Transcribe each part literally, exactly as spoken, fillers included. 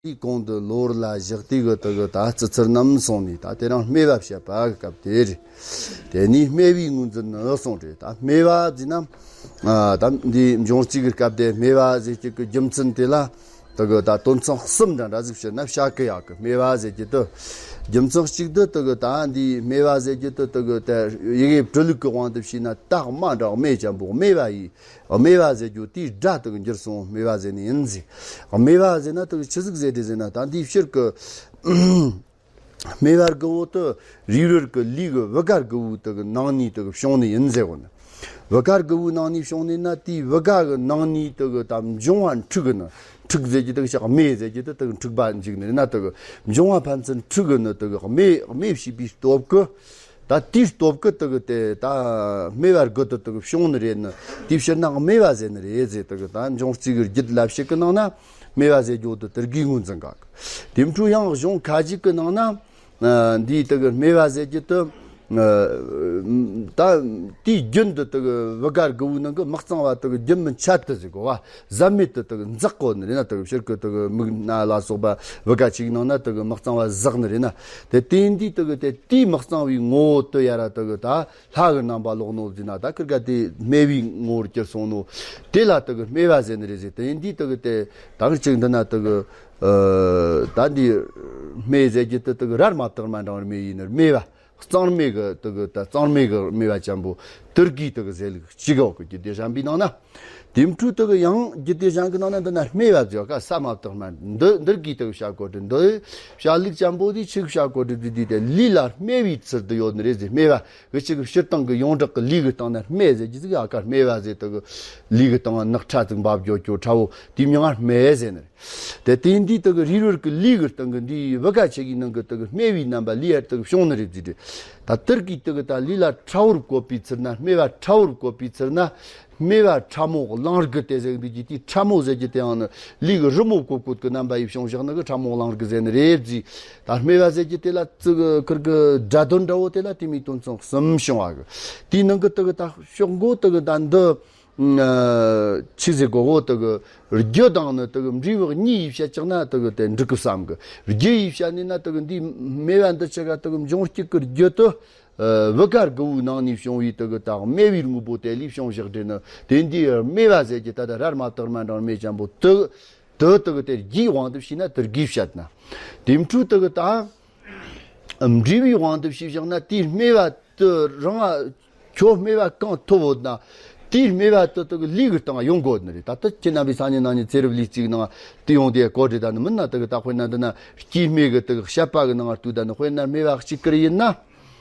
དེའི་གོང་དུ་ལོ་ལ་བཞག་དུས་གི་དེ་གི་ད་ཙི་ཙིར་རྣམས་སོང་ནས། ད་དེ་རིང་སྨེ་བ་བཤད་པ་གི་སྐབས་དེ་རེད། དེ་ནས་སྨེ་བའི་ངོས་འཛིན་ནི་གསུངས་རེད། ད་སྨེ་བ་ཟེར་ན། ཨ། ད་འདི་འབྱུང་རྩིས་ཀྱི་སྐབས་དེ་སྨེ་བ་ཟེར་རྒྱུ་གི་རྒྱུ་མཚན་དེ་ལ། དེ་གི་ད་དོན་ཚན་གསུམ་འདྲ་འདྲ་ཟིག་བཤད་ན་བྱ་གི་ཡག་གི། སྨེ་བ་ཟེར་རྒྱུ་དེ། རྒྱུ་མཚན་གཅིག་དེ་དེ་གི་ད་འདི་སྨེ་བ་ཟེར་རྒྱུ་དེ་དེ་གི་ད་ཡི་གེ་འབྲི་ལུགས་ཀྱི་དབང་དུ་བྱས་ན། ད་སྨ་འདྲ་སྨེ་ཅན་པོ་སྨེ་བ་ཡི། སྨེ་བ་ཟེར་རྒྱུ་དེའི་སྒྲ་དེ་གི་འགྱུར་སོང་། སྨེ་བ་ཟེར་ནི་ཡིན་ཟེར། སྨེ་བ་ཟེར་ན་དེ་གི་ཆི་ཟིག་ཟེར་རེད་ཟེར་ན། ད་འདིའི་ཕྱིར་གི་སྨེ་བ་དགུ་བོ་དེ་རིགས་རུས་ཀྱི་ལུས་ཀྱི་བུ་ག་དགུ་བོའི་དེ་གི་ནང་ནས་དེ་གི་བྱུང་ནི་ཡིན་ཟེར་གོ་ནི། བུ་ག་དགུ་བོའི་ནང་ནས་བྱུང་ནི་ན། དེའི་བུ་ག་གི་ནང་ནས་དེ་གི་ད་འབྱུང་བ་འཁྲུགས་གི་ནི། འཁྲུགས་ཟེར་རྒྱུ་དེ་གི་ཤག་སྨེ་ཟེར་རྒྱུ་དེ་དེ་གི་འཁྲུགས་པ་འཇུག་ནི་རེད་ན། དེ་གི་འབྱུང་བ་ཕན་ཚུན་འཁྲུགས་གི་ནི། དེ་གི་སྨེ་སྨེ་བྱས་པའི་སྟོབས་ཀྱིས། ད་དེའི་སྟོབས་ཀྱིས་དེ་གི་དེ་ད་སྨེ་བ་དགུ་དེ་དེ་གི་བྱུང་ནི་རེད་ནི། དེའི་ཕྱིར་ན་སྨེ་བ་ཟེར་ནི་རེད་ཟེར། དེ་གི་ད་འབྱུང་རྩིས་ཀྱི་རྒྱུད་ལ་བཤད་གི་ནང་ན་སྨེ་བ་ཟེར་རྒྱུ་དེ་དེ་གི་ངོས་འཛིན་ག་གི། དེ་འཕྲོ་ཡང་གཞུང་ཁ་ཅིག་གི་ནང་ན། ཨ། འདིའི་དེ་གི་སྨེ་བ་ཟེར་རྒྱུ་དེ། ཨ། ད་དེའི་རྒྱུན་དུ་དེ་གི་བུ་ག་དགུ་བོའི་ནང་གི་མི་གཙང་བ་དེ་གི་རྒྱུན་མི་འཆད་དེ་ཟེར་གོ་བ། ཟད་མེད་དུ་དེ་གི་འཛག་གོ་ནི་རེད་ན། དེ་གི་ཕྱིར་གི་དེ་གི་མིག་རྣ་ལ་སོགས་པ་བུ་ག་ཅིག་ནང་ན་དེ་གི་མི་གཙང་བ་ཟག་ནི་རེད་ན། དེ་དེ་འདི་དེ་གི་དེ་དེའི་མི་གཙང་བའི་ངོ་བོ་དེ་ཡ་ར་དེ་གི་ད་ལྷ་གི་རྣམ་པ་ལོག་ནོ་ཟེར་ན། ད་ཁིར་ག་དེ་སྨེ་བའི་ངོ་བོར་གྱུར་སོང་ནོ། དེ་ལ་དེ་གི་སྨེ་བ་ཟེར་ནི་རེད་ཟེར། དེ་འདི་དེ་གི་དེ་ད་ཁིར་ཅིག་འདི་ན་དེ་གི། ཨ། ད་འདི་སྨེ་ཟེར་རྒྱུ་དེ་དེ་གི་རར་མ་བཏགས་སྨ་འབྲིང་སྨེ་ཡིན་ནི། སྨེ་བ། གཙང་སྨེ་གི་དེ་གི་ད་གཙང་སྨེ་གི་སྨེ་བ་ཅན་པོ་དེ་གི་དེ་གི་ཟེར་ལུགས་ཅིག་གོ་གི། རྒྱུད་སྡེ་གཞན་པའི་ནང་ན། དེ་འཕྲོ་དེ་གི་ཡང་རྒྱུད་སྡེ་གཞན་གི་ནང་ན་འདི་ན་སྨེ་བ་ཟེར་ག་ས་མ་བཏགས་སྨ། འདི་འདི་གི་དེ་གི་བྱ་གོ་དྲི། འདི་བྱ་ལུགས་ཅན་པོ་དེ་ཆི་གི་བྱ་གོ་དྲི་དེ་དེ་དེ་ལུས་ལ་སྨེ་བའི་ཚུལ་དུ་ཡོད་ནི་རེད་ཟེར། སྨེ་བ་གི་ཆི་གི་སྤྱིར་བཏང་གི་ཡོངས་གྲགས་གི་ལུས་གི་སྟེང་ན་སྨེ་ཟེར་རྒྱུ་ཟིག་ཨ་ཀ་སྨེ་བ་ཟེར། དེ་གི་ལུས་གི་སྟེང་ན་ནག་ཁྲ་ཟིག་འབབ་རྒྱུ་ཁྲ་བོ་དེའི་མིང་ང་སྨེ་ཟེར་ནི་རེད། དེ་དེ་འདི་དེ་གི་རིགས་རུས་ཀྱི་ལུས་ཀྱི་སྟེང་གི་འདི་བུ་ག་ཆེ་གི་ནང་གི་དེ་གི་སྨེ་བའི་རྣམ་པ་ལུས་ཡར་དེ་གི་བྱུང་ནི་རེད་ཟེར་དུས། ད་དེ་གི་དེ་གི་ད་ལུས་ལ་ཁྲ་བོར་བཀོད་པའི་ཚུལ་ན། སྨེ་བ་ཁྲ་བོར་བཀོད་པའི་ཚུལ་ན། སྨེ་བ་ཁྲ་མོ་གླང་རྒི་དེ་ཟེར་འདུག་གི། དེ་ཁྲ་མོ་ཟེར་རྒྱུ་དེ་ཡང་ནི་ལུས་ཀྱི་རི་མོ་བཀོད་བཀོད་ཀྱི་རྣམ་པ་ཡིས་བྱུང་བཞག་ནི་གི་ཁྲ་མོ་གླང་རྒི་ཟེར་ནི་རེད་ཟེར། ད་སྨེ་བ་ཟེར་རྒྱུ་དེ་ལ་ཙི་གི་ཁིར་གི་སྒྲ་དོན་འདྲ་བོ་དེ་ལ་དེ་མོའི་དོན་ཚན་གསུམ་བྱུང་བ་གི། དེའི་ནང་གི་དེ་གི་ད་ཤོག་མགོ་དེ་གི་ད་འདི། ཨ། ཆི་ཟེར་གོ་གོ། དེ་གི་རྒྱུ་དང་ནི་དེ་གི་འབྲས་བུ་གཉིས་ཡིས་བཤད་ཅིག་ན་དེ་གི་དེ་འགྲིག་གི་བསམ་གི། རྒྱུ་ཡིས་བཤད་ནི་ན་དེ་གི་འདི་སྨེ་བ་འདི་ཆི་ག་དེ་གི་འབྱུང་རྒྱུ་གི་རྒྱུ་དེ། ཨ། བུ་ག་དགུ་བོའི་ནང་ནས་བྱུང་བའི་དེ་གི་ད་སྨེ་བའི་དངོས་པོ་དེ་ལས་བྱུང་བཞག་དེ་ནི། དེ་འདི་སྨེ་བ་ཟེར་རྒྱུ་ད་ད་རར་མ་བཏགས་སྨ་འབྲིང་སྨེ་ཅན་པོ་དེ་དེ་དེ་གི་དེ་རྒྱུའི་དབང་དུ་བྱས་ན་དེ་གི་བཤད་ན། དེ་འཕྲོ་དེ་གི་ད་འབྲས་བུའི་དབང་དུ་བྱས་བཞག་ན། དེའི་སྨེ་བ་དེ་རང་ང་ཁྱོད་སྨེ་བ་གང་ཐོབ་ཡོད་ན། དེའི་སྨེ་བ་དེ་དེ་གི་ལུས་ཀྱི་སྟེང་ཡོང་དགོས་ནི་རེད། ད་ལྟ་ཁྱེད་རྣམ་པའི་སང་ཉིན་གནངས་ཉིན་ཚེ་རབས་ལུས་རྩིས་ནང་དེ་ཡོང་དེ་གོ་སྒྲིག་ད་ནི་མིན་ན། དེ་གི་ད་དཔེར་ན་འདི་ན་སྐྱེས་སྨེ་གི་དེ་གི་བཤད་པ་གི་ནང་ལྟོས་ད་ནི། དཔེར་ན་སྨེ་བ་གཅིག་གི་ཡིན་ན།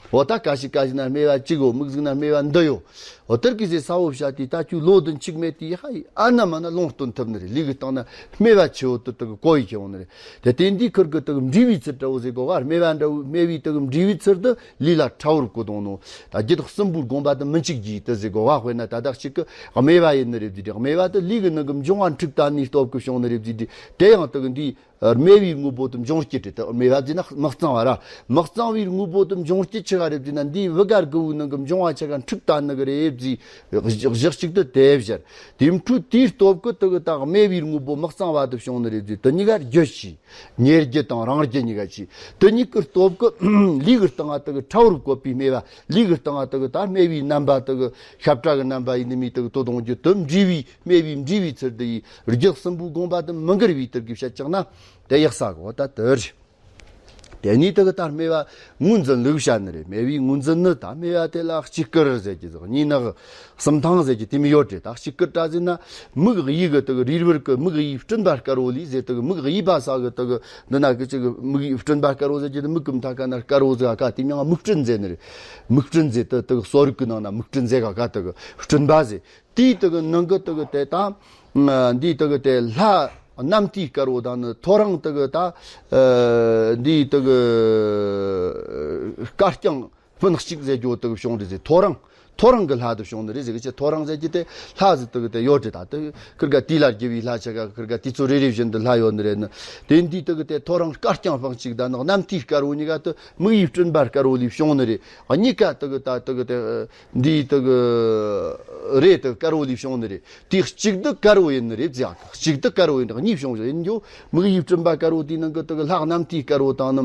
འོ་ད་ཀ་ཤི་ཀ་ཤི་ན་སྨེ་བ་གཅིག་ཡོད། མིག་ཟིག་ན་སྨེ་བ་འདི་ཡོད། འོ་དེ་གི་ཟེར་ས་བོ་བཤད་དེ། ད་ཁྱོད་ལོ་བདུན་ཅིག་སྨེ་དེ་ཧ་ཡི་ཨ་ན་མ་ན་ལུང་སྟོན་ཐུབ་ནི་རེད། ལུས་ཀྱི་སྟེང་ན་སྨེ་བ་ཆེ་བོ་དེ་དེ་གི་གོ་ཡི་ཁྱེར་འོང་ནི་རེད། དེ་དེ་འདི་ཁིར་གི་དེ་གི་འབྲས་བུའི་ཚུལ་འདྲ་བོ་ཟེར་གོ་ག། སྨེ་བ་འདྲ་བོ། སྨེ་བའི་དེ་གི་འབྲས་བུའི་ཚུལ་དེ་ལུས་ལ་ཁྲ་བོར་བཀོད་འོང་ནོ། ད་རྒྱུད་གསུམ་པོའི་དགོངས་པ་དེ་མི་འཆུག་རྒྱུ་དེ་ཟེར་གོ་ག། དཔེར་ན་ད་ལྟ་གཅིག་གི་སྨེ་བ་ཡིན་ནི་རེད་ཟེར་དེ། སྨེ་བ་དེ་ལུས་ཀྱི་ནང་གི་འབྱུང་བ་འཁྲུགས་ད་ནི་སྟོབས་ཀྱིས་བྱུང་ནི་རེད་ཟེར་དེ། དེ་ཡང་དེ་གི་འདི་སྨེ་བའི་དངོས་པོ་དེ་འབྱུང་རྒྱུ་རེད། དེ་སྨེ་བ་ཟེར་ན་མི་གཙང་བ་ར། མི་གཙང་བའི་དངོས་པོ་དེ་འབྱུང་རྒྱུ་ཆི་ག་རེད་ཟེར་ན། འདི་བུ་ག་དགུ་བོའི་ནང་གི་འབྱུང་བ་ཆ་ག་འཁྲུགས་ད་ནི་གི་རེད་ཟེར། གཞི་གཅིག་ཏུ་དེ་བཞག། དེ་འཕྲོ་དེའི་སྟོབས་ཀྱིས་དེ་གི་ད་སྨེ་བའི་དངོས་པོ་མི་གཙང་བ་དེ་བྱུང་ནི་རེད་ཟེར། དེ་གཉིས་ཀ་རྒྱུ་བྱས། ཉེ་རྒྱུ་དང་རང་རྒྱུ་གཉིས་ཀ་བྱས། དེ་གཉིས་ཀྱི་སྟོབས་ཀྱིས་ལུས་ཀྱི་སྟེང་ང་དེ་གི་ཁྲ་བོར་བཀོད་པའི་སྨེ་བ། ལུས་ཀྱི་སྟེང་ང་དེ་གི་ད་སྨེ་བའི་རྣམ་པ་དེ་གི་ཤབ་བྲ་གི་རྣམ་པ་ཡིན་ནི་མི་དེ་གི་དོ་དོང་རྒྱུ་དེ་འབྲས་བུའི། སྨེ་བའི་འབྲས་བུའི་ཚུལ་དེ་ཡིས་རྒྱུད་གསུམ་པོའི་དགོངས་པ་དེ་མི་འགལ་བའི་དེ་གི་བཤད་ཅིག་ན་དེ་ཡག་ས་གོ་ད་དེ་རེད། དེ་ནས་དེ་གི་ད་སྨེ་བ་ངོས་འཛིན་ལུགས་བཤད་ནི་རེད། སྨེ་བའི་ངོས་འཛིན་ནི་ད་སྨེ་བ་དེ་ལ་སྤྱི་སྐུར་ཟེར་གྱི་ཟེར། གཉིས་ནག་གསུམ་ཐང་ཟེར་གྱི་དེ་མི་ཡོད་རེད། ད་སྤྱི་སྐུར་འདྲ་ཟེར་ན་མིག་དབྱེ་གི་དེ་གི་རིགས་རུས་ཀྱི་མིག་དབྱེ་སྤྲིན་པ་དཀར་བོ་ལས་ཟེར། དེ་གི་མིག་དབྱེ་པ་ས་གི་དེ་གི་འདི་ན་གི་ཅིག་མིག་དབྱེ་སྤྲིན་པ་དཀར་བོ་ཟེར་གྱི་དེ། མིག་གི་མཐའ་ཁ་ན་དཀར་བོ་ཟེར་ག། དེ་མིང་ང་མིག་སྤྲིན་ཟེར་ནི་རེད། མིག་སྤྲིན་ཟེར་དེ་དེ་གི་གསོ་རིག་གི་ནང་ན་མིག་སྤྲིན་ཟེར་ག་ག། དེ་གི་སྤྲིན་པ་ཟེར། དེའི་དེ་གི་ནང་གི་དེ་གི་དེ་ད་འདིའི་དེ་གི་དེ་ལྷ་གནམ་དེའི་དཀར་བོ་དང་ནི། ཐོ་རངས་དེ་གི་ད་འདིའི་དེ་གི་དཀར་རྐྱང་སྤུན་གཅིག་ཟེར་རྒྱུ་དེ་གི་བྱུང་རེད་ཟེར། ཐོ་རངས་ ཐོ་རངས་གི་ལྷ་དུ་བྱུང་ནི་རེད་ཟེར་གི་ཆེ། ཐོ་རངས་ཟེར་གྱི་དེ་ལྷ་ཟིག་དག་དེ་ཡོད་དེ། ད་དེ་ཁིར་ག་དུས་ལ་རྒྱུ་བའི་ལྷ་ཆ་ག་ཁིར་ག་དུས་ཚོད་རེ་རེ་བཞིན་དུ་ལྷ་ཡོད་ནི་རེད་ནི། དེ་འདི་དག་དེ་ཐོ་རངས་དཀར་རྐྱང་སྤང་གཅིག་དང་ནི་གནམ་མཐའི་དཀར་བོ་གཉིས་ཀ་དུ་མིག་ཡིད་སྤྲིན་པ་དཀར་བོ་ལས་བྱུང་ནི་རེད། གཉིས་ཀ་དག་ད་དག་དེ་འདི་དག་རེད་དུ་དཀར་བོ་ལས་བྱུང་ནི་རེད། དེ་གཅིག་དུ་དཀར་བོ་ཡིན་ནི་རེད་ཟེར། གཅིག་དུ་དཀར་བོ་ཡིན་ནི་གཉིས་བྱུང་ཞིག་ཡིན་རྒྱུ། མིག་ཡིད་སྤྲིན་པ་དཀར་བོ་དེའི་ནང་གི་དག་ལྷ་གནམ་མཐའི་དཀར་བོ་དང་ནི་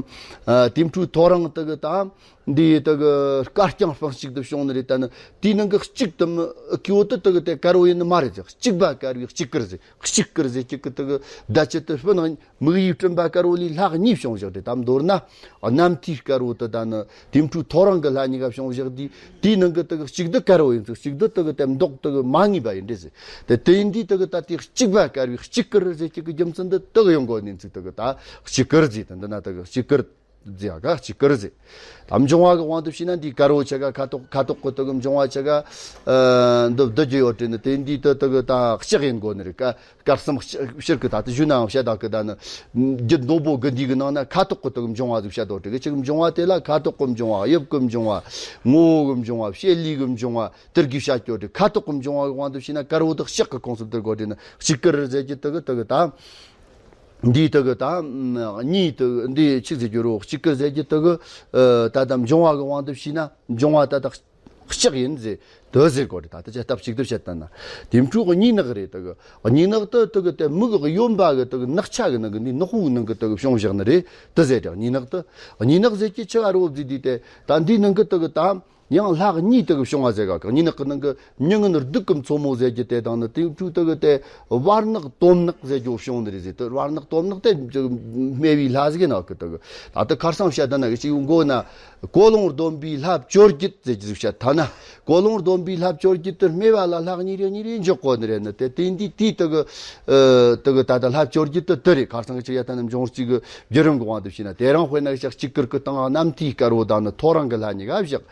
དེ་འཕྲུལ་ཐོ་རངས་དག་དང་། འདི་དག་དཀར་རྐྱང་སྤང་གཅིག་ཏུ་བྱུང་ནི་རེད། ད་ནི་དེའི་ནང་གི་གཅིག་ཏུ་མི་ཀི་བོ་དུ་དག་དེ་དཀར་བོ་ཡིན་ནི་མ་རེད་ཟེར། གཅིག་པ་དཀར་བའི་གཅིག་དཀར་ཟེར། གཅིག་དཀར་ཟེར་གཅིག་གི་དག་བརྡ་ཆད་དུ་སྤུ་ནང་མིག་ཡིད་སྤྲིན་པ་དཀར་བོ་ལས་ལྷག་གཉིས་བྱུང་བཞག་དེ། དམ་མདོར་ན་གནམ་མཐའི་དཀར་བོ་དུ་ད་ནི་དེ་འཕྲུལ་ཐོ་རངས་གི་ལྷ་གཉིས་ཀ་བྱུང་བཞག་དེ། དེའི་ནང་གི་དག་གཅིག་དུ་དཀར་བོ་ཡིན་ཚུལ། གཅིག་དུ་དག་དེ་མདོག་དག་མ་ངེས་པ་ཡིན་འདྲ་ཟེར། དེ་དེ་ཡིན་དུས་དག་ད་དེ་གཅིག་པ་དཀར་བའི་གཅིག་དཀར་ཟེར་གཅིག་གི་རྒྱུ་མཚན་འདི་དག་ཡོང་དགོས་ནི་ཚུལ། དག་ད་གཅིག་དཀར་ཟེར། དེ་འདི་ན་དག་གཅིག་དཀར། ཟེར་ག་གཅིག་དཀར་ཟེར། ད་འབྱུང་བ་གི་དབང་དུ་བྱས་ན་འདིའི་དཀར་བོ་ཆ་ག་ཁ་དོག་ཁ་དོག་གི་དག་འབྱུང་བ་ཆ་ག་ཨ་འདི་བསྡུ་རྒྱུ་ཡོད་དྲན་ནི། དེ་འདིའི་དུ་དག་ད་ལྕགས་ཡིན་དགོས་ནི་རེད། ཀ་དཀར་གསུམ་ཕྱིར་གི་ད་དུ་ཞུ་ནའང་བཤད་ད་གི་ད་ནི་རྒྱུད་སྡོང་པོ་དགུ་འདི་གི་ནང་ན་ཁ་དོག་གི་དག་འབྱུང་བ་ཟིག་བཤད་དོ་དྲན་གི། ཅིག་འབྱུང་བ་དེ་ལ་ཁ་དོག་གི་འབྱུང་བ། དབྱིབས་གི་འབྱུང་བ། ངོ་བོ་གི་འབྱུང་བ། བྱེད་ལས་གི་འབྱུང་བ། དེར་གི་བཤད་ཀྱོ་དྲན། ཁ་དོག་གི་འབྱུང་བ་གི་དབང་དུ་བྱས་ན་དཀར་བོ་དག་ལྕགས་གི་ཁོངས་སུ་བསྡུ་དགོས་དྲན་ནི། གཅིག་དཀར་ཟེར་གྱི་དག་དག་ད། འདིའི་དག་དང་། གཉིས་དག་འདི་ཆི་ཟེར་རྒྱུ་རོ། གཅིག་གི་ཟེར་གྱི་དག་ད་ལྟ་འབྱུང་བ་གི་དབང་དུ་བྱས་ན་འབྱུང་བ་ད་ལྟ་ལྕགས་ཡིན་ཟེར་དུ་ཟེར་གོ་རེད། ད་ལྟ་ཅི་སྟབས་གཅིག་ཏུ་བཤད་ད་ན། དེ་འཕྲོ་གི་གཉིས་ནག་རེད། དག་གཉིས་ནག་དུ་དག་དེ་མིག་གི་གཡོན་པ་གི་དག་ནག་ཆ་གི་ནང་གི་འདི་ནག་པོའི་ནང་གི་དག་བྱུང་བཞག་ནི་རེད་དུ་ཟེར། དག་གཉིས་ནག་དུ་གཉིས་ནག་ཟེར་གྱི་ཆི་ག་རོ་ཟེར་དུས་དེ་ད་འདིའི་ནང་གི་དག་ད། ཡང་ལྷག་གཉིས་དག་བྱུང་བ་ཟེར་ག་གཉིས་ནག་གི་ནང་གི་མྱི་ངན་སྡུག་གི་མཚོ་མོ་ཟེར་གྱི་དེ་དང་ནི་དེ་འཕྲུལ་དག་དེ་བར་ནག་དོམ་ནག་ཟེར་རྒྱུ་བྱུང་ནི་རེད་ཟེར། དེ་བར་ནག་དོམ་ནག་དེ་སྨེ་བའི་ལྷ་ཟིག་ཡིན་ནོ་གི་དག་ད་དེ་ཁར་སང་བཤད་ད་ན་གི་ཅིག་མགོ་ན་ཀོ་ལོང་སྡོམ་པའི་ལྷ་བཅོ་བརྒྱད་ཟེར་གྱི་ཟིག་བཤད་ཐ་ན། ཀོ་ལོང་སྡོམ་པའི་ལྷ་བཅོ་བརྒྱད་དེ་སྨེ་བ་ལ་ལྷག་གཉིས་རེ་གཉིས་རེ་འཇོག་གོ་ནི་རེད་ནི། དེ་དེ་འདི་དེའི་དག་ཨ་དག་ད་ད་ལྷ་བཅོ་བརྒྱད་དེ་དེ་རེད། ཁར་སང་གི་ཅིག་ཡ་ད་ནི་འབྱུང་རྩིས་གི་བརྒྱུད་རིམ་གི་དབང་དུ་བྱས་ན། དེ་རིང་དཔེར་ན་ཤག་གཅིག་དཀར་གི་སྟེང་གནམ་མཐའི་དཀར་བོ་དང་ནི་ཐོ་རངས་གི་ལྷ་གཉིས་ཀ་བཞག་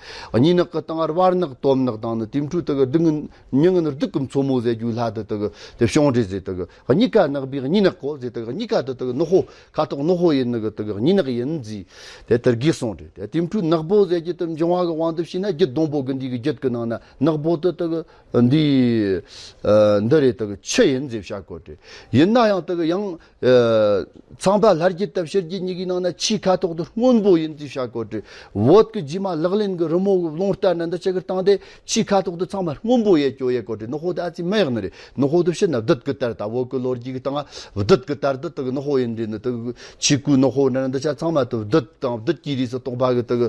གཉིས་ནག་གི་སྟེང་བར་ནག་དོམ་ནག་དང་ནི་དེ་འཕྲོ་དག་སྡུག་བསྔལ་མྱི་ངན་སྡུག་གི་མཚོ་མོ་ཟེར་རྒྱུའི་ལྷ་དུ་དག་དེ་བྱུང་རེད་ཟེར། དག་གཉིས་ཀ་ནག་པའི་གཉིས་ནག་གོ་ཟེར། དག་གཉིས་ཀ་དུ་དག་ནག་པོ་ཁ་དོག་ནག་པོ་ཡིན་ནི་གི་དག་གཉིས་ནག་ཡིན་ཟེར། དེ་དེར་གིས་གསུངས་རེད། དེ་དེ་འཕྲོ་ནག་པོ་ཟེར་རྒྱུ་དུ་འབྱུང་བ་གི་དབང་དུ་བྱས་ན་རྒྱུད་སྡོང་པོ་དགུ་འདི་གི་རྒྱུད་གི་ནང་ན་ནག་པོ་དུ་དག་འདི་ཨ་འདི་རེད། དག་ཆུ་ཡིན་ཟེར་བཤད་གོ་དེ་ཡིན་ན་ཡང་དག་ཡང་ཨ་ཚངས་པ་ལྷ་རྒྱུད་དང་ཕྱི་རྒྱུད་གཉིས་ཀའི་ནང་ན་ཆུའི་ཁ་དོག་དེ་སྔོན་པོ་ཡིན་ཟེར་བཤད་གོ་དེ། བོད་ཀྱི་རྗེས་མ་ལག་ལེན་གྱི་རི་མོ་གི་རླུང་རྟ་འདྲ་འདི་ཆ་གི་སྟེང་དེ་ཆུའི་ཁ་དོག་དེ་ཚང་མ་སྔོན་པོ་ཡེ་སྐྱོ་ཡེ་གོ་དེ། ནག་པོ་དེ་ཨ་ཙི་མི་ཡག་ནི་རེད། ནག་པོ་དེ་ཕྱི་ན་བདུད་ཀྱི་དར། ད་བོད་ཀྱི་ལོ་རྒྱུས་ཀྱི་སྟེང་བདུད་ཀྱི་དར་དེ་དག་ནག་པོ་ཡིན་དེ་ནི། དག་ཆུ་ཀུ་ནག་པོ་འདྲ་འདི་ཆ་ཚང་མ་དེ་བདུད་དང་བདུད་ཀྱི་རིགས་སུ་གཏོགས་པ་གི་དག་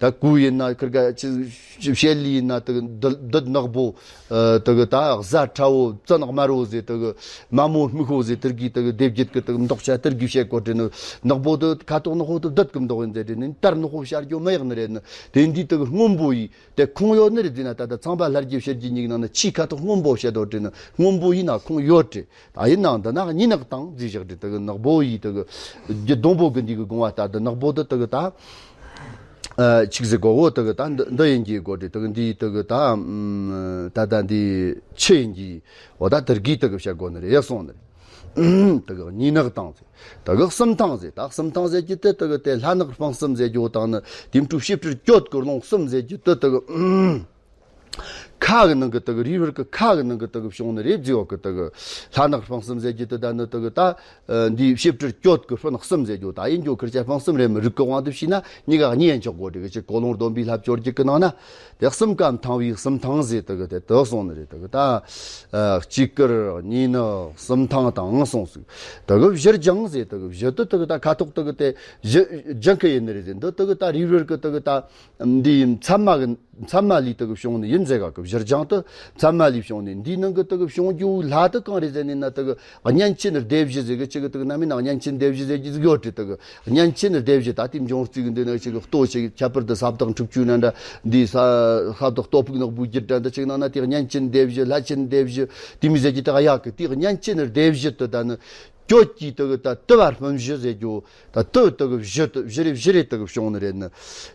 ད་ཀུ་ཡིན་ན་ཁིར་ག་ཆུ་བྱེད་ལས་ཡིན་ན་དག་བདུད་བདུད་ནག་པོ། ཨ་དག་ད་གཟའ་ཁྲ་བོ་བཙན་དམར་བོ་ཟེར། དག་མ་མོ་སྨུག་པོ་ཟེར། དེར་གི་དག་སྡེ་བརྒྱད་ཀྱི་དག་མདོག་ཆ་དེར་གི་བཤད་གོ་དྲན་ནི། ནག་པོ་དེ་ཁ་དོག་ནག་པོ་དེ་བདུད་ཀྱི་མདོག་ཡིན་ཟེར་དྲན་ནི། དར་ནག་པོ་བཤད་རྒྱུ་མི་ཡག་ནི་རེད་ནི། དེ་འདི་དག་སྔོན་པོ་ཡིས་དེ་ཁུངས་ཡོད་ནི་རེད་ཟེར་ན། ད་ལྟ་ཚངས་པ་ལྷ་རྒྱུད་ཕྱི་རྒྱུད་གཉིས་ནང་ན་ཆུའི་ཁ་དོག་སྔོན་པོ་བཤད་དོ་དྲན་ནི། སྔོན་པོ་ཡིན་ན་ཁུངས་ཡོད་དྲན། ད་ཡིན་ནའང་འདི་ན་གཉིས་ནག་དང་ཟེར་བཞག་དྲན། དག་ནག་པོ་ཡིས་དག་རྒྱུད་སྡོང་པོ་དགུ་འདི་གི་དགོངས་པ་ལྟར་དུ་ནག་པོ་དེ་དག་ད། ཨ་ཆི་ཟིག་གོ་འོ་དག་ད་འདི་འདི་ཡིན་གྱི་གོ་དྲི་དག་འདི་དག་ད་ཨམ་ད་ད་འདི་ཆི་ཡིན་གྱི་འོ་ད་དེར་གི་དག་བཤད་གོ་ནི་རེད། ཡ་སོང་ནི་རེད། དག་གཉིས་ནག་དང་ཟེར། དག་གསུམ་ཐང་ཟེར། ད་གསུམ་ཐང་ཟེར་གྱི་དེ་དག་དེ་ལྷ་ནག་སྤང་གསུམ་ཟེར་རྒྱུ་དང་ནི་དེ་འཕྲོ་བྱེ་བྲག་གྱོད་ཀྱི་རླུང་གསུམ་ཟེར་གྱི་དེ་དག་ཨམ། ཁ་གི་ནང་གི་དག་རིགས་བར་གི་ཁ་གི་ནང་གི་དག་བྱུང་ནི་རེད་ཟེར་བ་གི་དག་ལྷ་ནག་སྤང་གསུམ་ཟེར་གྱི་དེ་ད་ནི་དག་ད། ཨ་འདིའི་བྱེ་བྲག་གྱོད་ཀྱི་སྤུན་གསུམ་ཟེར་རྒྱུ་ད་ཡིན་རྒྱུ་ཁིར་ཆ་སྤང་གསུམ་རེད་མི་རིགས་ཀྱི་དབང་དུ་བྱས་ན་གཉིས་ཀ་གཉིས་ཡན་ཆོག་གོ་དྲི་གི་ཅིག་ཀོ་ལོང་སྡོམ་པའི་ལྷ་བཅོ་བརྒྱད་ཀྱི་ནང་ན་དེ་གསུམ་ཀ་མི་ཐང་བའི་གསུམ་ཐང་ཟེར་དག་དེ་དག་སོང་ནི་རེད། དག་ད་ཨ་གཅིག་དཀར་གཉིས་ནག་གསུམ་ཐང་དང་སོང་ཟིག། དག་བཞི་ལྗང་ཟེར། དག་བཞི་དུ་དག་ད་ཁ་དོག་དག་དེ་བཞི་ལྗང་ཁུ་ཡིན་ནི་རེད་ཟེར། འདི་དག་ད་རིགས་བར་གི་དག་ད་འདིའི་མཚན་མ་གི་མཚན་མ་ལས་དག་བྱུང་ནི་ཡིན་ཟེར་ག་གི་བཞི་ལྗང་དུ་མཚན་མ་ལས་བྱུང་ནི་འདིའི་ནང་གི་དག་བྱུང་རྒྱུ་ལྷ་དུ་གང་རེད་ཟེར་ནི་ན་དག་གཉན་ཆེན་སྡེ་བཞི་ཟེར་གི་ཅིག་གི་དག་ན་མིན་ན་གཉན་ཆེན་སྡེ་བཞི་ཟེར་གི་ཟིག་ཡོད་དྲི་དག་གཉན་ཆེན་སྡེ་བཞི་ད་ལྟའི་འབྱུང་རྩིས་གི་འདི་ནང་ཅིག་གི་ལྟོ་ཞིག་ཁྱད་པར་དུ་ས་བདག་འཁྲུག་ཆུ་ན་འདྲ་འདི་ས་ས་བདག་ལྟོ་ཕུག་ནག་པོའི་རྒྱུད་དྲ་འདི་ཅིག་ནང་ན་དེ་གཉན་ཆེན་སྡེ་བཞི་ལྷ་ཆེན་སྡེ་བཞི་དེ་མི་ཟེར་གི་དག་ཡག་གི་དེ་གཉན་ཆེན་སྡེ་བཞི་དུ་ད་ནི། གྱོད་ཀྱི་དག་ད་དུ་བར་སྤུན་བཞི་ཟེར་རྒྱུ། ད་དུ་དག་བཞི་དུ་བཞི་རེ་བཞི་རེ་དག་བྱུང་ནི་རེད་ནི།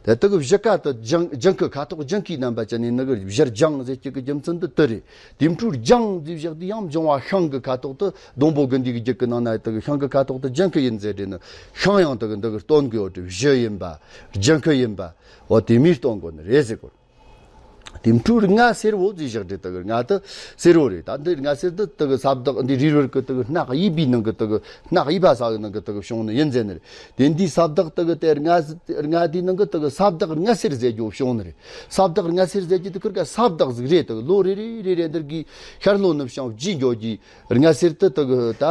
ད་དག་བཞི་ཀ་དུ་ལྗང་ལྗང་ཁུ་ཁ་དོག་ལྗང་ཁུའི་རྣམ་པ་ཅན་ནི་ནི་གི་བཞི་ལྗང་ཟེར་གྱི་གི་རྒྱུ་མཚན་དུ་དུ་རེད། དེ་འཕྲོ་ལྗང་ཟེར་བཞག་དུས་ཡང་འབྱུང་བ་ཤིང་གི་ཁ་དོག་དུ་སྡོང་པོ་དགུ་འདི་གི་རྒྱུད་གི་ནང་ན་དག་ཤིང་གི་ཁ་དོག་དུ་ལྗང་ཁུ་ཡིན་ཟེར་རེད་ནི། ཤིང་ཡང་དག་འདི་གི་སྟོན་གི་ཡོད་དུ་བཞི་ཡིན་པ། ལྗང་ཁུ་ཡིན་པ། འོ་དེ་མིའི་སྟོན་གོ་ནི་རེད་ཟེར་གོ། དེ་འཕྲུལ་རྔ་སེར་བོ་ཟེར་བཞག་དེ་དག་རྔ་དེ་སེར་བོ་རེད། ད་འདི་རྔ་སེར་དེ་དག་ས་བདག་འདི་རིལ་བུར་གི་དག་སྣག་གཡས་པའི་ནང་གི་དག་སྣག་གཡས་པ་ས་གི་ནང་གི་དག་བྱུང་ནི་ཡིན་ཟེར་ནི་རེད། དེ་འདི་ས་བདག་དག་དེ་རྔ་རྔ་དེའི་ནང་གི་དག་ས་བདག་རྔ་སེར་ཟེར་རྒྱུ་བྱུང་ནི་རེད། ས་བདག་རྔ་སེར་ཟེར་རྒྱུ་དེ་ཁུར་ག་ས་བདག་ཟིག་རེད། དག་ལོ་རེ་རེ་རེ་རེ་འདིར་གི་ཤར་ལྷོ་ནུབ་བྱང་བརྗེ་འགྱོ་གི་རྔ་སེར་དེ་དག་ད་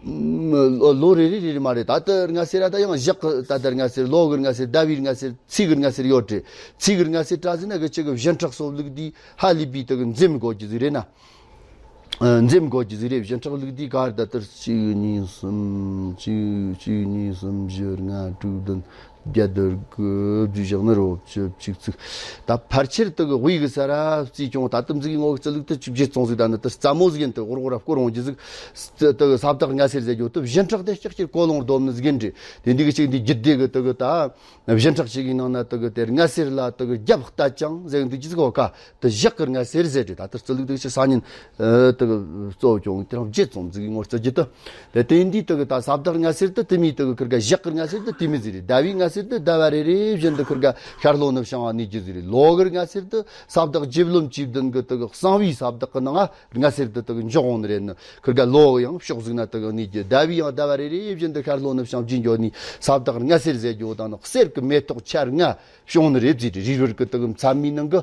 ལོ་རེ་རེ་རེ་རེ་མ་རེད། ད་དེ་རྔ་སེར་ར་ད་ཡང་ཞག་གི་ད་དེ་རྔ་སེར་ལོ་གི་རྔ་སེར་ཟླ་བའི་རྔ་སེར། ཚིག་གི་རྔ་སེར་ཡོད་དྲི། ཚིག་གི་རྔ་སེར་བྲ་ཟིན་ན་གི་ཅི་གི་བཞི་ཕྲག་སོ་ལུགས་དེ་ཧ་ལས་པའི་དག་འཛེམ་དགོས་ཀྱི་ཟིག་རེད་ན། ཨ། འཛེམ་དགོས་ཀྱི་ཟིག་རེད། བཞི་ཕྲག་ལུགས་དེ་ག་རེ་ད་ལྟར་གཅིག་གཉིས་གསུམ། གཅིག་གཅིག་གཉིས་གསུམ་བཞི་ལྔ་དྲུག་བདུན་བརྒྱད་དོར་དགུ་བཅུ་བཞག་ནི་རོ་བཅུ་གཅིག་ཚིག་ད་ཕལ་ཆེར་དག་དབུས་གི་ས་ར་རྩིས་ཀྱང་ད་དུམ་ཟིག་ངོ་གི་རྩི་ལུགས་དུ་བཅུ་བརྒྱད་ཙོང་ཟིག་ད་ནི་དུ་རྩ་མོ་ཟིག་ཡིན་དུ་ཧོར་ཧོར་ར་སྐོར་འོང་རྒྱུ་ཟིག་དག་ས་བདག་རྔ་སེར་ཟེར་རྒྱུ་དུ་བཞི་ཕྲག་དེ་ལྕགས་ཀྱི་ཀོ་ལོང་སྡོམ་ནི་ཟིག་ཡིན་དྲི། དེ་འདི་གི་ཅིག་འདི་རྒྱུད་སྡེ་གི་དག་ད། བཞི་ཕྲག་ཅིག་གི་ནང་ན་དག་དེ་རྔ་སེར་ལ་དག་རྒྱབ་གཏད་ཅིང་ཟེར་འདུག་ཅི་ཟིག་གོ་ཀ་དེ་ཞག་གི་རྔ་སེར་ཟེར་ཏེ་ད་ལྟ་རྩི་ལུགས་དེ་ཆི་ས་ཉིན་དག་གཙོ་བྱུང་དེ་རང་བརྒྱད་ཙམ་ཟིག་གི་ངོ་རྩི་རྒྱུ་དུ། དེ་དེ་འདི་དག་ད་ས་བདག་རྔ་སེར་དུ་དེ་མི་དག་ཁུར་ག་ཞག་གི་རྔ་སེར་དུ་དེ་མི་ཟིག་རེད། ཟླ་བའི་རྔ་སེར་དུ་ཟླ་བ་རེ་རེ་བཞིན་དུ་ཁུར་ག་ཤར་ལྷོ་ནུབ་བྱང་བ་ནི་རྒྱུ་ཟིག་རེད། ལོ་གི་རྔ་སེར་དུ་ས་བདག་རྗེ་བློན་བཅུ་བདུན་གི་དག་གསང་བའི་ས་བདག་གི་ནང་ང་རྔ་སེར་དུ་དག་འཇོག་འོང་ནི་རེད་ནི། ཁུར་ག་ལོ་ཡང་ཕྱོགས་ཟིག་ན་དག་ནི་རྒྱུ་ཟླ་བའི་ཡང་ཟླ་བ་རེ་རེ་བཞིན་དུ་ཤར་ལྷོ་ནུབ་བྱང་བརྗེ་འགྱོ་ནི་ས་བདག་རྔ་སེར་ཟེར་རྒྱུ་དང་ནི་གསེར་གི་མེ་ཏོག་ཆར་རྔ་བྱུང་ནི་རེད་ཟེར་ཏེ་རིལ་བུར་གི་དག་མཚམས་མའི་ནང་གི།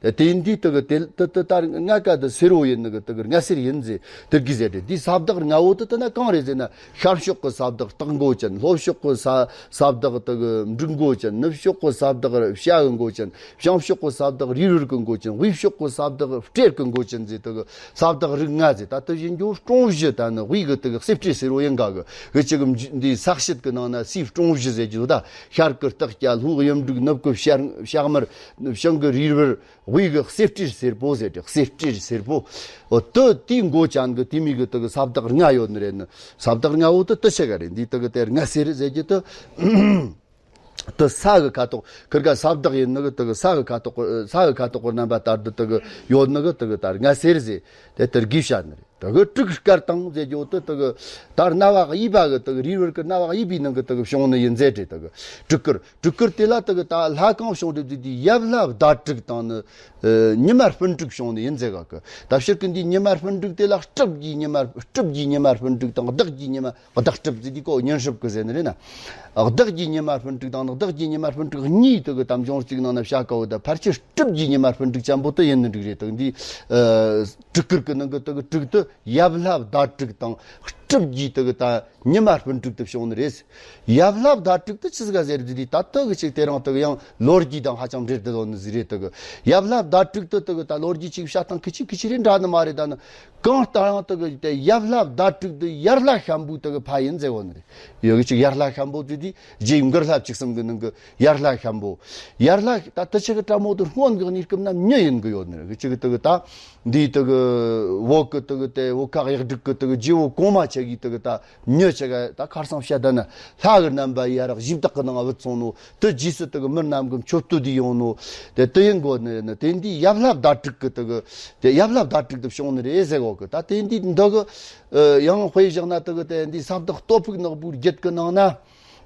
དེ་འདི་དག་དེ་དེ་དེ་ལྟར་རྔ་ཀ་དུ་སེར་བོ་ཡིན་ནི་གི་དག་རྔ་སེར་ཡིན་ཟེར་དེར་གི་ཟེར་ཏེ་འདི་ས་བདག་རྔ་བོ་དུ་དེ་ན་གང་རེད་ཟེར་ན། ཤར་ཕྱོགས་གི་ས་བདག་སྟག་མགོ་ཅན། ལྷོ་ཕྱོགས་གི་ས་ས་བདག་དག་འབྲུག་མགོ་ཅན། ནུབ་ཕྱོགས་གི་ས་བདག་བྱ་གི་མགོ་ཅན། བྱང་ཕྱོགས་གི་ས་བདག་རིལ་བུར་གི་མགོ་ཅན། དབུས་ཕྱོགས་གི་ས་བདག་སྤྲེལ་གི་མགོ་ཅན་ཟེར་དག་ས་བདག་རིགས་ལྔ་ཟེར། ད་ལྟ་བཞིན་རྒྱུ་སྲོང་བཞི་ད་ནི་དབུས་གི་དག་སེར་སྤྲེལ་སེར་བོ་ཡིན་ག་གི་གི་ཅི་གི་འདི་ས་དཔྱིད་གི་ནང་ན་སའི་སྲོང་བཞི་ཟེར་རྒྱུ་ད། ཤར་གི་སྟག་སྐྱ། ལྷོ་གཡུ་འབྲུག། ནུབ་གི་བྱ་བྱ་དམར། བྱང་གི་རིལ་བུར། དབུས་གི་སེར་སྤྲེལ་སེར་པོ་ཟེར་ཏེ་སེར་སྤྲེལ་སེར་པོ། འོ་དུ་དེའི་མགོ་ཅན་གི་དེ་མི་གི་དག་ས་བདག་ལྔ་ཡོད་ནི་རེད་ནི། ས་བདག་ལྔ་བོ་དུ་དུ་ཆི་ག་རེད། འདི་དག་དེ་རྔ་སེར་ཟེར་རྒྱུ་དུ། དུ་ས་གི་ཁ་དོག་ཁིར་ག་ས་བདག་ཡིན་ནི་གི་དུ་གི་ས་གི་ཁ་དོག་གི་ས་གི་ཁ་དོག་གི་རྣམ་པ་ལྟར་དུ་དུ་གི་ཡོད་ནི་གི་དུ་གི་ལྟར་རྔ་སེར་ཟེར་དེ་ལྟར་གི་བྱ་ནི་རེད། དུ་གི་དྲུག་དཀར་དང་ཟེར་རྒྱུ་དུ་དུ་གི་ད་རྣ་བ་གཡས་པ་གི་དུ་གི་རིལ་བུར་གི་རྣ་བ་གཡས་པའི་ནང་གི་དུ་གི་བྱུང་ནི་ཡིན་ཟེར་ཏེ་དུ་གི་དྲུག་དཀར་དྲུག་དཀར་དེ་ལ་དུ་གི་ད་ལྷ་གང་བྱུང་རེད་དུ་དེ་ཡབ་ལྷ་བདག་དྲུག་དང་ནི་ཉི་མ་སྤུན་དྲུག་བྱུང་ནི་ཡིན་ཟེར་ག་གི། ད་ཕྱིར་གི་འདི་ཉི་མ་སྤུན་དྲུག་དེ་ལ་སྲིབ་ཀྱི་ཉི་མ་སྲིབ་ཀྱི་ཉི་མ་སྤུན་དྲུག་དང་བདག་གི་ཉི་མ། བདག་སྲིབ་ཟེར་དུས་ཀོ་ཉིན་སྲིབ་ཀི་ཟེར་ནི་རེད་ན། བདག་གི་ཉི་མ་སྤུན་དྲུག་དང་ནི་བདག་གི་ཉི་མ་སྤུན་དྲུག་གཉིས་དུ་གི་དམ་འབྱུང་གཅིག་ནང་ན་བྱ་ཀ་བོ་དང་ཕལ་ཆེར་སྲིབ་ཀྱི་ཉི་མ་སྤུན་དྲུག་ཅན་པོ་དུ་ཡིན་ནི་འགྲིག་རེད། དུ་འདི་དྲུག་དཀར་གི་ནང་གི་དུ་གི་དྲུག་དུ་ཡབ་ལྷ་བདག་དྲུག་དང་སྲིབ་ཀྱི་དུ་གི་ད་ཉི་མ་སྤུན་དྲུག་དུ་བྱུང་ནི་རེད། ཡབ་ལྷ་བདག་དྲུག་དུ་ཆི་ཟིག་ག་ཟེར་དུས་དུ་ད་དུ་གི་ཅིག་དེ་རིང་དུ་གི་ཡང་ལོ་རྒྱུས་དང་ཧ་ཅང་འབྲེལ་དུ་ལོ་ནི་ཟིག་རེད། དུ་གི་ཡབ་ལྷ་བདག་དྲུག་དུ་དུ་གི་ད་ལོ་རྒྱུས་ཅིག་བྱ་སྟངས་ཁི་ཆི་ཁི་ཆི་རེད་འདྲ་ནི་མ་རེད། ད་ནི། གང་ལྟར་ཡང་དུ་གི་དེ་ཡབ་ལྷ་བདག་དྲུག་དུ་ཡར་ལྷ་ཤམ་བུ་དུ་གི་ཕ་ཡིན་ཟེར་བོ་ནི་རེད། ཡོད་གི་ཅིག་ཡར་ལྷ་ཤམ་བུ་དུ་དེ་རྗེ་མགུར་ལྷ་བཅུ་གསུམ་གི་ནང་གི་ཡར་ལྷ་ཤམ་བུ། ཡར་ལྷ་ད་དུ་ཆི་གི་ཏྲ་མོ་དུ་སྔོན་གི་གནས་སྐབས་ན་མྱི་ཡིན་གི་ཡོད་ནི་རེད། གི་ཅི་གི་དུ་གི་ད་འདི་དུ་གི་བོད་གི་དུ་གི་དེ་བོད་ཁ་གཡག་དྲུག་གི་དུ་གི་རྗེ་བོ་གོང་མ་ཆེ་གི་དུ་གི་ད་མྱི་ཆེ་ག་ད་ཁར་སང་བཤད་ད་ན་ལྷ་གི་རྣམ་པ་ཡར་གཞི་བདག་གི་ནང་བུད་སོང་ནོ། དུ་རྗེས་སུ་དུ་གི་མི་རྣམས་ཀྱི་མཆོད་བསྟོད་དུ་ཡོང་ནོ། དེ་དུ་ཡིན་དགོས་ནི་རེད་ནི། དེ་འདི་ཡབ་ལྷ་བདག་དྲུག་གི་དུ་གི་དེ་ཡབ་ལྷ་བདག་དྲུག་དུ་བྱུང་ནི་རེད་ཟེར་གོ་གི། ད་དེ་འདི་འདི་གི་ཡང་དཔེ་བཞག་ན་དུ་གི་དེ་འདི་ས་བདག་སྟོབས་ཕུག་ནག་པོའི་རྒྱུད་གི་ནང་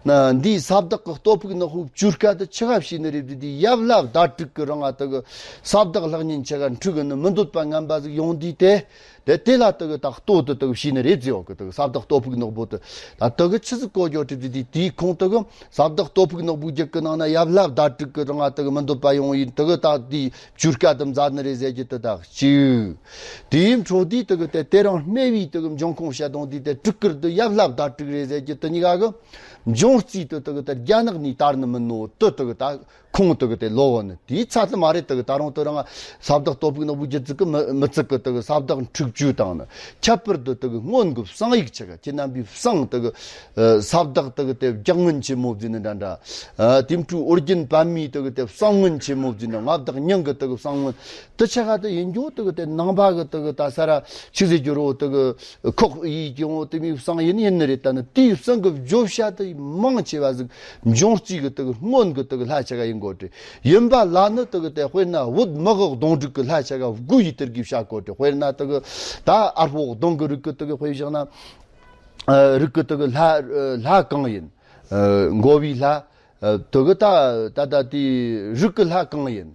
ན་འདི་ས་བདག་གི་སྟོབས་ཕུག་ནག་པོའི་བཅུ་སྐད་དུ་ཆི་ག་བྱས་ནི་རེད། འདི་ཡབ་ལྷ་བདག་དྲུག་གི་རང་ང་དུ་གི་ས་བདག་ལྷག་ཉིན་ཆེ་ག་འཁྲུག་གི་ནི་མི་འདོད་པ་ངན་པ་ཟིག་ཡོང་དུས་དེ། དེ་དེ་ལ་དུ་གི་ད་ལྟོ་དུ་དུ་གི་བྱས་ནི་རེད་ཟེར་བ་གི། དུ་གི་ས་བདག་སྟོབས་ཕུག་ནག་པོ་དུ་ད་དུ་གི་ཆི་ཟིག་གོ་རྒྱུ་དྲི་དུས་དེའི་ཁོང་དུ་གི་ས་བདག་སྟོབས་ཕུག་ནག་པོའི་རྒྱུད་གི་ནང་ན་ཡབ་ལྷ་བདག་དྲུག་གི་རང་ང་དུ་གི་མི་འདོད་པ་ཡོང་ཡིན། དུ་གི་ད་དེའི་བཅུ་སྐད་དུ་མཛད་ནི་རེད་ཟེར་རྒྱུ་དུ་ད་གཅིག་དེའི་འཕྲོ་དུས་དུ་གི་དེ་དེ་རིང་སྨེ་བའི་དུ་གི་འབྱུང་ཁུངས་བཤད་དོན་དུས་དེ་དྲུག་དཀར་དུ་ཡབ་ལྷ་བདག་དྲུག་རེད་ཟེར་རྒྱུ་དུ་གཉིས་ཀ་གི་འབྱུང་རྩིས་དུ་དུ་གི་དེ་རྒྱ་ནག་ནས་དར་ནི་མིན་ནོ། དུ་དུ་གི་ད་ཁོང་དུ་གི་དེ་ལོ་བོ་ནི་དེའི་ཚ་དུ་མ་རེད། དུ་གི་ད་རུང་དུ་རང་ས་བདག་སྟོབས་ཕུག་ནག་པོའི་རྒྱུད་ཚིག་གི་མི་མི་ཚིག་གི་དུ་གི་ས་བདག་འཁྲུག་བཅུ་དང་ནི་ཁྱད་པར་དུ་དུ་གི་སྔོན་གི་བསང་ཡིག་ཆེ་ག་ཁྱེད་རྣམ་པའི་བསང་དུ་གི་ས་བདག་དུ་གི་དེ་རྒྱག་སྔོན་ཆེན་མོ་བཟོས་ནི་འདྲ་འདྲ། དེ་འཕྲུལ་ཨོ་རྒྱན་པདྨའི་དུ་གི་དེ་བསང་སྔོན་ཆེན་མོ་བཟོས་ནི། མངའ་བདག་ཉང་གི་དུ་གི་བསང་སྔོན། དུ་ཆ་ག་དུ་ཡིན་རྒྱུ་དུ་གི་དེ་ནང་པ་གི་དུ་གི་ད་ས་ར་ཆི་ཟེར་རྒྱུ་རོ། དུ་གི་ཁོག་ཡིས་ཀྱང་དུ་མི་བསང་ཡིན་ཡིན་ནི་རེད། ད་ནི་དེའི་བསང་གི་བརྗོད་བྱ་དུ་མང་ཆེ་བ་ཟིག་འབྱུང་རྩིས་གི་དུ་གི་སྔོན་གི་དུ་གི་ལྷ་ཆ་ག་ཡིན་དགོས་ཏེ། ཡིན་པ་ལ་ནི་དུ་གི་དེ་དཔེར་ན་བོད་མི་གི་གདོང་དྲུག་གི་ལྷ་ཆ་ག་དགུ་ཡི་དུར་གི་བྱ་དགོས་ཏེ། དཔེར་ན་དུ་གི་ད་ཨར་པོ་གདོང་གི་རིགས་གི་དུ་གི་དཔེ་བཞག་ན། རིགས་གི་དུ་གི་ལྷ་ལྷ་གང་ཡིན། མགོ་བའི་ལྷ། དུ་གི་ད་ད་ད་དེའི་རིགས་གི་ལྷ་གང་ཡིན།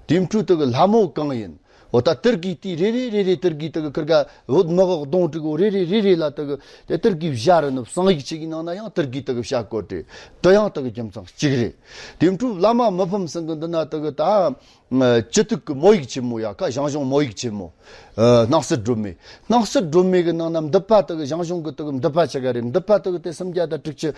དེ་འཕྲོ་དེ་གི་ལྷ་མོ་གང་ཡིན། འོ་ད་དེར་གི་དེ་རེ་རེ་རེ་རེ་དེར་གི་དེ་གི་ཁིར་ག་བོད་མི་གི་གདོང་དྲུག་བོ་རེ་རེ་རེ་རེ་ལ་དེ་གི་དེ་དེར་གི་བཞག་ར་ནི་བསང་ཡིག་ཅིག་གི་ནང་ན་ཡང་དེར་གི་དེ་གི་བྱ་བཀོད་དེ་དེ་ཡང་དེ་གི་རྒྱུ་མཚན་གཅིག་རེད། དེ་འཕྲོ་བླ་མ་མི་ཕམ་ཚང་གི་འདི་ན་དེ་གི་ད་སྤྱི་འཐུས་ཀྱི་མོ་ཡིག་ཆེན་མོ་ཡ་ཁ་ཞང་ཞུང་མོ་ཡིག་ཆེན་མོ། ཨ། སྣང་སྲིད་སྒྲོལ་མའི། སྣང་སྲིད་སྒྲོལ་མའི་གི་ནང་ན་མདུད་པ་དེ་གི་ཞང་ཞུང་གི་དེ་གི་མདུད་པ་ཆེ་ག་རེད། མདུད་པ་དེ་གི་དེ་སུམ་བརྒྱ་དང་དྲུག་ཅུ་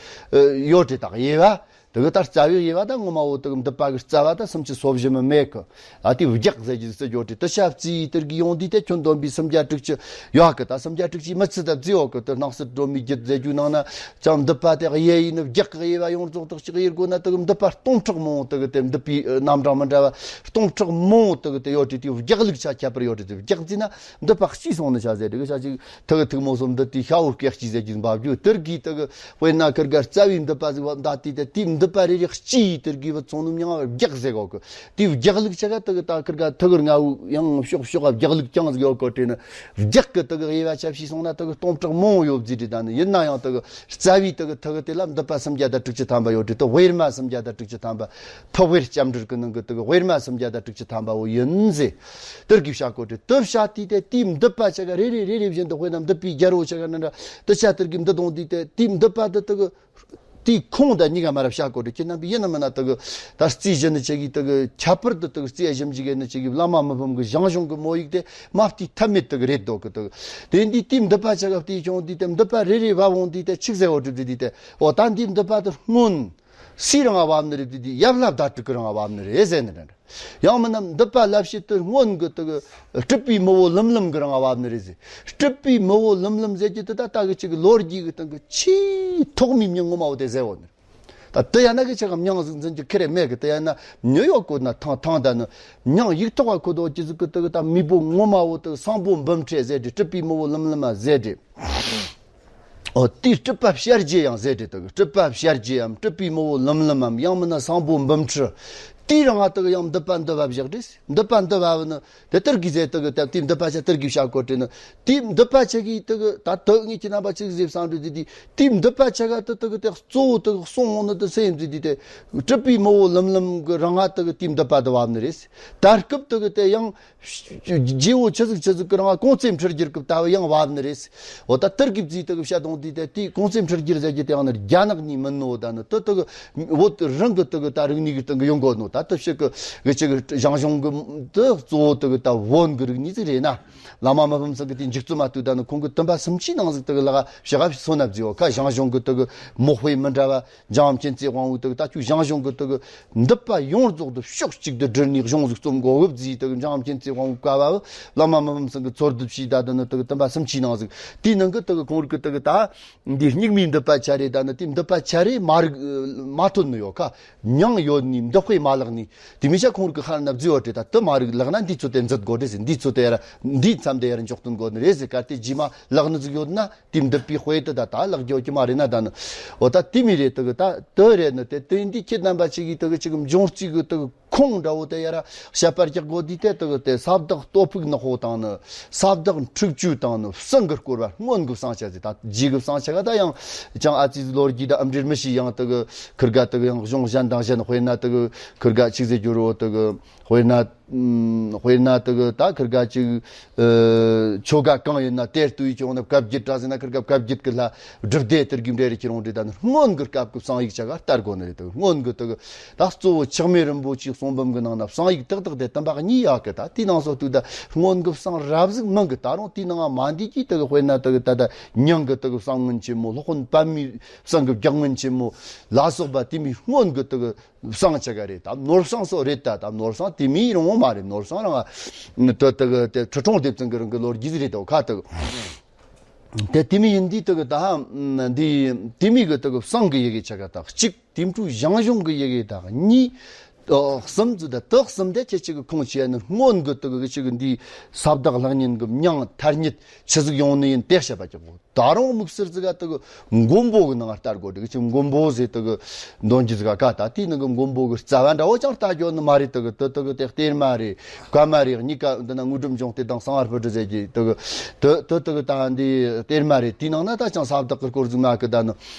ཡོད་དེ་དག་དབྱེ་བ། དེ་གི་ད་རྩ་བའི་དབྱེ་བ་ད་ངོ་མ་བོ་དེ་གི་མདུད་པ་གི་རྩ་བ་ད་སུམ་ཅུ་སོ་བཞི་མི་མེད་གི། ཨ་དེ་བརྒྱག་ཟེར་གྱི་ཟེར་རྒྱུ་དེ་དེ་ཤ་བརྩིས་དེར་གི་ཡོང་དུས་དེ་ཁྱོན་བསྡོམས་པའི་སུམ་བརྒྱ་དྲུག་ཅུ་ཡོད་གི། ད་སུམ་བརྒྱ་དྲུག་ཅུའི་མི་ཚི་ད་བརྩི་ཡོད་གི། དེ་སྣང་སྲིད་སྒྲོལ་མའི་རྒྱུད་ཟེར་རྒྱུ་ནང་ན་ཅང་མདུད་པ་དེ་དབྱེ་ཡིན་ནི་བརྒྱག་གི་དབྱེ་བ་ཡོངས་རྫོགས་དག་ཅིག་དབྱེ་དགོས་ན་དེ་གི་མདུད་པ་སྟོང་ཕྲག་མང་བོ་དེ་གི་དེ་མདུད་པའི་རྣམ་གྲངས་མི་འདྲ་བ་སྟོང་ཕྲག་མང་བོ་དེ་གི་དེ་ཡོད་དེ། དེ་བརྒྱག་ལུགས་ཆ་ཁྱད་པར་ཡོད་དེ། དེ་བརྒྱག་བརྩིས་ན་མདུད་པ་གཅིག་སོང་ནི་ཆ་ཟེར། དེ་གི་ཆ་ཅིག་ཐུག་ཐུག་མོ་སོ་མདུད་དེ་ཤ་བོ་སྐད་ཅིག་ཟེར་གྱི་འབབ་རྒྱུ་དེར་གི་དེ་གི་དཔེར་ན་ཁིར་ག་རྩ་བའི་མདུད་པ་ཟིག་བ་མདའ་དེ་དེ་དེའི་མདུད་པ་རེ་རེ་གཅིག་དེར་གི་བུ་ཚོང་ནུ་མྱང་བ་བརྒྱག་ཟེར་གོ་གི། དེའི་བརྒྱག་ལུགས་ཆ་ག་དེ་གི་ད་ཁིར་ག་ཐུག་གི་ང་བོ་ཡང་ཕྱོགས་ཕྱོགས་ག་བརྒྱག་ལུགས་ཅང་ཟིག་ཡོད་གོ་དྲན་ནི་བརྒྱག་གི་དེ་གི་དབྱེ་བ་ཆ་བྱས་སོང་ན་དེ་གི་སྟོང་ཕྲག་མང་བོ་ཡོད་བརྩིས་དེ། ད་ནི་ཡིན་ན་ཡང་དེ་གི་རྩ་བའི་དེ་གི་ཐུག་གི་དེ་ལ་མདུད་པ་སུམ་བརྒྱ་དང་དྲུག་ཅུ་ཐམ་པ་ཡོད་དེ། དེ་དབྱེར་མ་སུམ་བརྒྱ་དང་དྲུག་ཅུ་ཐམ་པ། ཕུར་དབྱེར་སྐྱབས་འགྲོ་གི་ནང་གི་དེ་གི་དབྱེར་མ་སུམ་བརྒྱ་དང་དྲུག་ཅུ་ཐམ་པ་བོ་ཡིན་ཟེར། དེར་གི་བྱ་བཀོད་དེ་དེ་བྱ་དེ་དེ་དེའི་མདུད་པ་ཆ་ག་རེ་རེ་རེ་རེ་བཞིན་དུ་དཔེར་ན་མདུད་པའི་རྒྱལ་པོ་ཆ་ག་ན་འདྲ་དེ་ཆ་དེར་གི་མདུད་དོང་དེ་དེ་དེའི་མདུད་པ་དེ་དེ་གི་དེའི་ཁོང་དང་གཉིས་ཀ་མ་རབས་བྱ་བཀོད་དེ། ཁྱེད་རྣམ་པས་ཡིན་ནམ་མིན་ན་དེ་གི་ད་རྩིས་གཞི་ནི་ཆེ་གི་དེ་གི་ཁྱད་པར་དུ་དེ་གི་རྩིས་ཞིབ་འཇུག་གི་ནི་ཆེ་གི་བླ་མ་མི་ཕམ་གི་ཞང་ཞུང་གི་མོ་ཡིག་དེ་མ་བལྟས་ཐབས་མེད་དེ་གི་རེད་དོ་གི། དེ་གི་དེ་འདི་དེའི་མདུད་པ་ཆ་ག་བལྟས་བྱུང་དེ་དེ་མདུད་པ་རེ་རེ་བ་འོང་དེ་དེ་ཆིག་ཟེར་བ་གྲུབ་དེ་དེ་དེ་འོ་ད་འདིའི་མདུད་པ་དེ་སྔོན། སུའི་རིང་ང་བབ་ནི་རེད་དེ་དེ་ཡབ་ལྷ་བདག་དྲུག་གི་རིང་ང་བབ་ནི་རེད་ཟེར་ནི་རེད། ཡང་མིན་ན་མདུད་པ་ལབ་བྱེད་དེ་སྔོན་གི་དེ་གི་སྤྲུལ་པའི་མི་བོ་ལམ་ལམ་གི་རིང་ང་བབ་ནི་རེད་ཟེར། སྤྲུལ་པའི་མི་བོ་ལམ་ལམ་ཟེར་གྱི་དེ་ད་ལྟ་གི་ཅིག་གི་ལོ་རྒྱུས་གི་སྟེང་གི་ཆེས་ཐོག་མའི་མྱིང་ངོ་མ་བོ་དེ་ཟེར་བོ་ནི། ད་དེ་ཡང་ན་གི་ཅིག་གི་མྱིང་ཟིག་འཛིན་རྒྱུ་ཁེ་རེ་མེད་གི། དེ་ཡང་ན་ཉོ་ཡོད་གོ་ན་ཐང་ཐང་ད་ནི་མྱིང་ཡིག་ཐོག་ག་ཁོ་དོ་ཅི་ཟིག་གི་དེ་གི་ད་མི་བོ་ངོ་མ་བོ་དེ་གི་སང་ཕོ་འབུམ་ཁྲི་ཟེར་དེ། སྤྲུལ་པའི་མི་བོ་ལམ་ལམ་མ་ཟེར་དེ། ཨོ་དེའི་སྤྲུལ་པ་བྱ་རྒྱུ་ཡང་ཟེར་དེ། དེ་གི་སྤྲུལ་པ་བྱ་རྒྱུ་ཡང་སྤྲུལ་པའི་མི་བོ་ལམ་ལམ་མམ་ཡང་མིན་ན་སང་ཕོ་འབུམ་ཁྲི། དེའི་རིང་ང་དེ་གི་ཡང་མདུད་པ་འདི་བ་བཞག་དེ། མདུད་པ་འདི་བ་བ་ནི་དེ་དེར་གི་ཟེར་དེ་གི་དེ་དེའི་མདུད་པ་ཆ་དེར་གི་བྱ་བཀོད་དེ་ནི། དེའི་མདུད་པ་ཆ་གི་དེ་གི་ད་དེ་ངས་ཁྱེད་རྣམ་པ་ཆིག་ཟེར་བསམ་འགྲོ་དེ་དེ། དེའི་མདུད་པ་ཆ་ག་དེ་དེ་གི་དེ་གཙོ་བོ་དེ་གི་གསུང་འོང་ནི་དེ་སེམས་དེ་དེ་དེ། སྤྲུལ་པའི་མི་བོ་ལམ་ལམ་གི་རིང་ང་དེ་གི་དེའི་མདུད་པ་འདི་བ་ནི་རེད། ད་སྐབས་དེ་གི་དེ་ཡང་རྗེ་བོ་ཆི་ཟིག་ཆི་ཟིག་གི་རིང་ང་ཀོང་རྩེ་འཕྲུལ་འགྱུར་སྐབས་ད་བ་ཡང་བབ་ནི་རེད། འོ་ད་དེར་གི་བརྩིས་དེ་གི་བཤད་དོང་དེ་དེ་དེའི་ཀོང་རྩེ་འཕྲུལ་འགྱུར་ཟེར་གྱི་དེ་ཡང་ནི་རྒྱ་ནག་ནས་མིན་ནོ། ད་ནི་དེ་དེ་གི་བོད་རང་གི་དེ་གི་ད་རིག་གནས་གི་སྟེང་གི་ཡོང་གོ་ནོ། ད་དེ་ཕྱི་གི་གི་ཅིག་གི་ཞང་ཞུང་གི་དེ་གཙོ་བོ་དེ་གི་ད་བོན་གི་རིག་གནས་ཟིག་རེད་ན། བླ་མ་མི་ཕམ་ཚང་གི་དེ་འཇིག་རྩུབ་མ་ཐུག་ད་ནི་ཁོང་གི་དུམ་པ་སུམ་ཅུའི་ནང་ཟིག་དེ་གི་ལག་ཕྱི་ག་སོ་ན་བརྩིས་འོ་ཁ་ཞང་ཞུང་གི་དེ་གི་མོ་དཔེ་མི་འདྲ་བ། འཇམ་དབྱངས་མཁྱེན་བརྩེ་དབང་པོ་དེ་གི་ད་ཁྱོད་ཞང་ཞུང་གི་དེ་གི་མདུད་པ་ཡོངས་རྫོགས་དེ་ཕྱོགས་གཅིག་ཏུ་བསྒྲིལ་ནས་གཞུང་ཟིག་རྩོམ་དགོས་བུ་བརྩིས། དེ་གི་འཇམ་དབྱངས་མཁྱེན་བརྩེ་དབང་པོ་བཀའ་བབ་བླ་མ་མི་ཕམ་ཚང་གི་འཚོལ་སྡུད་བྱས། ད་དེ་ནི་དེ་གི་དུམ་པ་སུམ་ཅུའི་ནང་ཟིག་དེའི་ནང་གི་དེ་གི་ཁོང་རིག་གི་དེ་གི་ད་འདི་རྙིང་མའི་མདུད་པ་ཆ་རེད། ད་ནི་དེའི་མདུད་པ་ཆ་རེད་མ་རིག་མ་ཐོན་ནི་ཡོད་ཁ། མྱིང་ཡོད་ནི་མདུད་དཔེ་མ་ལག་ནི་དེ་མི་ཆ་ཁོང་རིག་གི་ཁ་ན་བརྩིས་བ་རེད། ད་དེ་མ་རིག་ལག་ན་འདི་ཚོ་དེ་མཛད་དགོས་རེད་ཟེར། འདི་ཚོ་དེ་ཡར་འདིའི་མཚམས་དེ་ཡར་འཇོག་སྟོན་དགོས་ནི་རེད་ཟེར། གལ་ཏེ་རྗེས་མ་ལག་ནི་ཟིག་ཡོད་ན། དེའི་མདུད་པའི་དཔེ་དེ་ད་ད་ལག་རྒྱོ་གི་མ་རེད་ན། ད་ནི་འོ་ད་དེ་མི་རེད། དེ་གི་ད་དེ་རེད་ནི་དེ་དེ་འདི་ཁྱེད་རྣམ་པ་ཅིག་གིས་དེ་གི་ཅིག་འབྱུང་རྩིས་གི་དེ་གི་ཁུངས་འདྲ་བོ་དེ་ཡར་བཤད་པར་རྒྱག་དགོས་དུས་དེ་དེ་གི་དེ་ས་བདག་སྟོབས་ཕུག་ནག་པོ་དང་ནི་ས་བདག་འཁྲུག་ཆོས་དང་ནི་བསང་གི་སྐོར་བ་སྔོན་གི་བསང་ཆ་ཟིག་ད་རྗེས་གི་བསང་ཆ་ག་ད་ཡང་ཅང་ཨ་ཙི་ལོ་རྒྱུས་ད་ཨམ་འབྲེལ་མི་ཤེས། ཡང་དེ་གི་ཁིར་ག་དེ་གི་ཡང་གཞུང་གཞན་དང་གཞན། དཔེར་ན་དེ་གི་ཁིར་ག་ཅིག་ཟེར་རྒྱུ་རོ། དེ་གི་དཔེར་ན། ཨུམ། དཔེར་ན་དེ་གི་ད་ཁིར་ག་ཅིག་ཨ། ཆོ་ག་གང་ཡིན་ན་དེར་ལྟོས་ཀྱང་ན་བཀའ་བརྒྱུད་དྲ་ཟིན་ན་ཁིར་ག་བཀའ་བརྒྱུད་ཀྱི་ལྷ་སྒྲུབ་སྡེ་དེར་གི་འབྲེལ་རེ་ཁྱེར་འོང་རེད། ད་ནི་སྔོན་གི་སྐབས་ཀྱི་བསང་ཡིག་ཆ་ག་ལྟར་དགོས་ནི་རེད། དེ་སྔོན་གི་དེ་གི་ད་གཙོ་བོ་ཆགས་མེད་རིན་པོ་ཆེའི་གསུང་འབུམ་གི་ནང་ན་བསང་ཡིག་ཏག་ཏག་དེ་དུམ་པ་གཉིས་ཡོད་གི། ད་དེའི་ནང་སོ་དུས་ད་སྔོན་གི་བསང་རབ་ཟིག་མང་གི། ད་རུང་དེའི་ནང་མ་འདི་གི་དེ་གི་དཔེར་ན་དེ་གི་ད་ད་ཉང་གི་དེ་གི་བསང་སྔོན་ཆེན་མོ། སློབ་དཔོན་པདྨའི་བསང་གི་བརྒྱ་སྔོན་ཆེན་མོ་ལ་སོགས་པ་དེ་མི་སྔོན་གི་དེ་གི་བསང་ཆ་ག་རེད། ད་ནོར་བསང་སོགས་རེད། ད་ད་ནོར་བསང་དེ་མིའི་རང་དབང་མ་རེད། ནོར་བསང་རང་ང་དེ་དེ་དེ་ཁྲི་སྲོང་ལྡེ་བཙན་གི་རིང་གི་ལོ་རྒྱུས་རེད། དེ་ཁ་དེ་དེ་དེ་མི་ཡིན་དུས་དེ་གི་ད་འདི་དེ་མི་གི་དེ་གི་བསང་གི་ཡི་གེ་ཆ་ག་ད་གཅིག་དེ་འཕྲོ་ཞང་ཞུང་གི་ཡི་གེ་ད་གཉིས། ཨ། གསུམ་ཚོ་ད་དེ་གསུམ་དེ་ཁྱེད་ཅིག་གི་ཁུངས་ཆེ་ནི་སྔོན་གི་དེ་གི་ཅིག་གི་འདི་ས་བདག་ལྷག་ཉན་གི་མྱིང་ཐ་སྙད་ཆི་ཟིག་ཡོང་ནི་ཡིན་དེ་བཤད་པ་ཅིག་གོ། ད་རུང་དམིགས་བསལ་ཟིག་ག་དེ་གི་མགོན་པོ་གི་ནང་ལྟ་དགོས། དེ་གི་ཅིག་མགོན་པོ་ཟེར་དེ་གི་འདོན་རྒྱུ་ཟིག་ག་ག་ད་དེའི་ནང་གི་མགོན་པོ་གི་རྩ་བ་འདྲ་བོ་ཅང་ལྟ་རྒྱུ་ནི་མ་རེད། དེ་གི་དེ་དེ་གི་དེ་གཏེར་མ་རེད། བཀའ་མ་རེད། གཉིས་ཀ་འདི་ན་དངོས་གྲུབ་འབྱུང་གཏེར་དང་གསང་བ་སྤུ་གྲི་ཟེར་གྱི་དེ་གི་དེ་དེ་དེ་གི་ད་འདི་གཏེར་མ་རེད། དེའི་ནང་ན་ད་ཅང་ས་བདག་གི་སྐོར་ཟིག་མ་གི་ད་ནི་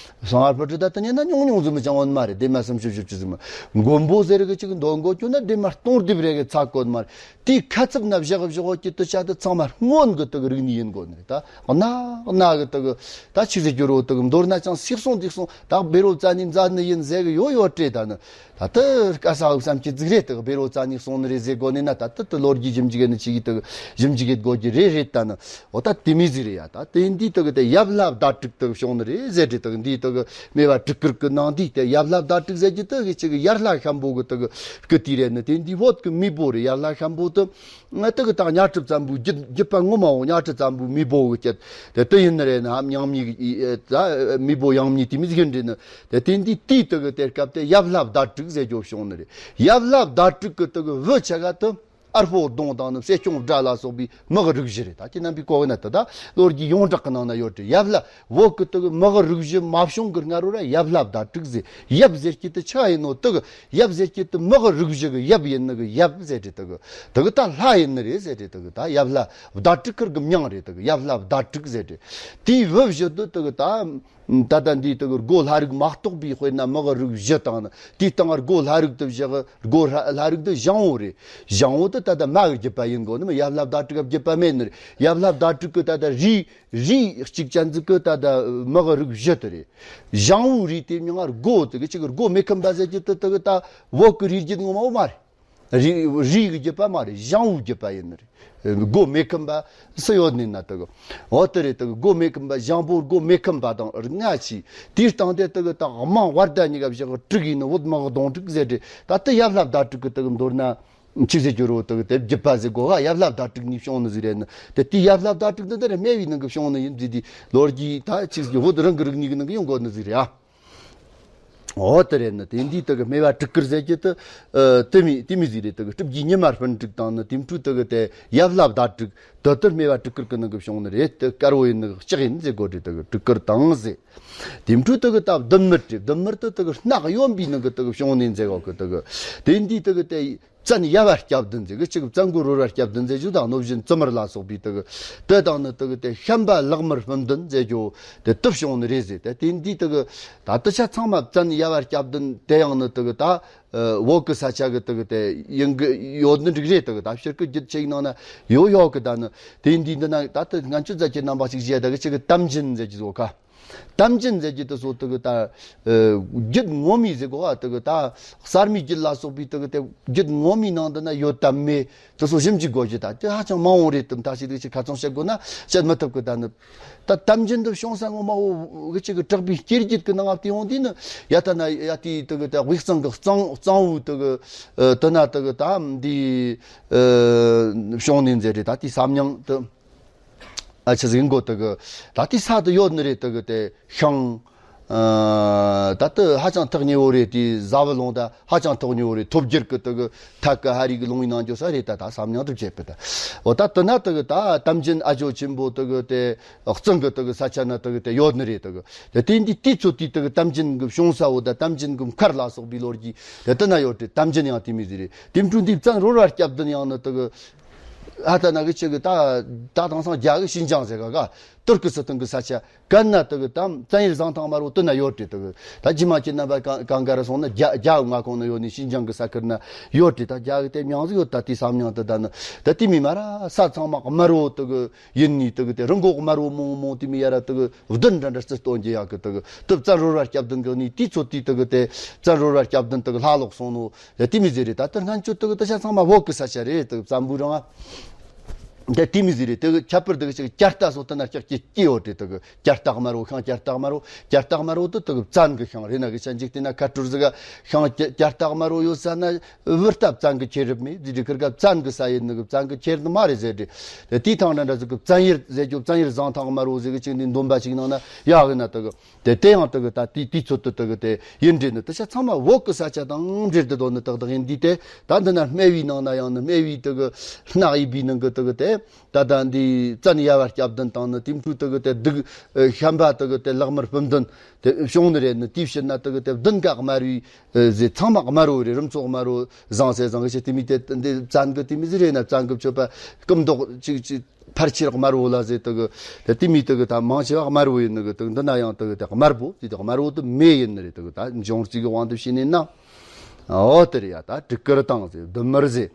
གསང་བ་སྤུ་གྲི་ད་དེ་ཉན་ན་ཉུང་ཉུང་ཟིག་མི་ཅང་འོན་མ་རེད། སྡེ་མ་སུམ་ཅུ་བཞི་བཅུ་ཟིག་མ། མགོན་པོ་ཟེར་གི་ཅིག་འདོན་དགོས་རྒྱུ་ན་སྡེ་མ་སྟོང་སྡེབ་རེ་གི་ཚ་གོ་ནི་མ་རེད། དེའི་ཁ་ཚབ་ན་བཞག་བཞག་གི་དུ་བྱ་དུ་ཚང་མ་སྔོན་གི་དུ་གི་རིག་གནས་ཡིན་དགོ་ནི་རེད། ད་གནའ་གནའ་གི་དུ་གི་ད་ཆི་ཟེར་རྒྱུ་རོ། དུ་གི་མདོར་ན་ཅང་སིག་སོང་འདིག་སོང་ད་བཻ་རོ་ཙ་ནི་མཛད་ནི་ཡིན་ཟེར་གི་ཡོད་ཡོད་སྤྲེ། ད་ནི་ད་དུ་དཀའ་ས་འུ་བསམ་གྱི་ཟིག་རེད། དུ་གི་བཻ་རོ་ཙ་ནི་སོང་ནི་རེད་ཟེར་དགོ་ནི་ན། ད་དུ་དུ་ལོ་རྒྱུས་ཞིབ་འཇུག་ནི་ཆི་གི་དུ་གི་ཞིབ་འཇུག་གི་དགོ་གི་རེད་རེད། ད་ནི་འོ་ད་དེ་མི་ཟིག་རེད་ཡ། ད་དེ་འདི་དུ་གི་དེ་ཡབ་ལྷ་བདག་དྲུག་དུ་གི་བྱུང་ནི་རེད་ཟེར་རེད། དུ་གི་འདི་དུ་གི་སྨེ་བ་སྤྲུལ་སྐུར་གི་ནང་འདི་དེ་ཡབ་ལྷ་བདག་དྲུག་ཟེར་གྱི་དུ་གི་ཅིག་ཡར་ལྷ་ཤམ་པོ་གི་དུ་གི་སྐུ་དེ་རེད་ནི། དེ་འདི་བོད་གི་མེས་པོ་རེད། ཡར་ལྷ་ཤམ་པོ་དུ་ང་དུ་གི་ད་གཉའ་ཁྲི་བཙན་པོའི་རྒྱུད་རྒྱུད་པ་ངོ་མ་འོ་གཉའ་ཁྲི་བཙན་པོའི་མེས་པོ་གི་སྐྱེད་དེ་དུ་ཡིན་ནི་རེད་ནི། ཧམ་ཡང་མྱི་ད་མེས་པོ་ཡང་མྱི་དེ་མི་ཟིག་ཡིན་རེད་ནི། དེ་དེ་འདི་དེའི་དུ་གི་དེ་སྐབས་དེ་ཡབ་ལྷ་བདག་དྲུག་ཟེར་རྒྱུ་བྱུང་ནི་རེད། ཡབ་ལྷ་བདག་དྲུག་གི་དུ་གི་བུ་ཆ་ག་དུ། ཨར་ཕོ་གདོང་དང་ནི་སྲས་སྐྱོང་སྒྲ་ལ་སོགས་པའི་མི་གི་རིགས་བཞི་རེད། ད་ཁྱེད་རྣམ་པས་གོ་གི་ན། ད་ད་ལོ་རྒྱུས་ཡོངས་གྲགས་ཀྱི་ནང་ན་ཡོད་རེད། ཡབ་ལྷ་བོད་ཀྱི་དུ་གི་མི་གི་རིགས་བཞི་མ་བྱུང་གི་སྔ་རོ་ར་ཡབ་ལྷ་བདག་དྲུག་ཟེར། ཡབ་ཟེར་གྱི་དུ་ཆི་ཡིན་ནོ། དུ་གི་ཡབ་ཟེར་གྱི་དུ་མི་གི་རིགས་བཞི་གི་ཡབ་ཡིན་ནི་གི་ཡབ་ཟེར་རེད། དུ་གི་དུ་གི་ད་ལྷ་ཡིན་ནི་རེད་ཟེར་རེད། དུ་གི་ད་ཡབ་ལྷ་བདག་དྲུག་ཁུར་གི་མྱིང་རེད། དུ་གི་ཡབ་ལྷ་བདག་དྲུག་ཟེར་རེད། དེའི་བུ་བཞི་དུ་དུ་གི་ད། ད་ལྟ་འདིའི་དུ་གི་སྒོ་ལྷ་རིགས་མ་གཏོགས་པའི་དཔེར་ན་མི་གི་རིགས་བཞི་དང་ནི། དེའི་སྟེང་སྒོ་ལྷ་རིགས་དུ་བཞག་སྒོ་ལྷ་ལྷ་རིགས་དུ་ཞང་བོ་རེད། ཞང་བོ་དུ་ད་ལྟ་མ་གི་རྒྱུད་པ་ཡིན་དགོ་ནི་མ། ཡབ་ལྷ་བདག་དྲུག་གི་རྒྱུད་པ་མེད་ནི་རེད། ཡབ་ལྷ་བདག་དྲུག་གི་ད་ལྟ་རུས་རུས་གཅིག་ཅན་ཟིག་གི་ད་ལྟ་མི་གི་རིགས་བཞི་དུ་རེད། ཞང་བོའི་རུས་དེ་མྱིང་ང་སྒོ་དུ་གི་ཅིག་སྒོ་མེ་ཁམ་པ་ཟེར་གྱི་དུ་དུ་གི་ད་བོད་གི་རུས་རྒྱུད་ངོ་མ་བོ་མ་རེད། རུས་རུས་ཀྱི་རྒྱུད་པ་མ་རེད། ཞང་བོའི་རྒྱུད་པ་ཡིན་ནི་རེད། སྒོ་མེ་ཁམ་པ་སུ་ཡོད་ནི་ན་དུ་གི། འོ་དེ་རེད། དུ་གི་སྒོ་མེ་ཁམ་པ་ཞང་བོ་སྒོ་མེ་ཁམ་པ་དང་ལྔ་ཆི། དེའི་སྟེང་དེ་དུ་གི་ད་དམངས་བར་ད་གཉིས་ཀ་བཞག་དྲུག་ཡིན་ནི་བོད་མི་གི་གདོང་དྲུག་ཟེར་རེད། ད་དུ་ཡབ་ལྷ་བདག་དྲུག་གི་དུ་གི་མདོར་ན་ཆི་ཟེར་རྒྱུ་རོ། དུ་གི་དེ་རྒྱུད་པ་ཟེར་གོ་ག། ཡབ་ལྷ་བདག་དྲུག་ནས་བྱུང་ནི་ཟིག་རེད་ནི། དེ་དེའི་ཡབ་ལྷ་བདག་དྲུག་འདི་འདི་རེད། སྨེ་བའི་ནང་གི་བྱུང་ནི་ཡིན་ཟིག། དེ་ལོ་རྒྱུས་ད་ཆི་ཟེར་རྒྱུ་བོད་རང་གི་རིག་གནས་ཀྱི་ནང་གི་ཡོང་དགོ་ནི་ཟིག་རེད་ཨ། འོ་དེ་རེད་ནི། དེ་འདི་དུ་གི་སྨེ་བ་སྤྲུལ་སྐུར་ཟེར་གྱི་དུ། ཨ། དེ་མི་དེ་མི་ཟིག་རེད། དུ་གི་སྲིབ་རྗེ་ཉི་མ་སྤུན་དྲུག་དང་ནི་དེ་འཕྲུལ་དུ་གི་དེ་ཡབ་ལྷ་བདག་དྲུག་དུ་དུ་སྨེ་བ་སྤྲུལ་སྐུར་གི་ནང་གི་བྱུང་ནི་རེད། དུ་དཀར་བོ་ཡིན་ནི་ལྕགས་ཡིན་ཟེར་གོ་རེད། དུ་གི་སྤྲུལ་སྐུར་དང་ཟེར། དེ་འཕྲུལ་དུ་གི་ད་བདུད་མུར་རེད། བདུད་མུར་དུ་དུ་གི་སྣག་གཡོན་པའི་ནང་གི་དུ་གི་བྱུང་ནི་ཟེར་གོ་གི། དུ་གི་དེ་འདི་དུ་གི་དེ། བཙན་ཡབ་བར་སྐྱབས་ལྡན་ཟེར་གི་ཅིག་བཙན་མགོན་རོལ་བར་སྐྱབས་ལྡན་ཟེར་རྒྱུ་དང་གནོད་སྦྱིན་བཙུན་མར་ལ་སོགས་པའི་དུ་གི་དེ་དང་ནི་དུ་གི་དེ་ཤན་པ་ལག་དམར་སྤུན་ལྡན་ཟེར་རྒྱུ་དེ་དུ་བྱུང་ནི་རེད་ཟེར། དེ་དེ་འདི་དུ་གི་ད་དུ་ཆ་ཚང་མ་བཙན་ཡབ་བར་སྐྱབས་ལྡན་དེ་ཡང་ནི་དུ་གི་ད་བོད་གི་ས་ཆ་གི་དུ་གི་དེ་ཡིན་གི་ཡོད་ནི་འགྲིག་རེད། དུ་གི་ད་ཕྱིར་གི་རྒྱུད་ཆེ་ཡིན་ནང་ན་ཡོད་ཡོད་གི། ད་ནི་དེ་འདི་འདི་ན་ད་དུ་ང་ཚོ་རྫ་ཆེ་རྣམ་པ་ཞིག་བཞེས་ད་གི་ཅིག་གི་དམ་ཅན་ཟེར་གྱི་བཟོ་ཁ། དམ་ཅན་ཟེར་གྱི་དེ་ཚོ་དེ་གི་ད། ཨ། རྒྱུད་ངོ་མའི་ཟེར་གོ་བ་དེ་གི་ད། གསར་མའི་རྒྱུད་ལ་སོགས་པའི་དེ་གི་དེ་རྒྱུད་ངོ་མའི་ནང་དུ་ན་ཡོད་དམ་མེད་དེ་ཚོ་ཞིབ་འཇུག་དགོས་རྒྱུ་ད་དེ་ཧ་ཅང་མང་བོ་རེད་དམ། ད་ཞིག་དེ་ཅིག་ཁ་ཚོན་བཤད་དགོས་ན་བཤད་མི་ཐུབ་གི། ད་ནི་ད་དམ་ཅན་དུ་བྱུང་ས་ངོ་མ་བོ་གི་ཅིག་གི་གྲགས་པའི་སྐྱེ་རྒྱུད་ཀྱི་ནང་ང་དེ་ཡོང་དུས་ནི་ཡ་ད་ན་ཡ་དེའི་དེ་གི་དེ་དབུས་གཙང་གི་གཙང་གཙང་བོའི་དེ་གི་ཨ། དེ་ན་དེ་གི་ད་འདི་ཨ། བྱུང་ནི་ཟེར་རེད། ད་དེའི་ས་མྱིང་དེ། ཨ། ཆི་ཟིག་མགོ་དེ་གི་ད་དེ་ས་དེ་ཡོད་ནི་རེད། དེ་གི་དེ་ཤང་། ཨ། ད་དེ་ཧ་ཅང་ཐག་ཉེ་བོ་རེད། དེ་ཟ་བུ་ལུང་ད་ཧ་ཅང་ཐག་ཉེ་བོ་རེད། ཐོབ་རྒྱལ་གི་དེ་གི་ཐད་གི་ཧ་རི་གི་ལུང་ཡིན་ནང་འཇོག་ས་རེད། ད་ད་ས་མྱང་དུ་བྱེད་པ་ད། འོ་ད་དེ་ན་དེ་གི་ད་དམ་ཅན་ཨ་ཇོ་ཆེན་པོ་དེ་གི་དེ་གཙང་གི་དེ་གི་ས་ཆ་ན་དེ་གི་དེ་ཡོད་ནི་རེད། དེ་གི་དེ་དེ་འདི་དུས་ཚོད་དེ་དེ་གི་དམ་ཅན་གི་བྱུང་ས་བོ་ད་དམ་ཅན་གི་མཁར་ལ་སོགས་པའི་ལོ་རྒྱུས་དེ་དེ་ན་ཡོད་དེ། དམ་ཅན་ཡང་དེ་མི་ཟིག་རེད། དེ་འཕྲུལ་འདི་བཙན་རོལ་བར་སྐྱབས་ལྡན་ཡང་ནི་དེ་གི་ཨ་ད་ན་གི་ཅིག་གི་ད་ད་དེང་སང་རྒྱ་གི་ཤིན་ཅང་ཟེར་ག་ག་ཏུར་ཀི་སི་ཐན་གི་ས་ཆ་གན་ན་དེ་གི་དམ་བཙན་ཡེར་གཟིམ་ཐང་དམར་བོ་དེ་ན་ཡོད་དེ། དེ་གི་ད་རྗེས་མ་ཁྱེད་རྣམ་པ་གང་གང་ག་ར་སོང་ན་རྒྱ་རྒྱ་མངའ་ཁོངས་ན་ཡོད་ནི་ཤིན་ཅང་གི་ས་ཁུལ་ན་ཡོད་དེ། ད་རྒྱ་གི་དེ་མྱང་ཟིག་ཡོད། ད་དེ་ས་མྱང་དེ་ད་ནི་ད་དེ་མི་མ་ར་ས་ཚང་མ་དམར་བོ་དེ་གི་ཡིན་ནི། དེ་གི་དེ་རི་མགོ་དམར་བོ་མོང་མོང་དེ་མི་ཡ་ར་དེ་གི་བདུན་འདྲ་འདྲ་རྩི་སྟོན་གྱི་ཡག་གི། དེ་གི་དེ་བཙན་རོལ་བར་སྐྱབས་ལྡན་གི་ནི་དེ་ཚོ་དེ་དེ་གི་དེ་བཙན་རོལ་བར་སྐྱབས་ལྡན་དེ་གི་ལྷ་ལོག་སོང་ནོ། ཡ་དེ་མི་ཟེར་རེད། ད་ལྟ་སྔན་ཆད་དེ་གི་དེ་ཆ་ཚང་མ་བོད་གི་ས་ཆ་རེད། དེ་གི་བཙན་པོའི་རིང་ཨ། དེ་དེ་མི་ཟེར་རེད། དེ་གི་ཁྱད་པར་དེ་གི་ཅིག་ཇ་རྟ་སོགས་དེ་ན་ཀྱག་ཀྱི་སྐྱེ་ཡོད་རེད། དེ་གི་ཇ་རྟ་དམར་བོ། ཤང་ཇ་རྟ་དམར་བོ། ཇ་རྟ་དམར་བོ་དེ་དེ་གི་བཙན་གི་ཤང་རེད། ན་གི་ཆ་འཇིག་དེ་ན་ཁ་སྤྲོར་ཟིག་ག་ཤང་ཇ་ཇ་རྟ་དམར་བོ་ཡོད་ས་ན་བུ་རྟ་བཙན་གི་ཁྱེད་རབས་མེད་ཟེར་རེད། ཁིར་ག་བཙན་གི་ས་ཡིན་ནི་གི་བཙན་གི་ཁྱེར་ནི་མ་རེད་ཟེར་རེད། དེ་དེའི་ཐང་འདྲ་འདྲ་ཟིག་གི་བཙན་ཡེར་ཟེར་རྒྱུ་བཙན་ཡེར་གཟིམ་ཐང་དམར་བོ་ཟིག་གི་ཅིག་ནི་འདོན་པ་ཞིག་ནང་ན་ཡག་གི་ན་དེ་གི་དེ་དེ་ཡང་དེ་གི་ད་དེ་དེ་ཚོད་དུ་དེ་གི་དེ་ཡིན་འདྲེ་ནི་དེ་ཆ་ཚང་མ་བོད་གི་ས་ཆ་དང་འབྲེལ་དུ་དོ་ནི་དག་དག་ཡིན་དུས་དེ། ད་འདི་ན་སྨེ་བའི་ནང་ན་ཡང་ནི་སྨེ་བའི་དེ་གི་སྣག་ཡིན་པའི་ནང་གི་དེ་གི་དེ་ ད་ལྟ་འདི་བཙན་ཡ་བ་སྐྱབས་བདུན་དང་ནི་དེ་འཕྲོས་དེ་གི་དེ་སྡིག་ཨ་ཤན་པ་དེ་གི་དེ་ལག་དམར་སྤུན་བདུན་དེ་བྱུང་ནི་རེད། ནི་དེའི་ཕྱིར་ན་དེ་གི་དེ་བདུན་ཀ་དམར་བའི་ཨ་ཟེ་ཚང་མ་དམར་བོ་རེད། རུམ་ཚོགས་དམར་བོ་བཟང་ཟེ་བཟང་གི་ཆེ། དེ་མི་དེ་འདི་བཙན་གི་དེ་མི་ཟི་རེད་ན་བཙན་གི་མཆོད་པ་སྐུ་མདོག་ཅིག་ཅིག་ཕལ་ཆེར་དམར་བོ་ལ་ཟེ་དེ་གི་དེ་དེ་མི་དེ་གི་ད་མང་ཆེ་བ་དམར་བོ་ཡིན་ནི་གི་དེ་འདི་ན་ཡང་དེ་གི་དེ་དམར་བོ་དེ་དེ་དམར་བོ་དེ་མེ་ཡིན་ནི་རེད། དེ་གི་ད་འབྱུང་རྩིས་གི་དབང་དུ་བྱས་ནས་ན། ཨོ་དེ་རེད་ཡ། ད་དྲུག་དཀར་དང་ཟེ་བདུད་དམར་ཟེ།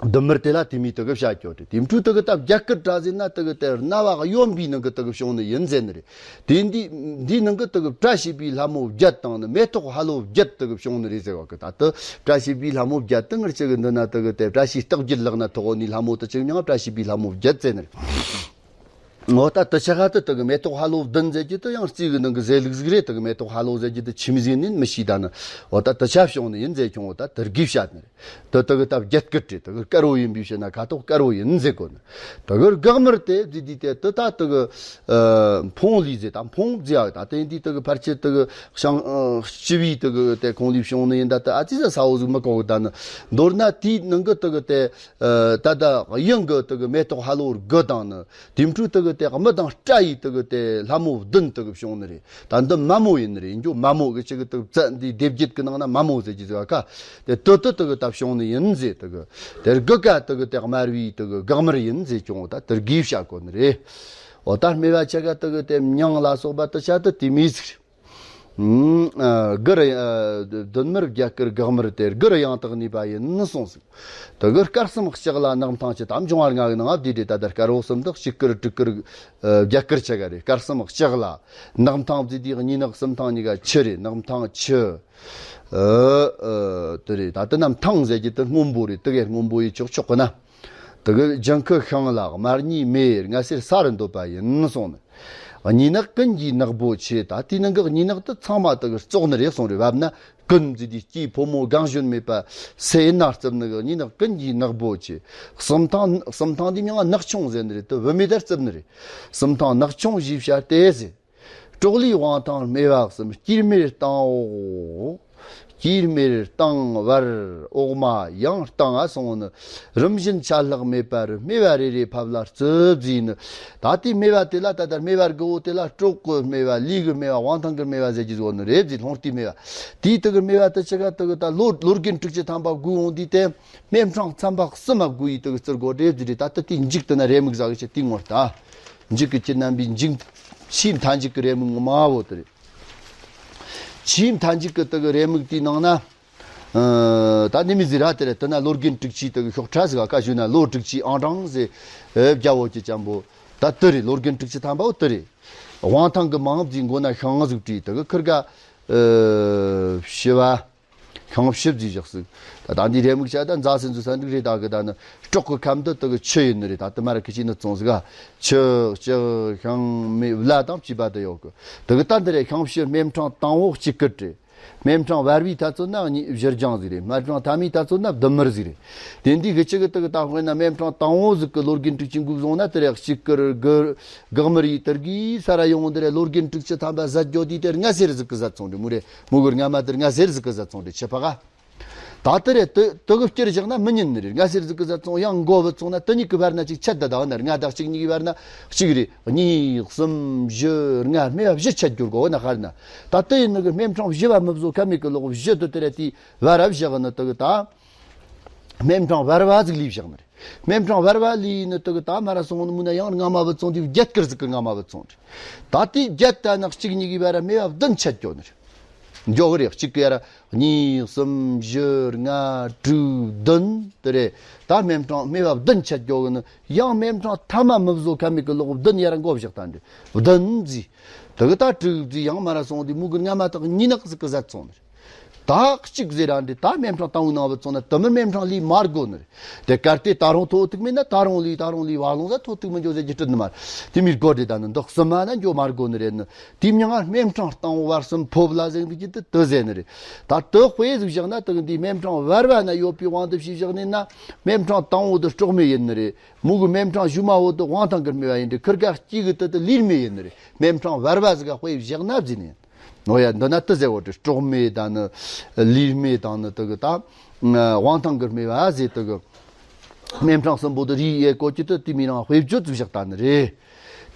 བདུད་དམར་དེ་ལ་དེ་མི་དེ་གི་བྱ་སྐྱོ་དེ་དེ་འཕྲོས་དེ་གི་ད་བརྒྱད་དཀར་དྲག་ཟེར་ན་དེ་གི་དེ་རྣ་བ་གཡོན་པའི་ནང་གི་དེ་གི་བྱུང་ནི་ཡིན་ཟེར་ནི་རེད། དེ་འདི་འདིའི་ནང་གི་དེ་གི་བཀྲ་ཤིས་པའི་ལྷ་མོ་བརྒྱད་དང་ནི་མེ་ཏོག་ཧ་ལོ་བརྒྱད་དེ་གི་བྱུང་ནི་རེད་ཟེར་བ་གི། ད་དེ་བཀྲ་ཤིས་པའི་ལྷ་མོ་བརྒྱད་དེ་ངར་ཅིག་གི་འདི་ན་དེ་གི་དེ་བཀྲ་ཤིས་རྟགས་བརྒྱད་ལག་ན་ཐོག་ནི་ལྷ་མོ་དེ་ཅིག་མྱང་བཀྲ་ཤིས་པའི་ལྷ་མོ་བརྒྱད་ཟེར་ནི་རེད། འོ་ད་དེ་ཆ་ག་དེ་དེ་གི་མེ་ཏོག་ཧ་ལོ་བདུན་ཟེར་གྱི་དེ་ཡང་རྩིས་གི་ནང་གི་ཟེ་ལུགས་ཟིག་རེད། དེ་གི་མེ་ཏོག་ཧ་ལོ་ཟེར་གྱི་དེ་ཆི་མོ་ཟིག་ཡིན་མི་ཤེས། ད་ནི་འོ་ད་དེ་ཆ་བྱུང་ནི་ཡིན་ཟེར་ཁྱོང་། འོ་ད་དེ་དགེ་བཤད་ནི་རེད། དེ་དེ་གི་ད་བརྒྱད་དཀར་དེ་དེ་གི་དཀར་བོ་ཡིན་པའི་ཕྱིར་ན་ཁ་དོག་དཀར་བོ་ཡིན་ཟེར་གོ་ནི། དེ་གི་སྒེག་དམར་དེ་ཟེ་དེ་དེ་དེ་ད་དེ་གི་ཨ་འཕོང་ལུས་ཟེ། ད་འཕོང་ཟེ་ཡག་ད་དེ་འདི་དེ་གི་ཕལ་ཆེར་དེ་གི་ཤིང་ཨ་སྤྱི་བོའི་དེ་གི་དེ་ཁོང་ལུས་བྱུང་ནི་ཡིན། ད་དེ་ཨ་ཙི་ས་ས་བོ་ཟིག་མི་གོ་གི། ད་ནི་མདོར་ན་དེའི་ནང་གི་དེ་གི་དེ་ཨ་ད་ད་གཡོན་གི་དེ་གི་མེ་ཏོག་ཧ་ལོ་དགུ་དང་ནི་དེ་འཕྲོས་དེ་གི་དེ་མི་དང་སྤྲ་ཡི་དེ་གི་དེ་ལྷ་མོ་བདུན་དེ་གི་བྱུང་ནི་རེད། ད་འདི་མ་མོ་ཡིན་ནི་རེད། འགྱོ་མ་མོ་གི་ཅིག་གི་དེ་བཙན་འདི་སྡེ་བརྒྱད་ཀྱི་ནང་ན་མ་མོ་ཟེར་གྱི་ཟེར་བ་ཁ། དེ་དེ་དེ་དེ་གི་ད་བྱུང་ནི་ཡིན་ཟེ། དེ་གི་དེ་དགུ་ཀ་དེ་གི་དེ་དམར་བའི་དེ་གི་སྒེག་དམར་ཡིན་ཟེ་ཁྱོང་། འོ་ད་དེ་དགེ་བཤད་གོ་ནི་རེད། འོ་ད་སྨེ་བ་ཆ་ག་དེ་གི་དེ་མྱང་ལ་སོགས་པ་དེ་ཆ་དེ་དེ་མི་ཟིག་རེད། ཨ་དགུ་ར་ཨ་བདུད་དམར་བརྒྱད་དཀར་སྒེག་དམར་དེ་དགུ་ར་ཡང་དག་ནུས་པ་ཡིན་གསུངས་ཟིག། དེ་གི་དཀར་གསུམ་ལྕགས་ལ་ནག་མཐིང་ཆུ། ད་འབྱུང་བ་ལྔ་གི་ནང་ང་བསྡུས་ཏེ་ད་ལྟ་དཀར་བོ་གསུམ་དེ་གཅིག་དཀར་དྲུག་དཀར་ཨ་བརྒྱད་དཀར་ཆ་ག་རེད། དཀར་གསུམ་ལྕགས་ལ། ནག་མཐིང་ཟེ་དེ་གཉིས་ནག་གསུམ་མཐིང་གཉིས་ཀ་ཆུ་རེད། ནག་མཐིང་ཆུ། ཨ་ཨ་དེ་རེད། ད་དེ་ན་མཐིང་ཟེར་གྱི་དེ་སྔོན་པོ་རེད། དེ་གའི་སྔོན་པོ་ཡི་ཆོག་ཆོག་གི་ན། དེ་གི་ལྗང་ཁུ་ཤིང་ལ། དམར་ཉི་མེ། ལྔ་སེར་ས་རུ་འདོད་པ་ཡིན་གསུངས་ནི། གཉིས་ནག་ཀུན་གྱི་ནག་པོ་ཆེ། ད་དེའི་ནང་གི་གཉིས་ནག་དེ་ཚང་མ་དེ་གི་བཙོག་ནི་རེད་གསུངས་རེད། བབ་ན་ཀུན་ཟེ་དེ་སྐྱེས་ཕོ་མོ་གང་བཞིན་མེད་པ་སེ་ན་རྩུབ་ནི་གི་གཉིས་ནག་ཀུན་གྱི་ནག་པོ་ཆེ། གསུམ་ཐང་གསུམ་ཐང་དེ་མྱང་ནག་ཆུང་ཟེར་ནི་རེད། དེ་བུད་མེད་དེ་རྩུབ་ནི་རེད། གསུམ་ཐང་ནག་ཆུང་ཞེས་བྱ་སྟེ་ཟེར། གྲོག་ལུས་དབང་ཐང་སྨེ་བ་གསུམ། སྐྱེད་སྨེ་སྟེང་འོག། སྐྱེད་སྨེ་སྟེང་བར་འོག་མ་ཡང་སྟེང་ང་སོང་ནི། རིམ་བཞིན་ཆད་ལྷག་མེད་པར་སྨེ་བ་རེ་རེ་ཕབ་ལ་རྩུབ་ཟེར་ནི། ད་དེ་སྨེ་བ་དེ་ལ་ད་ལྟ་སྨེ་བ་དགུ་བོ་དེ་ལ་གྲོག་གི་སྨེ་བ། ལུས་ཀྱི་སྨེ་བ། དབང་ཐང་གི་སྨེ་བ་ཟེར་གྱི་བཟོ་ནི་རེད་ཟེར། ལྷུང་རྟའི་སྨེ་བ། དེའི་དེ་གི་སྨེ་བ་དེ་ཆ་ག་དེ་གི་ད་ལོ་ལོ་རྒན་དྲུག་ཅུ་ཐམ་པ་བགོས་འོང་དུས་དེ། སྨེ་ཕྲེང་ཚན་པ་གསུམ་མ་བགོས་ཡི་དེ་གི་བརྩི་དགོས་རེད་ཟེར། ད་ལྟ་དེ་མཇུག་དེ་ན་རེ་མིག་ཟ་གི་ཆེ་དེ་ངོ་ལྟ། མཇུག་གི་ཁྱེད་རྣམ་པའི་མཇུག་ཆེས་མཐའ་མཇུག་གི་རེ་མིག་ངོ་མ་བོ་དེ་རེད། ཆེས་མཐའ་མཇུག་གི་དེ་གི་རེ་མིག་དེའི་ནང་ན། ཨ་ད་ནི་མི་ཟི་ར་དེ་རེད། དེ་ན་ལོ་རྒན་དྲུག་ཅུའི་དེ་གི་ཤོག་ཁྲ་ཟིག་ག་ཞུ་ན་ལོ་དྲུག་ཅུའི་ཨང་གྲངས་ཟེར། ཨེ་རྒྱ་བོ་གི་ཅམ་པོ། ད་དེ་རེད། ལོ་རྒན་དྲུག་ཅུ་ཐམ་པ་བོ་དེ་རེད། དབང་ཐང་གི་མང་ཟིག་མགོ་ན་ཤིང་ཟིག་བྲིས། དེ་གི་ཁིར་ག་ཨེ་ཤི་བ། ཤིང་བྱི་བརྫིས་བཞག་ཟིག། ད་ད་འདི་རེ་མིག་བྱ་ད་མཛའ་སེ་འཛུལ་ས་འདུག་རེད། ད་གི་ད་ནི་སྲོག་གི་ཁམས་དུ་དེ་གི་ཆུ་ཡིན་ནི་རེད། ད་དེ་མ་ར་ཁི་ཆི་ནི་བཙོང་ཟིག་ག། ཆུ་ལྕགས་ཤིང་མེ་བླ་དང་བཅས་པ་དེ་ཡོད་གི། དེ་གི་ད་འདི་རེད། ཤིང་བྱི་སྨེ་ཕྲེང་དང་བོ་གཅིག་གི་རེད། སྨེ་ཕྲེང་བར་བའི་ཐ་ཚོད་ན་གཉིས་བཞི་ལྗང་ཟིག་རེད། སྨེ་ཕྲེང་ཐ་མའི་ཐ་ཚོད་ན་བདུད་དམར་ཟིག་རེད། དེ་འདི་གི་ཆུ་གི་དེ་གི་ད་དཔེར་ན་སྨེ་ཕྲེང་དང་བོ་ཟིག་གི་ལོ་རྒན་དྲུག་ཅུ་འགུག་བཟུང་ན་དེ་རེད། གཅིག་གི་རེད། གི་སྒེག་དམར་ཡི་དེ་གི་ས་ར་ཡོང་འདི་རེད། ལོ་རྒན་དྲུག་ཅུ་ཐམ་པ་ཟ་རྒྱོ་དུས་དེ་ལྔ་སེར་ཟིག་གི་ཟ་ཚོང་རེད། མོ་རེད། མོ་གི་རྔ་མ་དེར་ལྔ་སེར་ཟིག་གི་ཟ་ཚོང་རེད། ཆི་ཕ་ག། ད་དེ་རེད། དེ་དེ་གི་བསྐྱུར་བཞག་ན་མི་ཉན་ནི་རེད། ལྔ་སེར་ཟིག་གི་ཟ་ཚོང་ཡང་མགོ་བུད་སོང་ན་དེ་གཉིས་ཀྱི་བར་ན་ཅིག་ཆད་ད་ད་བ་ན། ལྔ་དང་གཅིག་གཉིས་ཀྱི་བར་ན་གཅིག་རེད། གཉིས་གསུམ་བཞི་ལྔ་སྨེ་བ་བཞི་ཆད་འགྱུར་གོ་ན་ཧར་ན། ད་དེ་ཡིན་ནི་གི་སྨེ་ཕྲེང་བཞི་བ་མི་བཟོ་ཁ་མེད་གི་ལོག་བཞི་དེ་དེ་རེད། དེ་བར་བ་བཞག་ནི་དེ་གི་ད། སྨེ་ཕྲེང་བར་བ་ཟིག་ལུས་བཞག་ནི་རེད། སྨེ་ཕྲེང་བར་བ་ལུས་ནི་དེ་གི་ད་མ་ར་སོང་ནི་མུ་ན་ཡང་རྔ་མ་བུད་སོང་དུས་བརྒྱད་དཀར་ཟིག་གི་རྔ་མ་བུད་སོང་རེད། ད་དེ་བརྒྱད་ད་ནག་གཅིག་གཉིས་ཀྱི་བར་ར་སྨེ་བ་བདུན་ཆད་འགྱོ་ནི་རེད། འགྱོ་གི་རེད། གཅིག་གི་ཡ་ར་གཉིས་གསུམ་བཞི་ལྔ་དྲུག་བདུན་དེ་རེད། ད་སྨེ་ཕྲེང་སྨེ་བ་བདུན་ཆད་འགྱོ་གི་ནི། ཡང་སྨེ་ཕྲེང་ཐ་མ་མི་བཟོ་ཁ་མེད་གི་ལོག་བདུན་ཡ་ར་མགོ་བཞག་ད་འདི་བདུན་ཟིག། དེ་གི་ད་དྲུག་ཟིག་ཡང་མ་ར་སོང་དུས་མུ་གི་རྔ་མ་དག་གཉིས་ནག་ཟིག་གི་ཟ་ཚོང་ནི་རེད། ད་གཅིག་ཟེར་ར་འདི་ད་སྨེ་ཕྲེང་དང་བོའི་ནང་བུད་སོང་ན་དེ་མིན་སྨེ་ཕྲེང་ལུས་མ་དགོ་ནི་རེད། དེ་གལ་ཏེ་ད་རུང་ཐོག་ཐུག་མེད་ན་ད་རུང་ལུས་ད་རུང་ལུས་བ་ལོང་ས་ཐོག་ཐུག་མི་འགྱོ་ཟེར་གྱི་སྲིད་ནི་མ་རེད། དེ་མིར་དགོ་རེད། ད་ནི་འདི་གསུམ་མ་ན་འགྱོ་མ་དགོ་ནི་རེད་ནི། དེ་མྱང་ང་སྨེ་ཕྲེང་དང་བོ་བར་གསུམ་ཕོབ་ལ་ཟེར་འདུག་གི་དེ་དེ་ཟེར་ནི་རེད། ད་དེ་དཔེ་ཟིག་བཞག་ན་དེ་གི་འདི་སྨེ་ཕྲེང་བར་བ་ན་ཡོད་པའི་དབང་དུ་བྱས་བཞག་ནས་ན། སྨེ་ཕྲེང་དང་བོ་དེ་སྲོག་མེ་ཡིན་ནི་རེད། མུ་གི་སྨེ་ཕྲེང་གཞུག་མ་བོ་དེ་དབང་ཐང་གི་སྨེ་བ་ཡིན་ཏེ། ཁིར་ག་གཅིག་གི་དེ་དེ་ལུས་སྨེ་ཡིན་ནི་རེད། སྨེ་ཕྲེང་བར་བ་ཟིག་ག་དཔེ་བཞག་ན་ཟེར་ནི་ཡིན། ནོ་ཡ་འདི་ན་དེ་ཟེར་བོ་དེ་སྲོག་མེ་དང་ནི་ལུས་སྨེ་དང་ནི་དེ་གི་ད་དབང་ཐང་གི་སྨེ་བ་ཟེར་དེ་གི། སྨན་འཕྲང་གསུམ་པོ་དེ་རིགས་ཡེ་བཀོད་ཀྱི་དེ་དེ་མི་རང་དཔེ་བརྗོད་ཅིག་བཞག་ད་ནི་རེད།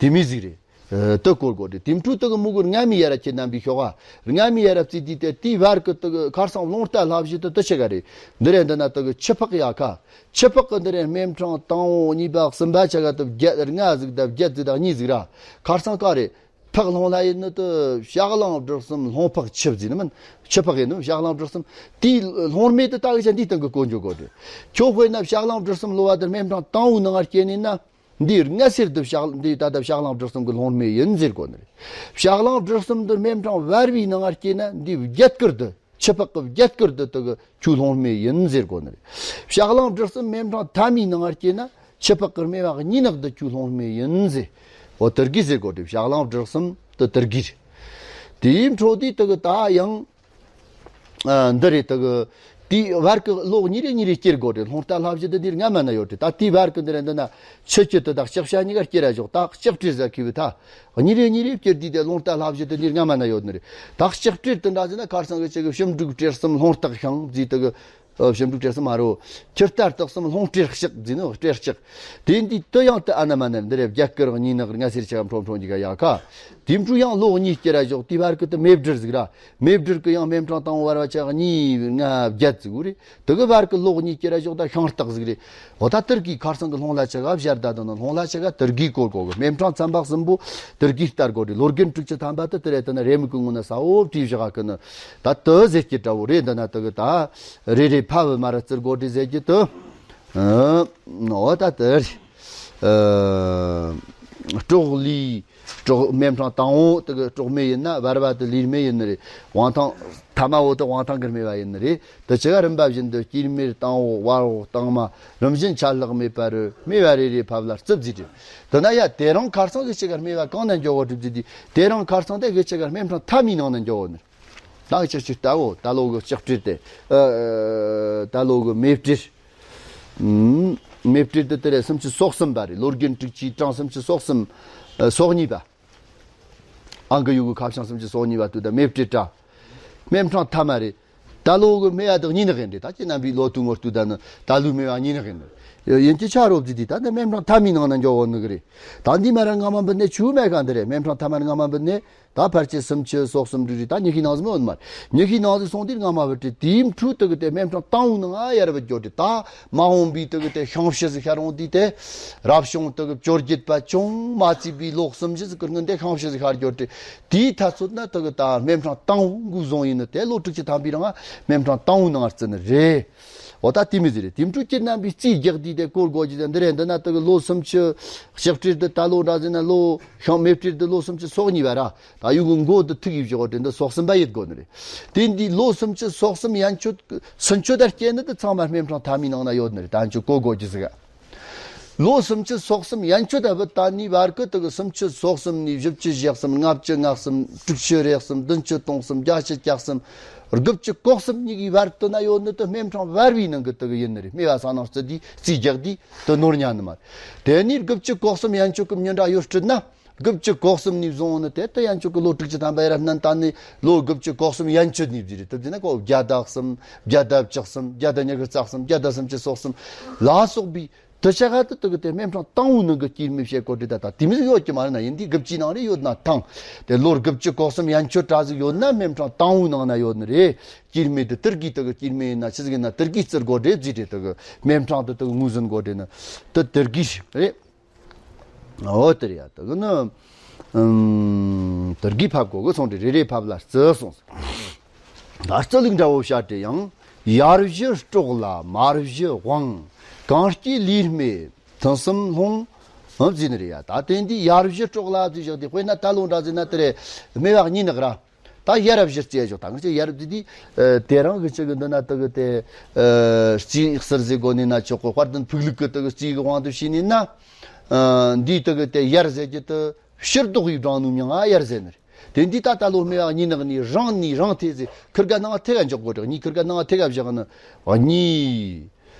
དེ་མི་ཟིག་རེད། ཨ་དེ་སྐོར་དགོས་རེད། དེ་འཕྲོ་དེ་གི་མུ་གུར་རྔ་མའི་ཡ་ར་ཁྱེད་རྣམ་པའི་ཤོག་ཨ། རྔ་མའི་ཡ་ར་བརྩིས་དུས་དེ་དེའི་བར་གི་དེ་གི་ཁར་སང་རླུང་རྟ་ལྷ་བཞི་དེ་དེ་ཆེ་ག་རེད། འདི་རེད། འདི་ན་དེ་གི་ཆུ་ཕག་ཡ་ཁ། ཆུ་ཕག་གི་འདི་རེད། སྨན་འཕྲང་དང་པོ་གཉིས་པ་གསུམ་པ་ཆ་ག་དེ་བརྒྱད་རྔ་ཟིག་དང་བརྒྱད་ཟིག་དང་གཉིས་ཟིག་ར། ཁར་སང་ག་རེད། ཕག་ལྷུང་ལྷ་ཡིན་ནི་དེ་བྱ་གླང་བྲག་གསུམ་ལྷུང་ཕག་ཆུ་བརྩིས་ནི་མིན། ཆུ་ཕག་ཡིན་ནི་བྱ་གླང་བྲག་གསུམ། དེའི་ལྷུང་རྨས་དེ་ད་གི་ཆ་འདིའི་སྟེང་གི་བཀོད་འཇོག་དགོས་རེད། ཁྱོད་དཔེར་ན་བྱ་གླང་བྲག་གསུམ་ལོ་བ་དེ་སྨན་འཕྲང་དང་པོའི་ནང་ང་སྐྱེས་ནི་ན། འདིའི་རྔ་སེར་དེ་བྱ་འདི་ད་ལྟ་བྱ་གླང་བྲག་གསུམ་གི་ལྷུང་རྨས་ཡིན་ཟེར་དགོས་ནི་རེད། བྱ་གླང་བྲག་གསུམ་དེ་སྨན་འཕྲང་བར་བའི་ནང་ང་སྐྱེས་ན་འདིའི་བརྒྱད་དཀར་དེ་ཆུ་ཕག་གི་བརྒྱད་དཀར་དེ་དེ་གི་ཁྱོད་ལྷུང་རྨས་ཡིན་ཟེར་དགོས་ནི་རེད། བྱ་གླང་བྲག་གསུམ་སྨན་འཕྲང་ཐ་མའི་ནང་ང་སྐྱེས་ན་ཆུ་ཕག་གི་རྨས་པ་གཉིས་ནག་དེ་ཁྱོད་ལྷུང་རྨས་ཡིན་ཟེར། འོ་དེ་གི་ཟེར་དགོས་རེད། བྱ་གླང་བྲག་གསུམ་དེ་དེ་གི་རེད། དེའི་འཕྲོ་དེ་དེ་གི་ད་ཡང་། ཨ་འདི་རེད། དེ་གི་དེའི་བར་གི་ལོ་གཉིས་རེ་གཉིས་རེ་སྐྱེར་དགོས་རེད། ལྷུང་རྟ་ལྷ་བཞི་དེ་འདིར་སྔ་མ་ན་ཡོད་རེད། ད་དེའི་བར་གི་འདི་རེད། འདི་ན་ཆུ་སྐྱི་དེ་དང་ལྕགས་བྱ་གཉིས་ཀ་སྐྱེ་ར་ཞོག་ད་ལྕགས་སྤྲེལ་ཟ་ཁི་བི་ཐ། གཉིས་རེ་གཉིས་རེ་སྐྱེར་དུས་དེ་ལྷུང་རྟ་ལྷ་བཞི་དེ་འདིར་སྔ་མ་ན་ཡོད་ནི་རེད། ད་ལྕགས་སྤྲེལ་དེ་འདྲ་ཟེར་ན་ཁར་སང་གི་ཆེ་གི་ཞིམ་ཕྲུག་སྤྲེལ་གསུམ་ལྷུང་རྟགས་ཤིང་བརྩིས། དེ་གི་ཨ་ཞིམ་ཕྲུག་སྤྲེལ་གསུམ་མ་རོ། ཁྱི་རྟ་རྟགས་གསུམ་ལྷུང་སྤྲེལ་ལྕགས་བརྩིས་ནི་སྤྲེལ་ལྕགས། དེ་འདི་དེ་ཡང་དེ་ཨ་ན་མ་ན་འདི་རེད། བརྒྱད་དཀར་གཉིས་ནག་རྔ་སེར་ཆ་འཕྲོ་འཕྲོ་གཉིས་ཀ་ཡ་ཁ། དེ་འཕྲོ་ཡང་ལོ་གཉིས་སྐྱེ་ར་ཞོག་དེའི་བར་གི་དེ་མེ་སྦྲུལ་ཟིག་ར། མེ་སྦྲུལ་གི་ཡང་སྨན་འཕྲང་དང་པོ་བར་བ་ཆ་གཉིས་ལྔ་བརྒྱད་ཟིག་རེད། དེ་གི་བར་གི་ལོ་གཉིས་སྐྱེ་ར་ཞོག་ད་ཤིང་རྟགས་ཟིག་རེད། འོ་ད་དེ་གི་ཁར་སང་གི་ལྷུང་ལྷ་ཆ་ག་བཞར་ད་དང་ན་ལྷུང་ལྷ་ཆ་ག་དེ་གི་སྐོར་གོ་གི། སྨན་འཕྲང་ཚན་པ་གསུམ་པོ་དེ་གི་ལྟར་གོ་རེད། ལོ་རྒན་དྲུག་ཅུ་ཐམ་པ་དེ་དེ་རེད། དེ་ན་རེ་མི་ཀུན་ངོ་ན་ས་འོ་བྲིས་བཞག་གི་ནི། ད་དེ་ཟེར་གྱི་འདྲ་བོ་རེད། འདི་ན་དེ་གི་ད་རེ་རེ་ཕ་བུ་མ་ར་བཙིར་གོ་དེ་ཟེར་གྱི་དེ། ཨ་འོ་ད་དེ་རེད། ཨ་སྲོག་ལུས། སྲོག་སྨན་འཕྲང་དང་པོ་དེ་གི་སྲོག་རྨས་ཡིན་ན་བར་བ་དེ་ལུས་རྨས་ཡིན་ནི་རེད། དབང་ཐང་ཐ་མ་བོ་དེ་དབང་ཐང་གི་རྨས་པ་ཡིན་ནི་རེད། དེ་ཆ་ག་རིམ་པ་བཞིན་དུ་དཀྱིལ་རྨས་དང་པོ་བར་འོག་དང་མ་རིམ་བཞིན་ཆད་ལྷག་མེད་པར་རྨས་པ་རེ་རེ་ཕབ་ལ་རྩིབས་བརྩིས་ཏེ། དེ་ན་ཡ་དེ་རིང་ཁར་སང་གི་ཆ་ག་རྨས་པ་གང་ན་འཇོག་གོ་གྲུབ་ཀྱི་དེ། དེ་རིང་ཁར་སང་དེ་གི་ཆ་ག་སྨན་འཕྲང་ཐ་མའི་ནང་ན་འཇོག་གོ་ནི། ད་ཅིག་ཅིག་ལྟ་བོ། ད་ལོ་གི་ལྕགས་སྤྲེལ་དེ། ཨ་ད་ལོ་གི་མེ་སྤྲེལ། ཨུམ། མེ་སྤྲེལ་དེ་དེ་རེད། སུམ་ཅུ་སོ་གསུམ་པ་རེད། ལོ་རྒན་དྲུག་ཅུའི་གྲངས་སུམ་ཅུ་སོ་གསུམ། ཨ་སོ་གཉིས་པ། ཨང་གི་ཡུ་གུ་ཁ་བྱང་སུམ་ཅུ་སོ་གཉིས་པ་དུ་ད་མེ་སྤྲེལ་དྲ། སྨན་འཕྲང་ཐ་མ་རེད། ད་ལོ་གི་སྨེ་བ་དག་གཉིས་ནག་ཡིན་རེད། ད་ཁྱེད་རྣམ་པའི་ལོ་དུ་ངོ་ལྟོས་ད་ནི་ད་ལོའི་སྨེ་བ་གཉིས་ནག་ཡིན། ཡིན་གྱི་ཆ་རོབ་ཙི་དེ་ད་ནི་སྨན་འཕྲང་ཐ་མའི་ནང་ན་འཇོག་འོ་ནི་གི་རེད། ད་འདི་མ་ར་སྔ་མ་འབུད་ནས་ཆུ་མེད་ག་འདི་རེད། སྨན་འཕྲང་ཐ་མ་སྔ་མ་འབུད་ནས་ད་ཕལ་ཆེར་སུམ་ཅུ་སོ་གསུམ་འགྲིག་རེད། ད་ཉི་ཤུའི་ནང་ཟིག་མི་འོན་མ་རེད། ཉི་ཤུའི་ནང་ཟིག་སོང་དུས་སྔ་མ་བུད་རེད། དེའི་འཕྲུལ་དུ་གི་དེ་སྨན་འཕྲང་དང་པོའི་ནང་ང་ཡར་བུད་འགྱོ་རེད། ད་མ་འོངས་པའི་དུ་གི་དེ་ཤིང་བྱི་ཟིག་ཤར་འོང་དུས་དེ་རབ་བྱུང་དུ་གི་བཅོ་བརྒྱད་པ་ཅུང་མ་བརྩིས་པའི་ལོ་གསུམ་བཞི་ཟིག་གི་སྔོན་དེ་ཤིང་བྱི་ཟིག་ཤར་འགྱོ་རེད། དེའི་ཐ་ཚོད་ན་དེ་གི་ད་སྨན་འཕྲང་དང་པོ་འགོས་བཟུང་ཡིན་ནི། དེ་ལོ་དྲུག་ཅུ་ཐམ་པའི་རིང་ང་སྨན་འཕྲང་དང་པོའི་ནང་བརྩི་ནི་རེད། འོ་ད་དེ་མི་ཟེར་རེད། དེ་འཕྲུལ་ཁྱེད་རྣམ་པས་རྩིས་རྒྱག་དུས་དེ་སྐོར་དགོས་ཀྱི་དེ་འདི་རེད། འདི་ན་དེ་གི་ལོ་སུམ་ཅུ། ལྕགས་སྤྲེལ་དེ་ད་ལོ་འདྲ་ཟེར་ན་ལོ་ཤིང་། མེ་སྤྲེལ་དེ་ལོ་སུམ་ཅུ་སོ་གཉིས་པ་ར། ད་ཡུ་གུ་མགོ་དེ་ཐུག་ཡིབ་བཞག་དེ་འདི་སོ་གསུམ་པ་ཡིད་དགོས་ནི་རེད། དེ་འདི་ལོ་སུམ་ཅུ་སོ་གསུམ་ཡན་ཆོད་ཚུན་ཆོད་ད་སྐྱེ་ནི་དེ་ཚང་མ་སྨན་འཕྲང་ཐ་མའི་ནང་ན་ཡོད་ནི་རེད། ད་འུ་ཆོ་གོ་དགོས་ཀྱི་ཟིག་ལོ་སུམ་ཅུ་སོ་གསུམ་ཡན་ཆོད་ད་བུད་ད་ནི་བར་གི་དེ་གི་སུམ་ཅུ་སོ་གསུམ་ནས་བཞི་བཅུ་ཞེ་གསུམ། ལྔ་བཅུ་ང་གསུམ། དྲུག་ཅུ་རེ་གསུམ། བདུན་ཅུ་དོན་གསུམ། བརྒྱད་ཅུ་གྱ་གསུམ། དགུ་བཅུ་གོ་གསུམ་གཉིས་ཀྱི་བར་དུ་ན་ཡོད་ནི་དེ་སྨན་འཕྲང་བར་བའི་ནང་གི་དེ་གི་ཡིན་ནི་རེད། སྨེ་བ་ས་ནང་བརྩི་དུས་རྩིས་རྒྱག་དུས་དེ་ནོར་ཉན་ནི་མ་རེད། དེ་ནས་དགུ་བཅུ་གོ་གསུམ་ཡན་ཆོད་གི་མྱི་འདྲ་ཡོད་སྲིད་ན། དགུ་བཅུ་གོ་གསུམ་ནས་བཟུང་ནི་དེ་ལྟ་ཡན་ཆོད་ཀྱི་ལོ་དྲུག་ཅུ་ཐམ་པ་ཡར་སྣོན་བཏང་ནས་ལོ་དགུ་བཅུ་གོ་གསུམ་ཡན་ཆོད་ནས་བརྩིས་རེད། དེ་བརྩིས་ན་ཁོ་བརྒྱ་དང་གསུམ། བརྒྱ་དང་བཅུ་གསུམ། བརྒྱ་དང་ཉི་ཤུ་རྩ་གསུམ། བརྒྱ་དང་སུམ་ཅུ་སོ་གསུམ་ལ་སོགས་པའི་དེ་ཆ་ག་དེ་དེ་གི་དེ་སྨན་འཕྲང་དང་པོའི་ནང་གི་དཀྱིལ་མའི་བཤད་གོ་དེ་ད་ད་དེ་མི་ཟིག་ཡོད་ཀྱི་མ་རེད་ན། ཡིན་དུས་དགུ་བཅུའི་ནང་རེ་ཡོད་ན་ཐང་། དེ་ལོ་དགུ་བཅུ་གོ་གསུམ་ཡན་ཆོད་འདྲ་ཟིག་ཡོད་ན་སྨན་འཕྲང་དང་པོའི་ནང་ན་ཡོད་ནི་རེད། དཀྱིལ་མའི་དེ་དེ་གི་དེ་གི་དཀྱིལ་མའི་ཡིན་ན་ཆི་ཟིག་ཡིན་ན་དེ་གི་བརྩི་དགོས་རེད་བརྩིས་རེད། དེ་གི་སྨན་འཕྲང་དེ་དེ་གི་ངོས་ཟིན་དགོས་རེད་ན་དེ་དེ་གི་རེད། འོ་དེ་རེད་ཡ། དེ་གི་ནི་ཨུམ་དེ་གི་ཕབ་དགོས་གི་སོང་དེ་རེ་རེ་ཕབ་ལ་བརྩི་སོང་། ད་རྩི་ལུགས་འདྲ་བོ་བཤད་དེ་ཡང་ཡར་བཞི་སྲོག་ལ་མར་བཞི་དབང་། གང་སྐྱེས་ལུས་སྨེ་ཐུན་གསུམ་ལྷུང་། ཨང་བརྩིས་ནི་རེད་ཡ། ད་དེ་འདི་ཡར་བཞི་སྲོག་ལ་བརྩིས་བཞག་དེ་དཔེར་ན་ད་ལོ་འདྲ་ཟེར་ན་དེ་རེད། སྨེ་བ་གཉིས་ནག་ར། ད་ཡར་བཞི་རྩིས་བཞག་ད་ང་ཚོ་ཡར་བརྩིས་དུས་དེ་རང་གི་ཆེད་གི་འདི་ན་དེ་གི་དེ་རྩིས་གསར་ཟེར་དགོས་ནི་ན་ཆོག་གི། དཔལ་ལྡན་ཕུག་ལུགས་གི་དེ་གི་རྩིས་གི་དབང་དུ་བྱས་ནི་ན། འདིའི་དེ་གི་དེ་ཡར་ཟེར་གྱི་དེ་ཕྱིར་ལྡོག་ཡི་གྲངས་ནུ་མྱང་ང་ཡར་ཟེར་ནི་རེད། དེ་འདི་ད་ད་ལོ་སྨེ་བ་གཉིས་ནག་ནི་རང་ནི་རང་ཐེ་ཟེར་ཁིར་ག་ནང་ཐེ་ག་འཇོག་དགོས་རེད། གཉིས་ཁིར་ག་ནང་ཐེ་ག་བཞག་ནི་གཉིས།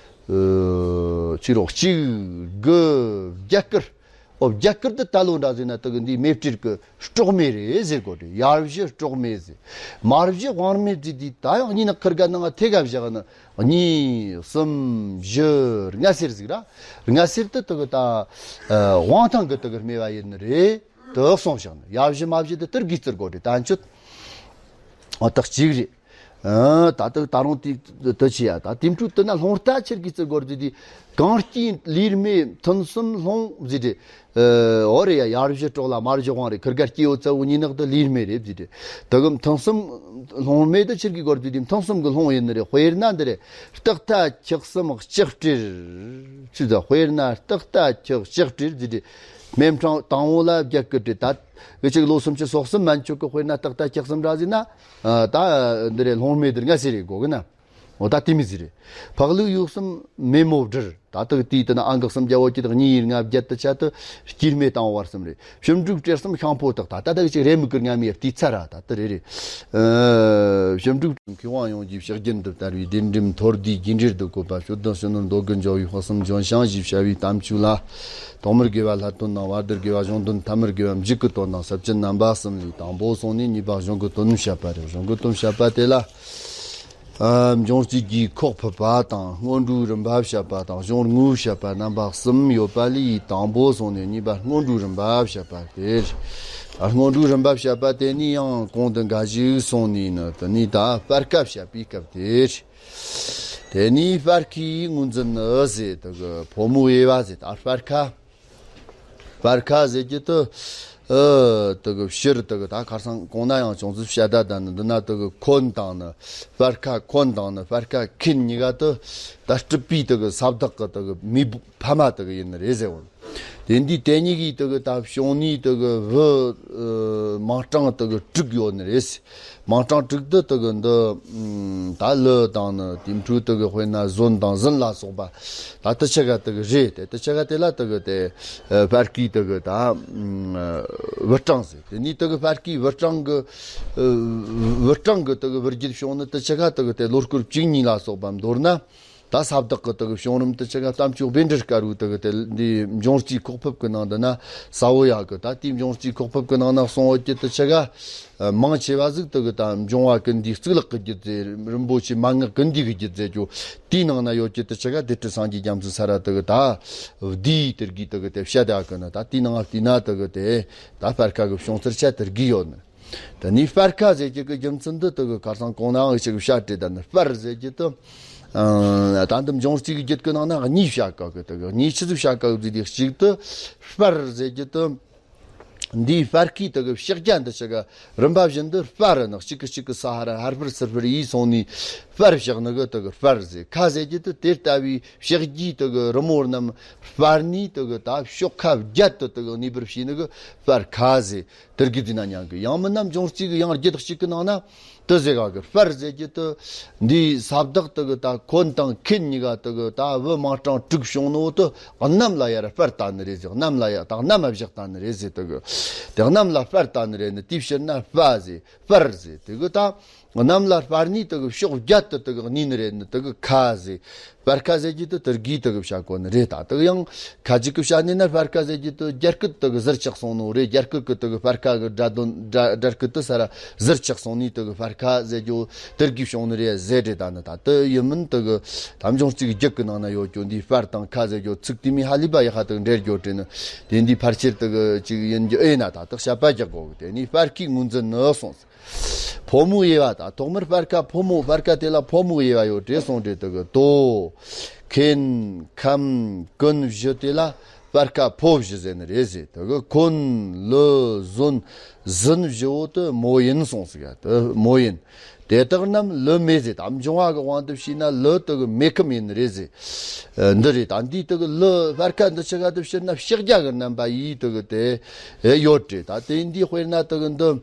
ཕྱི་རོགས་གཅིག་དགུ་བརྒྱད་དཀར། ཨོ་རྒྱ་སྐད་དུ་ད་ལོ་འདྲ་ཟེར་ན་དེ་གི་འདི་མེ་སྤྲེལ་གི་སྲོག་མེ་རེད་ཟེར་གོ་དེ། ཡར་བཞི་སྲོག་མེ་ཟེར། མར་བཞི་དབང་མེ་ཟེར། དེ་ད་ཡང་གཉིས་ནི་ཁིར་ག་ནང་ཐེ་ག་བཞག་ནི། གཉིས་གསུམ་བཞི་ལྔ་ཟེར་ཟིག་ར། ལྔ་ཟེར་དུ་དེ་གི་ད་དབང་ཐང་གི་དེ་གི་སྨེ་བ་ཡིན་ནི་རེད། དེ་གསུངས་བཞག་ནི། ཡར་བཞི་མར་བཞི་དེ་དེར་གིས་བཙིར་གོ་དེ། ད་འཆུད། ཨོ་ད་གཅིག་རེད། ཨ་ད་ལྟ་ད་རུང་དེ་དེ་ཆེ་ཡ། ད་དེ་འཕྲོ་དེ་ན་ལྷུང་རྟ་ཆེར་གི་བཙིར་གོ་རེད་དེ། གངས་སྐྱིད་ལིར་མེ་ཐུན་གསུམ་ལྷུང་ཟེར་དེ། ཨོ་རེད་ཡ། ཡར་བཞི་སྲོག་ལ་མར་བཞི་དབང་རེད། ཁིར་ག་སྐྱེ་བོ་ཚ་བོ་གཉིས་ནག་དེ་ལིར་མེ་རེད་ཟེར་དེ། དེ་གི་ཐུན་གསུམ་ལྷུང་མེ་དེ་ཆེར་གི་གོ་རེད་དེ། ཐུན་གསུམ་གི་ལྷུང་ཡིན་ནི་རེད། དཔེར་ན་འདི་རེད། སྟག་རྟ་ཁྱི་གསུམ་ལྕགས་སྤྲེལ། ཆི་ཟེར། དཔེར་ན་སྟག་རྟ་ཁྱི་ལྕགས་སྤྲེལ་ཟེར་དེ། སྨེ་ཕྲེང་དང་པོ་ལ་རྒྱ་སྐད་དེ་ད། འུ་ཅག་ལོ་སུམ་ཅུ་སོ་གསུམ་མན་ཆོད་གི། དཔེར་ན་སྟག་རྟ་ཁྱི་གསུམ་ར་ཟེར་ན། ཨ་ད་འདི་རེད། ལྷུང་མེ་འདིར་ལྔ་ཟེར་རེད་གོ་གི་ན། འོ་ད་དེ་མི་ཟེར་རེད། ཕག་ལུག་ཡུག་གསུམ་མེ་མོ་བྲིར། ད་དག་དེའི་དེ་ན་ཨང་གི་གསུམ་བརྒྱ་བོ་ཀྱི་དག་གཉིས་ཡིན་ལྔ་བརྒྱད་དུ་ཆ་དུ་སྐྱེད་མེ་དང་བར་གསུམ་རེད། ཞིབ་འབྲུག་སྤྲེལ་གསུམ་ཤང་ཕོ་དག་ད་ད་དག་ཅིག་རེ་མིག་གི་ང་མི་ཡར་དུས་ཚ་ར་ད་དུ་རེ་རེ། ཨ་ཞིབ་འབྲུག་མཁས་དབང་ཡོངས་ཀྱི་ཕྱག་རྒྱུན་དུ་དར་བའི་བདེན་སྒྲིམ་མཐོར་འདུས་རྒྱས་འབྲིང་དུ་བཀོད་པ། ཞོལ་དང་ཕྱི་ནང་མདོ་རྒྱུད་འཇོག་པའི་དཔག་བསམ་ལྗོན་ཤིང་ཞེས་བྱ་བའི་གཏམ་ཆོས་ལ། ཐོག་མར་དགེ་བ་ལྷ་དོན་དང་། བར་དུ་དགེ་བ་གཞུང་དོན། ཐ་མར་དགེ་བ་མཇུག་གི་དོན་དང་། ཟབ་ཆོས་རྣམ་པ་གསུམ་ལས་དང་པོ་སོང་ནས་གཉིས་པ་གཞུང་གི་དོན་བཤད་པ་རེད། གཞུང་གི་དོན་བཤད་པ་དེ་ལ། ཨ་འབྱུང་རྩིས་ཀྱི་ཁོག་ཕུབ་པ་དང་། སྔོན་འགྲོའི་རིམ་པ་བཤད་པ་དང་། གཞུང་དངོས་བཤད་པ་རྣམ་པ་གསུམ་ཡོད་པ་ལས། དང་པོ་སོང་ནས་གཉིས་པ་སྔོན་འགྲོའི་རིམ་པ་བཤད་པ་དེ་རེད། ཨ་སྔོན་འགྲོའི་རིམ་པ་བཤད་པ་དེ་ནས་ཡང་གོང་དུ་འགའ་ཞིག་སོང་ནས་ནི། དེ་ནས་ད་སྤར་ཁ་བཤད་པའི་སྐབས་དེ་རེད། དེ་ནས་སྤར་ཁའི་ངོས་འཛིན་ནི་ཟེར། དེ་གི་ཕོ་མོ་དབྱེ་བ་ཟེར། ད་སྤར་ཁ། སྤར་ཁ་ཟེར་གྱི་དུ། ཨ་དེ་གི་ཕྱིར་དེ་གི་ད་ཁར་སང་གོང་ན་ཡང་ཅུང་ཟད་བཤད་ད་ད་ནི། འདི་ན་དེ་གི་འཁོན་དང་ནི། སྤར་ཁ་འཁོན་དང་ནི་སྤར་ཁ་མཁན་གཉིས་ཀ་དུ། ད་སྤྲུལ་པའི་དེ་གི་ས་བདག་གི་དེ་གི་མེས་པོ་ཕ་མ་དེ་གི་ཡིན་ནི་རེད་ཟེར་བ། དེ་འདི་དེ་གཉིས་ཀྱི་དེ་གི་ད་བྱུང་ནི་དེ་གི་བུ་ཨ་མིང་གྲངས་དེ་གི་དྲུག་ཡོད་ནི་རེད། མིང་གྲངས་དྲུག་དེ་དེ་གི་འདི་ཨམ་ད་ལི་དང་ནི། དེ་འཕྲོ་དེ་གི་དཔེར་ན་ཟོན་དང་ཟིན་ལ་སོགས་པ། ད་དེ་ཆ་ག་དེ་གི་རེད་དེ། དེ་ཆ་ག་དེ་ལ་དེ་གི་དེ་ཨ་སྤར་ཁའི་དེ་གི་ད་ཨམ་བུ་སྤྲང་ཟེར། དེ་ནས་དེ་གི་སྤར་ཁའི་བུ་སྤྲང་གི་ཨ་བུ་སྤྲང་གི་དེ་གི་བུ་རྒྱུད་བྱུང་ནི་དེ་ཆ་ག་དེ་གི་དེ་ལོ་སྐོར་བཅུ་གཉིས་ལ་སོགས་པ་མདོར་ན། ད་ས་བདག་གི་དེ་གི་བྱུང་རིམ་དེ་ཆ་ག་གཏམ་ཆོས་བཻ་ཌཱུརྱ་དཀར་པོའི་དེ་གི་དེ་འདི་འབྱུང་རྩིས་ཁོག་ཕུབ་གི་ནང་དུ་ན་ས་བོ་ཡ་གི། ད་དེའི་འབྱུང་རྩིས་ཁོག་ཕུབ་གི་ནང་ན་གསུང་བོ་ཀྱི་དེ་ཆ་ག་ཨ་མང་ཆེ་བ་ཟིག་དེ་གི་ད་འབྱུང་བ་ཀུན་འདུས་གཙུག་ལག་གི་རྒྱུད་ཟེར། རིན་པོ་ཆེ་མན་ངག་ཀུན་འདུས་གི་རྒྱུད་ཟེར་རྒྱུ། དེའི་ནང་ན་ཡོད་ཀྱི་དེ་ཆ་ག་སྡེ་སྲིད་སངས་རྒྱས་རྒྱ་མཚོ་ས་ར་དེ་གི་ད་བསྡུས་དེར་གི་དེ་གི་དེ་བཤད་ད་གི་ནི། ད་དེའི་ནང་བལྟས་ན་དེ་གི་དེ་ད་སྤར་ཁ་གི་བྱུང་ཚུལ་ཆ་དེར་གི་ཡོད་ནི། དེ་ནས་སྤར་ཁ་ཟེར་གྱི་གི་རྒྱུ་མཚན་འདི་དེ་གི་ཁར་སང་གོང་ནའང་ཞིག་བཤད་བྲིས་ད་ནི། སྤར་ཟེར་གྱི་དེ་ཨ་ད་འདི་འབྱུང་རྩིས་ཀྱི་རྒྱུད་ཀྱི་ནང་ན་གཉིས་བཤད་གི་གི། དེ་གི་གཉིས་ཆི་ཟིག་བཤད་གི་གི་ཟེར་དེ། གཅིག་དེ་སྤར་ཟེར་གྱི་དེ། འདིའི་སྤར་ཁའི་དེ་གི་ཕྱག་རྒྱ་འདི་ཆ་ག་རིམ་པ་བཞིན་དུ་སྤར་ནི། གཅིག་གི་གཅིག་གི་ས་ཧ་ར་ཧར་སྤར་ཚུར་སྤར་ཡིས་སོང་ནས་སྤར་བཞག་ནི་གི་དེ་གི་སྤར་ཟེར། ཁ་ཟེར་གྱི་དེ་དེ་ལྟ་བུའི་ཕྱག་རྒྱའི་དེ་གི་རི་མོ་རྣམས་སྤར་ནས་དེ་གི་ད་ཕྱོགས་ཁ་བརྒྱད་དུ་དེ་གི་གནས་པར་བྱས་ནི་གི་སྤར་ཁ་ཟེར། དེར་གི་དེ་ན་མྱང་གི། ཡང་མིན་ན་འབྱུང་རྩིས་གི་ཡང་རྒྱུད་གཅིག་གི་ནང་ན་དེ་ཟེར་ག་གི། སྤར་ཟེར་གྱི་དེ་འདིའི་ས་བདག་དེ་གི་ད་འཁོན་དང་མཁན་གཉིས་ཀ་དེ་གི་ད་བུ་མིང་གྲངས་དྲུག་བྱུང་ནོ་དེ་གནམ་ལ་ཡར་སྤར་ད་ནི་རེད་ཟེར། གནམ་ལ་ཡར་ད་གནམ་བཞག་ད་ནི་རེད་ཟེར། དེ་གི་དེ་གནམ་ལ་སྤར་ད་ནི་རེད་ནི། དེའི་ཕྱིར་ན་སྤ་ཟེར། སྤར་ཟེར། དེ་གི་ད་གནམ་ལ་སྤར་ནས་དེ་གི་ཕྱོགས་བརྒྱད་དུ་དེ་གི་གནས་ནི་རེད་ནི། དེ་གི་ཁ་ཟེར། སྤར་ཁ་ཟེར་གྱི་དེ་དེར་གི་དེ་གི་བཤད་གོ་ནི་རེད། ད་དེ་གི་ཡང་ཁ་ཅིག་གི་བཤད་ནི་ན་སྤར་ཁ་ཟེར་གྱི་དེ་རྒྱ་སྐད་དེ་གི་ཟུར་ཆག་སོང་ནོ་རེད། རྒྱ་སྐད་གི་དེ་གི་སྤར་ཁ་གི་སྒྲ་དོན་སྒྲ་སྒྲ་སྐད་དེ་ས་ར་ཟུར་ཆག་སོང་ནི། དེ་གི་སྤར་ཁ་ཟེར་རྒྱུ་དེར་གི་བྱུང་ནི་རེད་ཟེར་བྲིས་ད་ནི། ད་དེ་ཡིན་མིན་དེ་གི་ད་འབྱུང་རྩིས་ཀྱི་རྒྱུད་ཀྱི་ནང་ན་ཡོད་རྒྱུ་འདི་སྤར་དང་ཁ་ཟེར་རྒྱུ་ཚིག་དེ་མི་ཧ་ལས་པ་ཡག་ཁ་དེ་གི་འབྲེལ་རྒྱུ་བྲིས་ནི། དེ་འདི་ཕལ་ཆེར་དེ་གི་ཅིག་ཡིན་རྒྱུ་ཨེ་ན། ད་དེ་བཤད་པ་རྒྱག་གོ་གི། དེ་ནི་སྤར་ཁའི་ངོས་འཛིན་ནི་གསུངས། ཕོ་མོའི་དབྱེ་བ། ད་ཐོག་མར་སྤར་ཁ་ཕོ་མོ། སྤར་ཁ་དེ་ལ་ཕོ་མོའི་དབྱེ་བ་ཡོད་བྲིས་སོང་བྲིས། དེ་གི་དོ་མཁན་ཁམས་ཀུན་བཞི་དེ་ལ་སྤར་ཁ་ཕོ་བཞི་ཟེར་ནི་རེད་ཟེར། དེ་གི་འཁོན་ལི་ཟོན་ཟིན་བཞི་བོ་དེ་མོ་ཡིན་སོང་ཟིག་ཡ། དེ་མོ་ཡིན། དེ་དག་རྣམས་ལི་མེ་ཟེར། ད་འབྱུང་བ་གི་དབང་དུ་བྱས་ན་ལི་དེ་གི་མེ་ཁམས་ཡིན་ནི་རེད་ཟེར། འདི་རེད། ད་འདི་དེ་གི་ལི་སྤར་ཁ་འདི་ཆ་ག་དུ་བཤད་ན་ཕྱག་རྒྱ་གི་རྣམ་པ་ཡིས་དེ་གི་དེ་ཡོད་བྲིས། ད་དེ་འདི་དཔེར་ན་དེ་གི་འདི།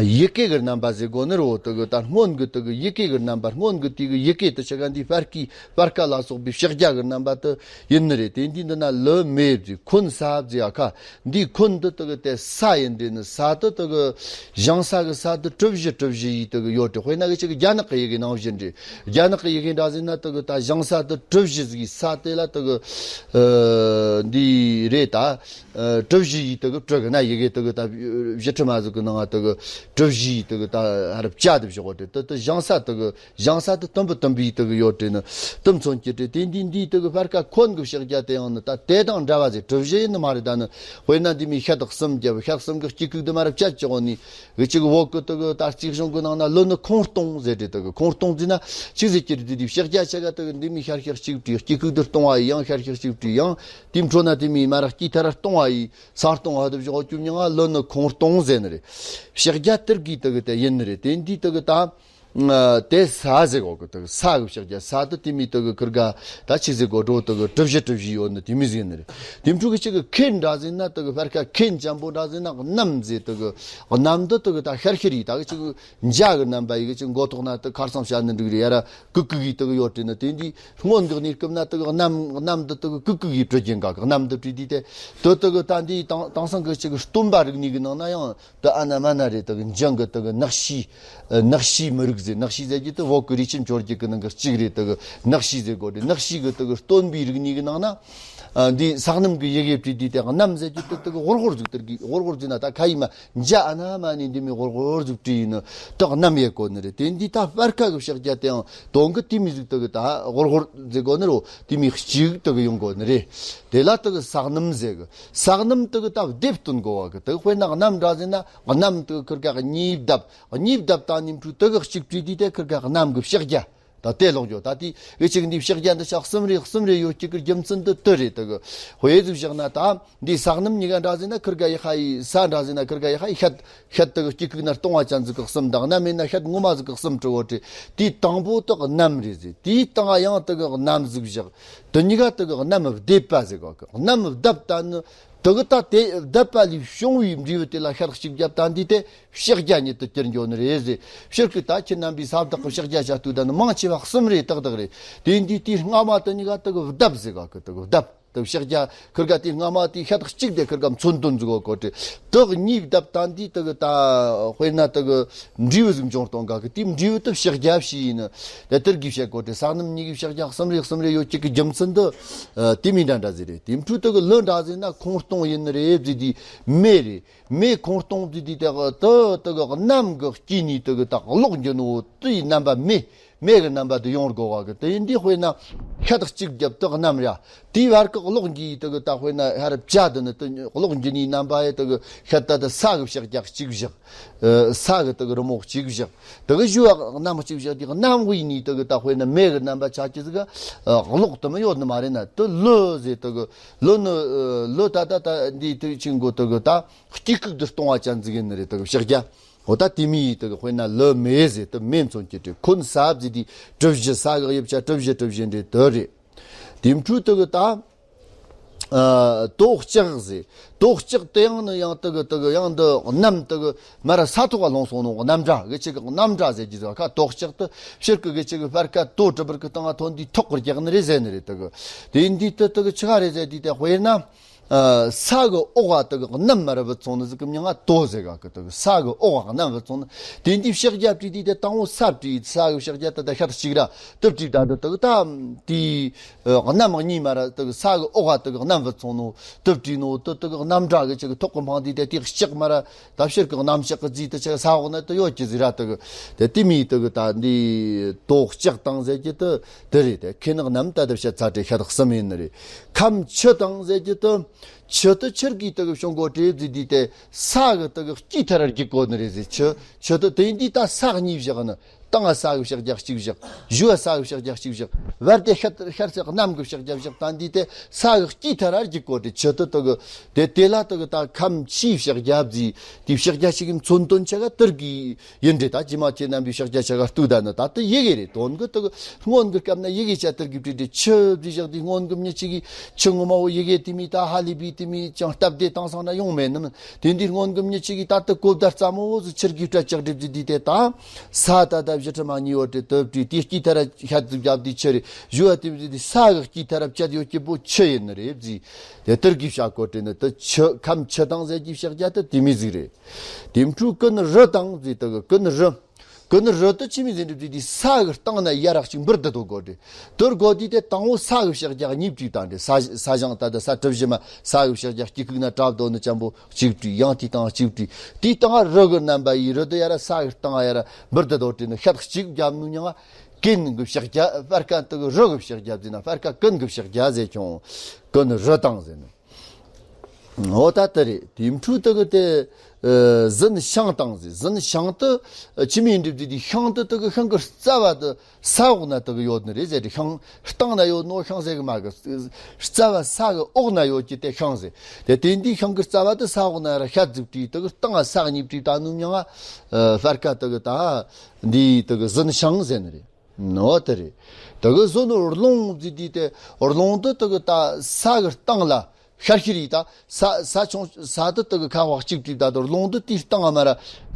ཡི་གེ་གི་རྣམ་པ་ཟེར་གོ་ནི་རེད་བོ། དེ་གི་ད་སྔོན་གི་དེ་གི་ཡི་གེ་གི་རྣམ་པ། སྔོན་གི་དེ་གི་ཡི་གེ་དེ་ཆ་ག་འདི་སྤར་ཁའི་སྤར་ཁ་ལ་སོགས་པའི་ཕྱག་རྒྱ་གི་རྣམ་པ་དེ་ཡིན་ནི་རེད། དེ་འདི་འདི་ན་ལི་མེ་བཟེ། འཁོན་ས་བཟེ། ཨ་ཁ་འདི་འཁོན་དེ་དེ་གི་དེ་ས་ཡིན་རེད། ནི་ས་དེ་དེ་གི་བཞེངས་ས་གི་ས་དེ་གྲུ་བཞི་གྲུ་བཞི་ཡི་དེ་གི་ཡོད་རེད། དཔེར་ན་གི་ཅིག་རྒྱ་ནག་གི་ཡི་གེ་ནང་བཞིན་རེད། རྒྱ་ནག་གི་ཡི་གེ་འདྲ་ཟེར་ན་དེ་གི་ད་བཞེངས་ས་དེ་གྲུ་བཞི་ཟིག་ས་དེ་ལ་དེ་གི་ཨ་འདི་རེད་ད། ཨ་གྲུ་བཞི་ཡི་དེ་གི་གྲུ་གི་ན་ཡི་གེ་དེ་གི་ད་བཞི་ཁྲི་མ་ཟིག་གི་ནང་ང་དེ་གི་གྲུ་བཞི་ཡི་དེ་གི་ད་ཧ་ར་བཅའ་དེ་བཞག་གོ་དེ་དེ་དེ་བཞེངས་ས་དེ་གི་བཞེངས་ས་དེ་དུམ་བུ་དུམ་བུ་ཡི་དེ་གི་ཡོད་དེ་ནི་དེ་མཚོན་གྱི་དེ། དེ་འདི་འདི་དེ་གི་སྤར་ཁ་འཁོན་གི་ཕྱག་རྒྱ་དེ་ཡང་ནི་ད་དེ་དང་འདྲ་བ་ཟིག་གྲུ་བཞི་ཡིན་ནི་མ་རེད། ད་ནི་དཔེར་ན་འདི་མི་ཤད་གསུམ་རྒྱབ། ཤད་གསུམ་གི་དཀྱིལ་ཁུག་དེ་མ་ར་བཅད་ཅི་གོ་ནི་གི་ཅིག་བོད་གི་དེ་གི་ད་རྩིས་གཞུང་གི་ནང་ན་ལི་ནི་ཁོང་སྟོང་ཟེར་དེ། དེ་གི་ཁོང་སྟོང་ཟེར་ན་ཅི་ཟེར་གྱི་རེད། དེ་དེ་ཕྱག་རྒྱ་ཆ་ག་དེ་གི་འདི་མི་ཤར་ཤར་གཅིག་བྲིས། དཀྱིལ་ཁུག་དེ་སྟོང་བ་ཡི་ཡང་ཤར་ཤར་གཅིག་བྲིས། ཡང་དེ་འཕྲོ་ན་དེ་མི་མ་ར་དཀྱིལ་ཐ་ར་སྟོང་བ་ཡི། ས་སྟོང་ཧ་དུ་བཞག་ཅུ་མྱང་ང་ལི་ནི་ཁོང་སྟོང་ཟེར་ནི་རེད། ཕྱག་རྒྱ་དེར་གི་དེ་གི་དེ་ཡིན་ནི་རེད། དེ་འདི་དེ་གི་ད་ཨ་དེ་ས་ཟེར་གོ་གི། དེ་གི་ས་གི་ཕྱག་རྒྱ། ས་དེ་དེ་མི་དེ་གི་ཁིར་ག་ད་ཆི་ཟེར་གོ་འགྲོ། དེ་གི་གྲུ་བཞི་གྲུ་བཞི་ཡོད་ནི་དེ་མི་ཟེར་ནི་རེད། དེ་འཕྲུ་གི་ཅིག་གི་ཁེན་འདྲ་ཟེར་ན་དེ་གི་སྤར་ཁ་ཁེན་ཅན་པོ་འདྲ་ཟེར་ན་གནམ་ཟེར། དེ་གི་གནམ་དེ་དེ་གི་ད་ཤར་ཤར་ཡི་ད་གི་ཅིག་གི་འཇའ་གི་རྣམ་པ་ཡི་གི་ཅིག་མགོ་ཐོག་ན་དེ་ཁར་སང་བྱ་ནི་འགྲིག་རེད། ཡ་ར་ཀུ་ཀུ་གི་དེ་གི་ཡོད་དེ་ནི། དེ་འདི་སྔོན་གི་གནས་སྐབས་ན་དེ་གི་གནམ་གནམ་དེ་དེ་གི་ཀུ་ཀུ་གི་གྲུ་རྒྱན་ག་གི་གནམ་དེ་བྲིས་དུས་དེ་དེ་དེ་གི་ད་འདི་དེང་དེང་སང་གི་ཅིག་གི་སྟོན་པ་རིག་གནས་གི་ནང་ན་ཡང་དེ་ཨ་ན་མ་ན་རེད། དེ་གི་འཇང་གི་དེ་གི་ནག་ཤི་ཨ་ནག་ཤི་མི་རིགས་ཟེར། ནག་ཤི་ཟེར་གྱི་དེ་བོད་གི་རིགས་ཆེན་བཅོ་བརྒྱད་གི་ནང་གི་གཅིག་རེད། དེ་གི་ནག་ཤི་ཟེར་གོ་རེད། ནག་ཤི་གི་དེ་གི་སྟོན་པའི་རིག་གནས་གི་ནང་ན་ཨ་འདི་ས་གནམ་གི་ཡི་གེ་བྲིས་དུས་དེ་གནམ་ཟེར་གྱི་དེ་དེ་གི་ཧོར་ཧོར་ཟིག་དེ་གི་ཧོར་ཧོར་ཟིག་ན་ད་ཁ་ཡི་མ། འཇའ་ཨ་ན་མ་ནི་འདི་མི་ཧོར་ཧོར་ཟིག་བྲིས་ཡིན་ནི་དེ་གནམ་ཡེ་གོ་ནི་རེད། དེ་འདི་ད་སྤར་ཁ་གི་ཕྱག་རྒྱ་དེའང་དོན་གི་དེ་མི་ཟིག་དེ་གི་ད་ཧོར་ཧོར་ཟེར་གོ་ནི་རོ། དེ་མི་གཅིག་དེ་གི་ཡོང་གོ་ནི་རེད། དེ་ལ་དེ་གི་ས་གནམ་ཟེར་གི། ས་གནམ་དེ་གི་ད་སྡེབ་སྟོན་གོ་བ་གི། དེ་གི་དཔེར་ན་གནམ་འདྲ་ཟེར་ན་གནམ་དེ་གི་ཁིར་ག་གཉིས་ལྡབ། གཉིས་ལྡབ་དང་ནི་འཕྲུལ་དེ་གི་གཅིག་བྲིས་དུས་དེ་ཁིར་ག་གནམ་གི་ཕྱག་རྒྱ། ད་དེ་ལོག་འགྱོ། ད་དེ་འུ་ཅག་འདི་ཕྱག་རྒྱ་འདི་ཕྱག་གསུམ་རེ་གསུམ་རེ་ཡོད་ཀྱི་གི་རྒྱུ་མཚན་འདི་དེ་རེད། དེ་གི་དཔེ་ཟིག་བཞག་ན་ད་འདི་ས་གནམ་གཉིས་ཀ་འདྲ་ཟེར་ན་ཁིར་ག་ཡི་ཧ་ཡི། ས་འདྲ་ཟེར་ན་ཁིར་ག་ཡི་ཧ་ཡི། ཤད་ཤད་དེ་གི་དཀྱིལ་ཁུག་ན་སྟོང་བ་ཅན་ཟིག་གི་གསུམ་དང་། གནམ་ཡིན་ན་ཤད་ངོ་མ་ཟིག་གི་གསུམ་བྲི་བོ་བྲི། དེའི་དང་པོ་དེ་གནམ་རེད་ཟེར། དེའི་སྟེང་ཡང་དེ་གི་གནམ་ཟིག་བཞག་དེ་གཉིས་ཀ་དེ་གི་གནམ་སྡེབ་པ་ཟེར་གོ་གི། གནམ་ལྡབ་ད་ནི་དེ་གི་ད་དེ་ལྡབ་པ་ལས་བྱུང་བའི་འབྲས་བུ་དེ་ལ་ཤད་གཅིག་བརྒྱབ་ད་འདི་དེ་ཕྱག་རྒྱ་ཉིད་དུ་གྱུར་འགྱོ་ནི་རེད་ཟེར། སྤྱིར་གི་ད་ཁྱེད་རྣམ་པས་ས་བདག་གི་ཕྱག་རྒྱ་བྱ་དུས་ད་ནི་མང་ཆེ་བ་གསུམ་རེ་ཏག་ཏག་རེད། དེ་འདི་དེའི་སྔ་མ་དེ་གཉིས་ཀ་དེ་གི་ལྡབ་ཟེར་གོ་གི། དེ་གི་ལྡབ། དེ་ཕྱག་རྒྱ་ཁིར་ག་དེའི་སྔ་མ་དེའི་ཤད་གཅིག་དེ་ཁིར་ག་མཚོན་དོན་ཟིག་གོ་གོ་དེ་དེ་གཉིས་ལྡབ་ད་འདི་དེ་གི་ད་དཔེར་ན་དེ་གི་འབྲས་བུ་ཟིག་འབྱུང་གཏོང་ག་གི། དེའི་འབྲས་བུ་དེ་ཕྱག་རྒྱ་བྱས་ཡིན་ནི་དེ་དེར་གི་བཤད་གོ་དེ། ས་གནམ་གཉིས་ཀྱི་ཕྱག་རྒྱ་གསུམ་རེ་གསུམ་རེ་ཡོད་ཀྱི་གི་རྒྱུ་མཚན་དེ་ཨ་དེ་མི་འདྲ་འདྲ་ཟིག་རེད། དེའི་འཕྲུལ་དེ་གི་ལི་འདྲ་ཟེར་ན་ཁོང་སྟོང་ཡིན་ནི་རེད་ཟེར། དེ་མེ་རེད། མེ་ཁོང་སྟོང་དེ་དེ་དེ་གི་དེ་དེ་གི་གནམ་གི་དཀྱིལ་ནས་དེ་གི་ད་གློག་འགྱུ་ནོ་དེའི་རྣམ་པ་མེ། མེ་གི་རྣམ་པ་དེ་ཡོང་དགོས་བ་གི། དེ་ཡིན་དུས་དཔེར་ན་ཤད་གཅིག་བརྒྱབ་དེ་གནམ་ར། དེའི་བར་གི་གློག་འགྱུ་ཡི་དེ་གི་ད་དཔེར་ན་ཧ་ར་བཅའ་དེ་ནི་དེ་གློག་འགྱུ་ནིའི་རྣམ་པ་ཡི་དེ་གི་ཤད་ད་དེ་ས་གི་ཕྱག་རྒྱ་གཅིག་བཞག་ཨ་ས་གི་དེ་གི་རི་མོ་གཅིག་བཞག་དེ་གི་གཞུ་བ་གནམ་གཅིག་བཞག་དེ་གནམ་གི་ཡིན་ནི་དེ་གི་ད་དཔེར་ན་མེ་གི་རྣམ་པ་ཆགས་ཀྱི་ཟིག་གི་ཨ་གློག་དེ་མི་ཡོད་ནི་མ་རེད་ན། དེ་ལི་ཟེར། དེ་གི་ལི་ནི་ཨ་ལི་ད་ད་ད་འདི་དེ་ཆིང་གོ་དེ་གི་ད་དཀྱིལ་ཁུག་དེ་སྟོང་བ་ཅན་ཟིག་ཡིན་ནི་རེད། དེ་གི་ཕྱག་རྒྱ། འོ་ད་དེ་མི་ཡི་དེ་གི་དཔེར་ན་ལི་མེ་ཟེར། དེ་མེ་མཚོན་གྱི་དེ་འཁོན་ས་བཟེ་དེ་གྲུ་བཞི། ས་གི་དབྱིབས་ཆ་གྲུ་བཞི་གྲུ་བཞི་འདྲེ་དེ་རེད། དེའི་འཕྲུལ་དེ་གི་ད་ཨ་དོ་ལྕགས་ཟེར། དོ་ལྕགས་དེ་ཡང་ནི་ཡང་དེ་གི་དེ་གི་ཡང་འདི་གནམ་དེ་གི་མ་ར་ས་ཐོག་ག་ལྷུང་སོང་ནོ་གནམ་སྒྲ་གི་ཅིག་གི་གནམ་སྒྲ་ཟེར་གྱི་ཟེར་བ་ཁ། དོ་ལྕགས་དེ་སྤྱིར་གི་གི་ཅིག་གི་སྤར་ཁ་དོ་གྲུ་བུར་གི་སྟེང་ང་ཐོན་དེ་ཐོག་གི་རྒྱག་ནི་རེད་ཟེར་ནི་རེད། དེ་གི་དེ་འདི་དེ་དེ་གི་ཆི་ག་རེད་ཟེར་དུས་དེ་དཔེར་ན། ཨ་ས་གི་འོག་ག་དེ་གི་གནམ་མ་ར་བུད་སོང་ནི་ཟིག་གི་མྱིང་ང་དོ་ཟེར་ག་གི། དེ་གི་ས་གི་འོག་ག་གནམ་བུད་སོང་ནི། དེ་འདི་ཕྱག་རྒྱ་བྲིས་དུས་དེ་དང་པོ་ས་བྲིས། ས་གི་ཕྱག་རྒྱ་དེ་ད་ཤད་གཅིག་ར་དེ་བྲིས། ད་དེ་དེ་གི་ད་དེ་ཨ་གནམ་གཉིས་མ་ར་དེ་གི་ས་གི་འོག་ག་དེ་གི་གནམ་བུད་སོང་ནོ་དེ་བྲིས་ནོ་དེ་དེ་གི་གནམ་སྒྲ་གི་ཅིག་གི་ཐོག་གི་འཕངས་དུས་དེ་དེ་ལྕགས་མ་ར་ད་སྤྱིར་གི་གནམ་ལྕགས་གི་རྫས་དེ་ཆ་ས་འོག་ན་དེ་ཡོད་ཀྱི་ཟིག་ར། དེ་གི་དེ་དེ་མི་དེ་གི་ད་འདི་དོ་ལྕགས་དང་ཟེར་གྱི་དེ་དེ་རེད། དེ་ཁེ་ནག་གནམ་ད་དེ་བཤད་ཚར་ཏེ་ཤད་གསུམ་ཡིན་ནི་རེད། ཁམ་ཆུ་དང་ཟེར་གྱི་དེ། ཆུ་དེ་ཆུར་གི་དེ་གི་བྱུང་གོ་དེ་བཟེ་དུས་དེ་ས་གི་དེ་གི་དཀྱིལ་ཐ་ར་རྒྱུག་གོ་ནི་རེད་ཟེར། ཆུ་ཆུ་དེ་དེ་འདི་ད་ས་གཉིས་བཞག་ནི། སྟེང་ང་ས་གི་ཕྱག་རྒྱ་གཅིག་བཞག། གཞུག་ང་ས་གི་ཕྱག་རྒྱ་གཅིག་བཞག། བར་དེ་ཤར་ཤར་ས་གནམ་གི་ཕྱག་རྒྱ་བཞག། ད་འདི་དེ་ས་གི་དཀྱིལ་མཐའ་ར་རྒྱུག་གོ་དེ་ཆུ་དུ་དུ་གི་དེ་དེ་ལ་དུ་གི་ད་ཁམས་ཆུའི་ཕྱག་རྒྱ་བཟི། དེ་ཕྱག་རྒྱ་ཞིག་གི་མཚོན་དོན་ཆ་ག་དུར་གི་ཡིན་འདྲེ། ད་ཇི་མ་ཆེ་རྣམ་པའི་ཕྱག་རྒྱ་ཆ་ག་ལྟོས་ད་ནི་ད་དུ་ཡི་གེ་རེད། དོན་གི་དུ་གི་སྔོན་གི་སྐབས་ན་ཡི་གེ་ཆ་དུར་གི་བྲིས་ཏེ་ཆུ་བཟི་བཞག། དེ་སྔོན་གི་མྱི་ཆེ་གི་ཆུ་ངོ་མ་བོ་ཡི་གེ་དེ་མི་ད་ཧ་ལི་བི་དེ་མི་ཅང་སྟབས་བདེ་བཏང་སང་ན་ཡོང་མེད་ནམ། དེ་འདི་སྔོན་གི་མྱི་ཆེ་གི་ད་དུ་གོ་བརྡ་རྩ་མོ་བོ་ཟི་ཆུར་གི་སྤྲད་ཅག་སྒྲིབ་ཟི་དེ་དེ་ད་ས་ད་ད་བཞི་ཁྲི་མ་གཉིས་ཡོད་དེ་དུ་བྲིས་དེ་དཀྱིལ་མཐའ་ར་ཤ་ཟི་བརྒྱབ་དེ་ཆུ་རེད། གཞུག་ང་དེ་བཟི་དེ་ས་གི་དཀྱིལ་མཐའ་ར་བཅད་ཡོད་ཀྱི་བོ་ཆུ་ཡིན་ནི་རེད་བཟི། དེ་དུར་གི་བྱ་གོ་དྲན་ནི་དུ་ཆུ་ཁམས་ཆུ་དང་ཟེར་གྱི་ཕྱག་རྒྱ་དུ་དེ་མི་ཟིག་རེད། དེ་འཕྲུལ་ཀུན་རི་དང་ཟེར་དུ་གི་ཀུན་རི། ཀུན་རི་དུ་ཆི་མི་ཟིན་འགྲུབ་ཀྱི་དེ་ས་གི་སྟེང་ན་ཡ་རག་ཅིག་འབུར་དུ་དོ་གོ་དེ། དུར་གོ་དེ་དེ་དང་བོ་ས་གི་ཕྱག་རྒྱ་གཉིས་བྲིས་དང་དེ་ས་ས་ཞང་ད་དུ་ས་གྲུ་བཞི་མ་ས་གི་ཕྱག་རྒྱ་དཀྱིལ་ཁུག་ན་གྲབ་དོ་ནི་ཅམ་པོ་གཅིག་བྲིས། ཡང་དེ་དང་གཅིག་བྲིས། དེ་དང་རི་གི་རྣམ་པ་ཡི་རི་དུ་ཡ་ར་ས་གི་སྟེང་ཡ་ར་འབུར་དུ་དོ་དེ་ནི་ཤད་གཅིག་བརྒྱབ་ནུ་མྱང་ང་ཀུན་གི་ཕྱག་རྒྱ་སྤར་ཁ་དུ་གི་རི་གི་ཕྱག་རྒྱ་ཟེར་ན་སྤར་ཁ་ཀུན་གི་ཕྱག་རྒྱ་ཟེར་ཁྱོང་། ཀུན་རི་དང་ཟེར་ནི། འོ་ད་དེ་རེད། དེ་འཕྲུལ་དུ་གི་དེ་ཨ་ཟིན་ཤང་དང་ཟེར། ཟིན་ཤང་དུ་ཨ་ཆི་མི་འགྲིབ་དེ་དེ་ཤང་དུ་དུ་གི་ཤང་གི་རྩ་བ་དུ་ས་འོག་ན་དུ་གི་ཡོད་ནི་རེད་ཟེར་དེ། ཤང་སྟེང་ན་ཡོད་ནོ་ཤང་ཟེར་གི་མ་གི། རྩ་བ་ས་གི་འོག་ན་ཡོད་ཀྱི་དེ་ཤང་ཟེར། དེ་དེ་འདི་ཤང་གི་རྩ་བ་དུ་ས་འོག་ན་ར་ཤད་ཟིག་བྲིས། དུ་གི་སྟེང་ང་ས་གཉིས་བྲིས་ད་ནུ་མྱང་ང་ཨ་སྤར་ཁ་དུ་གི་ད་འདི་དུ་གི་ཟིན་ཤང་ཟེར་ནི་རེད། ནོ་དེ་རེད། དེ་གི་བཟོ་ནོ་རླུང་ཟེར་དུས་དེ་རླུང་དུ་དེ་གི་ད་ས་གི་སྟེང་ལ་ཤར་ཤི་རི་ད་ས་ས་ཆུང་ས་དུ་དེ་གི་ཁ་བ་གཅིག་བྲིས་ད་དུ་རླུང་དུ་དེའི་སྟེང་ང་མ་ར་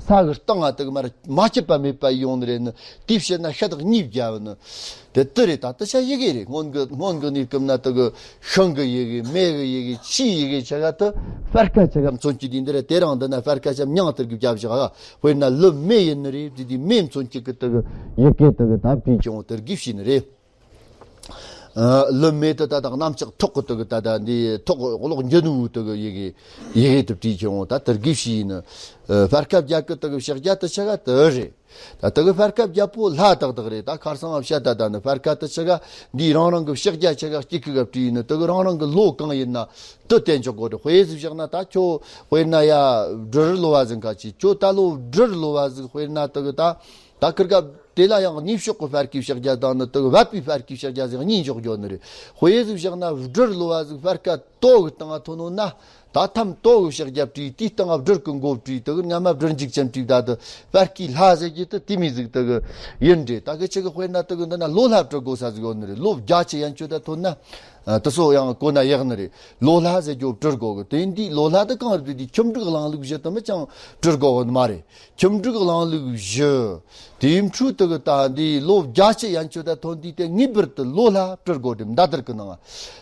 ས་གི་སྟེང་ང་དེ་གི་མ་ར་མ་སྐྱིད་པ་མེད་པ་ཡོང་ནི་རེད་ནི། དེ་བཤད་ན་ཤ་དག་གཉིས་བརྒྱབ་ནི་དེ་དེ་རེད། ད་དེ་ཆ་ཡི་གེ་རེད། སྔོན་གི་སྔོན་གི་ནི་སྐབས་ན་དེ་གི་ཤིང་གི་ཡི་གེ་མེ་གི་ཡི་གེ་ཆུའི་ཡི་གེ་ཆ་ག་དུ་སྤར་ཁ་ཆ་ག་མཚོན་གྱི་དེ་འདི་རེད། དེ་རང་འདི་ན་སྤར་ཁ་ཆ་མྱང་དེ་གི་བརྒྱབ་བཞག་ག་དཔེར་ན་ལི་མེ་ཡིན་ནི་རེད། དེ་དེ་མེ་མཚོན་གཅིག་གི་དེ་གི་ཡི་གེ་དེ་གི་ད་བྲིས་ཀྱང་དེར་གི་བྱས་ནི་རེད། ཨ་ལི་མེ་དེ་ད་དང་གནམ་ལྕགས་ཐོག་གི་དེ་གི་ད་ད་འདི་ཐོག་གློག་འགྱུ་ནུ་དེ་གི་ཡི་གེ་ཡི་གེ་དེ་བྲིས་ཀྱང་ད་དེར་གི་བྱས་ནི། ཨ་སྤར་ཁ་བརྒྱ་གི་དེ་གི་ཕྱག་རྒྱ་དེ་ཆ་ག་དེ་རེད། ད་དེ་གི་སྤར་ཁ་བརྒྱ་པོ་ལྷ་དག་དག་རེད། ད་ཁར་སང་བཤད་ད་ད་ནི་སྤར་ཁ་དེ་ཆ་ག་འདི་རང་རང་གི་ཕྱག་རྒྱ་ཆ་ག་གཅིག་གི་ག་བྲིས་ནི་དེ་གི་རང་རང་གི་ལོ་གང་ཡིན་ན། དུ་བསྟན་འཇོག་དགོས་རེད། དཔེ་ཟིག་བཞག་ན་ད་ཁྱོད་དཔེར་ན་ཡ་སྦྲུལ་ལོ་བ་ཟིག་ཁ་ཅིག་ཁྱོད་ད་ལོ་སྦྲུལ་ལོ་བ་ཟིག་དཔེར་ན་དུ་གི་ད་ད་ཁིར་ག་དེ་ལ་ཡང་ནི་ཕྱོགས་གི་སྤར་ཁའི་ཕྱག་རྒྱ་དང་ནི་དུ་གི་བབ་པའི་སྤར་ཁའི་ཕྱག་རྒྱ་ཟིག་གཉིས་འཇོག་རྒྱུ་ནི་རེད། དཔེ་ཟིག་བཞག་ན་སྦྲུལ་ལོ་བ་ཟིག་སྤར་ཁ་ཏོ་གི་སྟེང་ང་ཐོན་ནོ་ན་ད་ཐམ་ཏོ་གི་ཕྱག་རྒྱ་བྲིས། དེའི་སྟེང་ང་སྦྲུལ་གི་མགོ་བྲིས། དུ་གི་སྔ་མ་སྦྲུལ་འཇིགས་ཅན་བྲིས། ད་དུ་སྤར་ཁའི་ལྷ་ཟེར་གྱི་དུ་དེ་མི་ཟིག་དུ་གི་ཡིན་རེད། ད་གི་ཆི་གི་དཔེར་ན་དུ་གི་འདི་ན་ལོ་ལྷ་བྲི་དགོས་ས་ཟིག་ཡོད་ནི་རེད། ལོ་བརྒྱ་ཆ་ཡན་ཆོད་ད་ཐོན་ན། ཨ་དེ་ཚོ་ཡང་གོ་ན་ཡག་ནི་རེད། ལོ་ལྷ་ཟེར་རྒྱུ་བྲི་དགོ་གི། དེ་འདི་ལོ་ལྷ་དེ་གང་རེད་དེ་ཁྱིམ་སྒྲུབ་གླིང་ལུགས་བཞི་དེ་མི་ཅང་བྲི་དགོ་གི་མ་རེད། ཁྱིམ་སྒྲུབ་གླིང་ལུགས་བཞི། དེའི་འཕྲུལ་དེ་གི་ད་འདི་ལོ་བརྒྱ་ཆ་ཡན་ཆོད་ད་ཐོན་དུས་དེ་ངེས་པར་དུ་ལོ་ལྷ་བྲི་དགོ་རེད། མདའ་དར་གི་ནང་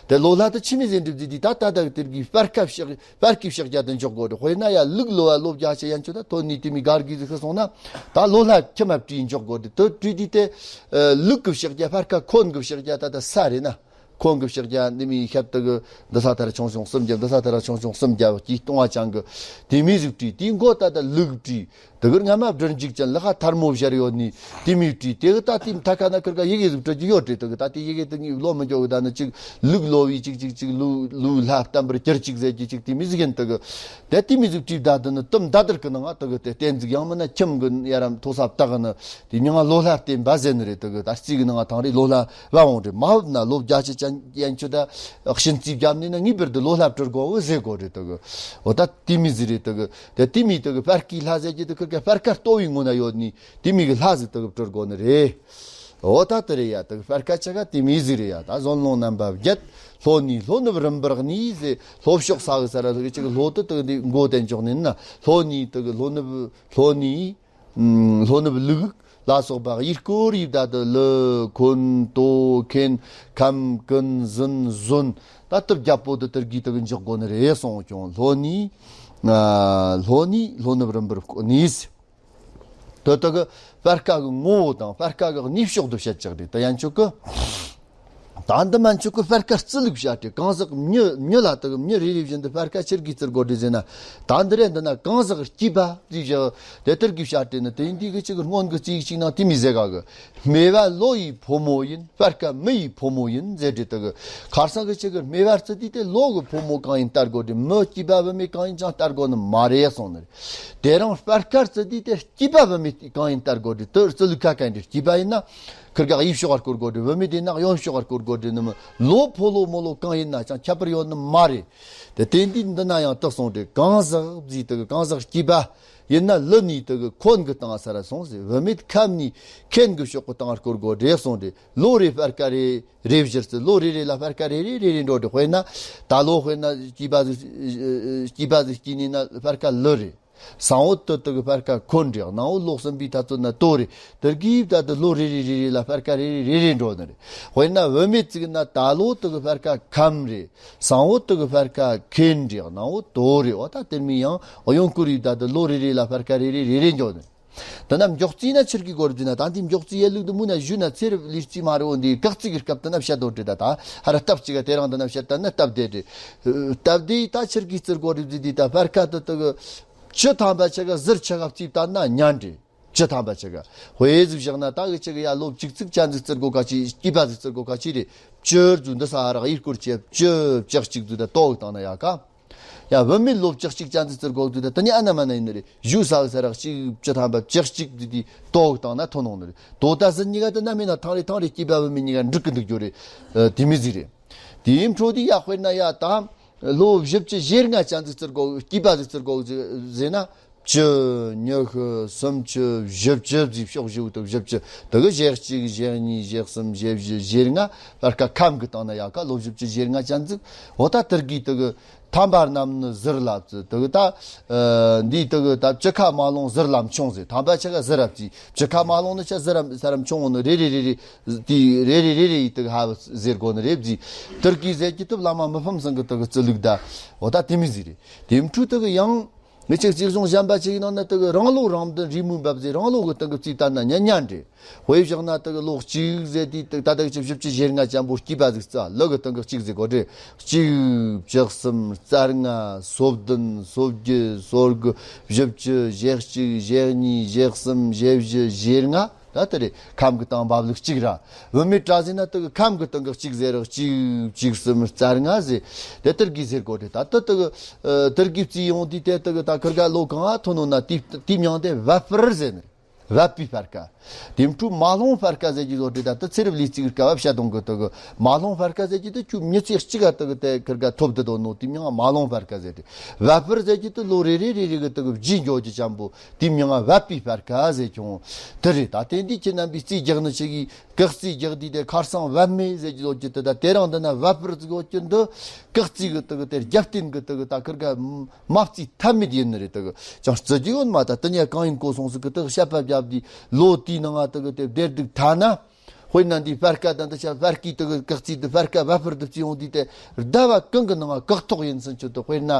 དེ་ལོ་ལྷ་དེ་ཆི་མི་ཟེར་འགྲིབ་ཟེར་དུས་ད་ད་ད་གི་དེར་གི་སྤར་ཁ་ཕྱག་སྤར་ཁའི་ཕྱག་རྒྱ་དེ་འཇོག་དགོ་རེད། དཔེར་ན་ཡ་ལུག་ལོ་བ་ལོ་བརྒྱ་ཆ་ཡན་ཆོད་ད་ཐོན་ནི་དེ་མི་གར་གི་ཟིག་ཤི་སོང་ན་ད་ལོ་ལྷ་ཁྱིམ་མ་བྲིས་འཇོག་དགོ་རེད། དེ་བྲིས་དུས་དེ་ལུག་གི་ཕྱག་རྒྱ་སྤར་ཁ་ཁོན་གི་ཕྱག་རྒྱ་ད་ད་ས་རེད་ན། ཁོང་གི་ཕྱག་རྒྱ་འདི་མི་ཤབ་དུ་གི་འདི་ས་ཐར་ཆུང་ཆུང་སུམ་བརྒྱ། འདི་ས་ཐར་ཆུང་ཆུང་སུམ་བརྒྱ་བ་ཀྱི་སྟོང་བ་ཅང་གི་དེ་མི་ཟིག་བྲིས། དེའི་མགོ་ད་ད་ལུག་བྲིས། དེ་གི་སྔ་མ་སྦྲུལ་འཇིགས་ཅན་ལ་ཁ་ཐར་མོ་བཞར་ཡོད་ནི་དེ་མི་བྲིས། དེ་གི་ད་དེ་མཐའ་ཁ་ན་ཁིར་ཀ་ཡི་གེ་ཟིག་བྲི་རྒྱུ་ཡོད་རེད། དེ་གི་ད་དེ་ཡི་གེ་དེ་ངའི་བློ་མི་འཇོག་གི། ད་ནི་ཅིག་ལུག་ལོ་བའི་ཅིག་ཅིག་ཅིག་ལུག་ལུག་ལྷ་བསྟན་པར་གྱུར་ཅིག་ཟེར་གྱི་ཅིག་དེ་མི་ཟིག་ཡིན། དེ་གི་དེ་དེ་མི་ཟིག་བྲིས། ད་དེ་ནི་དུམ་མདའ་དར་གི་ནང་ང་དེ་གི་དེ་བསྟན་ཟིག་ཡང་མིན་ན་ཁྱིམ་གི་ཡ་རམ་མཐོ་ས་བཏགས་གི་ནི་དེ་མྱིང་ང་ལོ་ལྷ་བསྟན་པ་ཟེར་ནི་རེད། དེ་གི་ད་རྩིས་གི་ནང་ང་ཐང་རེད། ལོ་ལྷ་བ་འོང་རེད། མ་བབ་ན་ལོ་བརྒྱ་ཆ་ཅན་ཡན་ཆོད་ད་གཤིན་རྩིས་བརྒྱབ་ནས་ན་ངེས་པར་དུ་ལོ་ལྷ་བྲི་དགོ་གི་ཟེར་དགོ་རེད། དེ་གི་འོ་ད་དེ་མི་ཟིག་རེད། དེ་གི་དེ་དེ་མི་དེ་གི་སྤར་ཁའི་ལྷ་ཟེར་གྱི་དེ་ཁིར་ཀ་སྤར་ཁ་ལྟོ་བའི་ངོ་ན་ཡོད་ནི་དེ་མི་གི་ལྷ་ཟིག་དེ་གི་བྲི་དགོ་ནི་རེད། འོ་ད་དེ་རེད་ཡ། དེ་གི་སྤར་ཁ་ཆ་ག་དེ་མི་ཟིག་རེད་ཡ། ད་ཟོན་ལོང་རྣམ་པ་བརྒྱད། ལྷོ་ནས་ལྷོ་ནུབ་རིམ་པར་གནས་ཟེར། ལྷོ་ཕྱོགས་ས་གི་ས་ར་ལྷོ་གི་ཅིག་ལྷོ་དུ་དེ་གི་འདི་མགོ་དེ་འཇོག་ནི་ན། ལྷོ་ནས་དེ་གི་ལྷོ་ནུབ་ལྷོ་ནས། ལྷོ་ནུབ་ལུག་ལ་སོགས་པ་ཡུལ་སྐོར་ཡིབ་ད་དུ་ལི་ཁོན་ཏོ་ཁེན་ཁམ་ཀུན་ཟིན་ཟོན་ད་དུ་བརྒྱ་པོ་དུ་དེར་གི་དུ་འཇོག་དགོ་ནི་རེད་གསུངས་ཀྱང་ལྷོ་ནས་ལྷོ་ནས་ལྷོ་ནུབ་རིམ་པར་གནས། དུ་དུ་གི་སྤར་ཁ་གི་ངོ་བོ་དང་སྤར་ཁ་གི་གནས་ཕྱོགས་དུ་བཤད་ཅག་རེད། དུ་ཡན་ཆོད་གི་ད་འདི་མན་ཆོག་གི་སྤར་ཁ་རྩི་ལུགས་བྱ་སྟེ། གང་ཟག་མྱི་མྱི་ལ་དག་མྱི་རེ་རེ་བཞིན་དུ་སྤར་ཁ་ཆི་གིས་བརྩི་དགོས་རེད་ཟེར་ན། ད་འདི་རེད། འདི་ན་གང་ཟག་སྐྱེས་པ་རེད་བཞག་དེ་ལྟར་གིས་བྱ་སྟེ་ནི། དེ་འདི་གི་ཆི་གི་སྔོན་གི་རྩིས་ཅིག་ནང་དེ་མི་ཟེར་ག་གི། སྨེ་བ་ལོ་ཡི་ཕོ་མོ་ཡིན། སྤར་ཁ་མི་ཡི་ཕོ་མོ་ཡིན་ཟེར་དེ་དག་གི། ཁར་སང་གི་ཆི་གི་སྨེ་བ་རྩི་དུས་དེ་ལོ་གི་ཕོ་མོ་གང་ཡིན་ལྟ་དགོས་རེད། མི་སྐྱེས་པ་བུད་མེད་གང་ཡིན་ཅང་ལྟ་དགོས་ནི་མ་རེད་གསུངས་ནི་རེད། དེ་རིང་སྤར་ཁ་རྩི་དུས་དེ་སྐྱེས་པ་བུད་མེད་གང་ཡིན་ལྟ་དགོས་རེད། དེ་རྩི་ལུགས་ཁ་ག་འདྲ། སྐྱེས་པ་ཡིན་ན་ཁིར་ག་གཡས་ཕྱོགས་ག་སྐོར་དགོས་རེད། བུད་མེད་དེ་ན་གཡོན་ཕྱོགས་ག་སྐོར་དགོས་རེད། ནི་མི་ལོ་ཕོ་ལོ་མོ་ལོ་གང་ཡིན་ན་ཅང་ཁྱད་པར་ཡོད་ནི་མ་རེད། དེ་དེ་འདི་འདི་ན་ཡང་དག་སོང་སྟེ། གང་ཟག་ཟེར་དེ་གི་གང་ཟག་སྐྱེས་པ་ཡིན་ན་ལི་ནི་དེ་གི་ཁོན་གི་སྟེང་ས་ར་སོང་ཟེར། བུད་མེད་ཁམ་ནི་ཁེན་གི་ཕྱོགས་གི་སྟེང་སྐོར་དགོས་རེད་གསུངས་ཏེ། ལོ་རེ་སྤར་ཁ་རེ་རེ་བཞི་རྩི། ལོ་རེ་རེ་ལ་སྤར་ཁ་རེ་རེ་རེ་རེ་འགྲོ་སྟེ། དཔེར་ན་ད་ལོ་དཔེར་ན་སྐྱེས་པ་ཟིག་སྐྱེས་པ་ཟིག་སྐྱེས་ནི་ན་སྤར་ཁ་ལི་རེད། སང་བོ་དེ་དེ་གི་སྤར་ཁ་ཁོན་རེད། གནངས་བོ་ལོ་གསུམ་པའི་ཐ་ཚོད་ན་དོ་རེད། དེ་གིས་ད་དེ་ལོ་རེ་རེ་རེ་རེ་ལ་སྤར་ཁ་རེ་རེ་རེ་རེ་འགྲོ་ནི་རེད། དཔེར་ན་བུད་མེད་ཅིག་ན་ད་ལོ་དེ་གི་སྤར་ཁ་ཁམ་རེད། སང་བོ་དེ་གི་སྤར་ཁ་ཁེན་རེད། གནངས་བོ་དོ་རེད། འོ་ད་དེ་མི་ཡང་གཡོན་སྐོར་ཡིས་ད་དེ་ལོ་རེ་རེ་ལ་སྤར་ཁ་རེ་རེ་རེ་རེ་འགྲོ་ནི་རེད། དེ་ན་མགྱོགས་རྩིས་ན་ཆི་གི་དགོས་རེད་ཟེར་ན། ད་འདི་མགྱོགས་རྩིས་ཡེ་ལུགས་དེ་མུ་ན་ཞུ་ན་ཚེ་རབས་ལུས་རྩིས་མ་རེད། འོ་འདི་སྐག་རྩིས་ཀྱི་སྐབས་དེ་ན་བཤད་དོ་རེད། ད་ད་ཧ་ར་སྟབས་གཅིག་ག་དེ་རིང་དེ་ན་བཤད་ད་ན་སྟབས་བདེ་རེད། སྟབས་བདེ་ད་ཆི་གིས་བརྩི་དགོས་རེད་ཟེར་དུས། ད་སྤར་ཁ་དེ་དེ་གི་བཅུ་ཐམ་པ་ཆི་ག་ཟུར་ཆི་ག་བརྩིས་ད་ན་ཉན་རེད། བཅུ་ཐམ་པ་ཆི་ག་དཔེ་ཟིག་བཞག་ན། ད་གི་ཆི་གི་ཡ་ལོ་བཅུ་གཅིག་ཅན་ཟིག་བརྩི་དགོས་ག་ཅི། སྐྱེས་པ་ཟིག་བརྩི་དགོས་ག་ཅི་རེད། བཅུ་ཟུར་འདི་ས་རག་ཡིར་སྐོར་བྱས་བཅུ་བཅུ་གཅིག་ཟུར་ད་ཏོག་བཏང་ན་ཡ་ག་ཡ་བུད་མེད་ལོ་བཅུ་གཅིག་ཅན་ཟིག་བརྩི་དགོས་ཟུར་ད་དེ་ནི་ཨ་ན་མ་ན་ཡིན་ནི་རེད། ཞུ་ས་གི་ས་རག་གཅིག་བཅུ་ཐམ་པ་བཅུ་གཅིག་ཟུར་དེ་ཏོག་བཏང་ན་ཐོན་འོང་ནི་རེད། དོ་ད་ཟིན་གཉིས་ཀ་དེ་ན་མིན་ན་ཐང་རེ་ཐང་རེ་སྐྱེས་པ་བུད་མེད་གཉིས་ཀ་འགྲིག་གི་འདུག་རྒྱུ་རེད། ཨ། དེ་མི་ཟིག་རེད། དེའི་འཕྲོ་དེ་ཡ་དཔེར་ན་ཡ་ད་ལོ་བཞི་བཅུ་ཞེ་ལྔ་ཅན་ཟིག་བརྩི་དགོས། སྐྱེས་པ་ཟིག་བརྩི་དགོས་ཟེར་ན། བཅུ། ཉི་ཤུ། སུམ་ཅུ། བཞི་བཅུ་ཟིག་ཕྱོགས་བཞི་བོ་དེ་བཞི་བཅུ། དེ་གི་ཞེ་གཅིག་ཞེ་གཉིས་ཞེ་གསུམ་ཞེ་བཞི་ཞེ་ལྔ། སྤར་ཁ་ཁམ་གི་སྟེང་ན་ཡ་ག་ལོ་བཞི་བཅུ་ཞེ་ལྔ་ཅན་ཟིག་འོ་ད་དེ་གི་དེ་གི་ཐམ་པ་རྣམས་ནི་ཟུར་ལ་བརྩི། དེ་གི་ད་ཨ་འདི་དེ་གི་ད་བཅུ་ཁ་མ་ལོངས་ཟུར་ལ་མཆོང་ཟེར། ཐམ་པ་ཆི་ག་ཟུར་ར་བརྩི། བཅུ་ཁ་མ་ལོངས་ནི་ཆ་ཟུར་ར་ས་ར་མཆོང་འོང་ནི་རེ་རེ་རེ་རེ། དེ་རེ་རེ་རེ་རེ་ཡི་དེ་གི་ཧ་ཟེར་དགོས་ནི་རེད་བརྩི། དེ་གི་ཟེར་གྱི་དེ་བླ་མ་མི་ཕམ་ཚང་གི་དེ་གི་རྩི་ལུགས་ད། འོ་ད་དེ་མི་ཟིག་རེད། དེ་འཕྲོ་དེ་གི་ཡང་། མི་གཅིག་རྩིས་བཟུང་གཞན་པ་གཅིག་ནང་ན་དེ་གི་རང་ལོ་རང་བདུན་རེས་མོས་འབབ་ཟེར། རང་ལོ་གི་སྟེང་གི་རྩིས་ལྟར་ན་ཉན་ཉན་རེད། དཔེ་བཞག་ན་དེ་གི་ལོ་གཅིག་ཟེར་དུས་དེ་ད་དེ་གི་བཞི་བཅུ་ཞེ་ལྔ་ཅན་པོ་སྐྱེས་པ་ཟིག་རྩི། ལི་གི་སྟེང་གི་གཅིག་ཟེར་གོ་དེ། གཅིག། བཅུ་གསུམ། རྩ་ལྔ། སོ་བདུན། སོ་བརྒྱད། སོ་དགུ། བཞི་བཅུ། ཞེ་གཅིག་ཞེ་གཉིས། ཞེ་གསུམ། ཞེ་བཞི། ཞེ་ལྔ། ད་དེ་རེད། ཁམ་གི་སྟེང་འབབ་ལུགས་གཅིག་ར། བུད་མེད་ར་ཟེར་ན་དེ་གི་ཁམ་གི་སྟེང་གི་གཅིག་ཟེར་ར། གཅིག། བཅུ་གསུམ། རྩ་ལྔ་ཟེར། དེ་དེ་གི་ཟེར་གོ་དེ། ད་དེ་དེ་གི་ཨ་དེ་གི་རྩིས་ཡོང་དུས་དེ་དེ་གི་ད་ཁིར་ག་ལོ་གང་ང་ཐོན་ནོ་ན་དེ་དེ་མྱིང་དེ་བབ་སྤར་ཟེར་ནི། བབ་པའི་སྤར་ཁ། དེ་འཕྲོ་མ་ལོངས་སྤར་ཁ་ཟེར་གྱི་བཟོ་དེ། ད་དེ་ཚེ་རབས་ལུས་རྩིས་ཀྱི་སྐབས་བཤད་དོན་གི་དེ་གི་མ་ལོངས་སྤར་ཁ་ཟེར་གྱི་དེ་ཁྱོད་མྱི་ཚེ་གཅིག་ག་དེ་གི་དེ་ཁིར་ག་ཐོབ་དེ་དོ་ནོ་དེ་མྱིང་ང་མ་ལོངས་སྤར་ཁ་ཟེར་ཏེ། བབ་སྤར་ཟེར་གྱི་དེ་ལོ་རེ་རེ་རེ་རེ་གི་དེ་གི་བརྗེས་འགྱོ་རྒྱུ་ཅན་པོ་དེ་མྱིང་ང་བབ་པའི་སྤར་ཁ་ཟེར་ཀྱང་དེ་རེད། ད་དེ་འདི་ཁྱེད་རྣམ་པའི་རྩིས་རྒྱག་ནི་ཆེ་གི་སྐག་རྩིས་རྒྱག་དུས་དེ་ཁར་སང་བབ་མེད་ཟེར་གྱི་ཡོད་ཀྱི་དེ། ད་དེ་རིང་འདི་ན་བབ་སྤར་ཟིག་ཡོད་ཀྱི་འདི། སྐག་རྩིས་གི་དེ་གི་དེ་རྒྱབ་རྟེན་གི་དེ་གི་ད་ཁིར་ག་མ་རྩིས་ཐབས་མེད་ཡིན་ནི་རེད། དེ་གི་ཅང་རྩི་རྒྱུ་ཡོད་མ། ད་དེ་ནས་གང་ཡིན་གོ་སོང་ཟིག་གི་དེ་གི་བཤད་པ་བརྒྱབ་དུས་ལོ་དེའི་ནང་ང་དེ་གི་དེ་བདེ་སྡུག་ཐ་ན། དཔེར་ན་འདི་སྤར་ཁ་དང་འདི་ཆ་སྤར་ཁའི་དེ་གི་སྐག་རྩིས་དེ་སྤར་ཁ་བབ་སྤར་དེ་བརྩི་ཡོང་དུས་དེ་ཟླ་བ་གང་གི་ནང་ང་སྐག་ཐོག་ཡིན་ཟིན་ཆོད་དེ། དཔེར་ན་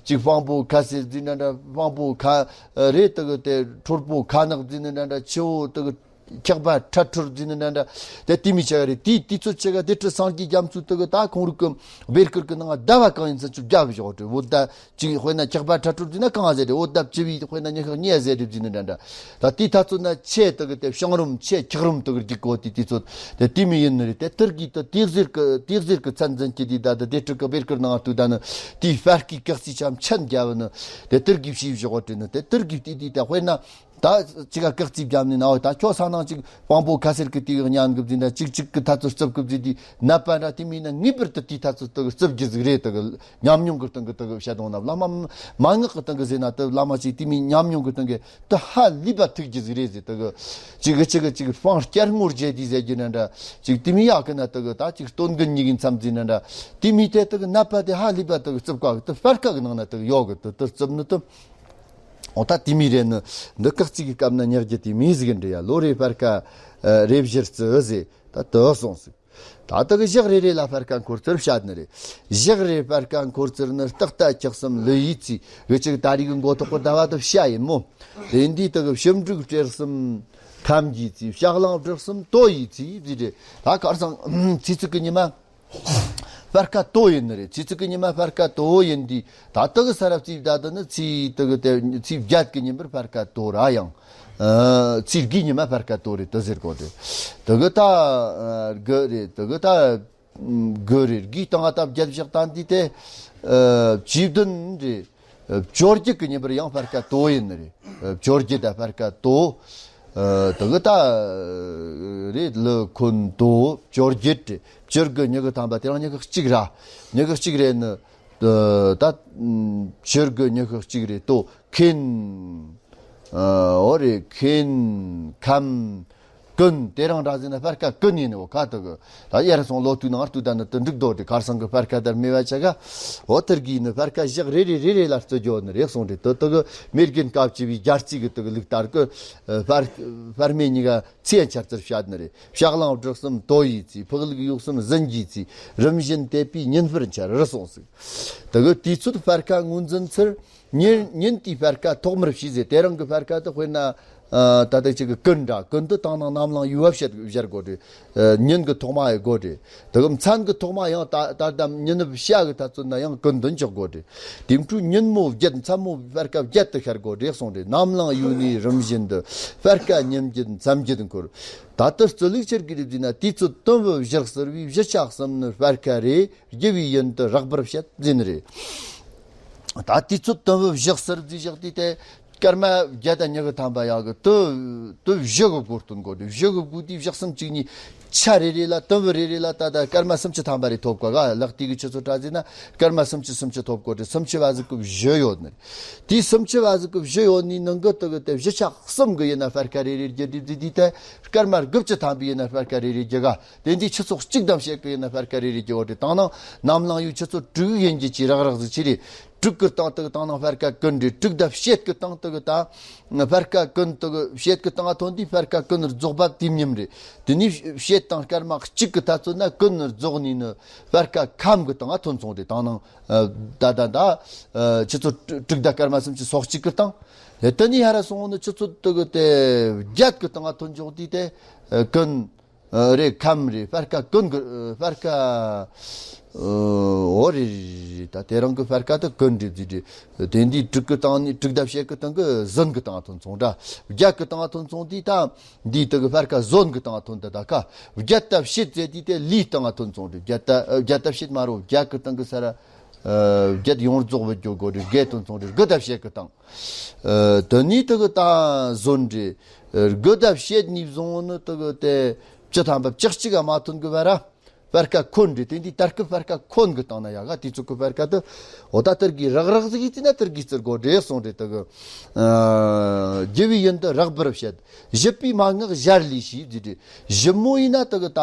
ཅིག་དཔང་པོ་ཁ་སེར་བརྩིས་ན་འདྲ། དཔང་པོ་ཁ་རེད་དེ་གི་དེ་ཁྲོལ་པོ་ཁ་ནག་བརྩིས་ན་འདྲ་འདྲ། ཆུ་བོ་དེ་གི་འཁྱག་པ་ཁྲ་ཁྲོལ་བརྩིས་ན་འདྲ་འདྲ། དེ་དེ་མི་ཆ་ག་རེད། དེ་དུས་ཚོད་ཆ་ག་དེ་ཁྲི་སངས་རྒྱས་རྒྱ་མཚོ་དེ་གི་ད་ཁོང་རུ་གི་བེར་ཀིར་གི་ནང་ང་ཟླ་བ་གང་ཡིན་ཟིན་ཆོད་བརྒྱབ་བཞག་དེ། འོ་ད་ཅིག་དཔེར་ན་འཁྱག་པ་ཁྲ་ཁྲོལ་བརྩིས་ན་གང་ཟེར་རེད། འོ་ད་བཅུ་བའི་དཔེར་ན་ཉི་ཤུ་གཉིས་ཟེར་རེད་བརྩིས་ན་འདྲ་འདྲ། ད་དེའི་ཐ་ཚོད་ན་ཆེ་དེ་གི་དེ་བྱང་རིམ་ཆེ་འཁྱག་རིམ་དེ་གི་རྒྱུག་གོ་དེ་དུས་ཚོད་དེ་དེ་མི་ཡིན་ནི་རེད། དེ་དེ་གི་དེ་དེ་ཟེར་གི་དེ་ཟེར་གི་ཚན་འཛིན་གྱི་དེ་ད་དེ་དེ་ཁྲི་གི་བེར་ཀིར་ནང་ང་བཏུག་ད་ནི་དེའི་སྤར་ཁའི་སྐག་རྩིས་ཆ་མཆན་རྒྱབ་ནི་དེ་དེ་གི་བྱས་བཞག་དེ་ནི་དེ་དེ་གི་དེ་དེ་ད་དཔེར་ན། ད་ཅིག་ག་སྐག་རྩིས་བརྒྱབ་ནས་ན། འོ་ད་ཁྱོད་ས་ནང་ཅིག་དཔང་པོ་ཁ་སེར་གི་དེ་གི་ཉན་གི་བརྩིས་ན་ཅིག་ཅིག་གི་ཐ་ཚོད་རྩུབ་གི་བརྩིས་དེ་ནད་པ་འདྲ་དེ་མིན་ན་ངེས་པར་དུ་དེའི་ཐ་ཚོད་དེ་གི་རྩུབ་རྒྱུ་ཟིག་རེད། དེ་གི་ཉམས་མྱོང་གི་སྟེང་གི་དེ་གི་བཤད་དོན་ན་བླ་མ་མ་ངག་གི་སྟེང་གི་ཟེར་ན་དེ་བླ་མ་ཅིག་དེ་མིན་ཉམས་མྱོང་གི་སྟེང་གི་དེ་ཧ་ལས་པ་ཐུག་རྒྱུ་ཟིག་རེད་ཟེར། དེ་གི་ཅིག་གི་ཅིག་གི་ཅིག་དཔང་སྐྱར་ངོར་བརྗེ་དེ་ཟེར་རྒྱུ་ན་འདྲ། ཅིག་དེ་མིན་ཡག་གི་ན་དེ་གི་ད་ཅིག་སྟོན་གི་ཉིག་གི་མཚམས་ཟིག་ན་འདྲ། དེ་མིན་དེ་དེ་གི་ནད་པ་དེ་ཧ་ལས་པ་དེ་གི་རྩུབ་ག་གི་དེ་སྤར་ཁ་གི་ནང་ན་དེ་གི་ཡོད་གི་དེ་དེ་རྩུབ་ནི་དེ། འོ་ད་དེ་མི་རེད་ནི། འདི་སྐག་རྩིས་ཀྱི་སྐབས་ན་ཉག་རྒྱུ་དེ་མི་ཟིག་གི་འདྲི་ཡ། ལོ་རེ་སྤར་ཁ་ཨ་རེ་བཞི་རྩི་ཟེར། ད་དེ་སོང་ཟིག་ད་དེ་གི་ཞག་རེ་རེ་ལ་སྤར་ཁ་འཁོར་ཚུལ་བཤད་ནི་རེད། ཞག་རེ་སྤར་ཁ་འཁོར་ཚུལ་ནི་སྟག་རྟ་ཁྱི་གསུམ་ལི་ཡི་རྩིས་གི་ཅིག་ད་རེས་གི་མགོ་ཐོག་གི་ཟླ་བ་དེ་བཤད་ཡིན་མོ། དེ་འདི་དེ་གི་ཕྱི་འབྲུག་སྤྲེལ་གསུམ། ཁམ་གྱི་ཚེས། ཞག་གླང་སྦྲུལ་གསུམ་དོ་ཡི་ཚེས་ཟེར་རེད། ད་ཁར་སང་ཚེས་བཅུ་གི་ཉི་མ་སྤར་ཁ་དོ་ཡིན་ནི་རེད། ཚེས་བཅུ་གི་ཉི་མ་སྤར་ཁ་དོ་ཡིན་དུས་ད་དག་གི་ས་རབ་ཚེས་བརྒྱད་དུ་ནི་ཚེས་དག་གི་དེ་ཚེས་བརྒྱད་གི་ཉིན་པར་སྤར་ཁ་དོ་ར་ཡང་། ཨ། ཚེས་དགུའི་ཉི་མ་སྤར་ཁ་དོ་རེད་དུ་ཟེར་གོ་རེད། དག་གི་ད་ཨ་དགུ་རེད། དག་གི་ད་དགུ་རེད། དགུའི་སྟེང་ང་ད་བརྒྱད་བཞག་ད་འདི་དེ་ཨ་བཅུ་བདུན་རེད། ཨ། བཅོ་བརྒྱད་ཀྱི་ཉིན་པར་ཡང་སྤར་ཁ་དོ་ཡིན་ནི་རེད། ཨ། བཅོ་བརྒྱད་དང་སྤར་ཁ་དོ། ཨ། དེ་གི་ད་རེད། ལི་ཁུན་དོ། བཅོ་བརྒྱད་རེད། བཅུ་དགུ་ཉི་གི་ཐམ་པ་དེ་རིང་ཉི་གི་གཅིག་ར། ཉི་གི་གཅིག་རེད་ནི། ཨ། ད་བཅུ་དགུ་ཉི་གི་གཅིག་རེད་དོ། ཁེན། ཨ། འོ་རེད། ཁེན། ཁམ། ཀུན། དེ་རིང་འདྲ་ཟེར་ན་སྤར་ཁ་ཀུན་ཡིན་ནོ་ཁ་དག་གི། ད་ཡར་སོང་ལོ་དུས་ནང་དུས་ད་ནི་དུ་འགྲིག་དོ་དེ། ཁར་སང་གི་སྤར་ཁ་དར་མེ་བ་ཆ་ག་འོ་ཐུར་གི་ནི་སྤར་ཁ་བཞག་རེ་རེ་རེ་རེ་ལ་བརྩི་རྒྱོ་ནི་རེད་གསུངས་རེད། དུ་དུ་གི་མེ་རྒན་སྐབས་ཅི་བའི་རྒྱལ་རྩིས་གི་དུ་གི་ལུགས་ལྟར་གི་སྤར་སྤར་མེ་གཉིས་ཀ་ཚེས་འཆར་ཚུལ་བཤད་ནི་རེད། ཞག་གླང་སྦྲུལ་གསུམ་དོ་ཡི་ཚེས། ཕག་ལུག་ཡུག་གསུམ་ཟིན་གྱི་ཚེས། རིམ་བཞིན་དེད་པའི་ཉིན་སྤར་འཆར་རི་སོང་ཟིག་དུ་གི་དུས་ཚོད་སྤར་ཁ་ངོས་འཛིན་ཚུལ། ཉིན་ཉིན་དེའི་སྤར་ཁ་ཐོག་མར་བྱས་ཟེར། དེ་རིང་གི་སྤར་ཁ་དེ་དཔེར་ན། ཨ། ད་ལྟ་ཅིག་གི་ཀུན་འདྲ། ཀུན་དུ་བཏང་ན་ནམ་ལངས་ཡུལ་བ་བཤད་བཞར་དགོས་རེད། ཨ། ཉིན་གི་ཐོག་མ་ཡི་དགོས་རེད། དེ་གི་མཚན་གི་ཐོག་མ་ཡང་ད་ད་ལྟ་ཉིན་བྱ་གི་ཐ་ཚོད་ན་ཡང་ཀུན་དུ་འཇོག་དགོས་རེད། དེ་འཕྲོས་ཉིན་མོ་བརྒྱད། མཚན་མོ་སྤར་ཁ་བརྒྱད་དུ་ཤར་དགོས་རེད་གསུངས་རེད། ནམ་ལངས་ཡུལ་ནས་རིམ་བཞིན་དུ་སྤར་ཁ་ཉིན་བརྒྱད་མཚན་བརྒྱད་འཁོར། ད་ལྟ་རྩི་ལུགས་ཆེར་གི་རིགས་ཟིན་ན་དུས་ཚོད་དུམ་བུ་བཞི་གསུར་བའི་བཞི་ཆ་གསུམ་ནི་སྤར་ཁ་རེད། རྒྱུ་བའི་ཡུན་དུ་རགས་པར་བཤད་ཟིན་རེད། ད་དུས་ཚོད་དུམ་བུ་བཞི་གསར་འཛུགས་བཞག་དུས་དེ་སྐར་མ་བརྒྱ་དང་ཉི་ཤུ་ཐམ་པ་ཡག་གི་དུ་དུ་བཞི་གི་སྒོ་སྟོན་དགོས་རེད། བཞི་གི་སྒོ་དེའི་བཞག་གསུམ་གཅིག་གཉིས་ཆ་རེ་རེ་ལ་དུམ་བུ་རེ་རེ་ལ་ད་ལྟ་སྐར་མ་སུམ་ཅུ་ཐམ་པ་རེ་ཐོབ་ག་ག་ལག་དེ་གི་ཆུ་ཚོད་དྲ་ཟིན་ན་སྐར་མ་སུམ་ཅུ་སུམ་ཅུ་ཐོབ་དགོས་རེད། སུམ་ཅུ་བ་ཟིག་གི་བཞི་ཡོད་ནི་རེད། དེའི་སུམ་ཅུ་བ་ཟིག་གི་བཞི་ཡོད་ནི་ནང་གི་དུ་གི་དེ་བཞི་ཆ་གསུམ་གི་ཡིན་ན་སྤར་ཁ་རེ་རེ་རྒྱུ་དེ་དེ་དེ་དེ་སྐར་མ་དགུ་བཅུ་ཐམ་པའི་ཡིན་ན་སྤར་ཁ་རེ་རེ་རྒྱུ་ག་དེ་འདི་ཆུ་ཚོད་གཅིག་དང་ཕྱེད་ཀ་ཡིན་ན་སྤར་ཁ་རེ་རེ་རྒྱུ་བ་དེ་བཏང་ན་ནམ་ལངས་ཡུལ་ཆུ་ཚོད་དྲུག་ཡིན་རྒྱུ་ཅི་རག་རག་ཟིག་ཅི་རེད། དྲུག་གི་སྟེང་དུ་བཏང་ན་སྤར་ཁ་ཀུན་རེད། དྲུག་དང་ཕྱེད་ཀི་སྟེང་དུ་གི་ད་སྤར་ཁ་ཀུན་དུ་གི་ཕྱེད་ཀི་སྟེང་ཐོན་དུས་སྤར་ཁ་ཀུན་རྫོགས་པ་དུས་མཉམ་རེད། དེ་ནས་ཕྱེད་དང་སྐར་མ་གཅིག་གི་ཐ་ཚོད་ན་ཀུན་རྫོགས་ནས་ནི་སྤར་ཁ་ཁམ་གི་སྟེང་ཐོན་སོང་རེད། ད་ནང་ད་ད་ད་ཆུ་ཚོད་དྲུག་དང་སྐར་མ་སུམ་ཅུ་སོ་གཅིག་གི་སྟེང་དེ་ནས་ཧ་ར་སོང་ནི་ཆུ་ཚོད་དུ་གི་དེ་བརྒྱད་ཀི་སྟེང་ཐོན་འཇོག་དུས་དེ་ཀུན། ཨ། རེད། ཁམ་རེད། སྤར་ཁ་ཀུན་གི་སྤར་ཁ། ཨོ་རེད་རེད་རེད། ད་དེ་རིང་གི་སྤར་ཁ་དེ་ཀུན་རེད་ཟེར་རེད། དེ་འདི་དྲུག་གི་སྟེང་ནས་དྲུག་དང་ཕྱེད་ཀི་སྟེང་གི་ཟིན་གི་སྟེང་ཐོན་སོང་འདྲ། བརྒྱད་ཀི་སྟེང་ཐོན་སོང་དུས་ད་འདི་དེ་གི་སྤར་ཁ་ཟོན་གི་སྟེང་ཐོན་ད་ད་ཁ། བརྒྱད་དང་ཕྱེད་ཟེར་དུས་དེ་ལུས་སྟེང་ཐོན་སོང་རེད། བརྒྱད་ད་བརྒྱད་དང་ཕྱེད་མ་རོ་བརྒྱད་ཀི་སྟེང་གི་ས་ར། ཨ། བརྒྱད་ཡོངས་རྫོགས་བུད་རྒྱུ་དགོས་རེད། བརྒྱད་ཐོན་སོང་རེད། དགུ་དང་ཕྱེད་ཀི་སྟེང་། ཨ། དེ་ནས་དེ་གི་ད་ཟོན་རེད། དགུ་དང་ཕྱེད་ནས་བཟུང་ནི་དེ་གི་དེ་བཅུ་ཐམ་པ་བཅུ་གཅིག་ག་མ་ཐོན་གི་བར་ར། སྤར་ཁ་ཁོན་རེད། དེ་འདི་དར་གི་སྤར་ཁ་ཁོན་གི་སྟེང་ན་ཡག་ག་དུས་ཚོད་གི་སྤར་ཁ་དེ་འོ་ད་དར་གི་རག་རག་ཟིག་ཡིན་དུས་ན་དར་གི་བརྩི་དགོས་རེད་གསུངས་རེད། དེ་གི། ཨ། རྒྱུ་བའི་ཡུན་དུ་རགས་པར་བཤད། བཞི་པའི་མན་ངག་ཞར་ལས་ཤེས་ཟེར་རེད། ཞིབ་མོ་ཡིན་ན་དེ་གི་ད་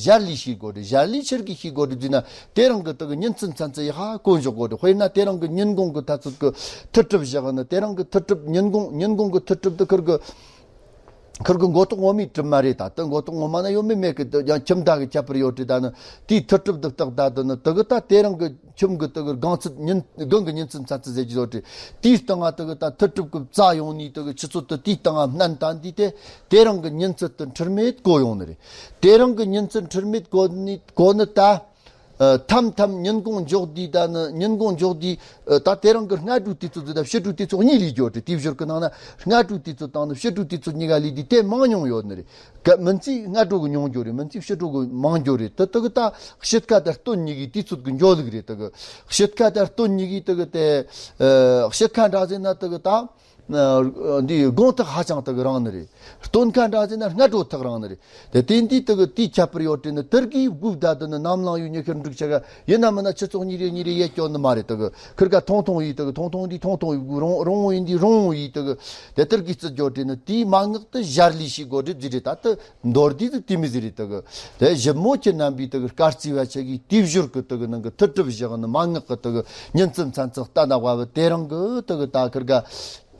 ཞར་ལས་ཤེས་དགོས་རེད། ཞར་ལས་ཆེར་གི་ཤེས་དགོས་རེད་ཟེར་ན་དེ་རིང་གི་དེ་གི་ཉིན་མཚན་མཚན་ཚེ་ཡག་ག་གོན་འཇོག་དགོས་རེད། དཔེར་ན་དེ་རིང་གི་ཉིན་གུང་གི་ཐ་ཚོད་གི་མཐུད་གྲུབ་བཞག་ནི་དེ་རིང་གི་མཐུད་གྲུབ་ཉིན་གུང་ཉིན་གུང་གི་མཐུད་གྲུབ་དེ་ཁུར་གི། ཁུར་གི་མགོ་ཐོག་ངོ་མའི་གྲུབ་མ་རེད། ད་ལྟ་མགོ་ཐོག་ངོ་མ་ན་ཡོད་མེད་མེད་གི་ཡང་ཁྱིམ་བདག་གི་ཁྱད་པར་ཡོད་དྲི་ད་ནི་དེའི་མཐུད་གྲུབ་དུ་བཏགས་ད་དུ་ནི་དུ་གི་ད་དེ་རིང་གི་ཁྱིམ་གི་དུ་གི་སྒང་ཚིགས་ཉིན་གུང་གི་ཉིན་ཚིགས་མཚན་ཚིགས་ཟེར་གྱི་ཡོད་དྲི། དེའི་སྟེང་ང་དུ་གི་ད་མཐུད་གྲུབ་གི་རྩ་ཡོང་ནི་དུ་གི་ཆུ་ཚོད་དུ་དེའི་སྟེང་ང་སྣན་ད་འདི་དེ་དེ་རིང་གི་ཉིན་ཚིགས་དུ་འཁྲུལ་མེད་གོ་ཡོང་ནི་རེད། དེ་རིང་གི་ཉིན་ཚིགས་འཁྲུལ་མེད་གོ་ནི་གོ་ནི་ད། ཨ། ཐམ་ཐམ་ཉིན་གུང་འཇོག་དུས་ད་ནི་ཉིན་གུང་འཇོག་དུས། ཨ། ད་དེ་རིང་གི་སྔ་དྲོའི་དུས་ཚོད་ཟིག་དང་ཕྱི་དྲོའི་དུས་ཚོད་གཉིས་ལས་འགྱོ་དྲི། དེའི་ཞོར་གི་ནང་ན་སྔ་དྲོའི་དུས་ཚོད་དང་ནི་ཕྱི་དྲོའི་དུས་ཚོད་གཉིས་ཀ་ལས་དུས་དེ་མང་ཉུང་ཡོད་ནི་རེད། ག་མིན་ཚིག་སྔ་དྲོ་གི་ཉུང་འགྱོ་རེད། མིན་ཚིག་ཕྱི་དྲོ་གི་མང་འགྱོ་རེད། དེ་དེ་གི་ད་དཔྱིད་ཀ་དང་སྟོན་གཉིས་ཀའི་དུས་ཚོད་གི་འགྱོ་ལུགས་རེད། དེ་གི་དཔྱིད་ཀ་དང་སྟོན་གཉིས་ཀའི་དེ་གི་དེ། ཨ། དཔྱིད་ཀ་འདྲ་ཟེར་ན་དེ་གི་ད། ཨ། འདི་དགོང་ཐག་ཧ་ཅང་དག་རིང་ནི་རེད། སྟོན་ཁ་འདྲ་ཟེར་ན་སྔ་དྲོ་ཐག་རིང་ནི་རེད། དེ་དེ་འདི་དག་དེའི་ཁྱད་པར་ཡོད་དྲི་ནི་དེར་གི་སྒུག་ད་དུ་ནི་ནམ་ལངས་ཡུལ་ཉི་ཤར་འགྲིག་ཆ་ག་ཡིན་ན་མིན་ན་ཆུ་ཚོད་གཉིས་རེ་གཉིས་རེ་ཡེ་སྐྱོ་ནི་མ་རེད། དག་ཁིར་ག་ཐུང་ཐུང་ཡིས་དག་ཐུང་ཐུང་འདི་ཐུང་ཐུང་ཡིས་སྒུག་རིང་རིང་བོ་ཡིན་འདི་རིང་བོ་ཡིས་དག་དེ་དེར་གི་བརྩི་རྒྱུ་དྲི་ནི་དེའི་མན་ངག་དེ་ཞར་ལས་ཤེས་དགོས་རེད་ཟེར་རེད། ད་དེ་མདོར་བསྡུས་དེ་དེ་མི་ཟེར་རེད། དག་དེ་ཞིབ་མོ་ཁྱེད་རྣམ་པའི་དག་སྐར་རྩིས་པ་ཆ་གིས་དེའི་ཞོར་གི་དག་ནང་གི་མཐུད་གྲུབ་བཞག་ནི་མན་ངག་གི་དག་ཉིན་མཚན་མཚན་ཚེགས་ལྟ་ན་བ་བུ་དེ་རིང་གི་དག་ད་ཁིར་ག་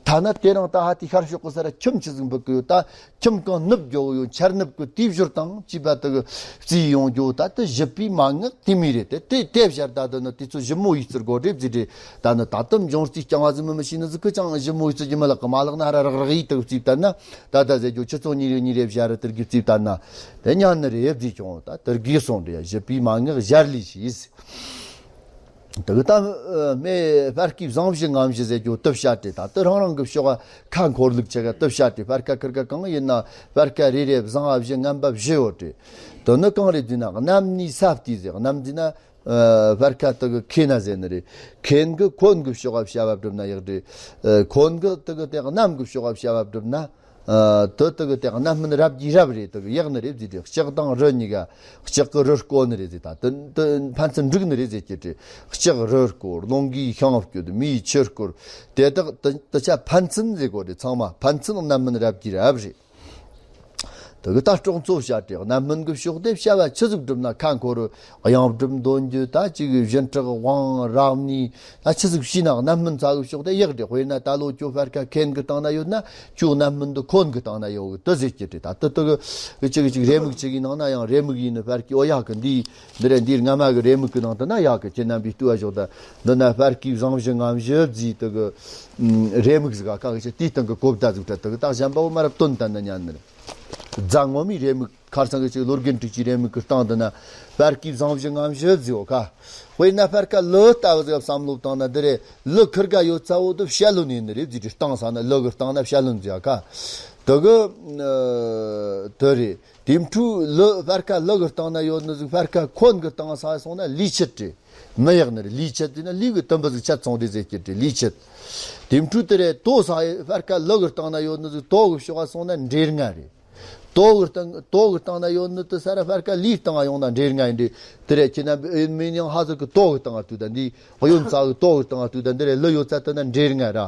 ཐ་ན་དེ་རིང་ད་ཧ་དེ་ཤར་ཕྱོགས་གི་ས་ར་ཁྱིམ་ཆི་ཟིག་འབུད་གི་ཡོད། ད་ཁྱིམ་གང་ནུབ་རྒྱོ་ཡོད། ཆར་ནུབ་གི་དེའི་བཞུར་སྟངས་ཅི་པ་དེ་གི་བརྩིས་ཡོང་རྒྱོ། ད་དེ་བཞི་པའི་མ་ངག་དེ་མི་རེད། དེ་དེ་དེ་བཞར་ད་དེ་ནི་དེ་ཚོ་ཞིབ་མོ་ཡིག་ཚུར་གོ་སྒྲིབ་ཟིག་རེད། ད་ནི་ད་དུམ་འབྱུང་རྩིས་རྐྱང་བ་ཟིག་མི་མི་ཤེས་ནི་ཟིག་གི་ཅང་ཞིབ་མོ་ཡིག་ཚུར་གྱི་མི་ལག་གི་མ་ལག་ན་ཧ་ར་རག་རག་ཡིག་དེ་གི་བརྩིས་བཏང་ན། ད་ད་ཟེར་རྒྱོ་ཁྱི་ཚོ་གཉིས་རེ་གཉིས་རེ་བཞར་དེ་གི་བརྩིས་བཏང་ན། དེ་ཉན་ནི་རེད་བརྩིས་ཀྱང་ད་དེ་གི་སོང་རེད། བཞི་པའི་མ་ངག་བཞར་ལས་ཤེས། དེ་གི་ད་སྨད་སྤར་ཁའི་བཟང་བཞི་ངམ་བཞི་ཟེར་རྒྱོ་དེ་བཤད་དེ། ད་དེ་རང་རང་གི་ཕྱོགས་ཁ་འཁོར་ལུགས་ཆེ་ག་དེ་བཤད་དེ། སྤར་ཁ་ཁིར་ཁ་གང་ཡིན་ན་སྤར་ཁ་རེ་རེ་བཟང་བ་བཞི་ངན་པ་བཞི་ཡོད་དེ། དེ་ནི་གང་རེད་ཟེར་ན། གནམ་ནི་ས་བལྟས་ཟེར། གནམ་ཟེར་ན་སྤར་ཁ་དེ་གི་ཁེ་ན་ཟེར་ནི་རེད། ཁེན་གི་ཁོན་གི་ཕྱོགས་བཤད་བ་བསྒྲུབ་ན་ཡག་རེད། ཁོན་གི་དེ་གི་དེ་གནམ་གི་ཕྱོགས་བཤད་བ་བསྒྲུབ་ན། ཨ། དེ་དེ་གི་དེ་རྣམ་སྨིན་རབ་ཀྱི་རབ་རེད། དེ་གི་ཡག་ནི་རེད་ཟེར་དེ། ལྕགས་དང་རི་གཉིས་ཀ། ལྕགས་གི་རི་བསྐོར་ནི་རེད་ཟེར། ད་དེ་དེ་ཕན་ཚུན་འགྲིག་ནི་རེད་ཟེར་གྱི་དེ། ལྕགས་རི་བསྐོར། རླུང་གིས་ཤིང་བསྐྱོད། མེས་ཆུ་བསྐོར། དེ་དག་དེ་དེ་ཆ་ཕན་ཚུན་ཟེར་གོ་རེད། ཚང་མ་ཕན་ཚུན་རྣམ་སྨིན་རབ་ཀྱི་རབ་རེད། དེ་གི་ད་སྲོག་འཚོ་བྱ་སྤྲེལ་རྣམ་སྨིན་གི་ཕྱོགས་དེ་བྱ་བ་ཆི་ཟིག་བསྒྲུབ་ན་ཁ་འཁོར། གཡང་སྒྲུབ་འདོན་རྒྱུ། ད་ཅིག་གི་བཞིན་ཁྲག་དབང་རབ་ནི། ད་ཆི་ཟིག་བྱས་ན་རྣམ་སྨིན་ཚ་གི་ཕྱོགས་དེ་ཡག་རེད། དཔེར་ན་ད་ལོ་ཁྱོད་སྤར་ཁ་ཁེན་གི་སྟེང་ན་ཡོད་ན། ཁྱོད་རྣམ་སྨིན་དེ་ཁོན་གི་སྟེང་ན་ཡོད་གི་དེ་ཟེར་གྱི་རེད། ད་དེ་དེ་གི་ཅིག་གི་ཅིག་རེ་མིག་ཅིག་གི་ནང་ན་ཡང་རེ་མིག་ཡིན་ནི་སྤར་ཁའི། འོ་ཡག་གི། འདི་འདི་རེད། འདིའི་སྔ་མ་གི་རེ་མིག་གི་ནང་དུ་ན་ཡག་གི། ཁྱེད་རྣམ་པས་ལྟོས་པ་ཞོག་ད་འདི་ན་སྤར་ཁའི་བཟང་བཞི་ངན་བཞི་བརྩིས་དེ་གི་རེ་མིག་ཟིག་ག་ཁ་གི་ཅིག་དེའི་སྟེང་གི་གོ་བརྡ་ཟིག་སྤྲད། དེ་གི་ད་གཞན་པ་བོ་མ་རབས་དོན་བསྟན་ན་ཉན་ནི་རེད། རྫ་ངོ་མའི་རེ་མིག་ཁར་སང་གི་ཅིག་ལོ་རྒན་དྲུག་ཅུའི་རེ་མིག་གི་སྟེང་དུ་ན་སྤར་ཁའི་བཟང་བཞི་ངན་བཞི་བརྩིའོ་ཁ། དཔེར་ན་སྤར་ཁ་ལི་ལྟ་བུ་ཟིག་བསམ་བློ་བཏང་ན་འདི་རེད། ལི་ཁིར་ག་ཡོད་ཚ་བོ་དེ་བཤད་ལོན་ཡིན་ནི་རེད་ཟེར་དེ། སྟེང་ས་ན་ལི་གི་སྟེང་ན་བཤད་ལོན་ཟེར་ཁ། དེ་གི་ཨ་དེ་རེད། དེ་འཕྲོས་ལི་སྤར་ཁ་ལི་གི་སྟེང་ན་ཡོད་ནི་ཟིག་སྤར་ཁ་ཁོན་གི་སྟེང་ས་སོང་ན་ལུས་ཆད་རེད། མི་ཡག་ནི་རེད། ལུས་ཆད་ཟེར་ན་ལུས་གི་དུམ་བུ་ཟིག་ཆད་སོང་རེད་ཟེར་གྱི་རེད། ལུས་ཆད། དེ་འཕྲོས་དེ་རེད། དོ་ས་ཡི་སྤར་ཁ་ལི་གི་སྟེང་ན་ཡོད་ནི་ཟིག་དོ་གི་ཕྱོགས་སོང་ན་འདྲེ་ལྔ་རེད། དོ་གི་སྟེང་དོ་གི་སྟེང་ན་ཡོད་ནི་དེ་ས་ར་སྤར་ཁ་ལུས་སྟེང་ཡོང་ན་འདྲེ་ལྔ་ཡིན་རེད། དེ་རེད། ཁྱེད་རྣམ་པས་ཨེ་མི་ཉང་ཧ་ཟིག་གི་དོ་གི་སྟེང་ལྟོས་ད། འདི་གཡོན་ཚ་གི་དོ་གི་སྟེང་ལྟོས་ད། འདི་རེད། ལི་ཡོད་ཚ་དེ་ན་འདྲེ་ལྔ་ར།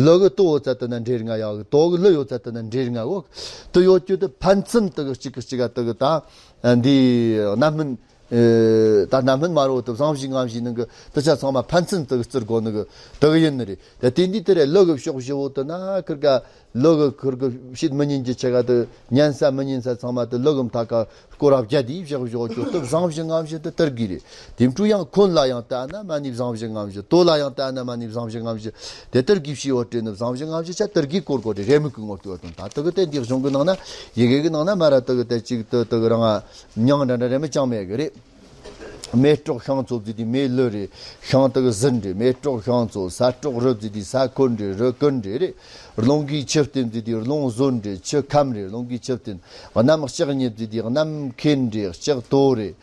ལི་གི་དོ་ཡོད་ཚ་དེ་ན་འདྲེ་ལྔ་ཡག་གི། དོ་གི་ལི་ཡོད་ཚ་དེ་ན་འདྲེ་ལྔ་གོ། དེ་ཡོད་རྒྱུ་དེ་ཕན་ཚུན་དེ་གི་གཅིག་གི་གཅིག་ག་དེ་གི་ད་འདི་རྣམ་སྨིན། ཨེ། ད་རྣམ་སྨིན་མ་རོ་དེ་བཟང་བཞི་ངན་བཞི་ནང་གི་དེ་ཆ་ཚང་མ་ཕན་ཚུན་དེ་གི་བརྩི་དགོས་ནི་གི་དེ་གི་ཡིན་ནི་རེད། དེ་དེ་འདི་དེ་རེད། ལི་གི་ཕྱོགས་བཞི་བོ་དེ་ན་ཁིར་ག་ལི་གི་ཁིར་གི་བཤད་མི་ཉན་གྱི་ཆེ་ག་དེ་ཉན་ས་མི་ཉན་ས་ཚང་མ་དེ་ལི་གི་མཐའ་ཀ་སྐོར་ར་བརྒྱབ་དེ་བཞག་བཞག་ཆོག་དེ་བཟང་བཞི་ངན་བཞི་དེ་དེར་གི་རེད། དེ་འཕྲོས་ཡང་ཁོན་ལ་ཡང་ལྟ་ན་མ་ནི་བཟང་བཞི་ངན་བཞི། དོ་ལ་ཡང་ལྟ་ན་མ་ནི་བཟང་བཞི་ངན་བཞི། དེ་དེར་གི་ཕྱི་བོ་དེ་ནི་བཟང་བཞི་ངན་བཞི་ཆ་དེར་གི་སྐོར་སྐོར་རེད། རེ་མིག་གི་ངོ་སྟོན་བ་དང་ད་དེ་གི་དེ་འདི་གཞུང་གི་ནང་ན་ཡི་གེ་གི་ནང་ན་མ་ར་དེ་གི་དེ་གཅིག་དེ་དེ་གི་རང་ང་མྱང་འདྲ་འདྲ་རེ་མི་ཅང་མེད་གི་རེད། མེ་སྲོག་ཤིང་འཚོ་བརྩིས་དེ་མེ་ལི་རེད། ཤིང་དེ་གི་ཟིན་རེད། མེ་སྲོག་ཤིང་འཚོ། ས་སྲོག་རི་བརྩིས་དེ་ས་ཁོན་རེད། རི་ཀུན་རེད་རེད། རླུང་གིས་ཆུ་བསྟེན་བརྩིས་དེ་རླུང་ཟོན་རེད། ཆུ་ཁམས་རེད། རླུང་གིས་ཆུ་བསྟེན། གནམ་ལྕགས་གཉིས་བརྩིས་དེ་གནམ་ཁེན་རེད། ལྕགས་དོ་རེད།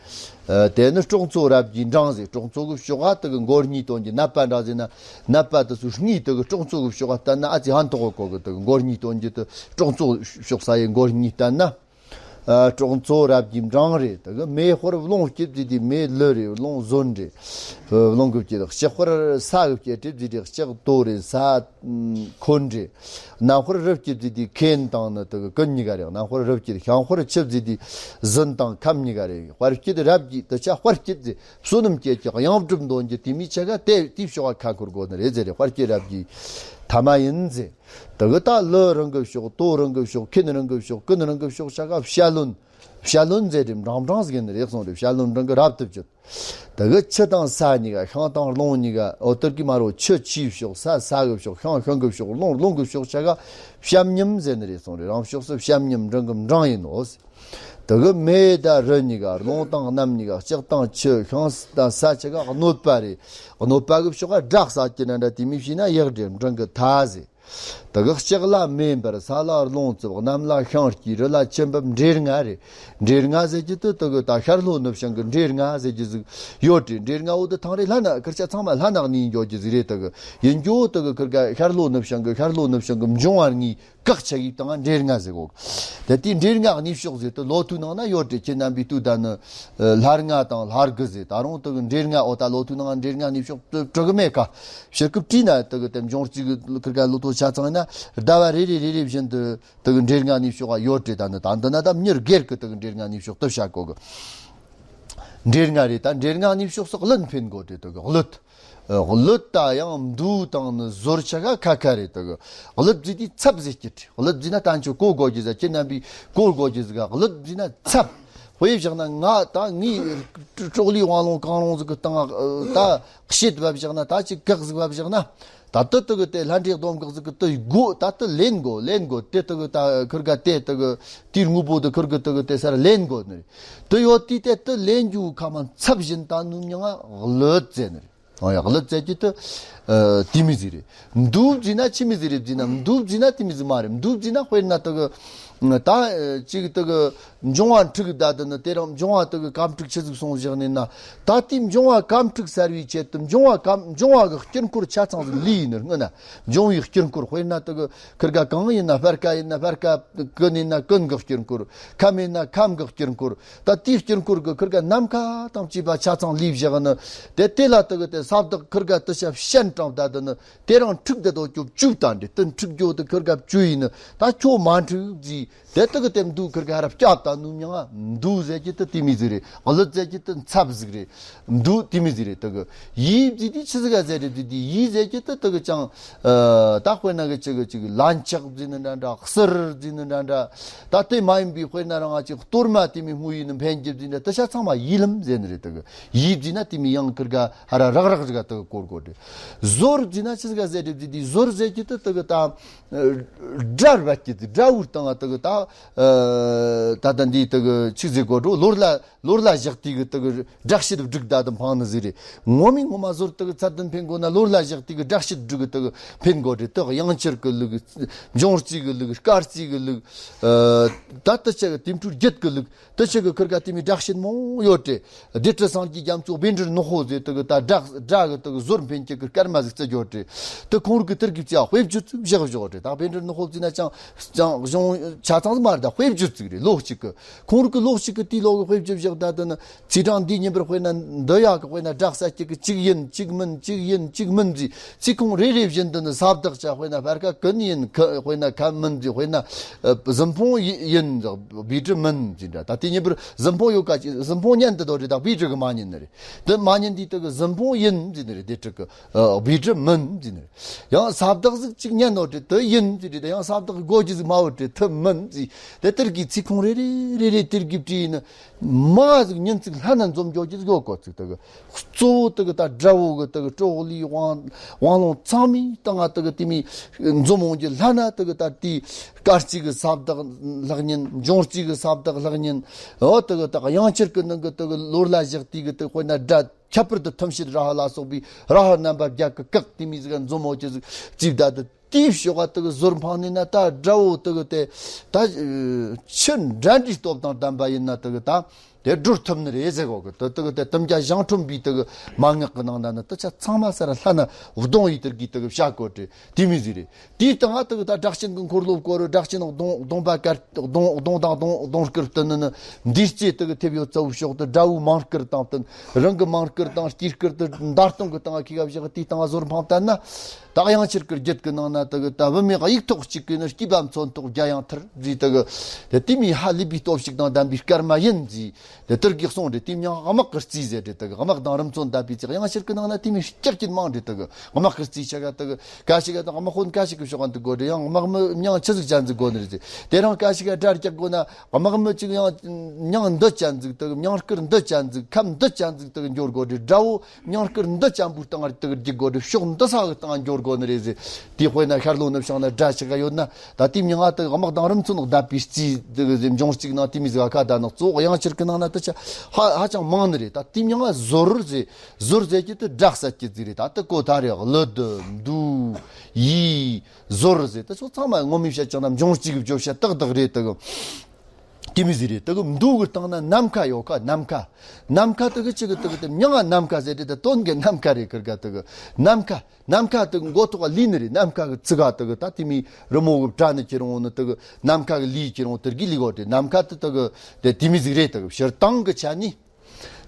ཨ། དེ་ནི་སྲོག་འཚོ་རབ་ཀྱི་འབྲང་ཟེར། སྲོག་འཚོ་གི་ཕྱོགས་ཨ་དེ་གི་མགོ་གཉིས་སྟོན་གྱི་ནད་པ་འདྲ་ཟེར་ན། ནད་པ་དེ་ཚོ་སྔས་དེ་གི་སྲོག་འཚོ་གི་ཕྱོགས་ཨ་བསྟན་ན་ཨ་ཙི་ཧན་ཐོག་གི་གོ་གི། དེ་གི་མགོ་གཉིས་སྟོན་གྱི་དེ་སྲོག་འཚོ་ཕྱོགས་ས་ཡི་མགོ་གཉིས་བསྟན་ན། ཨ། སྲོག་འཚོ་རབ་ཀྱི་འབྲང་རེད། དེ་གི་མེ་དཔར་རླུང་སྐྱེད་བརྩིས་དེ་མེ་ལི་རེད། རླུང་ཟོན་རེད། རླུང་གི་སྐྱེད། ལྕགས་དཔར་ས་གི་སྐྱེད་རེད་བརྩིས་དེ་ལྕགས་དོ་རེད། ས་ཁོན་རེད། གནམ་དཔར་རི་སྐྱེད་བརྩིས་དེ་ཁེན་དང་ནི་དེ་གི་ཀུན་གཉིས་ཀ་རེད། གནམ་དཔར་རི་སྐྱེད། ཤིང་དཔར་ཆུ་བརྩིས་དེ་ཟིན་དང་ཁམས་གཉིས་ཀ་རེད། དཔར་སྐྱེད་རབ་ཀྱི་དེ་ཆ་དཔར་སྐྱེད་ཟེར། བསོད་ནམས་སྐྱེད་ཀྱི་གཡང་སྒྲུབ་འདོན་གྱི་དེ་མི་ཆ་ག་དེ་དེའི་ཕྱོགས་ཁ་འཁོར་དགོས་ནི་རེད་ཟེར་རེད། དཔར་སྐྱེད་རབ་ཀྱི་ཐ་མ་ཡིན་ཟེར། དེ་གི་ད་ལི་རང་གི་ཕྱོགས། དོ་རང་གི་ཕྱོགས། ཁེན་རང་གི་ཕྱོགས། ཀུན་རང་གི་ཕྱོགས་ཆ་ག་བཤད་ལོན། བཤད་ལོན་ཟེར་རེད། འབྲང་འབྲང་ཟེར་ནི་རེད་སོང་རེད། བཤད་ལོན་རང་གི་རབ་ཏུ་བཅུད། དེ་གི་ཆུ་དང་ས་གཉིས་ཀ། ཤིང་དང་རླུང་གཉིས་ཀ། འོ་དེར་གི་མ་རོ་ཆུ་ཆུའི་ཕྱོགས། ས་ས་གི་ཕྱོགས། ཤིང་ཤིང་གི་ཕྱོགས། རླུང་རླུང་གི་ཕྱོགས་ཆ་ག་བཤམ་མཉམ་ཟེར་ནི་རེད་སོང་རེད། རང་ཕྱོགས་སུ་བཤམ་མཉམ་རང་གི་འབྲང་ཡིན་ནོ། དེ་གི་མེ་དང་རི་གཉིས་ཀ། རླུང་དང་གནམ་གཉིས་ཀ། ལྕགས་དང་ཆུ། ཤིང་དང་ས་ཆ་ག་གནོད་པ་རེད། གནོད་པ་གི་ཕྱོགས་ག་དྲག་ས་ཀྱི་ན་འདྲ་དེ་མི་ཤེས་ན་ཡག་འདྲེ་འབྲང་གི་ཐ་ཟེར། དེ་གི་ལྕགས་ལ་མེ་འབར། ས་ལ་རླུང་འཚུབ། གནམ་ལ་ཤིང་སྐྱེས། རི་ལ་ཆུ་འབབ། འདྲེ་ལྔ་རེད། འདྲེ་ལྔ་ཟེར་གྱི་དེ་དེ་གི་ད་ཤར་ལྷོ་ནུབ་བྱང་གི་འདྲེ་ལྔ་ཟེར་གྱི་ཟིག་ཡོད་དེ། འདྲེ་ལྔ་བོ་དེ་ཐང་རེ་ལྷ་ན་ཁིར་ཆ་ཚང་མ་ལྷ་ནག་ནས་འགྱོ་གྱི་ཟིག་རེད། དེ་གི་ཡིན་རྒྱུ་དེ་གི་ཁིར་ག་ཤར་ལྷོ་ནུབ་བྱང་གི་ཤར་ལྷོ་ནུབ་བྱང་གི་འབྱུང་བ་ལྔའི་བཀག་ཆ་ཡིག་དང་འདྲེ་ལྔ་ཟེར་གོ། དེ་དེའི་འདྲེ་ལྔ་གནས་ཕྱོགས་ཟེར་དུ་ལོ་ཐོའི་ནང་ན་ཡོད་དེ། ཁྱེད་རྣམ་པས་ལྟོས་ད་ནི་ལྷ་ལྔ་དང་ལྷ་དགུ་ཟེར། ད་རུང་དེ་གི་འདྲེ་ལྔ་འོ་ད་ལོ་ཐོའི་ནང་འདྲེ་ལྔ་གནས་ཕྱོགས་དེ་དྲུག་གི་མེད་ཀ། ཕྱིར་སྐུ་བྲིས་ན་དེ་གི་དེ་འབྱུང་རྩིས་གི་ཁིར་ག་ལོ་ཐོ་ཆ་ཚང་ན་ཟླ་བ་རེ་རེ་རེ་རེ་བཞིན་དུ་དེ་གི་འདྲེ་ལྔ་གནས་ཕྱོགས་ཡོད་དེ། ད་ནི་ད་འདི་ན་ད་མྱུར་སྒེར་གི་དེ་གི་འདྲེ་ལྔ་གནས་ཕྱོགས་དེ་བཤད་གོ་གི། འདྲེ་ལྔ་རེད། ད་འདྲེ་ལྔ་གནས་ཕྱོགས་སུ་གླུད་འཕེན་དགོས་དེ། དེ་གི་གླུད། གླུད་ད་ཡང་མདོ་དང་ནི་ཟོར་ཆ་ག་ཁ་ཁ་རེད། དེ་གི་གླུད་བརྫིས་དུས་ཚབ་ཟེར་གྱི་རེད། གླུད་བརྫིས་ན་ད་འཆོ་གོ་དགོས་ཀྱི་ཟེར། ཁྱེད་རྣམ་པས་གོ་དགོས་ཀྱི་ཟེར་ག་གླུད་བརྫིས་ན་ཚབ། དཔེ་བཞག་ན་ང་ད་ངའི་གྲོགས་ལི་དབང་ལུང་གང་རུང་ཟིག་གི་སྟེང་ད་བཤད་བབ་བཞག་ན། ད་ཅིག་གག་ཟིག་བབ་བཞག་ན། ད་ལྟ་དེ་གི་དེ་ལྷ་འདྲེ་སྡོམ་གག་ཟིག་གི་དེ་དགོས། ད་ལྟ་ལེན་དགོས། ལེན་དགོས། དེ་དེ་གི་ད་ཁིར་ག་དེ་དེ་གི་དེའི་དངོས་པོ་དེ་ཁིར་གི་དེ་གི་དེ་སར་ལེན་དགོས་ནི་རེད། དེ་ཡོད་དུས་དེ་དེ་ལེན་རྒྱུ་ཁ་མ་ཚབ་བཞིན་ད་ནུ་མྱང་ང་གླུད་ཟེར་ནི་རེད། ཨོ་ཡ། གླུད་ཟེར་གྱི་དེ་ཨ་དེ་མོ་ཟིག་རེད། མདོ་བརྫིས་ན་ཆི་མོ་ཟིག་རེད་བརྫིས་ན། མདོ་བརྫིས་ན་དེ་མོ་ཟིག་མ་རེད། མདོ་བརྫིས་ན་དཔེར་ན་དེ་གི་ད་ཨ་ཅིག་དེ་གི་འབྱུང་བ་འཁྲུགས་ད་དེ་ནི། དེ་རིང་འབྱུང་བ་དེ་གི་སྐར་འཁྲུག་ཆི་ཟིག་སོང་བཞག་ནས་ན། ད་ལྟའི་འབྱུང་བ་སྐར་འཁྲུག་སེལ་བའི་ཆེད་དུ་འབྱུང་བ་སྐར་འབྱུང་བ་གི་དཀྱིལ་འཁོར་ཆ་ཚང་ཟིག་ལས་ཡིན་ནི་སྔོན་ན། འབྱུང་བའི་དཀྱིལ་འཁོར་དཔེར་ན་དེ་གི་ཁིར་ག་གང་ཡིན་ན། སྤར་ཁ་ཡིན་ན་སྤར་ཁ། ཀུན་ཡིན་ན་ཀུན་གི་དཀྱིལ་འཁོར། ཁམ་ཡིན་ན་ཁམ་གི་དཀྱིལ་འཁོར། ད་དེའི་དཀྱིལ་འཁོར་གི་ཁིར་ག་ནམ་མཁའ་དང་བཅས་པ་ཆ་ཚང་ལས་བཞག་ནི། དེ་དེ་ལ་དེ་གི་དེ་ས་བདག་ཁིར་ག་དེ་ཆ་བཤན་དྲངས་ད་དེ་ནི། དེ་རིང་འཁྲུགས་དེ་དོ་ཅོབ་བཅུག་ད་འདྲི། དེ་འཁྲུགས་རྒྱུ་དེ་ཁིར་ག་བཅུ་ཡིན་ནི། ད་ཁྱོད་མ་འཁྲུགས་ཟིག་དེ་དག་གི་དེ་མདོ་ཁིར་ག་ཧ་ར་སྐྱབས་ད་ནུ་མྱང་ང་མདོ་ཟེར་གྱི་དེ་དེ་མོ་ཟིག་རེད། གླུད་ཟེར་གྱི་དེ་ཚབ་ཟིག་རེད། མདོ་དེ་མོ་ཟིག་རེད། དེ་གི་ཡིད་བརྫིས་དུས་ཆི་ཟིག་ག་ཟེར་རེད་བརྫིས་དུས། ཡིད་ཟེར་གྱི་དེ་དེ་གི་ཅང་ཨ་ད་དཔེར་ན་གི་ཅིག་གི་ཅིག་ལན་ཆགས་བརྫིས་ནི་འདྲ་འདྲ། གསུར་བརྫིས་ནི་འདྲ་འདྲ། ད་དེ་མ་ཡིན་པའི་དཔེར་ན་རང་ང་ཅིག་གཏོར་མ་དེ་མོ་སྔོ་ཡིན་ནི་འཕེན་རྒྱུ་བརྫིས་ནི་འདྲ། དེ་ཆ་ཚང་མ་ཡིད་ལམ་ཟེར་ནི་རེད། དེ་གི་ཡིད་བརྫིས་ན་དེ་མོ་ཡང་ཁིར་ག་ཧ་ར་རག་རག་ཟིག་ག་དེ་གི་སྐོར་སྐོར་རེད། ཟོར་བརྫིས་ན་ཆི་ཟིག་ག་ཟེར་རེད་བརྫིས་དུས། ཟོར་ཟེར་གྱི་དེ་དེ་གི་ད། དགྲར་བབ་ཀྱི་དེ་དགྲ་བོའི་སྟེང་ང་དེ་གི་ད། ཨ་ད་ལྟ་འདི་དེ་གི་ཆི་ཟིག་གོ་འགྲོ། ལོར་ལ་ལོར་ལ་བཞག་དུས་གི་དེ་གི་དགྲ་བཤེད་བསྒྲིགས་ད་དེ་འཕངས་ནི་ཟིག་རེད། ངོ་མའི་ངོ་མ་ཟོར་དེ་གི་ཚད་ལྡན་འཕེན་དགོས་ན་ལོར་ལ་བཞག་དུས་གི་དགྲ་བཤེད་བསྒྲིགས་གི་དེ་གི་འཕེན་དགོས་རེད། དེ་གི་དབྱངས་འཁྱུར་གི་ལུགས། འབྱུང་རྩིས་གི་ལུགས། སྐར་རྩིས་གི་ལུགས། ཨ་ད་ལྟ་ཆ་གི་དེ་འཕྲུལ་རྒྱུད་གི་ལུགས། དེ་ཆ་གི་ཁིར་ག་དེ་མོ་དགྲ་བཤེད་མང་ཡོད་རེད། སྡེ་སྲིད་སངས་རྒྱས་རྒྱ་མཚོ་བཻ་ཌཱུརྻ་ནག་པོ་ཟེར་དེ་གི་ད་དགྲ་དགྲ་གི་དེ་གི་ཟོར་འཕེན་གྱི་གི་སྐར་མ་ཟིག་བརྩི་ཡོད་རེད། དེ་ཁོང་རིག་གི་དེར་གི་བརྩི་ཡ་དཔེ་བརྗོད་ཅིག་བཞག་བཞག་རེད། ད་བཻ་ཌཱུརྻ་ནག་པོ་བརྩིས་ན་ཅང་ཅང་གཞུང་ཆ་ཚང་མ་རེད། ད་དཔེ་བརྗོད་ཅིག་རེད། ལོ་གཅིག་གི་ཁོང་རིག་གི་ལོ་གཅིག་གི་དེའི་ལོ་གི་དཔེ་བརྗོད་བཞག་ད་དེ་ནི། ཚེས་གྲངས་འདིའི་ཉིན་པར་དཔེར་ན་འདི་ཡག་གི་དཔེར་ན་དགྲ་བསད་ཀྱི་གི་གཅིག་ཡིན་གཅིག་མིན། གཅིག་ཡིན་གཅིག་མིན་ཟེར། ཚེ་ཁོང་རེ་རེ་བཞིན་དུ་ནི་ས་བདག་ཆ་དཔེར་ན་སྤར་ཁ་ཀུན་ཡིན། ཁ་དཔེར་ན་ཁ་མིན་ཟེར། དཔེར་ན་ཨ་གཟི་འཕོང་ཡི་ཡིན་ཟེར། བཻ་ཌཱུརྻ་མིན་ཟེར་འདྲ། ད་དེ་ཉིན་པར་གཟི་འཕོང་ཡོད་ཀ་ཅིག་གཟི་འཕོང་ཉན་དུ་དོ་རེད། ད་བཻ་ཌཱུརྻ་གི་མ་ཉན་ནི་རེད། དེ་མ་ཉན་དུས་དེ་གི་གཟི་འཕོང་ཡིན་ཟེར་ནི་རེད། སྡེ་ཕྲུག་གི་ཨ་བཻ་ཌཱུརྻ་མིན་ཟེར་ནི་རེད། ཡང་ས་བདག་ཟིག་གཅིག་ཉན་ནོ་རེད། དེ་ཡིན་ཟེར་རེད། ད་ཡང་ས་བདག་གི་སྒོ་རྒྱུ་ཟིག་མ་བོ་རེད། དེ་མིན་ཟེར། དེ་དེར་གི་ཚེ་ཁོང་རེ་རེ་རེ་རེ་དེར་གི་བྲིས་ནི། མ་ཟིག་ཉིན་ཅིག་ལྷན་ན་འཛོམས་འགྱོ་རྒྱུ་ཟིག་ཡོད་གོ་ཚིག་དེ་གི་གཙོ་བོ་དེ་གི་ད་དགྲ་བོ་གི་དེ་གི་གྲོགས་ལི་དབང་དབང་ལུང་ཚང་མའི་སྟེང་ང་དེ་གི་དེ་མོ་འཛོམས་འོང་རྒྱུ། ལྷན་ན་དེ་གི་ད་དེའི་སྐར་རྩིས་གི་ས་བདག་ལྷག་ཉིན། འབྱུང་རྩིས་གི་ས་བདག་ལྷག་ཉིན། འོ་དེ་གི་ད་དབྱངས་འཁྱུར་གི་ནང་གི་དེ་གི་ལོར་ལ་བཞག་དུས་གི་དེ་དཔེར་ན་དགྲ་ཁྱད་པར་དུ་ཐམས་ཅད་ར་ཧ་ལ་སོགས་པའི་ར་ཧ་རྣམ་པ་བརྒྱད་ཀྱི་བཀའ་དེ་མོ་ཟིག་ག་འཛོམས་འོང་རྒྱུ་ཟིག་རྩིས་ད་དེ། དེའི་ཞོགས་ཀ་དེ་གི་ཟོར་འཕངས་ནས་ན། ད་དགྲ་བོ་དེ་གི་དེ་ད་ཆི་འདྲ་འདྲའི་སྟོབས་དང་ལྡན་པ་ཡིན་ན་དེ་གི་ད་དེ་སྒྲོལ་ཐུབ་ནི་རེད་ཟེར་གོ་གི། དེ་དེ་གི་དེ་དུམ་བརྒྱ་ཞང་ཁྲོམ་པའི་དེ་གི་མན་ངག་གི་ནང་ན་ནི་དེ་ཆ་ཚང་མ་ས་ར་ལྷན་ན་གདོང་ཡི་དེར་གི་དེ་གི་བྱ་གོ་དྲི་དེ་མོ་ཟིག་རེད། དེའི་སྟེང་ང་དེ་གི་ད་སྒྲ་གཅན་གི་འཁོར་ལོ་བསྐོར་རུ། སྒྲ་གཅན་གདོང་གདོང་པ་དཀར་གདོང་གདོང་དང་གདོང་གདོང་དཀར་བསྟན་ནི་ནི་འདིའི་རྩེ་དེ་གི་ཐེབས་ཡོད་ཚ་བོ་ཕྱོགས་དེ་དགྲ་བོའི་མང་དཀར་དང་བསྟན། རང་གི་མང་དཀར་དང་སྐྱེས་དཀར་དེ་མདའ་སྟོང་གི་སྟེང་ང་ཁི་ག་བཞག་དེའི་སྟེང་ང་ཟོར་འཕངས་བསྟན་ན། ད་དབྱངས་འཁྱུར་གི་རྒྱུད་གི་ནང་ན་དེ་གི་ད་བུད་མེད་དབྱུག་ཐོགས་གཅིག་གི་ནི་སྐྱེས་པ་མཚོན་ཐོགས་རྒྱ་ཡང་ཐར་ཟེར། དེ་གི་དེ་དེ་མོ་ཧ་ལས་པའི་སྟོབས་ཤུགས་དང་ལྡན་པའི་སྐར་མ་ཡིན་ཟེར། དེ་དེར་གི་གསུངས་རེད། དེ་མྱང་དམག་གི་རྩིས་ཟེར་རེད། དེ་གི་དམག་དང་རུ་མཚོན་ལྡན་པའི་ཚེ། དབྱངས་འཁྱུར་གི་ནང་ན་དེ་མོ་སྐྱག་གི་མང་རེད། དེ་གི་དམག་གི་རྩིས་ཆ་ག་དེ་གི་ཀ་ཤི་ག་དང་དམག་དཔོན་ཀ་ཤི་གི་ཕྱོགས་ག་འདུག་གོ་རེད། ཡང་དམག་མི་མྱང་ཆི་ཟིག་ཅན་ཟིག་དགོ་ནི་རེད་ཟེར། དེ་རིང་ཀ་ཤི་ག་དགྲ་རྒྱག་དགོ་ན་དམག་མི་གཅིག་ཡང་མྱང་འདི་ཅན་ཟིག་དེ་གི་མྱང་དཀར་འདི་ཅན་ཟིག་ཁམ་འདི་ཅན་ཟིག་དེ་གི་འབྱོར་དགོ་རེད། དགྲ་བོ་མྱང་དཀར་འདི་ཅན་པོའི་སྟེང་ང་དེ་གི་རྒྱུག་དགོ་རེད། ཕྱོགས་འདི་ས་གི་སྟེང་ང་འབྱོར་དགོ་ནི་རེད་ཟེར། དེ་དཔེར་ན་ཤར་ལྷོ་ནུབ་བྱང་ན་དགྲ་ཆི་ག་ཡོད་ན། ད་དེ་མྱང་ང་དེ་དམག་དང་རུ་མཚོན་ལྡན་པའི་རྩིས་དེ་གི་འབྱུང་རྩིས་ནང་དེ་མོ་ཟིག་ག་ཁ་ད་ནག་གཙོ་བོ་དབྱངས་འཁྱུར་གི་ནང་ན་དེ་ཆ་ཧ་ཧ་ཅང་མང་ནི་རེད། ད་དེ་མྱང་ང་ཟོར་ཟེར། ཟོར་ཟེར་གྱི་དེ་དགྲ་བསད་ཀྱི་ཟིག་རེད། ད་དེ་གོ་ད་རེད། གླུད་མདོ་ཡི་ཟོར་ཟེར། དེ་ཚོ་ཚང་མ་ངོ་མས་བཤད་ཀྱང་ན་འབྱུང་རྩིས་གི་བརྗོད་བྱ་ཏག་ཏག་རེད། དེ་གི་དེ་མོ་ཟིག་རེད། དེ་གི་མདོ་གི་སྟེང་ན་ནམ་མཁའ་ཡོད་ཀ། ནམ་མཁའ། ནམ་མཁའ་དེ་གི་ཅི་གི་དེ་གི་དེ་མྱང་ང་ནམ་མཁའ་ཟེར་དེ་དེ་དོན་གི་ནམ་མཁའ་རེད། ཁིར་ག་དེ་གི་ནམ་མཁའ། ནམ་མཁའ་དེ་གི་མགོ་ཐོག་ག་ལུས་ནི་རེད། ནམ་མཁའ་གི་ཚིག་ག་དེ་གི་ད་དེ་མོ་རི་མོ་གི་བྲ་ནི་ཁྱེར་འོང་ནི་དེ་གི་ནམ་མཁའ་གི་ལུས་ཁྱེར་འོང་དེར་གི་ལུས་གོ་དེ། ནམ་མཁའ་དེ་དེ་གི་དེ་དེ་མོ་ཟིག་རེད། དེ་གི་སྤྱིར་བཏང་གི་ཆ་ནི།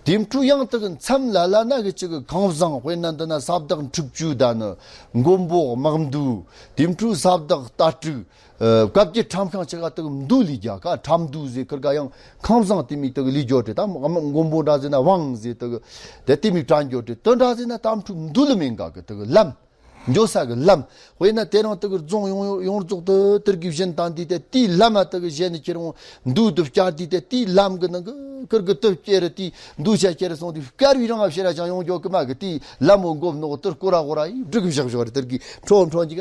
དེ་འཕྲོ་ཡང་དག་མཚམས་ལ་ལ་ན་གི་ཅིག་ཁང་བཟང་དཔེར་ན་འདི་ན་ས་བདག་འཁྲུག་ཆུ་ད་ནི་མགོན་པོ་དམག་འདུས། དེ་འཕྲོ་ས་བདག་རྟ་དཀྲུག་བཀའ་བརྒྱུད་ཁྲམ་ཤིང་ཆེ་ག་དག་འདུས་ལས་རྒྱ་ག་ཁྲམ་འདུས་ཟེར་ཁིར་ག་ཡང་ཁང་བཟང་དེ་མི་དག་ལས་རྒྱོ་དྲི་ད་མགོན་པོ་འདྲ་ཟེར་ན་དབང་ཟེར་དག་དེ་དེ་མི་དྲན་རྒྱོ་དྲི་དོན་འདྲ་ཟེར་ན་དམ་འཁྲུག་འདུས་ལ་མིན་ག་གི་དག་ལམ། འགྱོ་ས་གི་ལམ། དཔེར་ན་དེ་རིང་དེ་གི་རྫོང་ཡོངས་ཡོངས་རྫོགས་དུ་དེར་གི་བཞིན་དང་དུས་དེ་དེའི་ལམ་མ་དེ་གི་གཞན་ནི་ཁྱེར་འོང་འདུས་དུ་བསྐྱར་དུས་དེ་དེའི་ལམ་གི་ནང་གི་ཁིར་གི་དུ་བསྐྱེར་དེའི་འདུས་བྱ་ཁྱེར་སོང་དུས་བསྐལ་བའི་རིང་ང་ཕྱིར་ར་ཅང་ཡོང་འགྱོ་གི་མ་གི་དེའི་ལམ་འོ་འགོབ་ནོག་དུར་སྐོར་ར་ཧོ་ར་ཡི་འབྲུག་གི་བཞག་བཞག་རེ་དེར་གི་ཁྲོ་ཁྲོ་གི་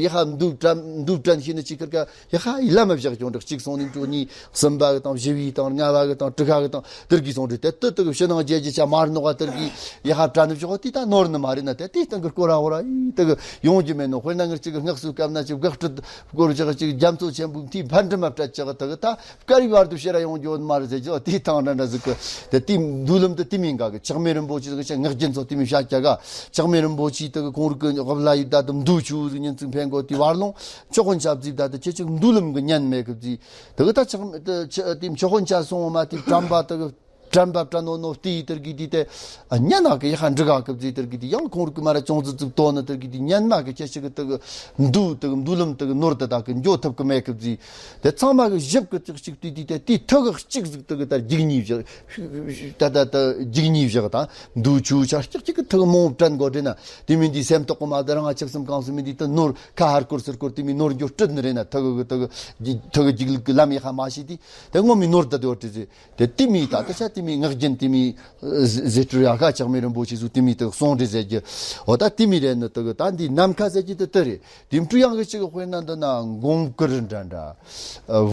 ཡ་ཧ་འདུས་དྲན་འདུས་དྲན་ཤེས་ནི་ཅི་ཁིར་ག་ཡ་ཧ་ཡི་ལམ་མ་བཞག་ཀྱང་འདྲ་གཅིག་སོང་ནི་འགྲོ་གཉིས་གསུམ་པ་གི་དང་བཞི་བའི་དང་ལྔ་བ་གི་དང་དྲུག་ག་གི་དང་དེར་གི་སོང་འདྲ་དེ་དུ་དུ་གི་ཕྱི་ནང་རྒྱལ་གྱི་ཆ་མར་ནོག་ག་དེར་གི་ཡ་ཧ་དྲན་ནི་བཞག་དེ་ད་ནོར་ནི་མ་རེད་ན་དེ་དེའི་སྟེང་གི་སྐོར་ར་ཧོ་ར་ཡི་དུ་གི་ཡོང་རྒྱུ་མེད་ནོ། དཔེར་ན་ངར་ཅིག་གི་སྔགས་སུ་སྐབས་ན་ཅིག་དགག་སྤྲོད་སྐོར་ཅིག་ཅིག་རྒྱ་མཚོ་ཆེན་པོའི་མཐའི་ཕན་འབྲས་མ་སྤྲད་ཅིག་དུ་གི་ད་བསྐལ་བའི་བར་དུ་ཕྱིར་ར་ཡོང་རྒྱུ་མ་རེད་ཟེར་གྱི་དེའི་དང་འདྲ་འདྲ་ཟིག་གི་དེ་དེའི་འདུ་ལམ་དུ་དེ་མིན་ག་གི་ཆགས་མེད་རིན་པོ་ཆེ་ཟིག་ཆ་ངག་རྒྱུན་ཚོ་དེ་མིན་བཤད་ཀྱ་ག་ཆགས་མེད་རིན་པོ་ཆེ་དུ་གི་ཁོང་རུ་གི་དབུ་ལ་ཡི་ད་དུ་འདུ་ཆུ་ཟིག་ཉིན་ཚིག་འཕེན་གོ་དེ་བར་ལོང་ཆོག་གོ་འཆབ་ཟིག་ད་དུ་ཁྱེད་ཅིག་འདུ་ལམ་གི་ཉན་མེད་གི་ཟིག་དུ་གི་ད་ཆགས་དེ་ཆོག་གོ་འཆབ་སོང་བ་མ་དེ་དྲན་པ་དུ་གི་དྲན་པ་དྲན་ནོ་ནོ་བལྟས་དེར་གི་དེ་དེ་ཉན་ན་གི་ཡ་ཧ་འདྲི་ག་གི་ཟིག་དེར་གི་དེ་ཡང་ཁོང་རུ་གི་མ་ར་ཅུང་ཟིག་ཟིག་ཏོ་ནི་དེར་གི་དེ་ཉན་མ་གི་ཁྱེད་ཅིག་གི་དུ་གི་འདུ་དུ་གི་འདུ་ལམ་དུ་གི་ནོར་དུ་ད་གི་འགྱོ་ཐུབ་གི་མེད་གི་ཟིག་དེ་ཚང་མ་གི་ཞིབ་གི་ཅིག་ཅིག་དེ་དེ་དེ་དེ་ཐུ་གི་གཅིག་ཟིག་དུ་གི་ད་རྒྱུག་གཉིས་བཞག་ད་ད་ད་རྒྱུག་གཉིས་བཞག་དང་འདུ་ཆུ་ཆ་གཅིག་གཅིག་གི་ཐུག་མོ་དྲན་དགོ་དྲན་ན་དེ་མིན་དེ་སེམས་ཐོག་གི་མ་དེ་རང་ང་ཆགས་སེམས་གང་སུ་མིན་དེ་ད་ནོར་ཁ་ཧར་སྐོར་ཟུར་སྐོར་དེ་མིན་ནོར་འགྱོ་སྤྲད་ནི་རེད་ན་ཐུག་གི་ཐུག་གི་ཐུག་གི་རྒྱུག་ལུགས་ཀྱི་ལམ་ཡི་ཧ་མ་ཤེས་དེ་དེ་ངོ་མི་ནོར་ད་དེ་བ་དྲི་ཟེར་དེ་དེ་མིན་ད་ད་ཆ་དེ་མིན་ངག་རྒྱུན་དེ་མིན་ཟི་ཟི་ཏྲུ་ཡ་ཁ་ཆགས་མེད་རིན་པོ་ཆེ་སུ་དེ་མིན་དེ་གསུང་འདྲི་ཟེར་རྒྱུ་འོ་ད་དེ་མིན་རེད་ནི་ཐུག་གི་ད་འདི་ནམ་མཁའ་ཟེར་རྒྱུ་དེ་དེ་རེད། དེ་འཕྲུལ་ཡང་གི་ཅིག་དཔེར་ན་འདི་ན་མགོན་གུར་འདྲ་འདྲ།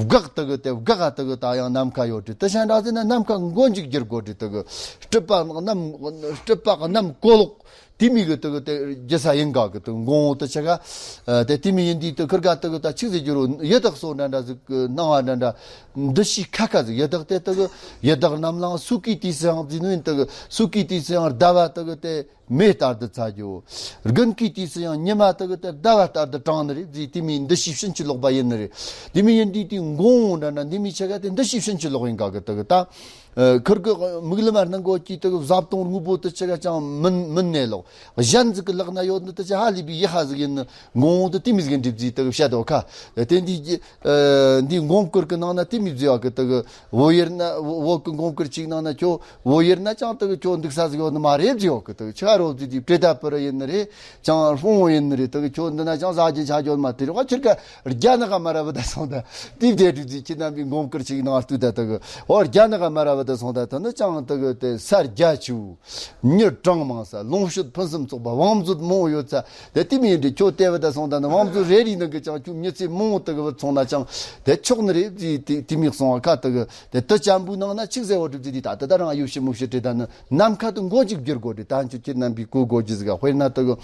འགག་དུ་གི་དེ་འགག་ག་དུ་གི་ད་ཡང་ནམ་མཁའ་ཡོད་དྲི་དུ་ཤ་འདྲ་ཟེར་ན་ནམ་མཁའ་མགོ་མཇུག་བསྒྱུར་དགོ་དྲི་དུ་གི་སྤྲུལ་པ་རྣམ་སྤྲུལ་པ་རྣམ་གོ་ལོག་དེ་མི་གི་དུ་གི་དེ་རྒྱུ་ས་ཡིན་ག་གི་དུ་མགོན་དུ་ཆ་ག་དེ་དེ་མི་ཡིན་དུས་དུ་ཁིར་ག་དུ་གི་ད་ཆིག་ཟེར་རྒྱུ་རུ་ཡི་དྭགས་སོ་འདྲ་འདྲ་ཟིག་གི་སྣང་བ་འདྲ་འདྲ་འདི་ཤི་ཁ་ཁ་ཟིག་ཡི་དྭགས་དེ་དུ་གི་ཡི་དྭགས་རྣམས་ལའང་སུ་གི་དུས་སུ་ཡང་ཟིན་ནུས་དུ་གི་སུ་གི་དུས་སུ་ཡང་ཟླ་བ་དུ་གི་དེ། མེ་ལྟར་དུ་ཚ་རྒྱུ། དགུན་གྱི་དུས་སུ་ཡང་ཉི་མ་དུ་གི་དེ་ཟླ་བ་ལྟར་དུ་གྲང་ནི་རེད་ཟེར་དེ་མིན་འདི་ཞིག་ཕྱིན་ཅི་ལོག་པ་ཡིན་ནི་རེད། དེ་མིན་ཡིན་དུས་དེ་མགོ་འོང་འདྲ་འདྲ་འདི་མིན་ཆ་ག་དེ་འདི་ཞིག་ཕྱིན་ཅི་ལོག་ཡིན་ག་གི་དུ་གི་ད། ཁིར་གི་མིག་ལམ་མ་སྣང་གོ་གི་དུ་གི་བཟའ་བཏུང་དངོས་པོ་དུ་ཆ་ག་ཅང་མིན་མིན་ནས་ལོག་གཞན་ཟིག་གི་ལག་ན་ཡོད་ནི་དུ་ཆ་ཧ་ལས་པའི་ཡི་ཧ་ཟིག་ཡིན་ནི་མགོ་འོང་དུ་དེ་མིན་ཟིག་འགྲིབ་ཟིག་དུ་གི་བཤད་དོ་ཁ། དེ་འདི་འདི་མགོན་གུར་གི་ནང་ན་དེ་མིན་ཟིག་ཡོད་གི་དུ་གི་བོད་ཡུལ་ན་བོད་གི་མགོན་གུར་ཅིག་ནང་ན་ཁྱོད། བོད་ཡུལ་ན་ཅང་དག་ཁྱོད་འདུག་ས་ཟིག་ཡོད་ནི་མ་རེད་ཟིག་ཡོད་གི་དག་ཆ་རོ་ཟིག་དེ་པྲེ་ད་པུ་རི་ཡིན་ནི་རེད། ཅང་ཧྥོང་ཡིན་ནི་རེད་དག་ཁྱོད་འདི་ན་ཅང་ཟ་རྒྱུ་ཆ་རྒྱུ་མ་དེ་རེད་བ་ཁྱེར་ཀ་རྒྱ་ནག་མ་ར་བ་ད་སོང་ད་དེ་བདེ་དྲི་ཟིག་ཁྱེད་རྣམ་པའི་མགོན་གུར་ཅིག་ནང་ལྟོས་ད་དག་ཨོ་རྒྱ་ནག་མ་ར་བ་ད་སོང་ད་ད་ནི་ཅང་དག་དེ་ས་རྒྱ་ཆུ་མྱི་གྲངས་མང་ས་ལོངས་སྤྱོད་ཕུན་སུམ་ཚོགས་པ་བང་མཛོད་མང་ཡོད་ས་དེ་དེ་མིན་རེད་ཁྱོད་དེ་བ་ད་སོང་ད་ནི་བང་མཛོད་རེ་རེའི་ནང་གི་ཅང་ཁྱོད་མྱི་ཚེ་མང་དག་བུད་སོང་ན་ཅང་དེ་ཆོག་ནི་རེད་ཟིག་དེ་དེ་མིག་སོང་བ་ཁ་དག་དེ་དུ་ཅམ་བུའི་ནང་ན་ཆིག་ཟེར་བ་གྲུབ་ཅིག་དེ་ད་དེ་ད་རང་ཡོད་ཤི་མུག་ཤི་དྲི་ད་ནི་ནམ་མཁའ་དུ་མགོ་གཅིག་བསྒྱུར་དགོ་དྲི་ད་འཆུ་ཁྱེད་རྣམ་པའི་གོ་དགོ་རྒྱུ་ཟིག་དཔེར་ན་དུ་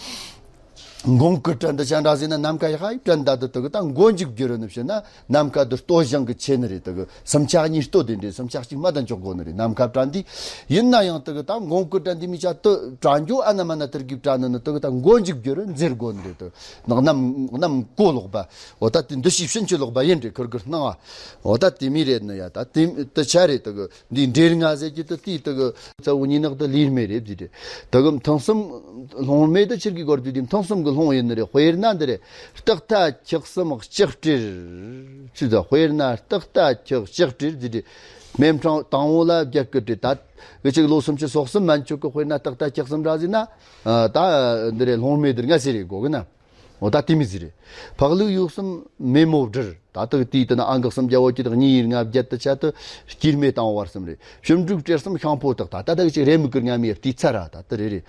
མགོན་གུར་དྲན་དུ་ཅང་འདྲ་ཟེར་ན་ནམ་མཁའ་ཡག་ཧ་ཡི་དྲན་ད་དུ་དུ་གི་ད་མགོ་མཇུག་བསྒྱུར་ནི་ཕྱིར་ན་ནམ་མཁའ་དུ་ལྟོ་ཞིང་གི་ཆེ་ནི་རེད་དུ་གི་སུམ་ཆ་གཉིས་ལྟོ་དེ་འདྲས་སུམ་ཆ་གཅིག་མ་དང་འཇོག་དགོ་ནི་རེད་ནམ་མཁའ་དྲན་དེ་ཡིན་ན་ཡང་དུ་གི་ད་མགོན་གུར་དྲན་དེ་མི་ཆ་དུ་དྲན་རྒྱུ་ཨ་ན་མ་ན་དུར་གི་དྲན་ནི་ནི་དུ་གི་ད་མགོ་མཇུག་བསྒྱུར་འཛེར་དགོ་ནི་རེད་དུ་ནག་གནམ་གནམ་གོ་ལོག་པ་འོ་ད་དེ་འདི་ཞིག་ཕྱིན་ཆད་ལོག་པ་ཡིན་རེད་ཁུར་གི་སྣང་བ་འོ་ད་དེ་མི་རེད་ནི་ཡ་ད་དེ་དུ་ཆ་རེད་དུ་གི་འདི་འདྲེར་ང་ཟེར་གྱི་དུ་དེའི་དུ་གི་རྩ་བོ་ཉིན་ནག་དུ་ལིར་མེ་རེད་ཟེར་རེད། དུ་གི་ཐང་གསུམ་ལྷུང་མེད་དུ་ཕྱིར་གི་སྐོར་དུ་དེ་ཐང་གསུམ་གི་ལྷུང་ཡིན་ནི་རེད། དཔེར་ན་འདི་རེད། སྟག་རྟ་ཁྱི་གསུམ་ལྕགས་སྤྲེལ། ཆི་ཟེར་དཔེར་ན་སྟག་རྟ་ཁྱི་ལྕགས་སྤྲེལ་ཟེར་རེད། སྨན་ཕྲེང་དང་བོ་ལ་བརྒྱད་སྐུ་སྤྲེལ་ད་གི་ཅིག་ལོ་སུམ་ཅུ་སོ་གསུམ་མན་ཆོད་གི་དཔེར་ན་སྟག་རྟ་ཁྱི་གསུམ་ར་ཟེར་ན་ད་འདི་རེད་ལྷུང་མེད་དུ་ང་ཟེར་རེད་གོ་གི་ན། འོ་ད་དེ་མི་ཟེར་རེད། ཕག་ལུག་ཡུག་གསུམ་མེ་མོ་སྦྲུལ། ད་དག་དེའི་དུ་ན་ཨང་གི་གསུམ་བརྒྱ་བོ་ཀྱི་དག་གཉིས་ཡིན་ལྔ་བརྒྱད་དུ་ཆ་དུ་སྐྱེར་མེ་དང་བར་གསུམ་རེད། ཞིབ་འབྲུག་སྤྲེལ་གསུམ་ཤང་ཕོ་སྟག་ད་ད་དག་ཅིག་རེ་མི་ཀིར་ང་མི་ཡར་དུས་ཚ་ར་ད་དུ་རེ་རེ།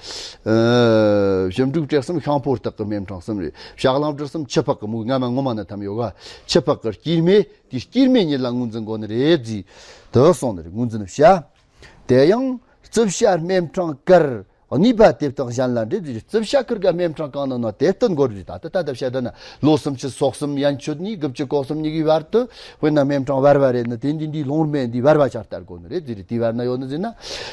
ཞིབ་འབྲུག་སྤྲེལ་གསུམ་ཤང་ཕོ་སྟག་གི་སྨན་ཕྲེང་གསུམ་རེད། ཞག་ལང་སྦྲུལ་གསུམ་ཆུ་ཕག་གི་མུག་ང་མ་ངོ་མ་ན་ཐམ་ཡོད་ག་ཆུ་ཕག་གི་སྐྱེར་མེ་དེ་སྐྱེར་མེ་ཉིད་ལ་ངོས་འཛིན་དགོ་ནི་རེད་ཟེར་དུ་སོང་ནི་རེད་ངོས་འཛིན་བྱ། དེ་ཡང་རྩིབས་ཤ་སྨན་ཕྲེང་དཀར། གནས་པ་དེ་དག་གཞན་ལ་འདྲེ་ཟེར། རྩིབ་ཤ་ཁུར་ག་སྨན་འཕྲང་གང་ན་ན་དེ་ལྟར་འགོར་རེད། ད་ལྟ་ད་ལྟ་བཤད་ད་ན་ལོ་སུམ་ཅུ་སོ་གསུམ་ཡན་ཆོད་ནས་དགུ་བཅུ་གོ་གསུམ་གཉིས་ཀྱི་བར་དུ་དཔེར་ན་སྨན་འཕྲང་བར་བ་རེད་ན། དེ་འདི་འདི་སློང་སྨན་འདི་བར་བ་ཆ་ལྟར་དགོས་ནི་རེད་ཟེར། དེ་བར་ན་ཡོད་ནི་ཟེར་ན་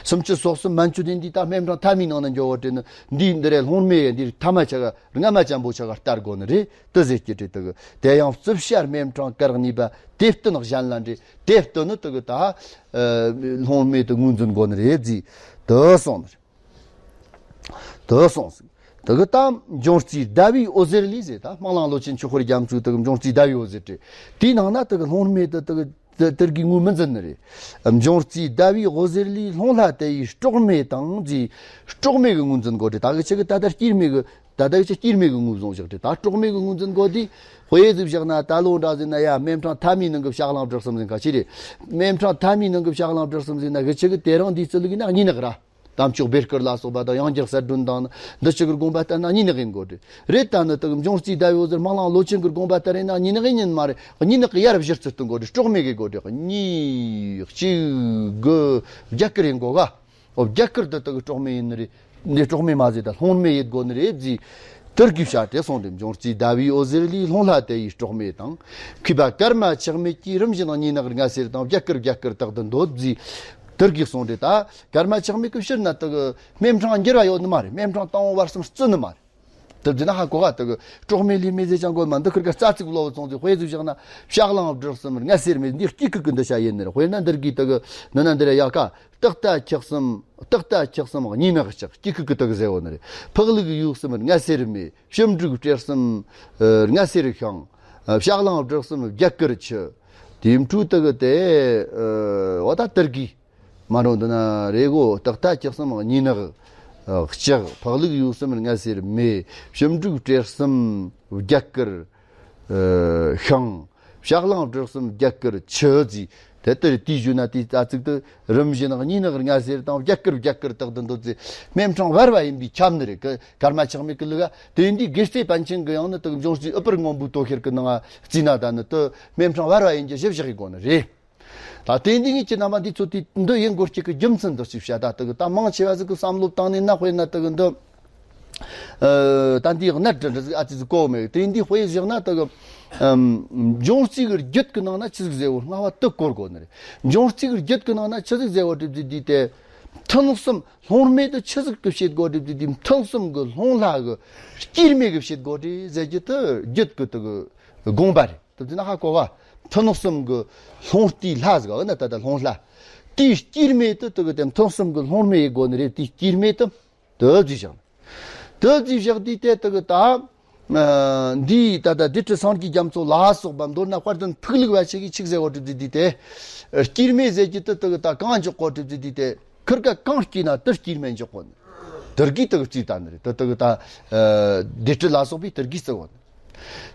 སུམ་ཅུ་སོ་གསུམ་མན་ཆོད་དེ་འདི་ད་སྨན་འཕྲང་ཐ་མའི་ནང་ན་འགྱོ་བ་དྲན་ནི་འདི་འདི་རེད། སློང་སྨན་འདི་ཐ་མ་ཆ་ག་སྔ་མ་ཅན་པོ་ཆ་ག་ལྟར་དགོས་ནི་རེད། དེ་ཟེར་གྱི་རེད། དེ་གི་དེ་ཡང་རྩིབ་ཤ་སྨན་འཕྲང་དཀར་གནས་པ་དེ་བསྟུན་གཞན་ལ་འདྲེ། དེ་བསྟུན་ནི་དེ་གི་ད་སློང་སྨན་དེ་ངོས་འཛིན་དགོས་ནི་རེད་ཟེར། དེ་སོང་ནི་རེད། དེ་སོང་ཟིག་དེ་གི་ད་འབྱུང་རྩིས་ཟླ་བའི་འོད་ཟེར་ལས་ཟེར། ད་སྨན་གླིང་ལོ་ཆེན་ཆོས་འཁོར་རྒྱ་མཚོའི་དེ་གི་འབྱུང་རྩིས་ཟླ་བའི་འོད་ཟེར་བྲིས། དེའི་ནང་ན་དེ་གི་སློང་སྨན་དེ་དེ་གི་དེ་དེར་གི་ངོས་མི་འཛིན་ནི་རེད། འབྱུང་རྩིས་ཟླ་བའི་འོད་ཟེར་ལས་སློང་ལྷ་དེ་ཡི་སྲོག་སྨན་དང་ཟེར། སྲོག་སྨན་གི་ངོས་འཛིན་དགོས་རེད། ད་གི་ཆེ་གི་ད་ལྟ་སྐྱེད་སྨན་གི་ད་ལྟ་གི་ཆེ་སྐྱེད་སྨན་གི་ངོས་བཟུང་བཞག་རེད། ད་སྲོག་སྨན་གི་ངོས་འཛིན་དགོས་དེ། དཔེ་ཟིག་བཞག་ན་ད་ལོ་འདྲ་ཟིག་ན་ཡ་སྨན་འཕྲང་ཐ་མའི་ནང་གི་ཕྱག་གླང་བསྒྲགས་གསུམ་ཟིན་ཁ་ཆེ་རེད། སྨན་འཕྲང་ཐ་མའི་ནང་གི་ཕྱག་གླང་བསྒྲགས་གསུམ་ཟིན་ན་གི་ཆེ་གི་དེ་རང་འདི་རྩི་ལུགས་ཡིན་ན་གཉིས་ནག་ར། དམ་ཆོས་བེར་དཀར་ལ་སོགས་པ་དང་ཡང་རྒྱལ་གསལ་སྒྲོན་དང་འདི་ཆོ་གི་དགོངས་པ་ལྟར་ན་གཉིས་ནག་ཡིན་དགོས་རེད། རེད་ད་ནི་དག་འབྱུང་རྩིས་ཟླ་བའི་འོད་ཟེར་སྨན་གླིང་ལོ་ཆེན་གི་དགོངས་པ་ལྟར་ཡིན་ན་གཉིས་ནག་ཡིན་ཉིན་མ་རེད། གཉིས་ནག་གི་ཡར་བཞིར་ཚུད་དུ་དགོས་རེད། སྲོག་སྨན་གི་དགོས་རེད། གཉིས་གཅིག་དགུ་བརྒྱད་དཀར་ཡིན་དགོས་ག་འོ་བརྒྱད་དཀར་དུ་དག་སྲོག་སྨན་ཡིན་ནི་རེད། འདི་སྲོག་སྨན་མ་ཟེར་ད་སློང་སྨན་ཡིན་དགོས་ནི་རེད་ཟེར། དེར་གི་བྱ་སྤྲེལ་སོང་རེད། འབྱུང་རྩིས་ཟླ་བའི་འོད་ཟེར་ལས་སློང་ལྷ་དེ་ཡི་སྲོག་སྨན་དང་། མཁས་པ་ཀརྨ་ཆགས་མེད་ཀྱིས་རིམ་བཞིན་གཉིས་ནག་ལྔ་སེར་དང་བརྒྱད་དཀར་བརྒྱད་དཀར་དག་ཏུ་འདོད་ཟེར། དེར་གི་གསུངས་རེད། ད་ཀརྨ་ཆགས་མེད་ཀྱི་ཕྱིར་ན་དག་སྨན་འཕྲང་འགྱུར་བ་ཡོད་ནི་མ་རེད། སྨན་འཕྲང་དང་པོ་བར་གསུམ་བརྩི་ནི་མ་རེད། དེ་བརྩིས་ན་ཧ་གོ་ག་དག་སྲོག་སྨན་ལས་སྨན་ཟེར་ཅང་དགོས་མ། འདི་ཁིར་ཀ་རྩ་ཚིག་བློ་བུ་ཚོང་ཚིག་དཔེ་ཟིག་བཞག་ན་ཕྱག་གླང་བསྒྲགས་གསུམ་ལྔ་སེར་སྨན་འདི་དཀྱིལ་ཁུག་གི་འདི་བྱ་ཡིན་ནི་རེད། དཔེར་ན་འདིར་གི་དག་ནི་ན་འདིར་ཡ་ཀ་སྟག་རྟ་ཁྱི་གསུམ་སྟག་རྟ་ཁྱི་གསུམ་གཉིས་ནག་ལྕགས། དཀྱིལ་ཁུག་གི་དག་ཟེར་བོ་ནི་རེད། ཕག་ལུག་ཡུག་གསུམ་ལྔ་སེར་སྨན། ཞིབ་འབྲུག་སྤྲེལ་གསུམ་ལྔ་སེར་ཤིང་། ཕྱག་གླང་བསྒྲགས་གསུམ་བརྒྱད་དཀར་ཆུ། དེའི་འཕྲོ་དག་དེ་འོ་ད་དེར་གི་མ་རུང་འདི་ན་རེ་གོ་སྟག་རྟ་ཁྱི་གསུམ་གཉིས་ནག་ལྕགས། ཕག་ལུག་ཡུག་གསུམ་ལྔ་སེར་སྨན། ཞིབ་འབྲུག་སྤྲེལ་གསུམ་བརྒྱད་དཀར་ཤིང་། ཕྱག་གླང་བསྒྲགས་གསུམ་བརྒྱད་དཀར་ཆུ་ཟེར། དེ་ལྟར་དེའི་གཞུག་ན་དེའི་རྩ་ཚིག་ཏུ་རིམ་བཞིན་གཉིས་ནག་ལྔ་སེར་དང་བརྒྱད་དཀར་བརྒྱད་དཀར་དག་ཏུ་འདོད་ཟེར། སྨན་འཕྲང་བར་བ་ཡིན་པས་ཁྱབ་ནི་རེད། ཀརྨ་ཆགས་མེད་ཀྱི་ལུགས་ཨ། དེ་འདི་དགེ་རྩེ་པཎ་ཆེན་གྱི་ཡང་ནི་དག་འབྱུང་རྩིས་ཨུ་པར་སྔོན་པོའི་དོ་ཤལ་གྱི་ནང་ང་བརྩིས་ན་ད་ནི་དུ་སྨན་འཕྲང་བར་བ་ཡིན་གྱི་ཞིབ་བཞག་གི་དགོས་ནི་རེད། ད་དེ་འདི་ངས་ཁྱེད་རྣམ་པ་འདི་ཚོ་དེ་འདི་ཡིན་དགོས་ཀྱི་གི་རྒྱུ་མཚན་འདི་ཅིག་བཤད། ད་དེ་གི་ད་མང་ཆེ་བ་ཟིག་གི་བསམ་བློ་བཏང་ནས་ན། དཔེར་ན་དེ་གི་འདི་ཨ་ད་འདི་གནད་འདྲ་འདྲ་ཟིག་ཨ་ཙི་ཟིག་གོ་མེད། དེ་འདི་དཔེ་བཞག་ན་དེ་གི་ཨམ་འབྱུང་རྩིས་གི་རྒྱུད་གི་ནང་ན་ཆི་ཟིག་ཟེར་བོ་སྔ་བ་དེ་གོ་དགོས་ནི་རེད། འབྱུང་རྩིས་གི་རྒྱུད་གི་ནང་ན་ཆི་ཟིག་ཟེར་བོ་དེ་འདི་དེ་ཐུན་གསུམ་སློང་སྨན་དེ་ཆི་ཟིག་གི་བྱེད་དགོས་དེ་འདི་ཐུན་གསུམ་གི་སློང་ལྷ་གི་སྐྱེད་སྨན་གི་བྱེད་དགོས་དེ་ཟེར་རྒྱུ་དེ་རྒྱུད་གི་དེ་གི་དགོངས་པ་རེད། དེ་བྱས་ན་ཧ་གོ་བ། ཐུན་གསུམ་གི་སློང་ལྟའི་ལྷ་ཟིག་ཨ་ན་ད་ལྟ་སློང་ལྷ། དེའི་སྐྱེད་སྨན་དེ་དེ་གི་དེ་ཐུན་གསུམ་གི་སློང་སྨན་ཡི་སྒོ་ནས་རེད། དེའི་སྐྱེད་སྨན་དེ་དེ་བརྩིས་བཞག་དེ་བརྩིས་བཞག་དུས་དེ་དེ་གི་ད་འདིའི་ད་ལྟ་སྡེ་སྲིད་སངས་རྒྱས་རྒྱ་མཚོ་ལ་སོགས་པ། མདོར་ན་དཔལ་ལྡན་ཕུག་ལུགས་པ་ཞིག་གིས་ཆི་ཟེར་བ་བྲིས་དུས་དེ་སྐྱེད་སྨན་ཟེར་གྱི་དེ་དེ་གི་ད་གང་འཇོག་གོ་བྲིས་དུས་དེ་ཁིར་ཀ་གང་སྐྱེས་ན་དེར་སྐྱེད་སྨན་འཇོག་གོ་ནི། དེར་གི་དེ་གི་བརྩིས་ད་ནི་རེད། དེ་དེ་གི་ད་སྡེ་སྲིད་ལ་སོགས་པས་དེར་གི་བརྩི་གོ་ནི།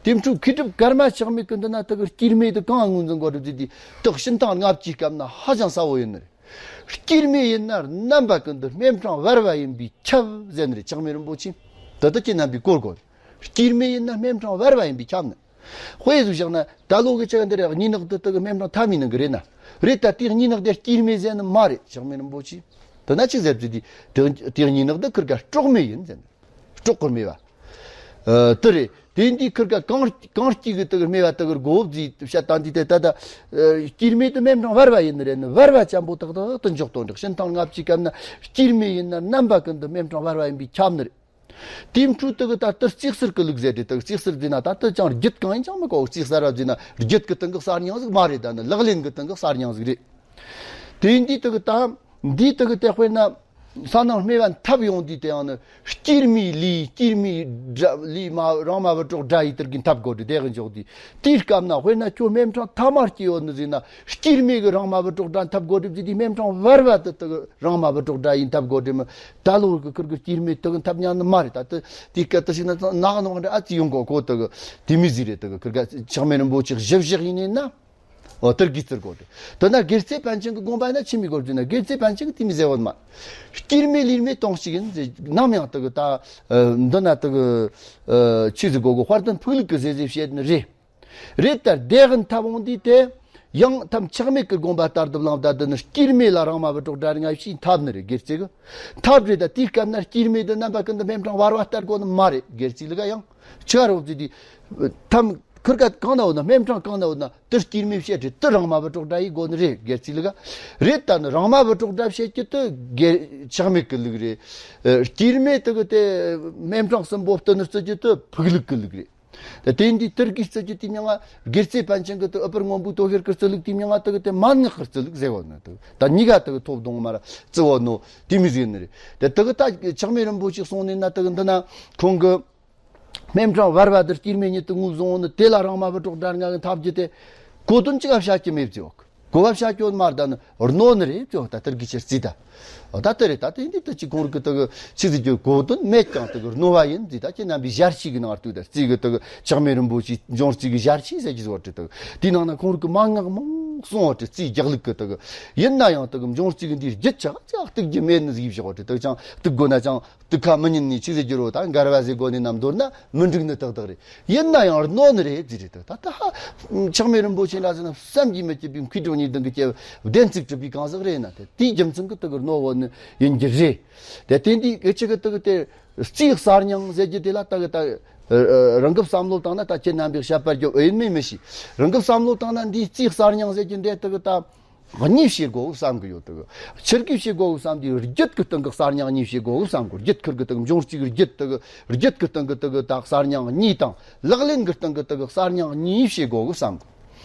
དེ་འཕྲོ་མཁས་གྲུབ་ཀརྨ་ཆགས་མེད་ཀྱི་འདི་ན་དེ་གི་སྐྱེད་སྨན་དེ་གང་ངོས་འཛིན་དགོས་རེད་ཟེར་དུས་དེ་ཞིན་ཐང་ལྔ་བཅུའི་སྐབས་ན་ཧ་ཅང་གསལ་བོ་ཡིན་ནི་རེད། སྐྱེད་སྨན་ཡིན་ན་རྣམ་པ་ཀུན་ཏུ་སྨན་འཕྲང་བར་བ་ཡིན་པས་ཁྱབ་ཟེར་ནི་རེད། ཆགས་མེད་རིན་པོ་ཆེ། དེ་ལྟར་ཁྱེད་རྣམ་པས་གོ་དགོས། སྐྱེད་སྨན་ཡིན་ན་སྨན་འཕྲང་བར་བ་ཡིན་པས་ཁྱབ་ནི། དཔེ་ཟིག་བཞག་ན་ད་ལོ་གི་ཆ་ག་འདི་རེད། གཉིས་ནག་འདི་དེ་གི་སྨན་འཕྲང་ཐ་མའི་ནང་གི་རེད་ན། རེད་ད་དེ་གཉིས་ནག་དེ་སྐྱེད་སྨན་ཟེར་ནི་མ་རེད། ཆགས་མེད་རིན་པོ་ཆེ། དེ་ན་ཅི་ཟེར་དུས་དེ་དེ་གཉིས་ནག་འདི་ཁིར་ཀ་སྲོག་སྨན་ཡིན་ཟེར་ནི། སྲོག་གི་སྨེ་བ། ཨ་དེ་རེད། དེ་འདི་ཁིར་ཀ་གང་གང་སྐྱེ་གི་དེ་གི་སྨེ་བ་དེ་གི་སྒོ་བརྫིས་བཤད་སྟངས་འདི་དེ་ད་ལྟ་ཨ་སྐྱེད་སྨན་དེ་སྨན་འཕྲང་བར་བ་ཡིན་ནི་རེད་ནི། བར་བ་ཅན་པོ་དག་དག་ཏུ་འཇོག་དོན་འགྲིག་ཞིན་ཐང་ལྔ་བཅུའི་སྐབས་ན་སྐྱེད་སྨན་ཡིན་ན་རྣམ་པ་ཀུན་ཏུ་སྨན་འཕྲང་བར་བ་ཡིན་པས་ཁྱབ་ནི་རེད། དེའི་འཕྲོ་དེ་གི་ད་ལྟ་རྩིས་གསར་གི་ལུགས་ཟེར་དེ་དག་རྩིས་གསར་བརྫིས་ན་ད་ལྟ་ཅང་རྒྱུད་གང་ཡིན་ཅང་མི་གོ། རྩིས་གསར་བ་བརྫིས་ན་རྒྱུད་གི་སྟེང་གི་གསར་རྙིང་ཟིག་མ་རེད། ད་ནི་ལག་ལེན་གི་སྟེང་གི་གསར་རྙིང་ཟིག་རེད། དེ་འདི་དེ་གི་ད་འདི་དེ་གི་དེ་དཔེར་ན། ས་ནང་སྨེ་བ་འཐབ་ཡོང་དུས་དེ་ཡང་ནི་སྐྱེད་སྨེ་ལས་སྐྱེད་སྨེ་དགྲ་ལས་མ་རང་མ་བུ་གྲོགས་དགྲ་ཡི་དེར་གི་འཐབ་དགོས་དུས་དེ་གི་འཇོག་དུས་དེའི་སྐབས་ན་དཔེར་ན་ཁྱོད་སྨེ་འཕྲང་ཐ་མར་སྐྱེས་ཡོད་ནི་ཟིག་ན་སྐྱེད་སྨེ་གི་རང་མ་བུ་གྲོགས་དགྲ་འཐབ་དགོས་དུས་ཟིག་དེ་སྨེ་འཕྲང་བར་བ་དེ་དེ་གི་རང་མ་བུ་གྲོགས་དགྲ་ཡི་འཐབ་དགོས་དུས་མི་ད་ལོ་གི་ཁུར་གི་སྐྱེད་སྨེ་དེ་གི་འཐབ་ཉན་ནི་མ་རེད། ད་དེ་དེའི་སྐབས་དེ་ཞིག་ན་ནག་ནོག་འདྲ་ཨ་ཙི་ཡོང་གོ་གོ་དེ་གི་དེ་མི་ཟིག་རེད། དེ་གི་ཁུར་ག་ཆགས་མེད་རིན་པོ་ཆེ་ཞིབ་བཞག་ཡིན་ནི་ན། འོ་དེར་གི་བརྩི་དགོས་ཏེ། དེ་ན་དགེ་རྩེ་པཎ་ཆེན་གྱི་དགོངས་པ་ན་ཆི་མི་དགོས་ཟེར་ན་དགེ་རྩེ་པཎ་ཆེན་གྱིས་དེ་མི་ཟེར་བ་མ། སྐྱེད་སྨེ་ལས་སྨེ་སྟོང་གཅིག་ཡིན་ཟེར་ནམ་ཡང་དེ་གི་ད་འདི་ན་དེ་གི་ཆི་ཟིག་གོ་གོ་དཔལ་ལྡན་ཕུག་ལུགས་ཀྱི་ཟེར་ཟེར་བཤད་ནི་རེད། རེད་ད་དེ་གི་འཐབ་འོང་དུས་དེ་ ཡང་ཐམ་ཆག་མེད་ཀྱི་དགོངས་པ་ལྟར་དུ་བླངས་ད་འདི་ནི་དཀྱུས་མའི་ལ་རང་མ་བུ་གྲོགས་འདྲ་ང་ཞིག་འཐབ་ནི་རེད་སྒེར་རྩེ་གི། འཐབ་རེད་ད་དེའི་སྐབས་ན་དཀྱུས་མའི་དུ་རྣམ་པ་ཀུན་ཏུ་སྨན་འཕྲང་བར་བ་ལྟར་གོ་ནི་མ་རེད་སྒེར་རྩེ་ལི་ག་ཡང་ཆ་རོགས་ཟིག་དེ་ཐམ་ཁུར་ག་གང་ན་འོ་ན་སྨན་འཕྲང་གང་ན་འོ་ན་དུ་དཀྱུས་མའི་བཤད་རེད་དུ་རང་མ་བུ་གྲོགས་འདྲ་ཡི་གོ་ནི་རེད་སྒེར་རྩེ་ལི་ག་རེད་ད་ནི་རང་མ་བུ་གྲོགས་འདྲ་བཤད་ཀྱི་དུ་སྒེར་ཆག་མེད་ཀྱི་ལུགས་རེད། དཀྱུས་མའི་དུ་གི་དེ་སྨན་འཕྲང་གསུམ་པོ་སྟོན་ནི་རྩི་ཀྱི་དུ་ཕུག་ལུགས་ཀྱི་ལུགས་རེད། དེ་དེ་འདི་དུར་གྱི་རྩི་རྒྱུ་དེ་མྱང་ང་སྒེར་རྩེ་པཎ་ཆེན་གྱི་དུ་ཨུ་པར་སྔོན་པོའི་དོ་ཤལ་གྱི་རྩི་ལུགས་དེ་མྱང་ང་དུ་གི་དེ་མན་ངག་གི་རྩི་ལུགས་ཟེར་བ་ནི་དུ་ད་གཉིས་ཀ་དུ་གི་ཐོབ་གདོང་མར་རྩི་བ་ནོ་དེ་མི་ཟེར་ནི་རེད། དེ་དུ་གི་ད་ཆག་མེད་རིན་པོ་ཆེ་གསུང་ནི་ན་དུ་གི་འདི་ན་ཁོང་གི་སྨན་འཕྲང་བར་བ་དུ་དཀྱུས་མའི་ཉིད་དུ་ངོས་བཟུང་བ་ནི་དེ་ལ་རང་མ་བུ་གྲོགས་འདྲ་ང་གི་འཐབ་རྒྱུ་དེ་གོ་དོན་ཅི་ག་བཤད་ཀྱི་མེད་ཅོག་གོ་བ་བྱ་སྐྱོན་མར་ད་ནི་རྣོ་ནི་རེད་ཅོ་ད་དེར་གི་ཕྱིར་རྩིས་ད། འོ་ད་དེ་རེད་ད་དེ་འདི་ད་ཅི་ཁོང་རིག་གི་དག་ཕྱི་ཟིག་གི་གོ་དོན་མེད་ཀྱང་དག་རྣོ་བ་ཡིན་རྩིས་ད་ཁྱེད་རྣམ་པའི་ཞར་ཕྱི་གི་ནང་ལྟོས་ད་རྩིས་གི་དག་ཆག་མེད་རིན་པོ་ཆེ་འབྱུང་རྩིས་གི་ཞར་ཕྱི་ཟེར་གྱི་བཟོ་བྲི་དག་དེའི་ནང་ན་ཁོང་རིག་གི་མན་ངག་མང་གསུང་བ་བྲི་རྩིས་རྒྱག་ལུགས་གི་དག་ཡིན་ན་ཡང་དག་འབྱུང་རྩིས་གི་འདིའི་རྒྱུད་ཆག་ཅག་གཏུག་རྒྱུ་མེད་ནི་ཟིག་བཞག་བ་བྲི་དག་ཅང་གཏུག་དགོས་ན་ཅང་། དུ་ཁ་མི་ཉན་ནི་ཆི་ཟེར་རྒྱུ་རོ་ད་འགལ་བ་ཟེར་གོ་ནི་རྣམས་མདོར་ན་མི་འགྲིག་ནི་ཏག་ཏག་རེད། ཡིན་ན་ཡང་རྣོ་ནི་རེད་ཟེར་རེད་ད་ད་ཧ། ཆག་མེད་རིན་པོ་ཆེ་ལ་ཟེར་ན་བསམ་གྱིས་མི་ཁྱབ་པའི་མཁས་གྲུབ་གཉིས་ལྡན་གྱི་སྐྱེ་བདེན་ཚིག་གྲུབ་པའི་གང་ཟག་རེད་ན་དེ་དེའི་རྒྱུ་མཚན་གྱི་དུ་གི་རྣོ་བོ་ནི་ཡིན་རྒྱུ་རེད། དེ་དེ་འདི་གི་ཆི་གི་དུ་གི་དེ་རྩིས་གསར་རྙིང་ཟེར་རྒྱུ་དེ་ལ་ད་གི་ད་རང་གི་བསམ་བློ་བཏང་ན་ད་ཁྱེད་རྣམ་པས་བཤད་པར་རྒྱུ་ཨེ་ཡིན་མིན་མི་ཤེས། རང་གི་བསམ་བློ་བཏང་ན་འདིའི་རྩིས་གསར་རྙིང་ཟེར་རྒྱུ་འདི་དུ་གི་ད། གཉིས་བྱེད་དགོས་བསམ་གི་ཡོད་དག་ཆི་གི་བྱེད་དགོས་བསམ་དུས་རྒྱུད་ཀྱི་སྟེང་གི་གསར་རྙིང་གཉིས་བྱེད་དགོས་བསམ་གི་རྒྱུད་ཁུར་གི་སྟེང་འབྱུང་རྩིས་ཀྱི་རྒྱུད་དག་རྒྱུད་ཀྱི་སྟེང་གི་དག་ད་གསར་རྙིང་གཉིས་དང་ལག་ལེན་གྱི་སྟེང་གི་དག་གསར་རྙིང་གཉིས་བྱེད་དགོས་བསམ་གི་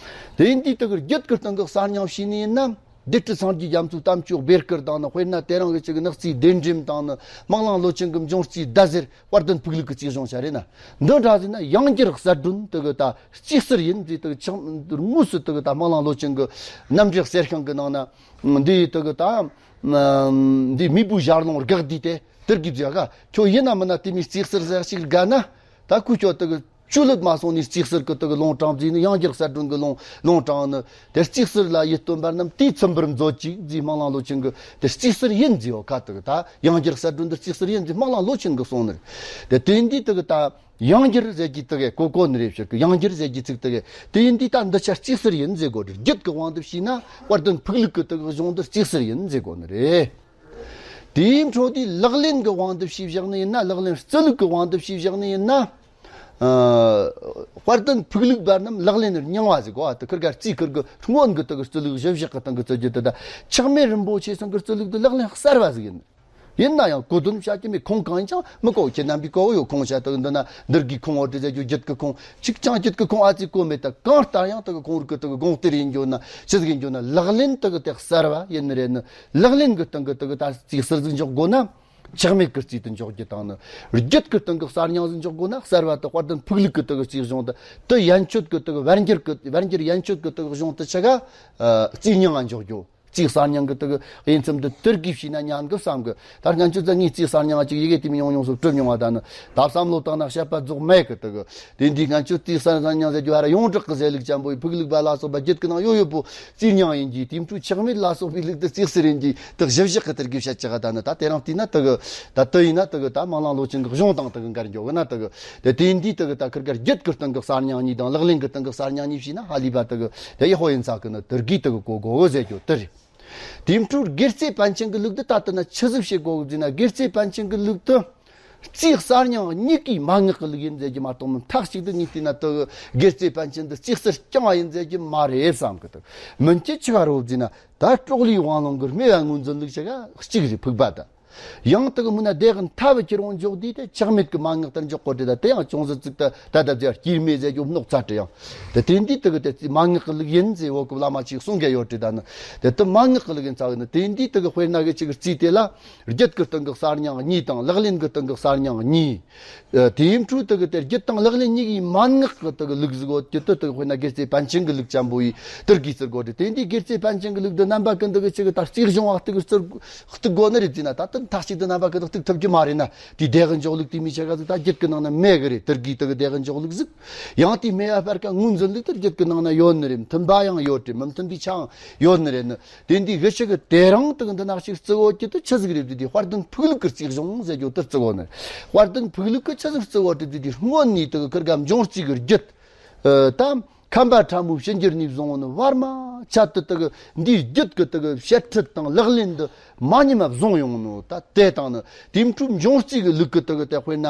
དེ་ཡིན་དུས་དག་རྒྱུད་ཀྱི་སྟེང་གི་གསར་རྙིང་བྱས་ནས་ཡིན་ན་སྡེ་སྲིད་སངས་རྒྱས་རྒྱ་མཚོའི་གཏམ་བཅོ་བེར་ཀིར་དང་ནི་དཔེར་ན་དེ་རིང་གི་ཅིག་ནག་རྩིས་བདེ་འགྲེམས་དང་ནི་སྨག་ལང་ལོ་ཆེན་གྱི་འབྱུང་རྩིས་ཟླ་ཟེར། དཔལ་ལྡན་ཕུག་ལུགས་ཀྱི་རྩིས་གཞུང་བྱ་རེད་ན། འདི་འདྲ་ཟིན་ན་ཡང་བསྐྱར་གསར་སྒྲོན་དུ་གི་ད་རྩིས་གསར་ཡིན་ཟིག་དུ་ཆགས་དངོས་སུ་དུ་གི་ད་སྨག་ལང་ལོ་ཆེན་གི་རྣམ་འགྲེལ་གསེར་ཤིང་གི་ནང་ན་འདི་དུ་གི་ད་འདི་མེས་པོའི་ཞལ་ལུང་དགག་དུས་དེ་དུར་གི་རྫས་ག་ཁྱོད་ཡིན་ན་མིན་ན་དེ་མིའི་རྩིས་གསར་ཟེར་ཞིག་དགའ་ན་ད་ཁུ་ཁྱོད་དུ་གི་ཆུ་ལུད་མ་སོང་ནས་རྩིས་གསར་གི་དུ་གི་ལུང་དྲངས་ཟིན་ནི་ཡང་བསྐྱར་གསར་སྒྲོན་གི་ལུང་ལུང་དྲངས་ནི། དེ་རྩིས་གསར་ལ་ཡིད་རྟོན་པ་རྣམས་དེའི་ཚིམ་པར་མཛོད་ཅིག་ཟེར་སྨག་ལང་ལོ་ཆེན་གྱི་དེ་རྩིས་གསར་ཡིན་ཟེར་བ་ཁ་དུ་ད་ཡང་བསྐྱར་གསར་སྒྲོན་འདི་རྩིས་གསར་ཡིན་ཟེར་སྨག་ལང་ལོ་ཆེན་གྱི་གསུང་ནི་རེད། དེ་དེ་འདི་དུ་གི་ད་ཡང་བསྐྱར་ཟེར་གྱི་དུ་གི་གོ་གོ་ནི་རེད་ཕྱིར་གི་ཡང་བསྐྱར་ཟེར་གྱི་ཚིག་དུ་གི་དེ་ཡིན་འདི་ད་འདི་ཆ་རྩིས་གསར་ཡིན་ཟེར་གོ་རེད། རྒྱུད་ཀྱི་དབང་དུ་བྱས་ན་དཔལ་ལྡན་ཕུག་ལུགས་ཀྱི་དུ་གི་གཞུང་འདི་རྩིས་གསར་ཡིན་ཟེར་གོ་ནི་རེད། དེའི་འཕྲོ་དེ་ལག་ལེན་གྱི་དབང་དུ་བྱས་བཞག་ནི་ཡིན་ན་ལག་ལེན་རྩི་ལུགས་ཀྱི་དབང་དུ་བྱས་བཞག་ནི་ཡིན་ན། དཔལ་ལྡན་ཕུག་ལུགས་པ་རྣམས་ལག་ལེན་རྙིང་བ་ཟིག་གོ་ཨ་དུ་ཁུར་ག་རྩིས་ཁུར་གི་སྔོན་གི་དུ་གི་རྩི་ལུགས་བཞི་བཞག་གི་སྟེང་གི་རྩི་རྒྱུ་དུ་ད་ཆག་མེད་རིན་པོ་ཆེ་ཚང་གི་རྩི་ལུགས་དུ་ལག་ལེན་གསར་བ་ཟིག་ཡིན། ཡིན་ན་ཡང་གོ་དོན་བཤད་ཀྱི་མེད། ཁུངས་གང་ཡིན་ཀྱང་མི་གོ། ཁྱེད་རྣམ་པས་གོ་ཡོད། ཁུངས་བཤད་དུ་འདི་ན་འདིར་གི་ཁུངས་འོ་དེ་ཟེར་རྒྱུ་རྒྱུད་ཀྱི་ཁུངས་ཅིག་ཀྱང་རྒྱུད་ཀྱི་ཁུངས་ཨ་ཙི་གོ་མེད། ད་གང་ལྟར་ཡང་དུ་གི་ཁོང་རིག་གི་དུ་གི་དགོངས་གཏེར་ཡིན་རྒྱུ་ན་ཆི་ཟིག་ཡིན་རྒྱུ་ན་ལག་ལེན་དུ་གི་དེ་གསར་བ་ཡིན་ནི་རེད་ནི། ལག་ལེན་གི་སྟེང་གི་དུ་གི་ད་རྩིས་གསར་ཟིག་འཇོག་དགོས་ན། ཆག་མེད་ཀྱི་རྩིས་དུ་འཇོག་རྒྱུ་དང་ནི། རྒྱུད་ཀྱི་སྟེང་གི་གསར་རྙིང་ཟིག་འཇོག་དགོས་ན་གསར་བ་དུ་དཔལ་ལྡན་ཕུག་ལུགས་ཀྱི་དུ་གི་རྩིས་གཞུང་དུ་དུ་ཡན་ཆོད་ཀྱི་དུ་གི་བར་འགྱུར་གྱི་བར་འགྱུར་ཡན་ཆོད་ཀྱི་དུ་གི་གཞུང་དུ་ཆ་ག་རྩིས་རྙིང་ང་འཇོག་རྒྱུ། རྩིས་གསར་རྙིང་གི་དུ་གི་དབྱེ་མཚམས་དུ་དུར་གྱིས་ཕྱེ་ན་ཉན་གི་བསམ་གི། ད་སྔན་ཆད་ཙང་ངའི་རྩིས་གསར་རྙིང་ཅིག་ཡི་གེ་དེ་མི་ཡོང་ཡོང་སོ་གྲུབ་མྱོང་བ། ད་ནི་ད་བསམ་བློ་བཏང་ན་བཤད་པ་རྫོགས་མེད་གི་དུ་གི། དེ་འདི་སྔན་ཆད་རྩིས་གསར་རྙིང་ཟེར་རྒྱུ་ཧ་ར་ཡོངས་གྲགས་གི་ཟེར་ལུགས་ཅན་པོ་ཡི་ཕུག་ལུགས་པ་ལ་སོགས་པ་རྒྱུད་ཀྱི་ནང་ཡོད་ཡོད་པོ་རྩིས་རྙིང་ཡིན་གྱི། དེ་འཕྲོ་ཆག་མེད་ལ་སོགས་པའི་ལུགས་དུ་རྩིས་གསར་ཡིན་གྱི་དུ་གཞི་བཞག་གི་དུར་གྱིས་བཤད་ཅི་ག། ད་ནི་ད་དེ་རིང་བལྟས་ན་དུ་གི་ད་དུ་ཡིན་ན་དུ་གི་ད་སྨག་ལང་ལོ་ཆེན་གི་གཞུང་དང་དུ་གི་འགལ་འགྱོ་གི་ན་དུ་གི། དེ་དེ་འདི་དུ་གི་ད་ཁིར་གར་རྒྱུད་ཀྱི་སྟེང་གི་གསར་རྙིང་གཉིས་དང་ལག་ལེན་གྱི་སྟེང་གི་གསར་རྙིང་གཉིས་བྱས་ན་ཧ་ལས་པ་དུ་གི་དེ་ཡི་ཧོ་ཡིན་ཚ་གི་ནི་དུར་གྱིས་དུ་གི་གོ་གོ་བོ་ཟེར་རྒྱུ་དུ་རེད། དེའི་འཕྲོར་སྒེར་རྩེ་པཎ་ཆེན་གྱི་ལུགས་འདི་ད་ལྟ་ན་ཆི་ཟིག་བྱེད་དགོས་ཟེར་ན། སྒེར་རྩེ་པཎ་ཆེན་གྱི་ལུགས་དུ་རྩིས་གསར་རྙིང་གཉིས་ཀའི་མན་ངག་གི་ལུགས་ཡིན་ཟེར་གྱི་མ་གཏོགས་མི་མཐའ་གཅིག་ཏུ་ངས་བལྟས་ན་དུ་སྒེར་རྩེ་པཎ་ཆེན་འདི་རྩིས་གསར་རྐྱང་བ་ཡིན་ཟེར་གྱི་མ་རེད་བསམ་གི་འདུག་མིན་གྱི་ཆི་ག་རེད་ཟེར་ན་ད་ཀྲོག་ལེའི་དབང་ལུང་གི་སྨེ་བ་ངོས་འཛིན་ལུགས་ཞིག་གཅིག་རེད་ཕུག་པ་དང་། ཡང་དག་མུན་ན་བདེ་གི་མཐའ་བུ་ཁྱེར་འོང་འཇོག་དུས་དེ་ཆག་མེད་ཀྱི་མན་ངག་ལྟར་འཇོག་གོ་དེ་ད་དེ་ཡང་ཅུང་ཟད་ཙིག་ད་ད་ད་ཟེར་སྐྱེས་མེད་ཟེར་རྒྱུ་རྣོག་ཚ་དྲི་ཡང་དེ་དེ་འདི་དག་དེ་རྩིས་མན་ངག་གི་ལུགས་ཡིན་ཟེར་འོ་ཀུ་བླ་མ་ཅིག་གསུང་གི་ཡོད་དྲི་ད་ནི་དེ་དུ་མན་ངག་གི་ལུགས་ཡིན་ཚ་གི་ནི་དེ་འདི་དག་དཔེར་ན་གི་ཅིག་རྩིས་དེ་ལ་རྒྱུད་ཀྱི་སྟེང་གི་གསར་རྙིང་གཉིས་དང་ལག་ལེན་གྱི་སྟེང་གི་གསར་རྙིང་གཉིས། དེའི་འཕྲོ་དག་གི་དེ་རྒྱུད་དང་ལག་ལེན་གཉིས་ཀྱི་མན་ངག་གི་དག་གི་ལུགས་ཟིག་འོ་དེ་དུ་དག་དཔེར་ན་སྒེར་རྩེ་པཎ་ཆེན་གྱི་ལུགས་ཅན་པོ་ཡིས་དུར་གྱིས་ཟེར་གོ་དྲི་དེ་འདི་སྒེར་རྩེ་པཎ་ཆེན་གྱི་ལུགས་དུ་རྣམ་པ་ཀུན་དག་གི་ཅིག་གི་ད་རྩིས་གཞུང་བ་དག་གི་རྩིས། གཏུག་དགོས་ནི་རེད་ཟེར་ན་ད་ལྟ་མཐའ་གཅིག་ཏུ་རྣམ་པ་ཀུན་ཏུ་གཏུག་ཐུབ་ཀྱི་མ་རེད་ན་དེའི་བདེ་གི་འཇོག་ལུགས་དེ་མི་ཆེ་ག་ཟིག་ད་རྒྱུད་ཀྱི་ནང་ན་མེད་གི་རེད། དུར་གྱིས་དུ་གི་བདེ་གི་འཇོག་ལུགས་ཟིག་ཡང་དེའི་སྨེ་བ་སྤར་ཀ་ངོས་འཛིན་ལུགས་དེ་རྒྱུད་ཀྱི་ནང་ན་ཡོད་ནི་རེད། མཐུན་པ་ཡང་ཡོད་རེད། མི་མཐུན་པའི་ཆའང་ཡོད་ནི་རེད་ནི། དེ་འདི་གི་ཆི་གི་དེ་རང་དུ་གི་འདི་ནག་ཅིག་རྩི་འོ་ཀྱི་དུ་ཆི་ཟིག་རེད་དུ་དེ་དཔལ་ལྡན་ཕུག་ལུགས་ཀྱི་རྩིས་གཞུང་ཟེར་རྒྱུ་དུ་རྩི་འོ་ནི། དཔལ་ལྡན་ཕུག་ལུགས་ཀྱི་ཆི་ཟིག་རྩི་འོ་དུ་དེ་དེ་སྔོན་ནས་དུ་གི་ཁིར་ག་འབྱུང་རྩིས་གི་རྒྱུད་དམ། ཁམས་པ་ཕྲ་མོའི་ཕྱི་འགྱུར་ནས་བཟུང་ནི་བར་མ་ཆད་དུ་དེ་གི་འདིའི་རྒྱུད་ཀྱི་དེ་གི་བཤད་ཁྲིད་དང་ལག་ལེན་འདི་མ་ཉམས་པ་བཟུང་ཡོང་ནོ། ད་དེ་དང་ནི་དེའི་འཕྲོས་འབྱུང་རྩིས་ཀྱི་ལུགས་ཀྱི་དེ་གི་དེ་དཔེར་ན།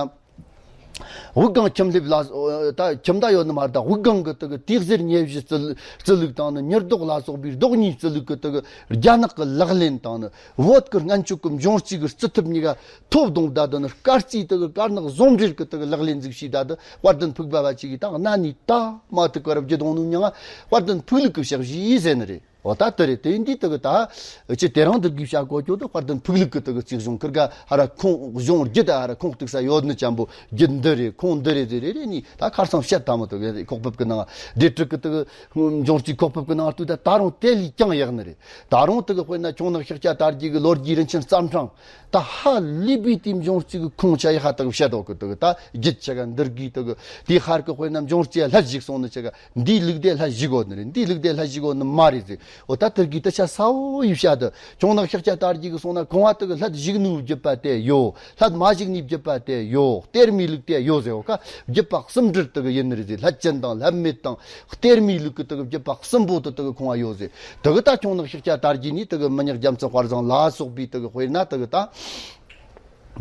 དབུགས་ལྒང་ཁྱིམ་སླེབས་ལ་ད་ཁྱིམ་ད་ཡོད་ནི་མ་རེད། ད་དབུགས་ལྒང་གི་དེ་གི་དུས་གཟེར་ཉེ་བཞི་རྩི་རྩི་ལུགས་དང་ནི་ཉི་ལྡོག་ལ་སོགས་པའི་ལྡོག་གཉིས་རྩི་ལུགས་ཀྱི་དེ་གི་རྒྱ་ནག་གི་ལག་ལེན་དང་ནི་བོད་ཀྱི་སྔན་ཆད་ཀྱི་འབྱུང་རྩིས་ཀྱི་རྩི་ཐབས་གཉིས་ཀ་ཐོབ་གདོང་ད་དུ་ནི་དཀར་རྩིས་དེ་གི་དཀར་ནག་ཟུང་འབྲེལ་གྱི་དེ་གི་ལག་ལེན་ཟིག་ཤེས། ད་དུ་དཔལ་ལྡན་ཕུག་པ་བ་ཅིག་གིས་ད་གནའ་ནས་ད་མ་ཐུག་གར་བརྒྱུད་འོང་ནོ་མྱིང་ང་དཔལ་ལྡན་ཕུག་ལུགས་ཀྱི་ཕྱག་བཞེས་ཟེར་ནི་རེད། འོ་ད་དེ་རེད། དེ་འདི་དེ་གི་ད་ཅི་དེ་རིང་འདི་གི་བྱ་གོ་ཅོ་དེ་དཔལ་ལྡན་ཕུག་ལུགས་ཀྱི་དེ་གི་རྩིས་གཞུང་ཁིར་ག་ཧ་ར་ཁུངས་གཞུང་རྒྱུད་ད་ཧ་ར་ཁུངས་གཏུགས་ས་ཡོད་ནི་ཅན་པོ་རྒྱུད་འདི་རེད། ཁུངས་འདི་རེད། དེ་རེད་རེད་ནི་ད་ཁར་སང་བཤད་ཐལ་མོ། དེ་གི་ཁོག་ཕུབ་ཀྱི་ནང་སྡེ་ཁྲིད་ཀྱི་དེ་གི་འབྱུང་རྩིས་ཁོག་ཕུབ་ཀྱི་ནང་དུ་ད་ད་རུང་དེ་ལས་ཀྱང་ཡག་ནི་རེད། ད་རུང་དེ་གི་དཔེར་ན་ཁྱུང་ནག་ཤཱཀྱ་དར་རྒྱས་ཀྱི་ལོ་རྒྱུས་རིན་ཆེན་རྩ་ཕྲེང་ད་ཧ་ལས་པའི་དེའི་འབྱུང་རྩིས་ཀྱི་ཁུངས་ཆ་ཡག་ཧ་དེ་གི་བཤད་འདུག་གི། དེ་གི་ད་རྒྱུད་ཆ་ག་འདིར་གི་དེ་གི་དེའི་ཧར་གི་དཔེར་ན་འབྱུང་རྩིས་ལྷད་ཞིག་སོང་ནི་ཆ་ག་འདིའི་ལུགས་དེ་ལྷད་ཞིག་གོ་ནི་རེད། འདིའི་ལུགས་དེ་ལྷད་ཞིག་གོ་ནི་མ་རེད་ཟེར། འོ་ད་དེར་གི་དེ་ཆ་གསལ་བོ་ཡིས་བཤད་དུ། ཁྱུང་ནག་ཤཱཀྱ་དར་རྒྱས་ཀྱིས་གསུངས་ན་ཁོང་བ་དེ་གི་ལྷད་ཞིག་ནུས་བརྒྱུད་པ་དེ་ཡོད། ལྷད་མ་ཞིག་ནུས་བརྒྱུད་པ་དེ་ཡོད། གཏེར་མའི་ལུགས་དེ་ཡོད་ཟེར། འོ་ཀ་བརྒྱུད་པ་གསུམ་སྦྲེལ་དེ་གི་ཡིན་ནི་རེད་ཟེར། ལྷད་ཅན་དང་ལྷད་མེད་དང་གཏེར་མའི་ལུགས་ཀྱི་དེ་གི་བརྒྱུད་པ་གསུམ་པོ་དེ་དེ་གི་ཁོང་བ་ཡོད་ཟེར། དེ་གི་ད་ཁྱུང་ནག་ཤཱཀྱ་དར་རྒྱས་ནི་དེ་གི་མི་ཉག་རྒྱལ་མཚན་དཔལ་བཟང་ལ་སོགས་པའི་དེ་གི་དཔེར་ན་དེ་གི་ད།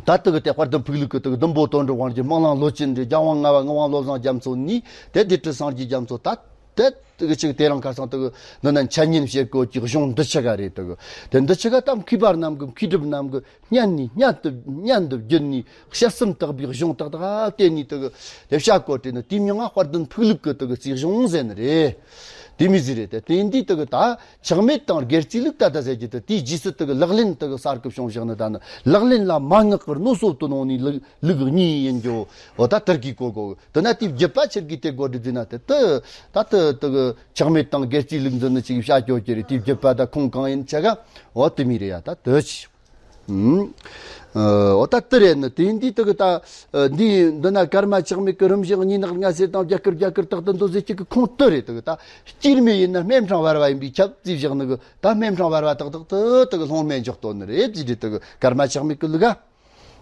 ད་དེ་གི་དེ་དཔལ་ལྡན་ཕུག་ལུགས་ཀྱི་དེ་གི་ཟླུམ་པོ་དོན་གྲུབ་དབང་རྒྱལ། སྨོན་ལམ་ལོ་ཆེན་རེད། རྒྱལ་དབང་ལྔ་པ་ངག་དབང་བློ་བཟང་རྒྱ་མཚོ་ནས་དེ་སྡེ་སྲིད་སངས་རྒྱས་རྒྱ་མཚོ། ད་དེ་དེ་གི་ཅིག་དེ་རིང་ཁ་སང་དེ་གི་འདི་ན་འཆད་ཉན་བྱེད་དགོས་ཀྱི་གཞུང་འདི་ཆ་ག་རེད། དེ་གི་དེ་འདི་ཆ་ག་ད་མཁས་པ་རྣམས་ཀྱི་མཁས་གྲུབ་རྣམས་ཀྱི་སྙན་ནས་སྙན་དུ་སྙན་དུ་བརྒྱུད་ནས་དཔྱད་གསུམ་དག་པའི་གཞུང་དག་དག་བལྟས་ནས་དེ་གི་དེ་བྱ་གོ་དྲིས་ནི་དེའི་མྱིང་ང་དཔལ་ལྡན་ཕུག་ལུགས་ཀྱི་དེ་གི་རྩིས་གཞུང་ཟེར་ནི་རེད། དེ་མི་ཟིག་རེད། དེ་དེ་འདི་དེ་གི་ད། ཆགས་མེད་དང་སྒེར་རྩིས་ལུགས་ད་ལྟ་ཟེར་རྒྱུ་དེ་དེའི་རྗེས་སུ་དེ་གི་ལག་ལེན་དེ་གི་གསར་གི་བྱུང་བཞག་ནི་ད་ནི་ལག་ལེན་ལ་མན་ངག་གི་སྣོད་སོ་དུ་ནོ་ནི་ལུགས་ལུགས་གཉིས་ཡིན་རྒྱུ། འོ་ད་དེར་གི་གོ་གོ་དེ་ན་དེའི་བརྒྱུད་པ་ཆེར་གི་དེ་གོ་སྒྲིག་ཟིན་ན་དེ་དེ་ད་དེ་དེ་གི་ཆགས་མེད་དང་སྒེར་རྩིས་ལུགས་འཛིན་ནི་ཅིག་བྱ་སྐྱོ་ཀྱི་རེད། དེའི་བརྒྱུད་པ་ད་ཁུངས་གང་ཡིན་ཆ་ག་འོ་དེ་མི་རེད་ཡ། ད་དེ་ཆི། ཨུམ། ཨ། འོ་ད་དེ་རེད་ནི་དེ་འདི་དེ་གི་ད། ཨ། འདི་འདི་ན་ཀརྨ་ཆགས་མེད་ཀྱི་རིམ་བཞག་གཉིས་ནག་ལྔ་སེ་དང་བརྒྱད་དཀར་བརྒྱད་དཀར་དག་ཏུ་འདུ་ཟེར་གྱི་གི་ཁུངས་དེ་རེད། དེ་གི་ད་སྐྱེར་མེད་ཡིན་ན་སྨེ་ཕྲེང་བར་བ་ཡིན་པའི་ཁྱབ་རྩིས་བཞག་ནི་གི་ད་སྨེ་ཕྲེང་བར་བ་དག་དག་དེ་དེ་གི་སློང་མེད་འཇོག་དོན་ནི་རེད་ཟེར་རེད། དེ་གི་ཀརྨ་ཆགས་མེད་ཀྱི་ལུགས་ག་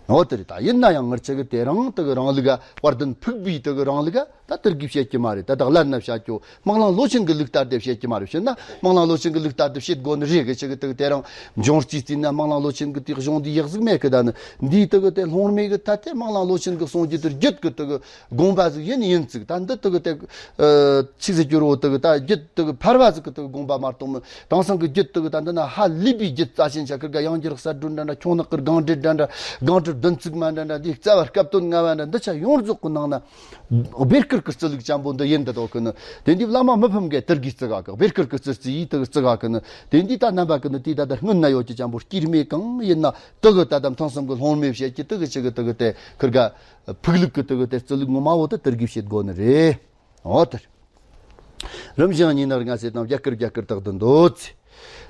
འོ་དེ་རེད། ད་ཡིན་ན་ཡང་ངར་ཆ་གི་དེ་རིང་དེ་གི་རང་ལུགས་ག་དཔལ་ལྡན་ཕུག་པའི་དེ་གི་རང་ལུགས་ག་ད་དེར་གི་བཤད་ཀྱི་མ་རེད། ད་དག་ལན་ན་བཤད་ཀྱོ་སྨོན་ལམ་ལོ་ཆེན་གྱི་ལུགས་ལྟར་དེ་བཤད་ཀྱི་མ་རེད། བཤད་ན་སྨོན་ལམ་ལོ་ཆེན་གྱི་ལུགས་ལྟར་དེ་བཤད་དགོས་ནི་རེད། གི་ཆ་གི་དེ་གི་དེ་རིང་འབྱུང་རྩིས་རྩིས་ན་སྨོན་ལམ་ལོ་ཆེན་གྱི་དེ་གཞུང་འདི་ཡག་ཟིག་མེད་གི། ད་ནི་འདིའི་དེ་གི་དེ་སློང་མེད་གི་ད་དེ་སྨོན་ལམ་ལོ་ཆེན་གྱི་གསུང་རྒྱུ་དེ་རྒྱུད་གི་དེ་གི་དགོངས་པ་ཟིག་ཡིན་ཡིན་ཙིག་ད་འདི་དེ་གི་དེ་ཆིག་ཟེར་རྒྱུ་རོ། དེ་གི་ད་རྒྱུད་དེ་གི་ཕལ་བ་ཟིག་གི་དེ་གི་དགོངས་པ་མ་གཏོགས་མི་དེང་སང་གི་རྒྱུད་དེ་གི་ད་འདི་ན་ཧ་ལས་པའི་རྒྱུད་རྩ་ཆེན་ཆ་ཁིར་ག་ཡང་འགྱུར་གསར་སྒྲོན་འདྲ་འདྲ། ཁྱུང་ནག་གི་སྒང་འགྲེལ་འདྲ་འདྲ། སྒང་དྲུག་བདུན་ཚིགས་མ་འདྲ་འདྲ། འདི་རྩ་བ་སྐབས་དོན་ལྔ་བ་འདྲ། འདི་ཆ་ཡོངས་རྫོགས་གི་ནང་ན་སྦེ་བསྐུར་གི་རྩི་ལུགས་ཅན་པོ་འདི་ཡིན། འདི་དོ་གི་ནི་དེ་འདི་བླ་མ་མི་ཕམ་གི་དེར་གི་རྩི་ག་གི་སྦེ་བསྐུར་གི་རྩི་རྩི་ཡིས་དེ་གི་རྩི་ག་གི་ནི་དེ་འདི་ད་རྣམ་པ་གི་ནི་དེ་ད་ད་སྔོན་ན་ཡོད་ཀྱི་ཅན་པོ་སྐྱེར་མེད་གང་ཡིན་ན་དེ་གི་ད་ད་མཐོང་སེམས་གི་སློང་མེད་བཤད་ཀྱི་དེ་གི་ཆི་གི་དེ་གི་དེ་ཁིར་ག་ཕུག་ལུགས་གི་དེ་གི་དེ་རྩི་ལུགས་ངོ་མ་བོ་དེ་དེར་གི་བཤད་དགོས་ནི་རེད། འོ་དེར། རིམ་བཞིན་གཉིས་ནག་ལྔ་སེ་དང་བརྒྱད་དཀར་བརྒྱད་དཀར་དག་ཏུ་འདོད་ཚེ།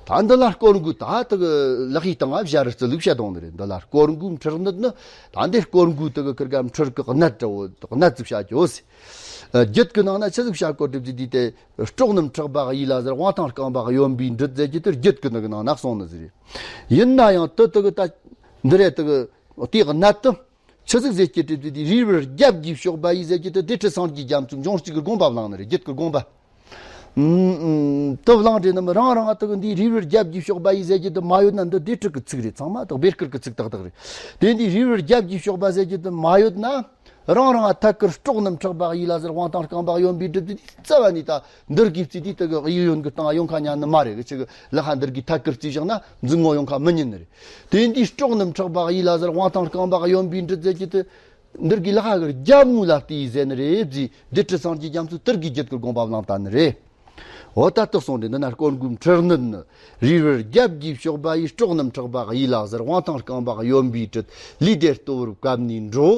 ད་འདི་ལ་སྐོར་འགུལ་ད་དེ་གི་ལག་ཡིག་སྟེང་ང་བཞག་རི་རྩི་ལུགས་བཤད་དོང་ནི་རེད། འདི་ལ་སྐོར་འགུལ་འཕྲུལ་གནད་ནི་ད་འདི་སྐོར་འགུལ་དེ་གི་ཁིར་ག་འཕྲུལ་གི་གནད་འདྲ་བོ་གནད་ཙིག་བྱ་རྒྱུ་ཟེར། རྒྱུད་གི་ནང་ན་ཆི་ཟིག་བྱ་དགོས་སྒྲུབ་ཀྱི་དུས་དེ་སྲོག་རྣམས་ཕྲག་པ་གཡས་ལ་ཟེར། དབང་ཐང་རྐང་པ་གཡོན་པས་འབྲུ་ཟེར་གྱི་དེ་རྒྱུད་གི་ནི་གི་ནང་ན་གསུངས་ནི་ཟིག་རེད། ཡིན་ན་ཡང་དེ་དེ་གི་ད་འདི་རེད། དེ་གི་དེའི་གནད་དུ། ཆི་ཟིག་ཟེར་གྱི་དྲིས་དུས་དེ་རིལ་བུར་རྒྱབ་ཀྱིས་གཤོག་པ་ཡིས་ཟེར་གྱི་དེ་སྡེ་ཁྲི་སངས་རྒྱས་རྒྱ་མཚོའི་འབྱུང་རྩིས་ཀྱི་དགོངས་པ་བླངས་ནི་རེད། རྒྱུད་ཀྱི་དགོངས་པ། ཨུམ་ཨུམ། དེ་བླངས་དྲིས་ནི་མི་རང་རང་དེ་གི་འདིའི་རིལ་བུར་རྒྱབ་ཀྱིས་གཤོག་པ་ཡིས་ཟེར་གྱི་དེ་མ་ཡོད་ན་འདི་སྡེ་ཁྲི་གི་ཚིག་རེད། ཚང་མ་དག་སྦེ་བསྐུར་གི་ཚིག་དག་དག་རེད། དེ་འདིའི་རིལ་བུར་རྒྱབ་ཀྱིས་གཤོག་པ་ཟེར་གྱི་དེ་མ་ཡོད་ན། རང་རང་ཐད་ཀར་སྲོག་རྣམས་ཕྲག་པ་གཡས་ལ་ཟེར། དབང་ཐང་རྐང་པ་གཡོན་པས་བསྒྲུབས་ཏེ་རྩ་བ་ནས་ད་འདིར་གི་རྩིས་དུས་དེ་གི་གཡས་གཡོན་གི་སྟེང་ཡོང་ཁ་ཉན་ནི་མ་རེད། གི་ཆི་གི་ལ་ཁ་འདིར་གི་ཐད་ཀར་རྩིས་བཞག་ན་འཛིན་ངོ་ཡོང་ཁ་མི་ཉན་ནི་རེད། དེ་འདིའི་སྲོག་རྣམས་ཕྲག་པ་གཡས་ལ་ཟེར། དབང་ཐང་རྐང་པ་གཡོན་པས་བསྒྲུབས་ཟེར་གྱི་དེ་འདིར་གི་ལ་ཁ་གི་རྒྱབ་ངོས་ལ་བལྟས་ཟེར་ནི་རེད་ཟེར། སྡེ་ཁྲི་སངས་རྒྱས་རྒྱ་མཚོས་དེར་གི་རྒྱུད་ཀྱི་དགོངས་པ་བླངས་ད་ནི་རེད། འོ་ད་ལྟ་གསུངས་ཏེ་འདི་ན་སྐོར་འགུལ་འཕྲུལ་གནད་ནི། རིལ་བུར་རྒྱབ་ཀྱིས་གཤོག་པ་ཡིས། སྲོག་རྣམས་ཕྲག་པ་གཡས་ལ་ཟེར། དབང་ཐང་རྐང་པ་གཡོན་པས་བསྒྲུབས། ལུས་བདེ་ལྟོ་བུར་བཀབ་ནས་འགྲོ།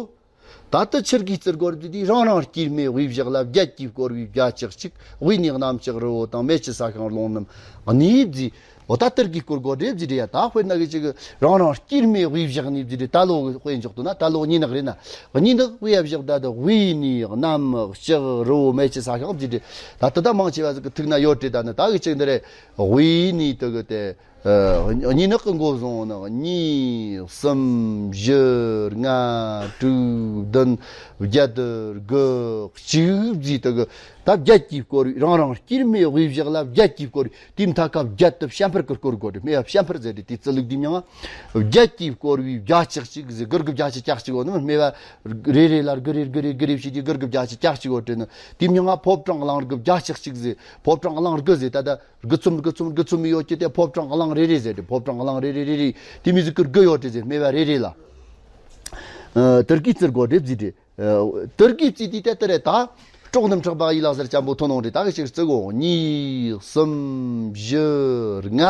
ད་ལྟ་ཆི་གི་རྩིར་སྐོར་དུས་དེ་རང་རང་སྐྱེ་མེད་དབུས་བཞག་ལ། བརྒྱད་ཀྱིས་བསྐོར་བའི་བརྒྱ་ཕྱག་གཅིག། དབུས་ནས་གནམ་ལྕགས་རི་བོ་དང་། མེ་ཆུ་ས་ཁང་རླུང་རྣམས་གནས་བརྫིས། འོ་ད་དེར་གི་སྐོར་དགོས་རེད་ཟེར་རེད་ཡ། ད་དཔེར་ན་གི་ཅིག་རང་རང་སྐྱེ་མེད་དབུས་བཞག་ནས་ཟེར་རེད། ད་ལོ་དཔེ་འཇོག་ཏུ་ན་ད་ལོ་གཉིས་ནག་རེད་ན། གཉིས་ནག་དབུས་བཞག་ད་དེ་དབུས་ནས་གནམ་ལྕགས་རི་བོ་མེ་ཆུ་ས་ཁང་ཟེར་རེད། ད་དེ་ད་མང་ཆེ་བ་ཟིག་གི་ཐུག་ན་ཡོད་རེད། ད་ནི་ད་གི་ཅིག་འདི་རེད། དབུས་ནས་དེ་གི་དེ། ཨ། གཉིས་ནག་གི་འགོ་བཟུང་ནི་གཉིས། གསུམ། བཞི། ལྔ། དྲུག། བདུན། བརྒྱད། དགུ། གཅིག་བརྫིས་དེ་གི་ ད་བརྒྱད་ཀྱིས་བསྐོར་བའི་རང་རང་སྐྱེད་མོས་དབུས་བཞག་ལ། བརྒྱད་ཀྱིས་བསྐོར་བའི་དེའི་མཐའ་ཁ་བརྒྱད་དུ་བཤད་འཕེལ་གྱིས་བསྐོར་དགོས་ཏེ། སྨེ་བ་བཤད་འཕེལ་ཟེར་ཏེ་དེའི་རྩི་ལུགས་དེ་མྱིང་ང་། བརྒྱད་ཀྱིས་བསྐོར་བའི་བརྒྱ་ཆ་གཅིག་ཟེར། གུར་གྱི་བརྒྱ་ཆ་གྱ་གཅིག་ཡོད་ནི། སྨེ་བ་རེ་རེ་ལ་དགུ་རེ་དགུ་རེ་དགུ་རེ་བྱས་ཏེ་གུར་གྱི་བརྒྱ་ཆ་གྱ་གཅིག་ཡོད་དེ་ནི། དེའི་མྱིང་ང་ཕོ་བྲང་གླིང་དགུ་བརྒྱ་ཆ་གཅིག་ཟེར། ཕོ་བྲང་གླིང་དགུ་ཟེར། ད་ལྟ་དགུ་ཚོམ་དགུ་ཚོམ་དགུ་ཚོམ་ཡོད་ཀྱི་དེ་ཕོ་བྲང་གླིང་རེ་རེ་ཟེར་ཏེ། ཕོ་བྲང་གླིང་རེ་རེ་རེ་རེ་དེ་མོ་ཟིག་གུར་དགུ་ཡོད་དེ་ཟེར། སྨེ་བ་རེ་རེ་ལ། ཨ། དེར་གི་རྩི་དགོས་རེད་ཟེར་ཏེ། ཨ། དེར་གི་རྩི་དེ་དེ་ལྟར་རེད། ད་སྲོག་རྣམས་ཕྲག་པ་ཡི་ལ་ཟེར་ཅན་པོ་ཐོན་ནོ་རེད། ད་གི་ཞིག་རྩི་གོ། གཉིས། གསུམ། བཞི། ལྔ།